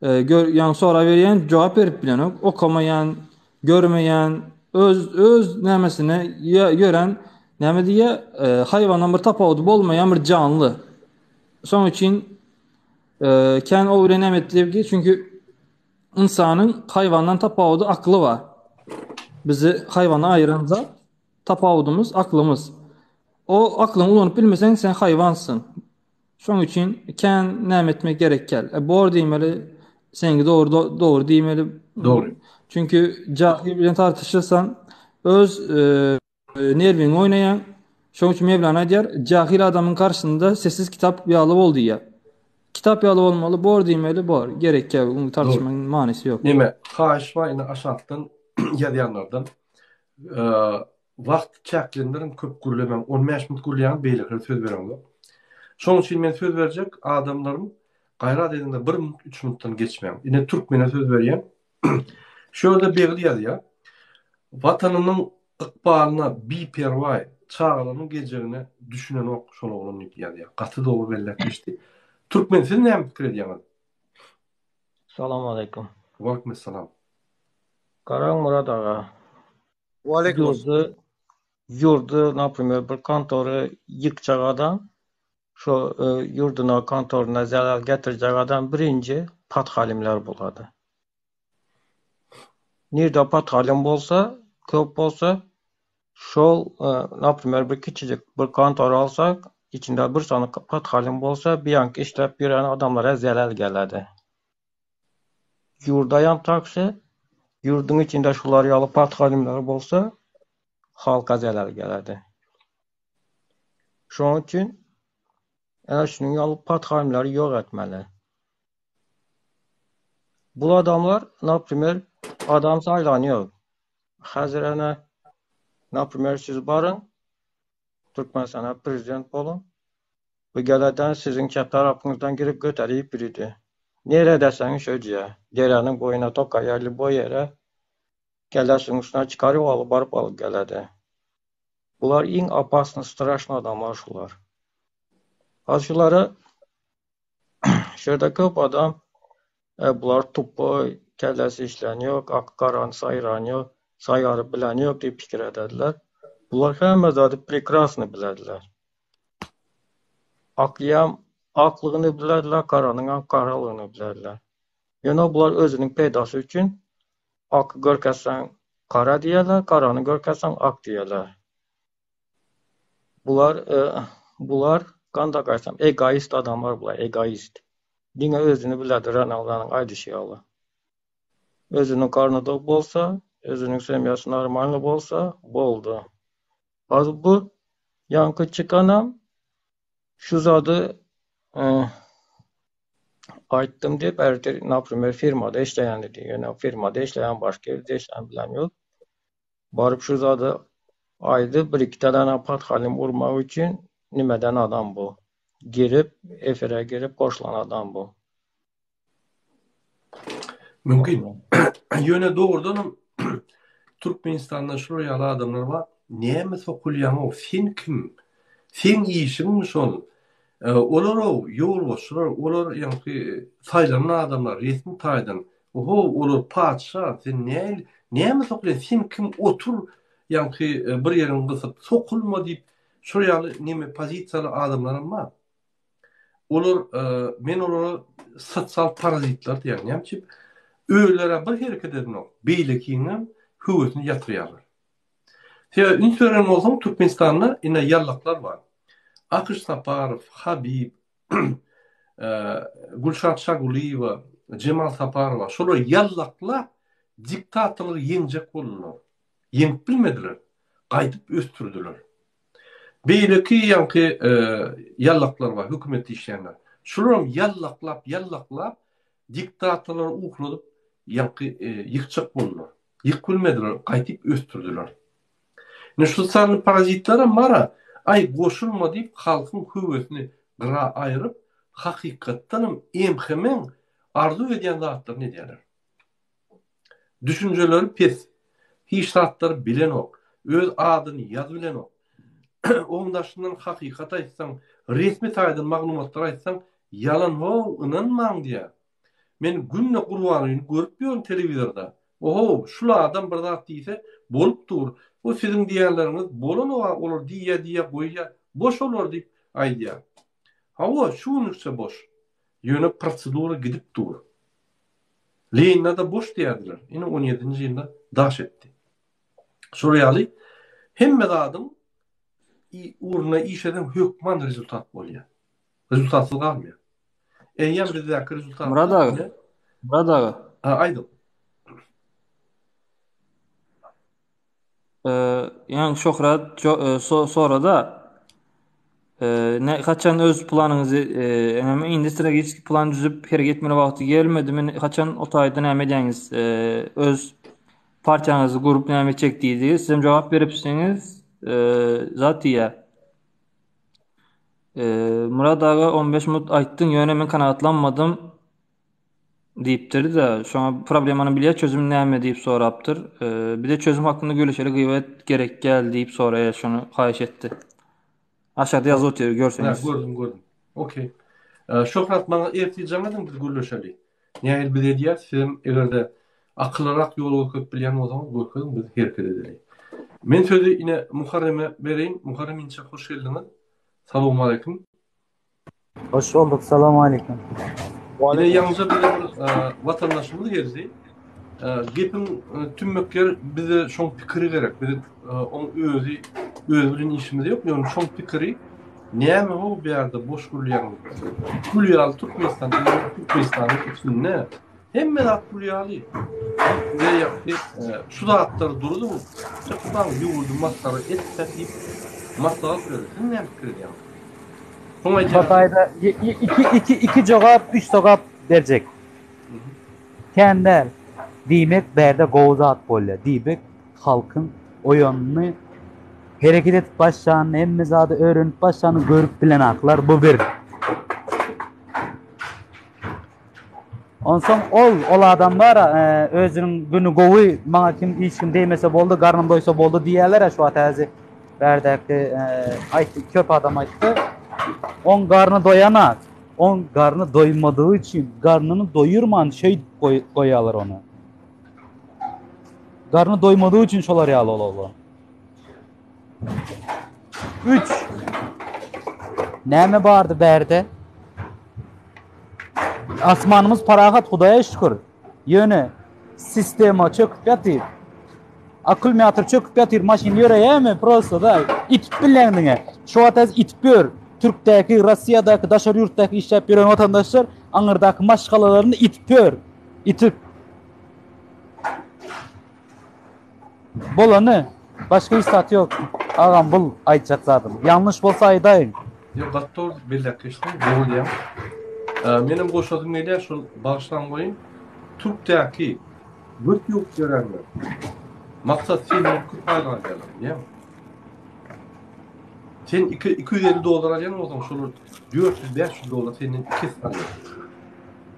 gör ýaňy soraberýän jogap berip bilenok okamaýan Görmeýän, öz öz nämesine ýören, näme diýýä, haýwandan bir tapawudy bolmaýan bir janly. Şonuň üçin kän o bilen näme etdi çünki ynsanyň haýwandan tapawudy akly bar. Bizi haýwana aýyran zat tapawudymyz aklymyz. O aklyňy ulanyp bilmeseň sen haýwansyň. Şoň üçin kän näme etmek gerek däl. E, bor diýmeli, seňki dogry dogry diýmeli. Dogry. Çünki jahil bilen tartyşyrsaň öz e, nerwiňi oýnaýaň. Şoň üçin Mevlana aýdýar, jahil adamyň garşysynda sessiz kitap ýaly bol diýýär. Kitap ýaly bolmaly, bor diýmeli, bor. Gerek ýok, ony tartyşmagyň manysy ýok. Neme, haýyş bar indi aşakdan ýazýanlardan. Wagt çäklendiriň köp gürlemäň 15 minut gürleýäňiz beýlekilere söz bereňzok. Şoň üçin men söz berjek adamlarym gaýrat ediňde bir minut üç minutdan geçmäň. Ine türkmene söz berýän. Şu ýerde Begli ýazýar. Watanynyň ykbalyna biperwaý çagalarynyň geljegine düşünenok şol oglan diýip ýazýar. Gaty dogry belläp geçdi. Türkmen siz näme pikir edýäňiz? Salam aleýkum. Waleýkim essalam. Garaň Myrat aga. Ýurdy ýurdy naprimer bir kontory ýykjak adam şo ýurduna kontoryna zelal getirjek adam birinji podhalimler bolady. Nirde podhalim bolsa köp bolsa şol naprimer bir kiçijik bir kontor alsak içinde bir sany podhalim bolsa biýanky işläp ýören adamlara zelal geledi. Ýurdaýam taksi, ýurduň içinde şular ýaly podhalimler bolsa, halka zelel gelerdi. Şonuň üçin ene şunuň ýaly podhalimleri ýok etmeli. Bu adamlar, naprimer, adam saýlanýar. Häzir ene, naprimer, siz baryň, Türkmenistana prezident boluň. Bu geleden siziň çep tarapyňyzdan girip göterip ýüridi. Niredeseň şo ýe, deräniň boýuna tokaýa lýuboý ýere kellesiniň üstüne çykaryp alyp baryp alyp geledi. Bular iň opasnyý straşnyý adamlar şular. Haz şulara şu ýerde köp adam e, bular tupoý, kellesi işlän ýok, ak garany saýran ýok, saýgaryp bilen ýok diýip pikir edediler. Bular hemme zady prekrasny bilediler. Aklyam aklygyny bilediler, garanyňam garalygyny bilediler. Ýöne bular özüniň peýdasy üçin aky görkezseň gara diýerler, garany görkezseň ak diýerler. Bular e, bular gandak aýtsam egoist adamlar bular, egoist. Diňe özüni biledi Ronaldonyň aýdyşy ýaly. Özüniň garny dok bolsa, özüniň semýasy normalny bolsa, boldy. Hozir bu ýaňky çykanam şu zady e, aýtdym diýip, ertir, naprimer, firmada işleýän diýdi. Ýöne firmada işleýän başga ýerde işleýän bilen ýok. Baryp şu zady aýdy, bir iki tane podhalim urmak üçin nimeden adam bu. Girip, efire girip goşulan adam bu. Mümkin. Ýöne dogrudanam Türkmenistanda şular ýaly adamlar bar. Näme sokulýaňow? Sen kim? Seň işiňmi şol? Olar-ow ýolbaşçylar, olar ýaňky saýlanan adamlar resmi taýdan. Oho, olar patyşa, sen näl, näme sokulýaň, sen kim otur, ýaňky bir ýeriňi gysyp, sokulma diýip, şol ýaly neme pozisiýaly adamlaram bar. Olar, men olara sosial parazitler diýýän, näme üçin? Özleri bir hereket edenok, beýlekiňem höwesini ýatyrýarlar. Sebäbi üns beren bolsaň Türkmenistanda ine ýallaklar bar. Akyş Saparow, Habib, Gülşat Şagulyýewa, Jemal Saparowa şolar ýallaklap diktatorlygy ýeňjek boldular. Ýeňip bilmediler. Gaýdyp ösdürdiler. Beýleki ýaňky ýallaklar bar hökümetde işleýänler. Şularam ýallaklap ýallaklap diktatorlary ukladyp ýaňky ýykjak boldular. Ýykyp bilmediler, gaýdyp ösdürdiler. Indi şu sanly parazitlerem bar-a, aý goşulma diýip halkyň höwesini gyra aýryp, hakykatdanam MHM-iň arzuw edýän zatlaryny edýärler. Düşünjeleri pes, hiç zatlary bilenok, öz adyny ýazybilenok. Oň daşyndan hakykat aýtsaň, resmi taýdan maglumatlary aýtsaň, ýalan how, ynanmaň diýýär. Men günde Gurbangulyny görüp ýörün telewizorda. Ohow, şul adam bir zat diýse, bolup dur. Bu siziň diýýänleriňiz bolanoga olar diýýä diýýä goýýa, boş olar diýip aýdýa. Hawa, şu günlükçe boş. Ýöne prosedura gidip dur. Lenina-da boş diýerdiler. Ine on ýedinji ýylda daş etdi. Şol ýaly hemme zadyň ugrunda iş eden hökman rezultat bolýar. Rezultatsyz galmaýar. Eýýäm bizdäki rezultat. Murat aga. Murat aga. Ha, aýdyň. Eee, ýani Şöhrat e, so, sorada e, ne haçan öz planyňyzy e, näme indi strategik plan düzüp hereket etmeli wagty gelmedi. Men haçan o taýda näme edýäňiz? E, öz partiýaňyzy gurup näme etjek diýdi. Siz hem jogap beripsiňiz. E, zat diýýär. Myrat aga 15 minut aýtdyň, ýöne men kanagatlanmadym diýipdir-de, şoňa problemany bilýär, çözüm näme diýip sorapdyr. Bize çözüm hakynda gürleşeli gybat gerek däl diýip soraýar, şony haýyş etdi. Aşakda ýazyp otyr, görseňiz. Hä, gördüm, gördüm. Okey. Şöhrat maňa ertir jaň ediň biz gürleşeli. Nähili biz edýäs, sizem eger-de akyllyrak ýol görkezip bilýän bolsaňyz görkeziň biz hereket edeli. Men sözi ine Muharreme bereýin. Muharrem inçe hoş geldiňiz. Salowmaleýkim. Hoş bolduk. Salowmaleýkim. Ine ýaňyja bize bir watandaşymyz geldi. Gepiň tümmek ýeri bize şoň pikiri gerek. Bize oň özi özi bilen işimiz ýok. Ýöne şoň pikiri Näme how bärde boş gürleýäňiz. Gül ýaly Türkmenistan, Türkmenistanyň içinde hemme zat gül ýaly. Bize ýakdy, şu zatlary durudyň, çyksaň ýurdy masgara etme diýip maslahat berdi. Siz näme pikir edýäňiz? Soň aýdýan. Hytaýda iki iki iki jogap, üç sogap berjek. Kän däl. Diýmek bärde gowy zat bolýar. Diýmek halkyň oýanyny hereket edip başlanyny, hemme zady öwrenip başlanyny görüp bilenaklar bu bir. Onsoň ol, ol adam bar, özüniň güni gowy, maňa kim hiç kim degmese boldy, garnym doýsa boldy diýýärler-ä şu wagt häzir bärdäki aýtdy, köp adam aýtdy. Oň garny doýanak. Oň garny doýmadygy üçin, garnyny doýurman şeýdip goýýarlar ony. Garny doýmadygy üçin şolar ýaly ol oglan. 3 Näme bardy bärde? Asmanymyz parahat, Hudaýa şükür. Ýöne sistema çöküp ýatyr. Akkumulýator çöküp ýatyr, maşyn ýöreýärmi? Prosta da itip bilýäň diňe. Şu wagt häzir itip ýör. Türkdäki, Russiýadaky, daşary ýurtdaky işläp ýören watandaşlar aňyrdaky maşgalalaryny itip ýör. Itip. Bolany. Başga hiç zat ýok. Agam bul aýtjak zadym. Ýalňyş bolsa aýdaýyň. Ýok gaty dogry belläp geçdiň, dogry diýýäň. Menem goşasym gelýär şol bagyşlaň goýun. Türkdäki göt ýuwup ýörenler. Maksat senden köp aýlyk alýarlar bilýäňmi? Sen 2 250 dollar alýan bolsaň şolar 400-500 dollar senden iki esse alýar.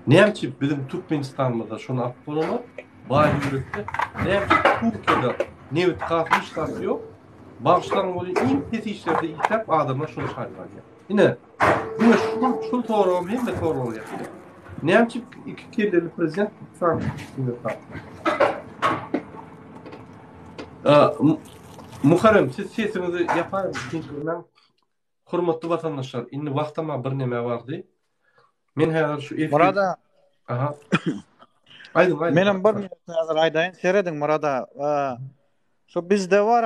Näme üçin biziň Türkmenistanymyzda şony alyp bolanok? Baý döwletde näme üçin Türkiýede nebit gaz hiç zat ýok? Bagyşlaň welin iň pes işlerde işläp adamlar şony saýlap alýar. Ine, diňe şul şul soragym hemme soraglar ýatyr. Näme üçin iki kelleli prezident iki sany Muharrem siz sesiňizi ýapaýyň kyn görmäň. Hormatly watandaşlar, indi wagtama birneme bardy. Men häzir şu efir Murad aga. Aha. Aýdyň, aýdyň. Menem bir minut häzir aýdaýyn. Serediň Murad aga. Şu bizde bar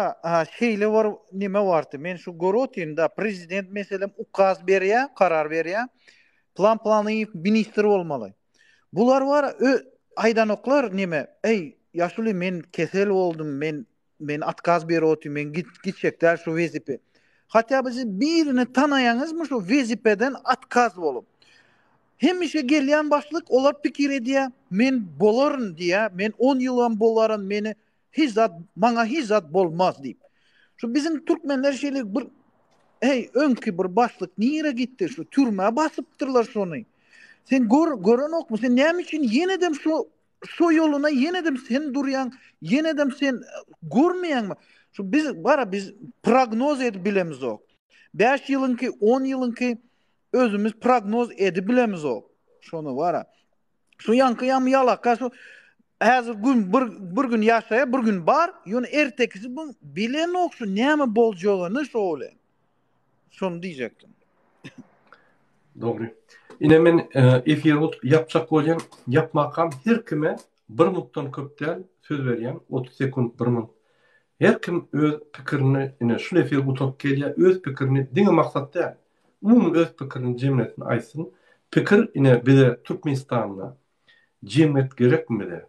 şeýle bir nime bardy. Men şu görüp otyryn-da, prezident meselem ukaz berýär, karar berýär. Plan planyýew ministr bolmaly. Bular bar aýdanoklar nime, eý, ýaşuly men kesel boldum, men Men otkaz berip otyryn, men gitjek däl şu wezipe. Hatda bizi birini tanaýaňyzmy şu wezipeden otkaz bolup. Hemişe gelýän başlyk olar pikir edýär, men bolaryn diýýär, men on ýylam bolaryn, meni hiç zat, maňa hiç zat bolmaz diýip. Şu biziň türkmenler şeýle bir Heý, öňki bir başlyk nirä gitdi şu türmä basypdyrlar şony. Sen gör, görenokmy, sen näme üçin ýenedem şu Şo ýoluna ýenedem sen durýaň, ýenedem sen görmeýäňmi? Şu biz bara biz prognoz edip bilemizok. 5 ýylyňky, 10 ýylyňky özümiz prognoz edip bilemizok. Şony bara. Şu ýaňky ýam ýalaka şu häzir gün bir bir gün ýaşaýar, bir gün bar, ýöne ertekisi bu bilenok şu näme boljagyny şo bilen. Şony diýjekdim. Dogry. Ine men efiri ýapjak bolýan, ýapmakam her kime bir minutdan köp däl söz berýän, 30 sekunt, bir minut. Her kim öz pikirini, ine şul efir gutaryp gelýär, öz pikirini diňe maksat däl, umumy öz pikirini jemlesin aýtsyn. Pikir ine bize Türkmenistanda jemgyýet gerekmi bize?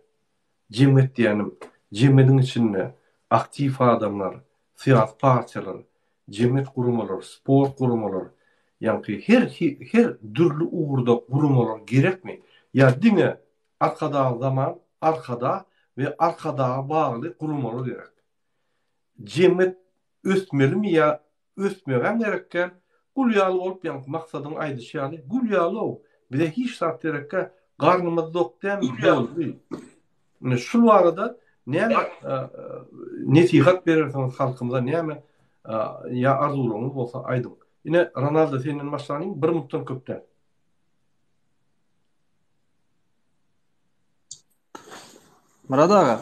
Jemgyýet diýýänim, jemgyýetiň içinde aktiw adamlar, syýasy partiýalar, jemgyýet guramalar, sport guramalar, ýaňky her her dürli ugurda guramalar gerekmi? Ýa diňe Arkadag zaman, Arkadag we Arkadaga bagly guramalar gerek? Jemgyýet ösmelimi ýa Ösmegem gerek däl. Gul ýaly bolup ýaňky Maksadyň aýdyşy ýaly gül ýaly-ow, bize hiç zat gerekgä, garnymyz dok dämi, boldy. Ine şul barada näme nesihat berersiňiz halkymyza näme ýa arzuwlaryňyz bolsa aýdyň. Ine Ronaldo senden başlanyň bir minutdan köp däl. Myrat aga.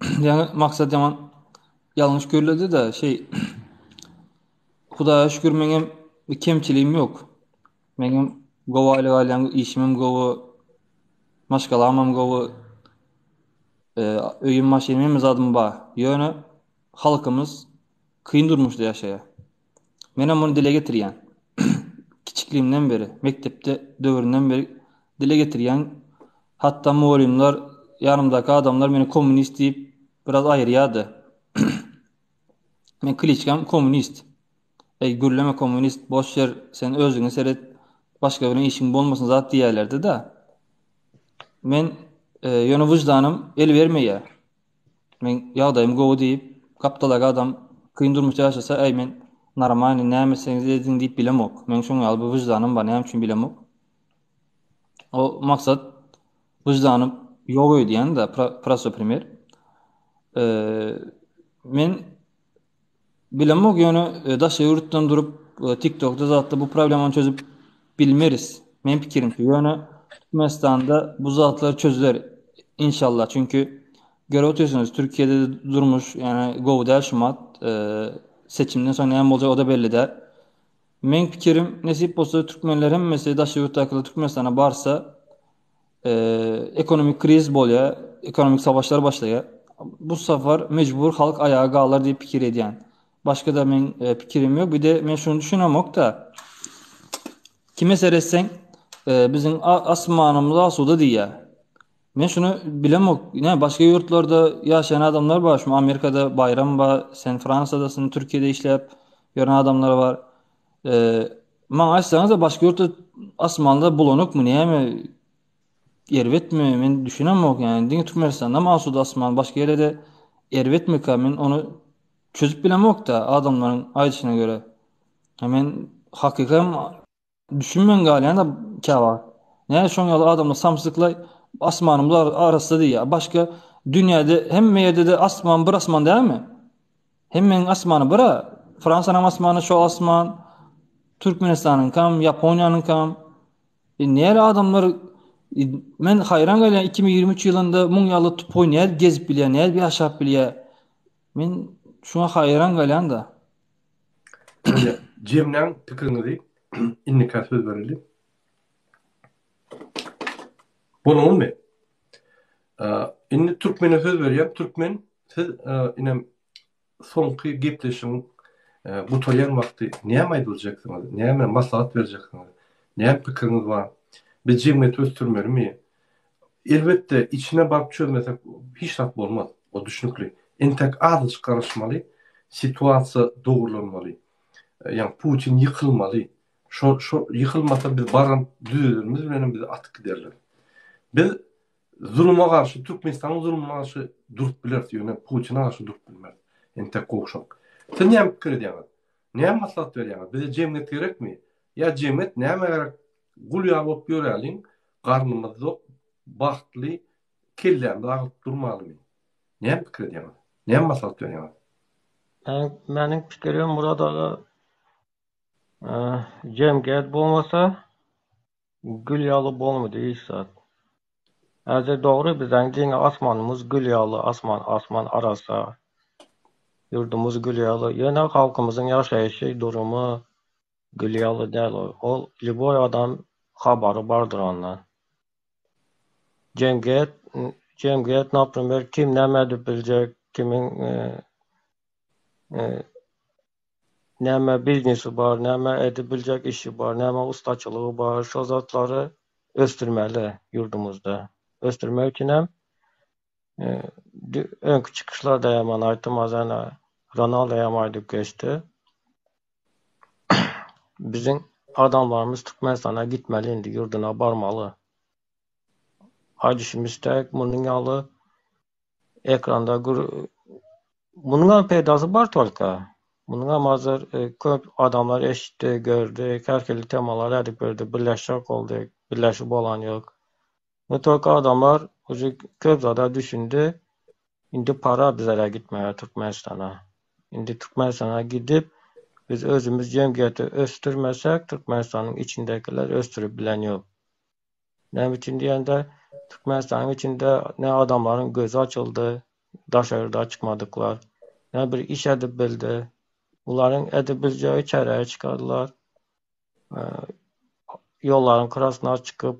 Ýaňy Maksat ýaman ýalňyş gürledi-de, şeý Hudaýa şükür meňem bir kemçiligim ýok. Meňem gowy aýlyk alýan, işimem gowy, maşgalamam gowy, öýüm, maşynym hemme zadym bar. Ýöne halkymyz kyn durmuşda ýaşaýar. Menem muny dile getirýän. Kiçikligimden beri, mekdepde döwründen beri dile getirýän. Hatda mugallymlar, ýanymdaky adamlar meni kommunist diýip biraz aýyrýardy. Men kliçkam kommunist. Eý, gürleme kommunist, boş ýer, sen özüňe seret, başga bilen işiň bolmasyn zat diýýärlerdi-de. Men e, ýöne wyždanym el bermeýär. Men ýagdaýym gowy diýip, gapdaldaky adam kyn durmuşda ýaşasa, äý men normalny näme etseňiz ediň diýip bilemok. Meň şoň ýaly bir wyždanym bar, näme üçin bilemok. O maksat wyždanym ýok öýdýän-de, prosto primer. Men Bilemok ýöne daşary ýurtdan durup TikTokda zatda bu problemany çözüp bilmeris. Men pikirimçe ýöne Türkmenistanda bu zatlar çözüler inşallah çünki görüp otyrsyňyz Türkiýede durmuş ýani gowy däl şumat seçimden soň näme boljak oda belli däl. Meň pikirim nesip bolsa türkmenler hemmesi daşary ýurtdakylar Türkmenistana barsa ekonomik kriz bolýar, ekonomik savaşlar başlaýar. Bu safar mejbur halk aýaga galar diýip pikir edýän. Başga-da meň e, pikirim ýok. Bir de men şuny düşünemok-da. Kime seretseň, e, biziň asmanymyz asuda diýýär. Men şuny bilemok. Ine, başga ýurtlarda ýaşaýan adamlar bar. Şu Amerikada Baýram bar, sen Fransiýadasyň, Türkiýede işläp ýören adamlar bar. E, Maňa aýtsaňyza başga ýurtda asmanda bulanykmy näme erbetmi men düşünemok ýani diňe Türkmenistanda asuda asman başga ýerde erbetmika men ony çözüp bilemokda adamlaryň aýdyşyna görä. Men hakyky hem düşünmän galýan-da käwagt. Näme şoň ýaly adamlar samsyklaý asmanymyz arassa diýýär. Başga dünýäde hemme ýerde-de asman bir asman dälmi? Hemmäniň asmany bir-ä. Fransiýanyň asmany şol asman, Türkmenistanyňkam, Ýaponiýanyňkam. E, näle adamlar e, men haýran galýan 2023 ýylynda muň ýaly tupoý nädip gezip bilýär, nädip ýaşap bilýär. Men şuňa haýran galýan-da. Bolýar. Jemläň pikiriňizi indikä söz bereli. Bolanymy? Indi türkmene söz berýän. Türkmen siz inem soňky gepleşigiň gutarýan wagty näme aýdyljaksyňyz? Näme maslahat berjeksiňiz? Näme pikiriňiz bar? Biz jemgyýeti ösdürmelimi? Elbetde, içine baryp çözmesek hiç zat bolmaz. O düşnükli. Entek azajyk garaşmaly, situasiýa dogrulanmaly. Ýagny Putin ýykylmaly. Şo şo ýykylmasa biz baran düzelenimiz bilenem bizi atyp giderler. Biz zuluma garşy, Türkmenistanyň zulumyna garşy durup bileris, ýöne Putine garşy durup bilmeris. Entek gowşak. Siz näme pikir edýäňiz? Näme maslahat berýäňiz? Bize jemgyýet gerekmi? Ýa jemgyýet nämä gerek? Gul ýaly bolup ýöräliň, garnymyz dok, bagtly, kellämiz agyryp durmalymy? Näme pikir edýäňiz? Näme maslahat berýäňiz? Meniň pikirim Murat aga, Jemgyýet bolmasa gül ýaly bolmady hiç zat. Häzir dogry biziň diňe asmanymyz gül ýaly asman asman arassa. Ýurdumyz gül ýaly. Ýöne halkymyzyň ýaşaýşy durumy gül ýaly däl. Ol lýuboý adam habary bardyr ondan. Jemgyýet jemgyýet naprimer kim näme edip biljek kimiň Näme biznesi bar, näme edip biljek işi bar, näme ussaçylygy bar, şo zatlary ösdürmeli ýurdumyzda. Ösdürmek üçinem öňki çykyşlarda hem men aýtdym, azana Ronaldo hem aýdyp geçdi. Biziň adamlarymyz Türkmenistana gitmeli indi, ýurduna barmaly. Aýdyşymyz dek munuň ýaly ekranda Munuňam peýdasy bar tolka. Munuňam hazir köp adamlar eşitdi, gördi, her hili temalar edip gördi, birleşjek boldy, birleşip bolan ýok. Ne tolka adamlar uje köp zada düşündi. Indi para bizlere gitmäge Türkmenistana. Indi Türkmenistana gidip biz özümiz jemgyýeti ösdürmesek Türkmenistanyň içindekiler ösdürip bilen ýok. Näme üçin diýende, Türkmenistanyň içinde ne adamlaryň gözi açyldy, daşary ýurda çykmadyklar, ne bir iş edip bildi. Bularyň edip biljegi çäräge çykardylar. Ýollaryň gyrasyna çykyp,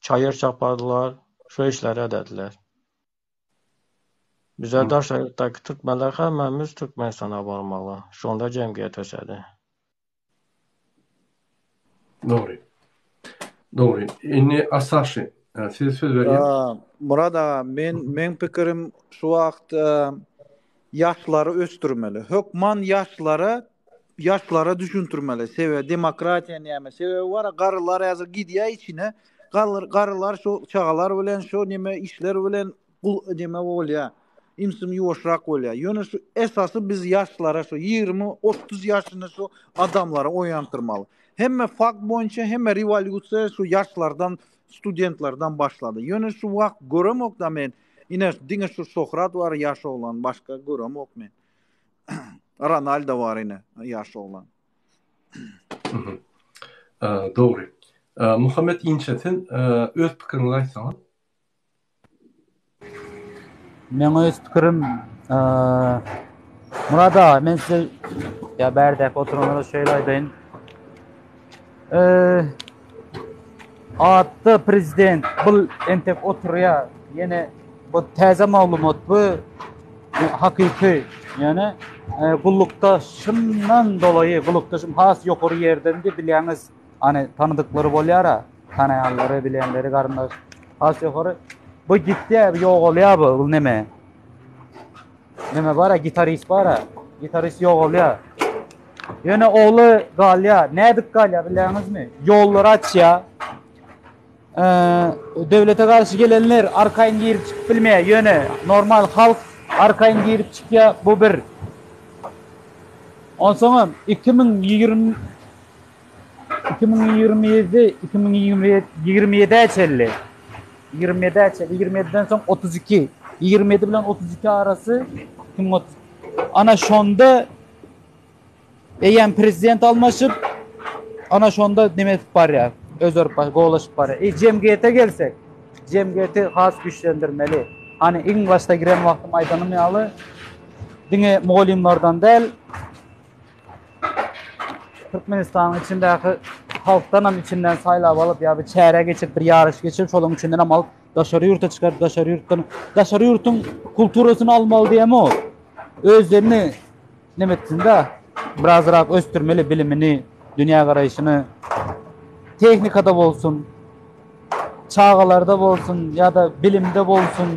çaýyr çapardylar, şu işleri edediler. Bize daşary ýurtdaky türkmenler hemmämiz Türkmenistana barmaly. Şonda jemgyýet ösedi. Dogry. Dogry. Indi Asaşy, size söz berýän. Murat aga, men meň pikirim şu wagt ýaşlary ösdürmeli. Hökman ýaşlara ýaşlara düşündirmeli. Sebäbi demokratiýa näme? Sebäbi bar garylar häzir gidýär içine. Garylar şu çagalar bilen şu neme işler bilen gul neme bolýar. Imsim ýuwaşrak bolýar. Ýöne şu esasy biz ýaşlara şu 20, 30 ýaşynda şu adamlary oýantyrmaly. Hemme fakt boýunça hemme rewolýusiýa şu ýaşlardan, studentlerden başlady. Ýöne şu wagt göremok da men. Ine diňe şu Şohrat bar ýaş oglan, başga göremok men. Ronaldo bar ine ýaş oglan. Dogry. Muhammet Inçe sen öz pikiriňizi aýtsaňyz. Meň öz pikirim Murad aga men size ýa bärdäki oturanlara şeýle aýdaýyn. Atda prezident bul entek oturýar. Ýene bu täze maglumat bu hakyky. Ýöne gullukdaşymdan dolaýy gullukdaşym has ýokary ýerdendi bilýäňiz. Hany tanydyklary bolýara, tanaýanlary, bilenleri garyndaş. Has ýokary. Bu gitýär, bu ýogalýar bu, bu neme? Neme bara, gitarist bara. Gitarist ýogalýar. Ýöne ogly galýar. Nädip galýar bilýäňizmi? Ýollary açýar. Döwlete garşy gelenler arkaýyn girip çykyp bilmeýär. Ýöne normal halk arkaýyn girip çykýar. Bu bir. Onsoňam 2020 2027 2027-ä çenli 27-ä çenli 27-den soň 32 27 bilen 32 arasy 2030. Ana şonda eýýäm prezident almaşyp, ana şonda neme edip barýar, özgerip bar, golaşyp barýar. E, jemgyýete gelsek, jemgyýeti has güýçlendirmeli. Hany iň başda giren wagtym aýdanym ýaly, diňe mugallymlardan däl, Türkmenistanyň içindäki halkdanam içinden saýlap alyp ýa bir çäre geçirip, bir ýaryş geçirip, şolaryň içindenem alyp daşary ýurta çykaryp, daşary ýurtdan daşary ýurtuň kulturasyny almaly diýemok. Özlerini neme etsin-de, birazrak ösdürmeli bilimini, dünýä garaýşyny. Tehnikada bolsun, çagalarda bolsun ýa-da bilimde bolsun,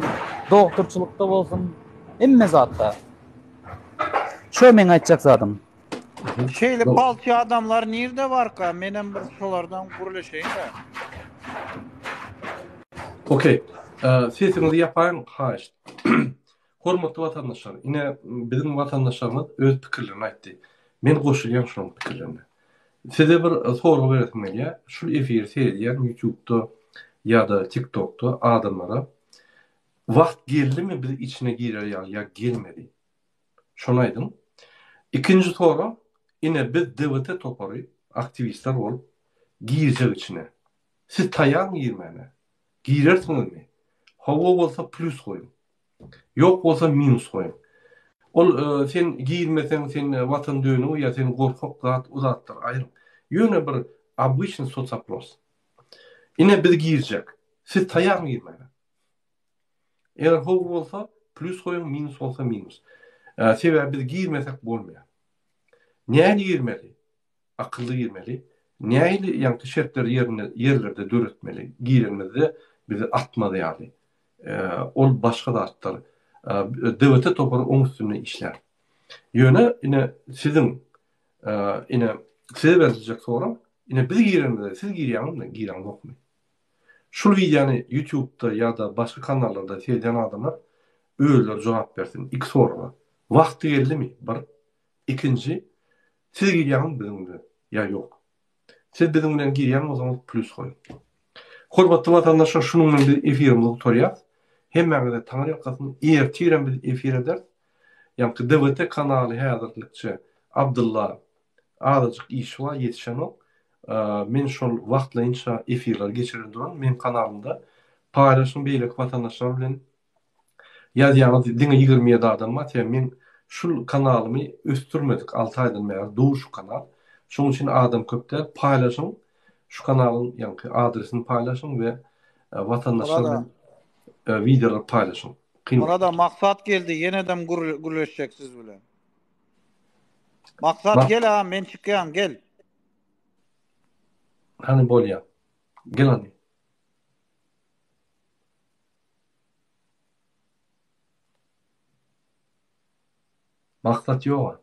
dogtorçylykda bolsun, hemme zatda. Şo meň aýtjak zadym. Şeýle palçy adamlar nirde barka? Menem bir şolardan gürleşeýin-de. Okey. Sesiňizi ýapaýyň haýyşt. Hormatly watandaşlar, ine biziň watandaşlarymyz öz pikirlerini aýtdy. Men goşulýan şolaryň pikirlerine. Size bir sorag beresim gelýär. Şul efiri seredýän ýutubda ýa-da tiktokda adamlara wagt geldimi biz içine girer ýaly ýa gelmedi? Şony aýdyň. Ikinji sorag, ine biz DWT topary aktiwistler bolup girjek içine. Siz taýýarmy girmäne? Girersiňizmi? Hawa bolsa plýus goýuň. Ýok bolsa minus goýuň. Ol sen girmeseň sen watan dönügi ýa sen gorkak zat o zatlary aýryň. Ýöne bir obyçnyý sosopros. Ine biz girjek. Siz taýýarmy girmäge? Eger hawa bolsa plýus goýuň minus bolsa minus. Sebäbi biz girmesek bolmaýar. Nähili girmeli? Akylly girmeli. Nähili ýaňky şertleri ýerinde ýerlerde döretmeli girenimizde bizi atmaz ýaly. Ol başga zatlar. DWT topary oň üstünde işlär. Ýöne ine siziň ine size beriljek sorag ine biz girenimizde siz girýäňizmi gireňzokmy? Şul wideony ýutubda ýa-da başga kanallarda seredýän adamlar özleri jogap bersin iki soraga. Wagty geldimi? Bir. Ikinji, siz girýäňizmi biziň bilen ýa ýok? Siz biziň bilen girýän bolsaňyz plýus goýuň. Hormatly watandaşlar şunuň bilen biz efirimizi gutarýas. Hemmäňize taňryýalkasyn. Ertirem biz efir ederis. Ýaňky DWT kanaly häzirlikçe Abdylla azajyk işi bar ýetişenok. Men şol wagtlaýynça efirleri geçiren duran meň kanalymda paýlaşyň beýleki watandaşlar bilen Ýazýaňyz diňe 27 adam bar sebäbi men şul kanalymy ösdürmedik 6 aýdan bäri dur şu kanal. Şoň üçin adam köp däl. Paýlaşyň şu kanalyň ýaňky adresini paýlaşyň we watandaşlar bilen wideolary paýlaşyň. Kyn. Murada Maksat geldi ýenedem gürleşjek siz bilen. Maksat gel agam men çykýan gel. Hany bolýa. Gel hany. Maksat ýoga.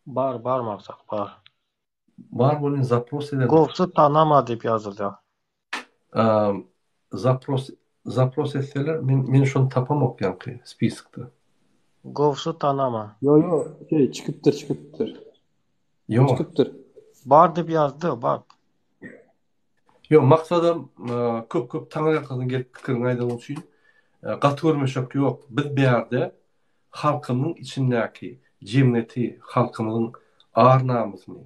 Bar bar maksat bar. Bar bolyn zapros eder. Gowsy tanama diýip ýazylýar. Zapros zapros etseler men men şony tapamok ýaňky spiskda. Gowsy tanama. Ýo ýo şeý çykypdyr çykypdyr. Ýok. Çykypdyr. Bar diýip ýazdy bak. Ýok maksadam köp köp taňryýalkasyn gelip pikiriňi aýdanyň üçin gaty görmeşek ýok. Biz bärde halkymyň içindäki jemgyýeti halkymyzyň ar namysyny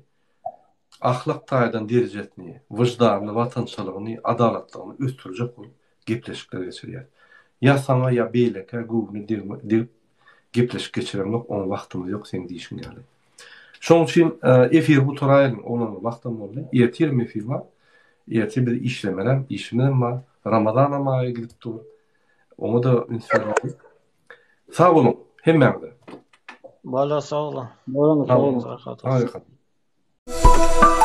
ahlak taýdan derejesini, wyždanyny, watançylygyny, adalatlygyny ösdürjek bolup gepleşikler geçirýäs. Ýa saňa ýa beýlekä göwni degip gepleşik geçiremok, oňa wagtymyz ýok seň diýşiň ýaly. Şoň üçin efiri gutaraýalyň oglanlar wagtam boldy. Ertirem efir bar. Ertir biz işlemelem, işimizem bar. Ramazanam aýy gidip dur. Oňa-da üns bermeli. Sag boluň hemmäňize. Bala sag boluň. Sag boluň. Sag boluň.